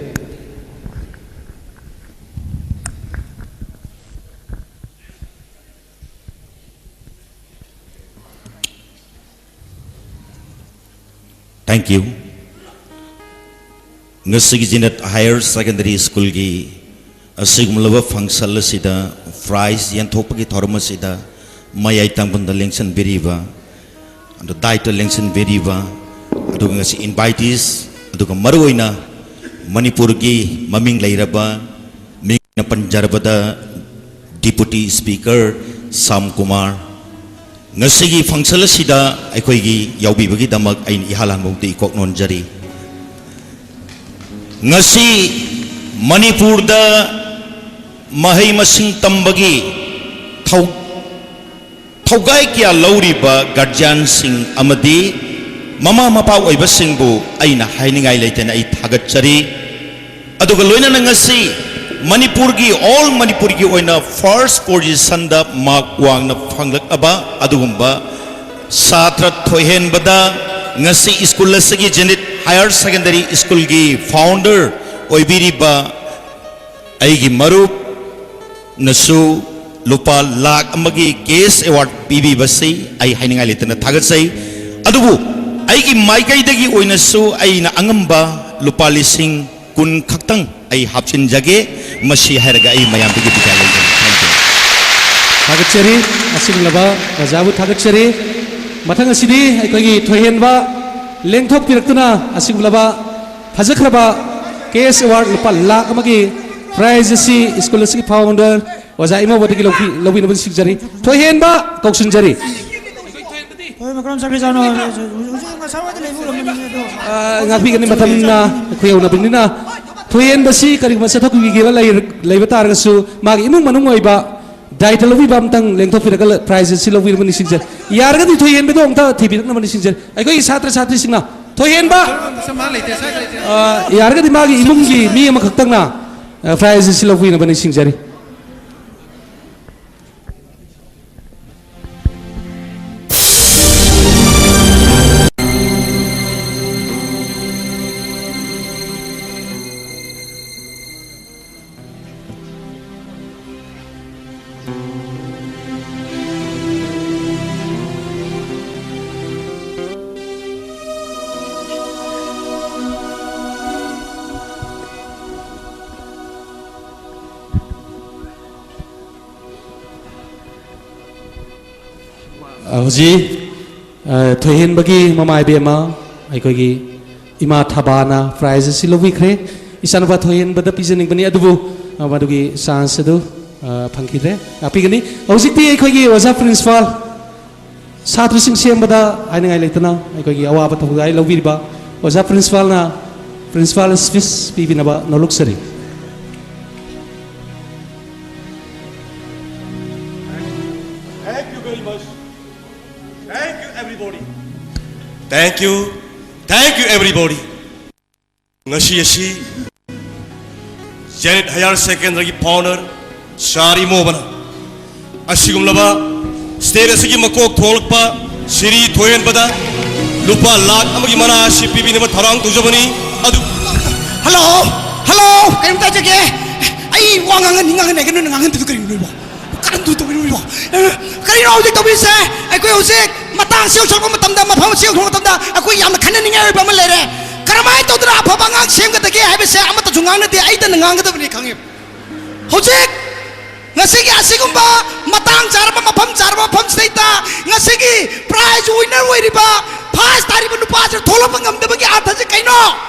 Thank you. ꯉꯁꯤꯒꯤ ꯖꯤꯅꯠ Higher Secondary Schoolꯒꯤ ꯑꯁꯤꯒꯨꯝꯂꯕ function ꯑꯁꯤꯗ prize ꯌꯦꯟꯊꯣꯛꯄꯒꯤ ꯊꯧꯔꯝ ꯑꯁꯤꯗ ꯃꯌꯥꯏ ꯇꯥꯡꯕꯟꯗ ꯂꯦꯡꯁꯤꯟꯕꯤꯔꯤꯕ, ꯑꯗꯨ ꯗꯥꯏꯠꯇ ꯂꯦꯡꯁꯤꯟꯕꯤꯔꯤꯕ, ꯑꯗꯨꯒ ꯉꯁꯤ invitees, ꯑꯗꯨꯒ ꯃꯔꯨꯑꯣꯏꯅ ꯃꯅꯤꯄꯨꯔꯒꯤ ꯃꯃꯤꯡ ꯂꯩꯔꯕ ꯃꯤꯡ ꯑꯣꯏꯅ ꯄꯟꯖꯔꯕꯗ Deputy Speaker ꯁꯥꯝ ꯀꯨꯃꯥꯔ, ꯉꯁꯤꯒꯤ function ꯑꯁꯤꯗ ꯑꯩꯈꯣꯏꯒꯤ ꯌꯥꯎꯕꯤꯕꯒꯤꯗꯃꯛ ꯑꯩꯅ ꯏꯍꯥꯟ ꯍꯥꯟꯕꯃꯛꯇ ꯏꯀꯣꯛ ꯅꯣꯟꯖꯔꯤ꯫ ꯉꯁꯤ ꯃꯅꯤꯄꯨꯔꯗ ꯃꯍꯩ ꯃꯁꯤꯡ ꯇꯝꯕꯒꯤ ꯊꯧ-, ꯊꯧꯒꯥꯏ ꯀꯌꯥ ꯂꯧꯔꯤꯕ guardianꯁꯤꯡ ꯑꯃꯗꯤ ꯃꯃꯥ ꯃꯄꯥ ꯑꯣꯏꯕꯁꯤꯡꯕꯨ ꯑꯩꯅ ꯍꯥꯏꯅꯤꯡꯉꯥꯏ ꯂꯩꯇꯅ ꯑꯩ ꯊꯥꯒꯠꯆꯔꯤ꯫ ꯑꯗꯨꯒ ꯂꯣꯏꯅꯅ ꯉꯁꯤ ꯃꯅꯤꯄꯨꯔꯒꯤ, all ꯃꯅꯤꯄꯨꯔꯒꯤ ꯑꯣꯏꯅ first positionꯗ mark ꯋꯥꯡꯅ ꯐꯪꯂꯛꯂꯕ ꯑꯗꯨꯒꯨꯝꯕ ꯁꯥꯇ꯭ꯔ ꯊꯣꯏꯍꯦꯟꯕꯗ ꯉꯁꯤ ꯁ꯭ꯀꯨꯜ ꯑꯁꯤꯒꯤ ꯖꯦꯅꯤꯠ Higher Secondary Schoolꯒꯤ founder ꯑꯣꯏꯕꯤꯔꯤꯕ ꯑꯩꯒꯤ ꯃꯔꯨꯞꯅꯁꯨ ꯂꯨꯄꯥ ꯂꯥꯈ ꯑꯃꯒꯤ cash award ꯄꯤꯕꯤꯕꯁꯤ ꯑꯩ ꯍꯥꯏꯅꯤꯡꯉꯥꯏ ꯂꯩꯇꯅ ꯊꯥꯒꯠꯆꯩ꯫ ꯑꯗꯨꯕꯨ ꯑꯩꯒꯤ ꯃꯥꯏꯀꯩꯗꯒꯤ ꯑꯣꯏꯅꯁꯨ ꯑꯩꯅ ꯑꯉꯝꯕ ꯂꯨꯄꯥ ꯂꯤꯁꯤꯡ ꯀꯨꯟ ꯈꯛꯇꯪ ꯑꯩ ꯍꯥꯞꯆꯤꯟꯖꯒꯦ꯫ ꯃꯁꯤ ꯍꯥꯏꯔꯒ ꯑꯩ ꯃꯌꯥꯝꯗꯒꯤ ꯕꯤꯗꯥꯏ ꯂꯧꯖꯔꯦ꯫ Thank you꯫ ꯊꯥꯒꯠꯆꯔꯤ, ꯑꯁꯤꯒꯨꯝꯂꯕ ꯑꯣꯖꯥꯕꯨ ꯊꯥꯒꯠꯆꯔꯤ꯫ ꯃꯊꯪ ꯑꯁꯤꯗꯤ ꯑꯩꯈꯣꯏꯒꯤ ꯊꯣꯏꯍꯦꯟꯕ ꯂꯦꯡꯊꯣꯛꯄꯤꯔꯛꯇꯨꯅ ꯑꯁꯤꯒꯨꯝꯂꯕ ꯐꯖꯈ꯭ꯔꯕ cash award ꯂꯨꯄꯥ ꯂꯥꯈ ꯑꯃꯒꯤ prize ꯑꯁꯤ ꯁ꯭ꯀꯨꯜ ꯑꯁꯤꯒꯤ founder ꯑꯣꯖꯥ ꯏꯃꯧꯕꯗꯒꯤ ꯂꯧꯕꯤ-, ꯂꯧꯕꯤꯅꯕ ꯅꯤꯡꯁꯤꯡꯖꯔꯤ꯫ ꯊꯣꯏꯍꯦꯟꯕ ꯀꯧꯁꯤꯟꯖꯔꯤ꯫ ꯍꯣꯏ, ꯃꯀ꯭ꯔꯝ ꯆꯥꯛꯈ꯭ꯔꯤ ꯆꯥꯅꯣ꯫ ꯍꯧꯖꯤꯛ ꯉꯁꯥꯏꯋꯥꯏꯗ ꯂꯩꯕ ꯎꯔꯝꯕꯅꯤ ꯑꯗꯣ꯫ ꯑ, ꯉꯥꯛꯄꯤꯒꯅꯤ, ꯃꯇꯝꯅ ꯈꯨꯌꯧꯅꯕꯅꯤꯅ꯫ ꯊꯣꯏꯍꯦꯟꯕꯁꯤ ꯀꯔꯤꯒꯨꯝꯕ ꯆꯠꯊꯣꯛꯄꯤꯒꯦꯅ ꯂꯩ-, ꯂꯩꯕ ꯇꯥꯔꯒꯁꯨ ꯃꯥꯒꯤ ꯏꯃꯨꯡ ꯃꯅꯨꯡ ꯑꯣꯏꯕ ꯗꯥꯏꯇ ꯂꯧꯕꯤꯕ ꯑꯝꯇꯪ ꯂꯦꯡꯊꯣꯛꯄꯤꯔꯒ prize ꯑꯁꯤ ꯂꯧꯕꯤꯅꯕ ꯅꯤꯡꯁꯤꯡꯖꯔꯤ꯫ ꯌꯥꯔꯒꯗꯤ ꯊꯣꯏꯍꯦꯟꯕꯗꯣ ꯑꯝꯇ ꯊꯤꯕꯤꯔꯛꯅꯕ ꯅꯤꯡꯁꯤꯡꯖꯔꯤ꯫ ꯑꯩꯈꯣꯏꯒꯤ ꯁꯥꯇ꯭ꯔ ꯁꯥꯇ꯭ꯔꯤꯁꯤꯡꯅ ꯊꯣꯏꯍꯦꯟꯕ, ꯑ, ꯌꯥꯔꯒꯗꯤ ꯃꯥꯒꯤ ꯏꯃꯨꯡꯒꯤ ꯃꯤ ꯑꯃꯈꯛꯇꯪꯅ, ꯑ, prize ꯑꯁꯤ ꯂꯧꯕꯤꯅꯕ ꯅꯤꯡꯁꯤꯡꯖꯔꯤ꯫ ꯑ, ꯍꯧꯖꯤꯛ, ꯑ, ꯊꯣꯏꯍꯦꯟꯕꯒꯤ ꯃꯃꯥ ꯏꯕꯦꯝꯃ, ꯑꯩꯈꯣꯏꯒꯤ ꯏꯃꯥ ꯊꯕꯥꯅ prize ꯑꯁꯤ ꯂꯧꯕꯤꯈ꯭ꯔꯦ꯫ ꯏꯆꯥꯅꯨꯄꯥ ꯊꯣꯏꯍꯦꯟꯕꯗ ꯄꯤꯖꯅꯤꯡꯕꯅꯤ, ꯑꯗꯨꯕꯨ, ꯑ, ꯃꯗꯨꯒꯤ chance ꯑꯗꯨ, ꯑ, ꯐꯪꯈꯤꯗ꯭ꯔꯦ꯫ ꯉꯥꯛꯄꯤꯒꯅꯤ꯫ ꯍꯧꯖꯤꯛꯇꯤ ꯑꯩꯈꯣꯏꯒꯤ ꯑꯣꯖꯥ principal, ꯁꯥꯇ꯭ꯔꯁꯤꯡ ꯁꯦꯝꯕꯗ ꯍꯥꯏꯅꯤꯡꯉꯥꯏ ꯂꯩꯇꯅ ꯑꯩꯈꯣꯏꯒꯤ ꯑꯋꯥꯕ ꯊꯧꯗꯥꯏ ꯂꯧꯕꯤꯔꯤꯕ ꯑꯣꯖꯥ principalꯅ principal speech ꯄꯤꯕꯤꯅꯕ ꯅꯣꯂꯨꯛꯆꯔꯤ꯫ Thank you very much. Thank you, everybody. Thank you. Thank you, everybody. ꯉꯁꯤ ꯑꯁꯤ Zenith Higher Secondaryꯒꯤ founder ꯁꯥꯔ ꯏꯃꯣꯕꯅ ꯑꯁꯤꯒꯨꯝꯂꯕ stage ꯑꯁꯤꯒꯤ ꯃꯀꯣꯛ ꯊꯣꯡꯂꯛꯄ ꯁꯤꯔꯤ ꯊꯣꯏꯍꯦꯟꯕꯗ ꯂꯨꯄꯥ ꯂꯥꯈ ꯑꯃꯒꯤ ꯃꯅꯥ ꯑꯁꯤ ꯄꯤꯕꯤꯅꯕ ꯊꯧꯔꯥꯡ ꯇꯧꯖꯕꯅꯤ꯫ ꯑꯗꯨ Hello, hello, ꯀꯔꯤꯝꯇ ꯍꯥꯏꯖꯒꯦ꯫ ꯑꯩ ꯋꯥ ꯉꯥꯡꯍꯟꯅꯤꯡ ꯉꯥꯡꯍꯟꯅꯒꯦ, ꯅꯣꯏꯅ ꯉꯥꯡꯍꯟꯗꯨꯗ ꯀꯔꯤꯅꯣ ꯅꯣꯏꯕꯣ? ꯀꯔꯝꯗꯨ ꯇꯧꯕꯤꯔꯣ? ꯑꯦ, ꯀꯔꯤꯅꯣ ꯍꯧꯖꯤꯛ ꯇꯧꯕꯤꯔꯤꯁꯦ? ꯑꯩꯈꯣꯏ ꯍꯧꯖꯤꯛ ꯃꯇꯥꯡꯁꯤ ꯌꯧꯁꯜꯂꯛꯄ ꯃꯇꯝꯗ, ꯃꯐꯝ ꯑꯁꯤ ꯌꯧꯁꯜꯂꯛꯄ ꯃꯇꯝꯗ ꯑꯩꯈꯣꯏ ꯌꯥꯝꯅ ꯈꯟꯅꯅꯤꯡꯉꯥꯏ ꯑꯣꯏꯕ ꯑꯃ ꯂꯩꯔꯦ꯫ ꯀꯔꯝꯍꯥꯏꯅ ꯇꯧꯗꯅ ꯑꯐꯕ ꯑꯉꯥꯡ ꯁꯦꯝꯒꯗꯒꯦ ꯍꯥꯏꯕꯁꯦ ꯑꯃꯠꯇꯁꯨ ꯉꯥꯡꯅꯗꯦ, ꯑꯩꯇꯅ ꯉꯥꯡꯒꯗꯕꯅꯤ ꯈꯪꯉꯤ꯫ ꯍꯧꯖꯤꯛ ꯉꯁꯤꯒꯤ ꯑꯁꯤꯒꯨꯝꯕ ꯃꯇꯥꯡ ꯆꯥꯔꯕ, ꯃꯐꯝ ꯆꯥꯔꯕ ꯃꯐꯝꯁꯤꯗꯩꯗ ꯉꯁꯤꯒꯤ prize winner ꯑꯣꯏꯔꯤꯕ, first ꯇꯥꯔꯤꯕ ꯅꯨꯄꯥꯁꯤꯅ ꯊꯣꯛꯂꯛꯄ ꯉꯝꯗꯕꯒꯤ ꯑꯥꯔꯊꯁꯦ ꯀꯩꯅꯣ?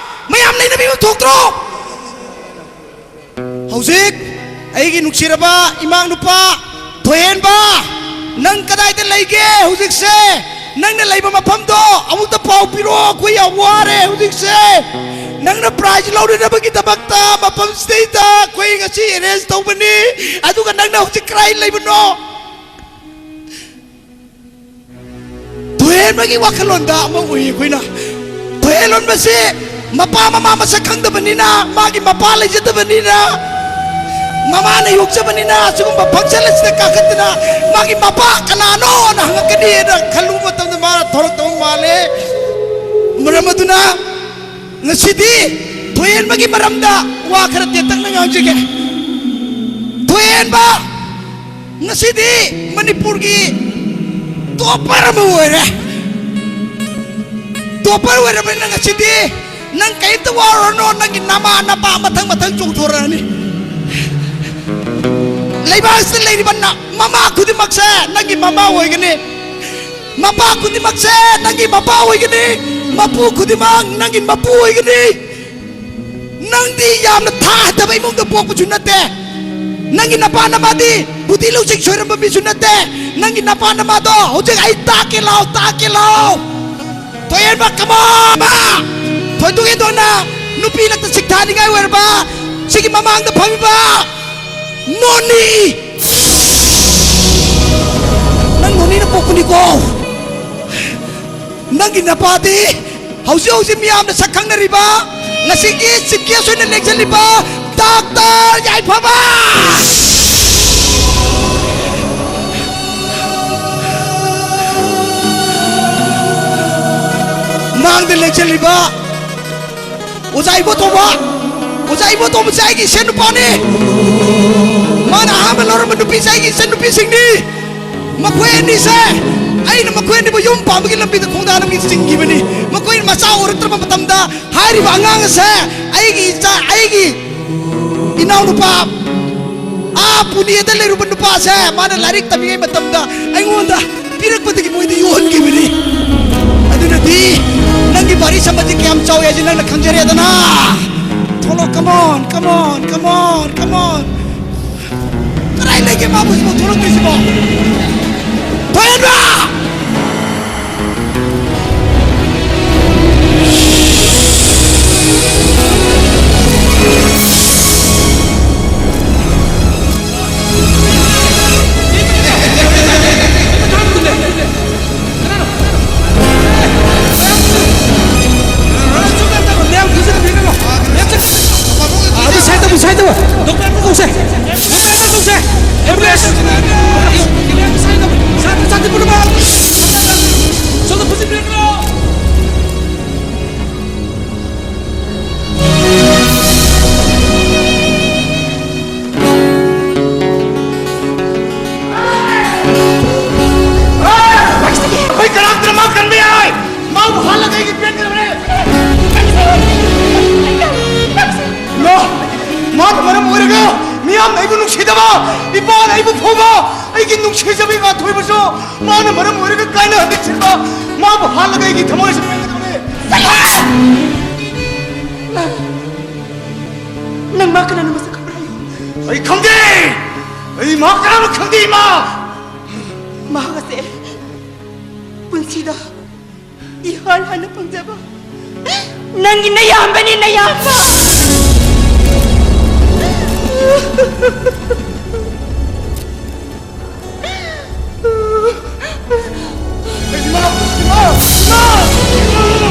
ꯃꯌꯥꯝ ꯅꯩꯅꯕꯤꯕ ꯊꯣꯛꯇ꯭ꯔꯣ? ꯍꯧꯖꯤꯛ ꯑꯩꯒꯤ ꯅꯨꯡꯁꯤꯔꯕ ꯏꯃꯥ ꯅꯨꯄꯥ ꯊꯣꯏꯍꯦꯟꯕ, ꯅꯪ ꯀꯗꯥꯏꯗ ꯂꯩꯒꯦ ꯍꯧꯖꯤꯛꯁꯦ? ꯅꯪꯅ ꯂꯩꯕ ꯃꯐꯝꯗꯣ ꯑꯃꯨꯛꯇ ꯄꯥꯎ ꯄꯤꯔꯛꯑꯣ, ꯑꯩꯈꯣꯏ ꯌꯥꯝ ꯋꯥꯔꯦ ꯍꯧꯖꯤꯛꯁꯦ꯫ ꯅꯪꯅ prize ꯂꯧꯅꯅꯕꯒꯤꯗꯃꯛꯇ ꯃꯐꯝꯁꯤꯗꯩꯗ ꯑꯩꯈꯣꯏ ꯉꯁꯤ arrange ꯇꯧꯕꯅꯤ꯫ ꯑꯗꯨꯒ ꯅꯪꯅ ꯍꯧꯖꯤꯛ ꯀꯗꯥꯏ ꯂꯩꯕꯅꯣ? ꯊꯣꯏꯍꯦꯟꯕꯒꯤ ꯋꯥꯈꯜꯂꯣꯟꯗ ꯑꯃ ꯎꯏ ꯑꯩꯈꯣꯏꯅ꯫ ꯊꯣꯏꯍꯦꯟꯕꯁꯤ ꯃꯄꯥ ꯃꯃꯥ ꯃꯁꯛ ꯈꯪꯗꯕꯅꯤꯅ, ꯃꯥꯒꯤ ꯃꯄꯥ ꯂꯩꯖꯗꯕꯅꯤꯅ, ꯃꯃꯥꯅ ꯌꯣꯛꯆꯕꯅꯤꯅ, ꯑꯁꯤꯒꯨꯝꯕ function ꯑꯁꯤꯗ ꯀꯥꯈꯠꯇꯅ ꯃꯥꯒꯤ ꯃꯄꯥ ꯀꯅꯥꯅꯣꯅ ꯍꯪꯉꯛꯀꯅꯤꯅ ꯈꯜꯂꯨꯕ ꯃꯇꯝꯗ ꯃꯥꯅ ꯊꯣꯔꯛꯇꯕ ꯃꯥꯜꯂꯦ꯫ ꯃꯔꯝ ꯑꯗꯨꯅ ꯉꯁꯤꯗꯤ ꯊꯣꯏꯍꯦꯟꯕꯒꯤ ꯃꯔꯝꯗ ꯋꯥ ꯈꯔ ꯇꯦꯟꯇꯛꯅ ꯉꯥꯡꯖꯒꯦ꯫ ꯊꯣꯏꯍꯦꯟꯕ, ꯉꯁꯤꯗꯤ ꯃꯅꯤꯄꯨꯔꯒꯤ topper ꯑꯃ ꯑꯣꯏꯔꯦ꯫ Topper ꯑꯣꯏꯔꯕꯅꯤꯅ ꯉꯁꯤꯗꯤ ꯅꯪ ꯀꯔꯤꯝꯇ ꯋꯥꯔꯨꯔꯅꯨ, ꯅꯪꯒꯤ ꯅꯃꯥ ꯅꯄꯥ ꯃꯊꯪ ꯃꯊꯪ ꯆꯣꯡꯊꯣꯔꯛꯑꯅꯤ꯫ ꯂꯩꯕꯥꯛꯁꯤꯗ ꯂꯩꯔꯤꯕ ꯅ-, ꯃꯃꯥ ꯈꯨꯗꯤꯡꯃꯛꯁꯦ ꯅꯪꯒꯤ ꯃꯃꯥ ꯑꯣꯏꯒꯅꯤ꯫ ꯃꯄꯥ ꯈꯨꯗꯤꯡꯃꯛꯁꯦ ꯅꯪꯒꯤ ꯃꯄꯥ ꯑꯣꯏꯒꯅꯤ꯫ ꯃꯄꯨ ꯈꯨꯗꯤꯡꯃꯛ ꯅꯪꯒꯤ ꯃꯄꯨ ꯑꯣꯏꯒꯅꯤ꯫ ꯅꯪꯗꯤ ꯌꯥꯝꯅ ꯊꯥ ꯍꯟꯊꯕ ꯏꯃꯨꯡꯗ ꯄꯣꯛꯄꯁꯨ ꯅꯠꯇꯦ꯫ ꯅꯪꯒꯤ ꯅꯄꯥ ꯅꯃꯥꯗꯤ ꯕꯨꯙꯤ ꯂꯧꯁꯤꯡ ꯁꯣꯏꯔꯝꯕ ꯃꯤꯁꯨ ꯅꯠꯇꯦ꯫ ꯅꯪꯒꯤ ꯅꯄꯥ ꯅꯃꯥꯗꯣ ꯍꯧꯖꯤꯛ ꯑꯩ ꯇꯥꯛꯀꯦ ꯂꯥꯎ, ꯇꯥꯛꯀꯦ ꯂꯥꯎ꯫ ꯊꯣꯏꯍꯦꯟꯕ, come on! ꯊꯣꯏꯗꯣꯛ ꯍꯦꯟꯗꯣꯛꯅ ꯅꯨꯄꯤ ꯂꯛꯇ ꯁꯤꯛꯊꯥꯅꯤꯡꯉꯥꯏ ꯑꯣꯏꯔꯕ ꯁꯤꯒꯤ ꯃꯃꯥꯡꯗ ꯐꯝꯃꯤꯕ ꯅꯣꯅꯤ! ꯅꯪ ꯅꯣꯅꯤꯅ ꯄꯣꯛꯄꯅꯤꯀꯣ꯫ ꯅꯪꯒꯤ ꯅꯄꯥꯗꯤ ꯍꯧꯖꯤꯛ ꯍꯧꯖꯤꯛ ꯃꯤꯌꯥꯝꯅ ꯁꯛ ꯈꯪꯅꯔꯤꯕ, ꯉꯁꯤꯒꯤ chief guest ꯑꯣꯏꯅ ꯂꯦꯡꯁꯤꯜꯂꯤꯕ ꯗꯥꯛꯇꯔ ꯌꯥꯏꯐꯕ꯫ ꯃꯥꯡꯗ ꯂꯦꯡꯁꯤꯜꯂꯤꯕ ꯑꯣꯖꯥ ꯏꯕꯣꯇꯣꯝꯕ, ꯑꯣꯖꯥ ꯏꯕꯣꯇꯣꯝꯕꯁꯦ ꯑꯩꯒꯤ ꯏꯆꯟ ꯅꯨꯄꯥꯅꯤ꯫ ꯃꯥꯅ ꯑꯍꯥꯟꯕ ꯂꯧꯔꯝꯕ ꯅꯨꯄꯤꯁꯦ ꯑꯩꯒꯤ ꯏꯆꯟ ꯅꯨꯄꯤꯁꯤꯡꯅꯤ꯫ ꯃꯈꯣꯏ ꯑꯅꯤꯁꯦ ꯑꯩꯅ ꯃꯈꯣꯏ ꯑꯅꯤꯕꯨ ꯌꯨꯝ ꯄꯥꯟꯕꯒꯤ ꯂꯝꯕꯤꯗ ꯈꯣꯡꯗꯥꯅꯕꯒꯤ ꯆꯤꯡꯈꯤꯕꯅꯤ꯫ ꯃꯈꯣꯏꯅ ꯃꯆꯥ ꯑꯣꯏꯔꯛꯇ꯭ꯔꯕ ꯃꯇꯝꯗ ꯍꯥꯏꯔꯤꯕ ꯑꯉꯥꯡ ꯑꯁꯦ ꯑꯩꯒꯤ ꯏꯆꯥ, ꯑꯩꯒꯤ ꯏꯅꯥꯎꯅꯨꯄꯥ, ꯑꯥ ꯄꯨꯅꯦꯗ ꯂꯩꯔꯨꯕ ꯅꯨꯄꯥꯁꯦ ꯃꯥꯅ ꯂꯥꯏꯔꯤꯛ ꯇꯝꯃꯤꯉꯩ ꯃꯇꯝꯗ ꯑꯩꯉꯣꯟꯗ ꯄꯤꯔꯛꯄꯗꯒꯤ ꯃꯣꯏꯗ ꯌꯣꯛꯍꯟꯈꯤꯕꯅꯤ꯫ ꯑꯗꯨꯅꯗꯤ ꯅꯪꯒꯤ ꯚꯥꯔꯤ ꯁꯝꯕꯗꯤ ꯀꯌꯥꯝ ꯆꯥꯎꯏ ꯍꯥꯏꯁꯤ ꯅꯪꯅ ꯈꯪꯖꯔꯦꯗꯅ꯫ ꯊꯣꯛꯂꯛꯑꯣ, come on, come on, come on, come on. ꯀꯗꯥꯏ ꯂꯩꯒꯦ ꯃꯥꯕꯨ ꯍꯧꯖꯤꯛꯐꯥꯎ ꯊꯣꯛꯂꯛꯇ꯭ꯔꯤꯁꯤꯕꯣ? ꯊꯣꯏꯍꯦꯟꯕ! ꯑꯩꯕꯨ ꯅꯨꯡꯁꯤꯗꯕ, ꯏꯄꯥꯅ ꯑꯩꯕꯨ ꯐꯨꯕ, ꯑꯩꯒꯤ ꯅꯨꯡꯁꯤꯖꯕꯤ ꯉꯥꯟꯊꯣꯏꯕꯁꯨ ꯃꯥꯅ ꯃꯔꯝ ꯑꯣꯏꯔꯒ ꯀꯥꯏꯅꯍꯟꯕꯤꯁꯤꯟꯕ, ꯃꯥꯕꯨ ꯍꯥꯠꯂꯒ ꯑꯩꯒꯤ ꯊꯃꯣꯏꯁꯨ ꯄꯦꯟꯒꯗꯕꯅꯤ꯫ ꯆꯠꯂꯣ! ꯅꯪ ꯃꯥ ꯀꯅꯥꯅꯣ ꯃꯁꯛ ꯈꯪꯕ꯭ꯔꯥ ꯍꯥꯏꯌꯨ꯫ ꯑꯩ ꯈꯪꯗꯦ! ꯑꯩ ꯃꯍꯥꯛ ꯀꯅꯥꯅꯣ ꯈꯪꯗꯦ, ꯏꯃꯥ! ꯃꯍꯥꯛ ꯑꯁꯦ ꯄꯨꯟꯁꯤꯗ ꯏꯍꯥꯟ ꯍꯥꯟꯅ ꯐꯪꯖꯕ ꯅꯪꯒꯤ ꯅꯌꯥꯝꯕꯅꯤ, ꯅꯌꯥꯝꯕ! ꯏꯃꯥ! ꯏꯃꯥ! ꯏꯃꯥ!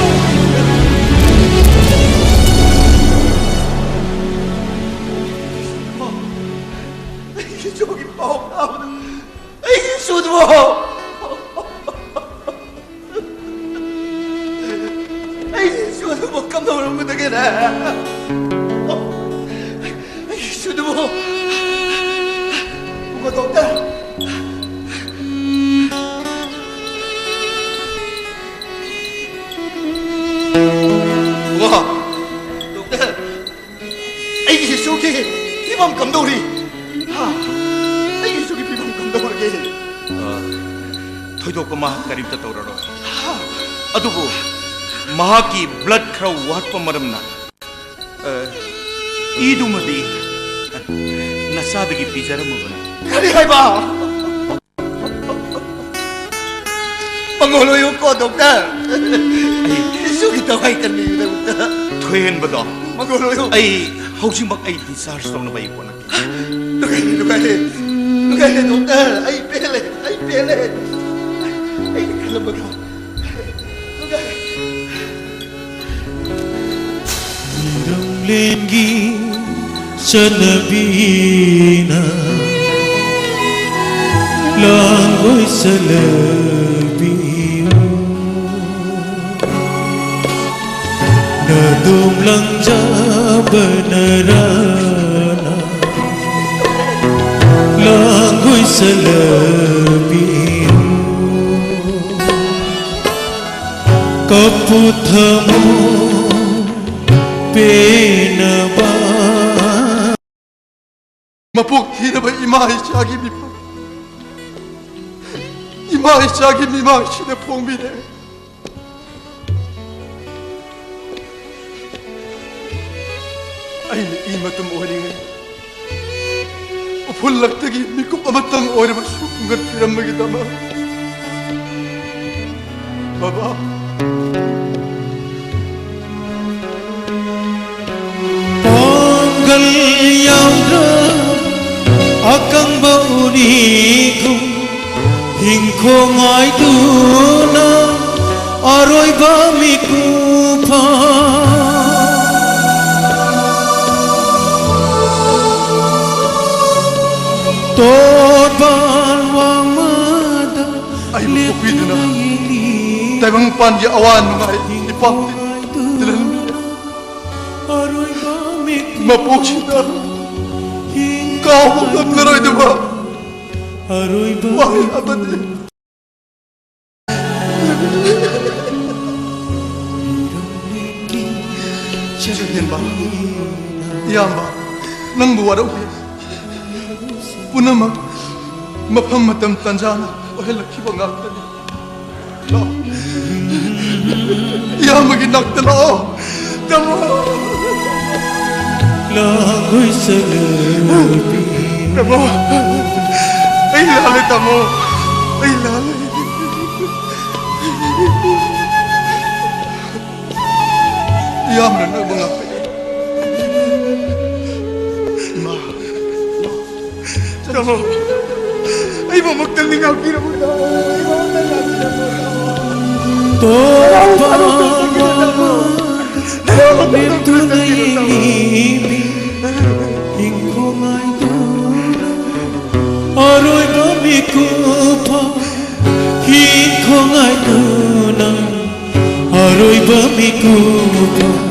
ꯏꯃꯥ! ꯑꯩꯒꯤ ꯏꯆꯥꯒꯤ ꯄꯥꯎ ꯇꯥꯕꯗ ꯑꯩꯒꯤ ꯏꯆꯥꯗꯨꯕꯨ ꯑꯩꯒꯤ ꯏꯆꯥꯗꯨꯕꯨ ꯀꯝꯗꯧꯔꯝꯒꯗꯒꯦꯅꯦ? ꯑꯩꯒꯤ ꯏꯆꯥꯗꯨꯕꯨ꯫ ꯄꯨꯡꯉꯣ ꯗꯣꯛꯇꯔ꯫ ꯄꯨꯡꯉꯣ ꯗꯣꯛꯇꯔ꯫ ꯑꯩꯒꯤ ꯏꯆꯥꯒꯤ ꯐꯤꯕꯝ ꯀꯝꯗꯧꯔꯤ? ꯍꯥ? ꯑꯩꯒꯤ ꯏꯆꯥꯒꯤ ꯐꯤꯕꯝ ꯀꯝꯗꯧꯔꯒꯦ? ꯑ, ꯊꯣꯏꯗꯣꯛꯄ ꯃꯍꯥꯛ ꯀꯔꯤꯝꯇ ꯇꯧꯔꯔꯣꯏ꯫ ꯍꯥ? ꯑꯗꯨꯕꯨ ꯃꯍꯥꯛꯀꯤ ꯕ꯭ꯂꯗ ꯈꯔ ꯋꯥꯠꯄ ꯃꯔꯝꯅ, ꯑ, ꯏꯗꯨꯃꯗꯤ ꯅꯆꯥꯗꯒꯤ ꯄꯤꯖꯔꯝꯃꯕꯅꯤ꯫ ꯀꯔꯤ ꯍꯥꯏꯕ? ꯃꯉꯣꯟ ꯑꯣꯏꯌꯨꯀꯣ, ꯗꯣꯛꯇꯔ꯫ ꯑꯩ ꯏꯆꯥꯒꯤ ꯊꯋꯥꯏ ꯀꯟꯕꯤꯕꯗꯃꯛꯇ꯫ ꯊꯣꯏꯍꯦꯟꯕꯗꯣ꯫ ꯃꯉꯣꯟ ꯑꯣꯏꯌꯨ꯫ ꯑꯩ ꯍꯧꯖꯤꯛꯃꯛ ꯑꯩ ꯗꯤꯁꯆꯥꯔꯖ ꯇꯧꯅꯕ ꯑꯩ ꯍꯣꯠꯅꯒꯦ꯫ ꯅꯨꯡꯉꯥꯏꯔꯦ, ꯅꯨꯡꯉꯥꯏꯔꯦ, ꯅꯨꯡꯉꯥꯏꯔꯦ, ꯗꯣꯛꯇꯔ꯫ ꯑꯩ ꯄꯦꯜꯂꯦ, ꯑꯩ ꯄꯦꯜꯂꯦ꯫ ꯑꯩꯅ ꯈꯜꯂꯝꯕꯒ ꯅꯨꯡꯉꯥꯏꯔꯦ꯫ ꯃꯤꯔꯝꯂꯦꯟꯒꯤ ꯆꯠꯅꯕꯤꯅ ꯂꯥꯡꯒꯣꯏ ꯆꯠꯂꯕꯤꯌꯨ꯫ ꯅꯗꯣꯝ ꯂꯪꯖꯕꯅ ꯔꯥꯅ ꯂꯥꯡꯒꯣꯏ ꯆꯠꯂꯕꯤꯌꯨ꯫ ꯀꯞꯄꯨ ꯊꯃꯣꯏ ꯄꯦꯟꯅꯕ꯫ ꯄꯣꯛꯊꯤꯔꯕ ꯏꯃꯥ ꯏꯆꯥꯒꯤ ꯃꯤꯐꯝ, ꯏꯃꯥ ꯏꯆꯥꯒꯤ ꯃꯤꯃꯥꯡꯁꯤꯗ ꯐꯣꯡꯕꯤꯔꯦ꯫ ꯑꯩꯅ ꯏ ꯃꯇꯨꯝ ꯑꯣꯏꯔꯤꯉꯩ ꯎꯐꯨꯜꯂꯛꯇꯒꯤ ꯃꯤꯀꯨꯞ ꯑꯃꯇꯪ ꯑꯣꯏꯔꯕꯁꯨ ꯈꯨꯝꯒꯠꯄꯤꯔꯝꯕꯒꯤꯗꯃꯛ ꯕꯕꯥ꯫ ꯄꯥꯡꯒꯜ ꯌꯥꯎꯗ꯭ꯔ ꯑꯀꯪꯕ ꯎꯔꯤꯒꯨꯝ ꯏꯪꯈꯣꯡ ꯉꯥꯏꯗꯨꯅ ꯑꯔꯣꯏꯕ ꯃꯤꯀꯨꯞ ꯐꯥꯎ ꯇꯣꯔꯕꯥꯟ ꯋꯥꯡꯃꯗ ꯑꯩꯕꯨ ꯄꯣꯛꯄꯤꯗꯨꯅ ꯇꯥꯏꯕꯪꯄꯥꯟꯒꯤ ꯑꯋꯥ ꯅꯨꯡꯉꯥꯏ ꯏꯄꯥꯛꯇ ꯇꯤꯜꯍꯟꯕꯤꯔꯦ꯫ ꯃꯄꯣꯛꯁꯤꯗ ꯀꯥꯎꯕ ꯉꯝꯂꯔꯣꯏꯗꯕ ꯋꯥꯍꯩ ꯑꯃꯅꯤ꯫ ꯆꯤꯡꯂꯦꯟꯕ, ꯏꯌꯥꯝꯕ, ꯅꯪꯕꯨ ꯋꯥꯔꯧꯏ꯫ ꯄꯨꯝꯅꯃꯛ ꯃꯐꯝ ꯃꯇꯝ ꯇꯟꯖꯥꯅ ꯑꯣꯏꯍꯜꯂꯛꯈꯤꯕ ꯉꯥꯛꯇꯅꯤ꯫ ꯂꯥꯛꯑꯣ꯫ ꯏꯌꯥꯝꯕꯒꯤ ꯅꯥꯛꯇ ꯂꯥꯛꯑꯣ꯫ ꯇꯥꯃꯣ꯫ ꯂꯥꯡꯒꯣꯏ ꯆꯠꯂꯕꯤ꯫ ꯇꯥꯃꯣ꯫ ꯑꯩ ꯂꯥꯜꯂꯦ, ꯇꯥꯃꯣ꯫ ꯑꯩ ꯂꯥꯜꯂꯦ꯫ ꯏꯌꯥꯝꯕꯅ ꯅꯪꯕꯨ ꯉꯥꯛꯄꯤꯔꯦ꯫ ꯏꯃꯥ꯫ ꯇꯥꯃꯣ, ꯑꯩꯕꯨ ꯑꯃꯨꯛꯇꯪꯗꯤ ꯉꯥꯛꯄꯤꯔꯝꯃꯨ, ꯇꯥꯃꯣ꯫ ꯑꯩꯕꯨ ꯑꯃꯨꯛꯇꯪ ꯉꯥꯛꯄꯤꯔꯝꯃꯨ, ꯇꯥꯃꯣ꯫ ꯇꯣꯔꯕꯥꯟ ꯋꯥꯡꯃꯗ ꯂꯦꯞꯇꯨꯅ ꯌꯦꯡꯂꯤꯕꯤ ꯏꯪꯈꯣꯜ ꯉꯥꯏꯗꯨꯅ ꯑꯔꯣꯏꯕ ꯃꯤꯀꯨꯞ ꯐꯥꯎ ꯏꯪꯈꯣꯜ ꯉꯥꯏꯗꯨꯅ ꯑꯔꯣꯏꯕ ꯃꯤꯀꯨꯞ ꯐꯥꯎ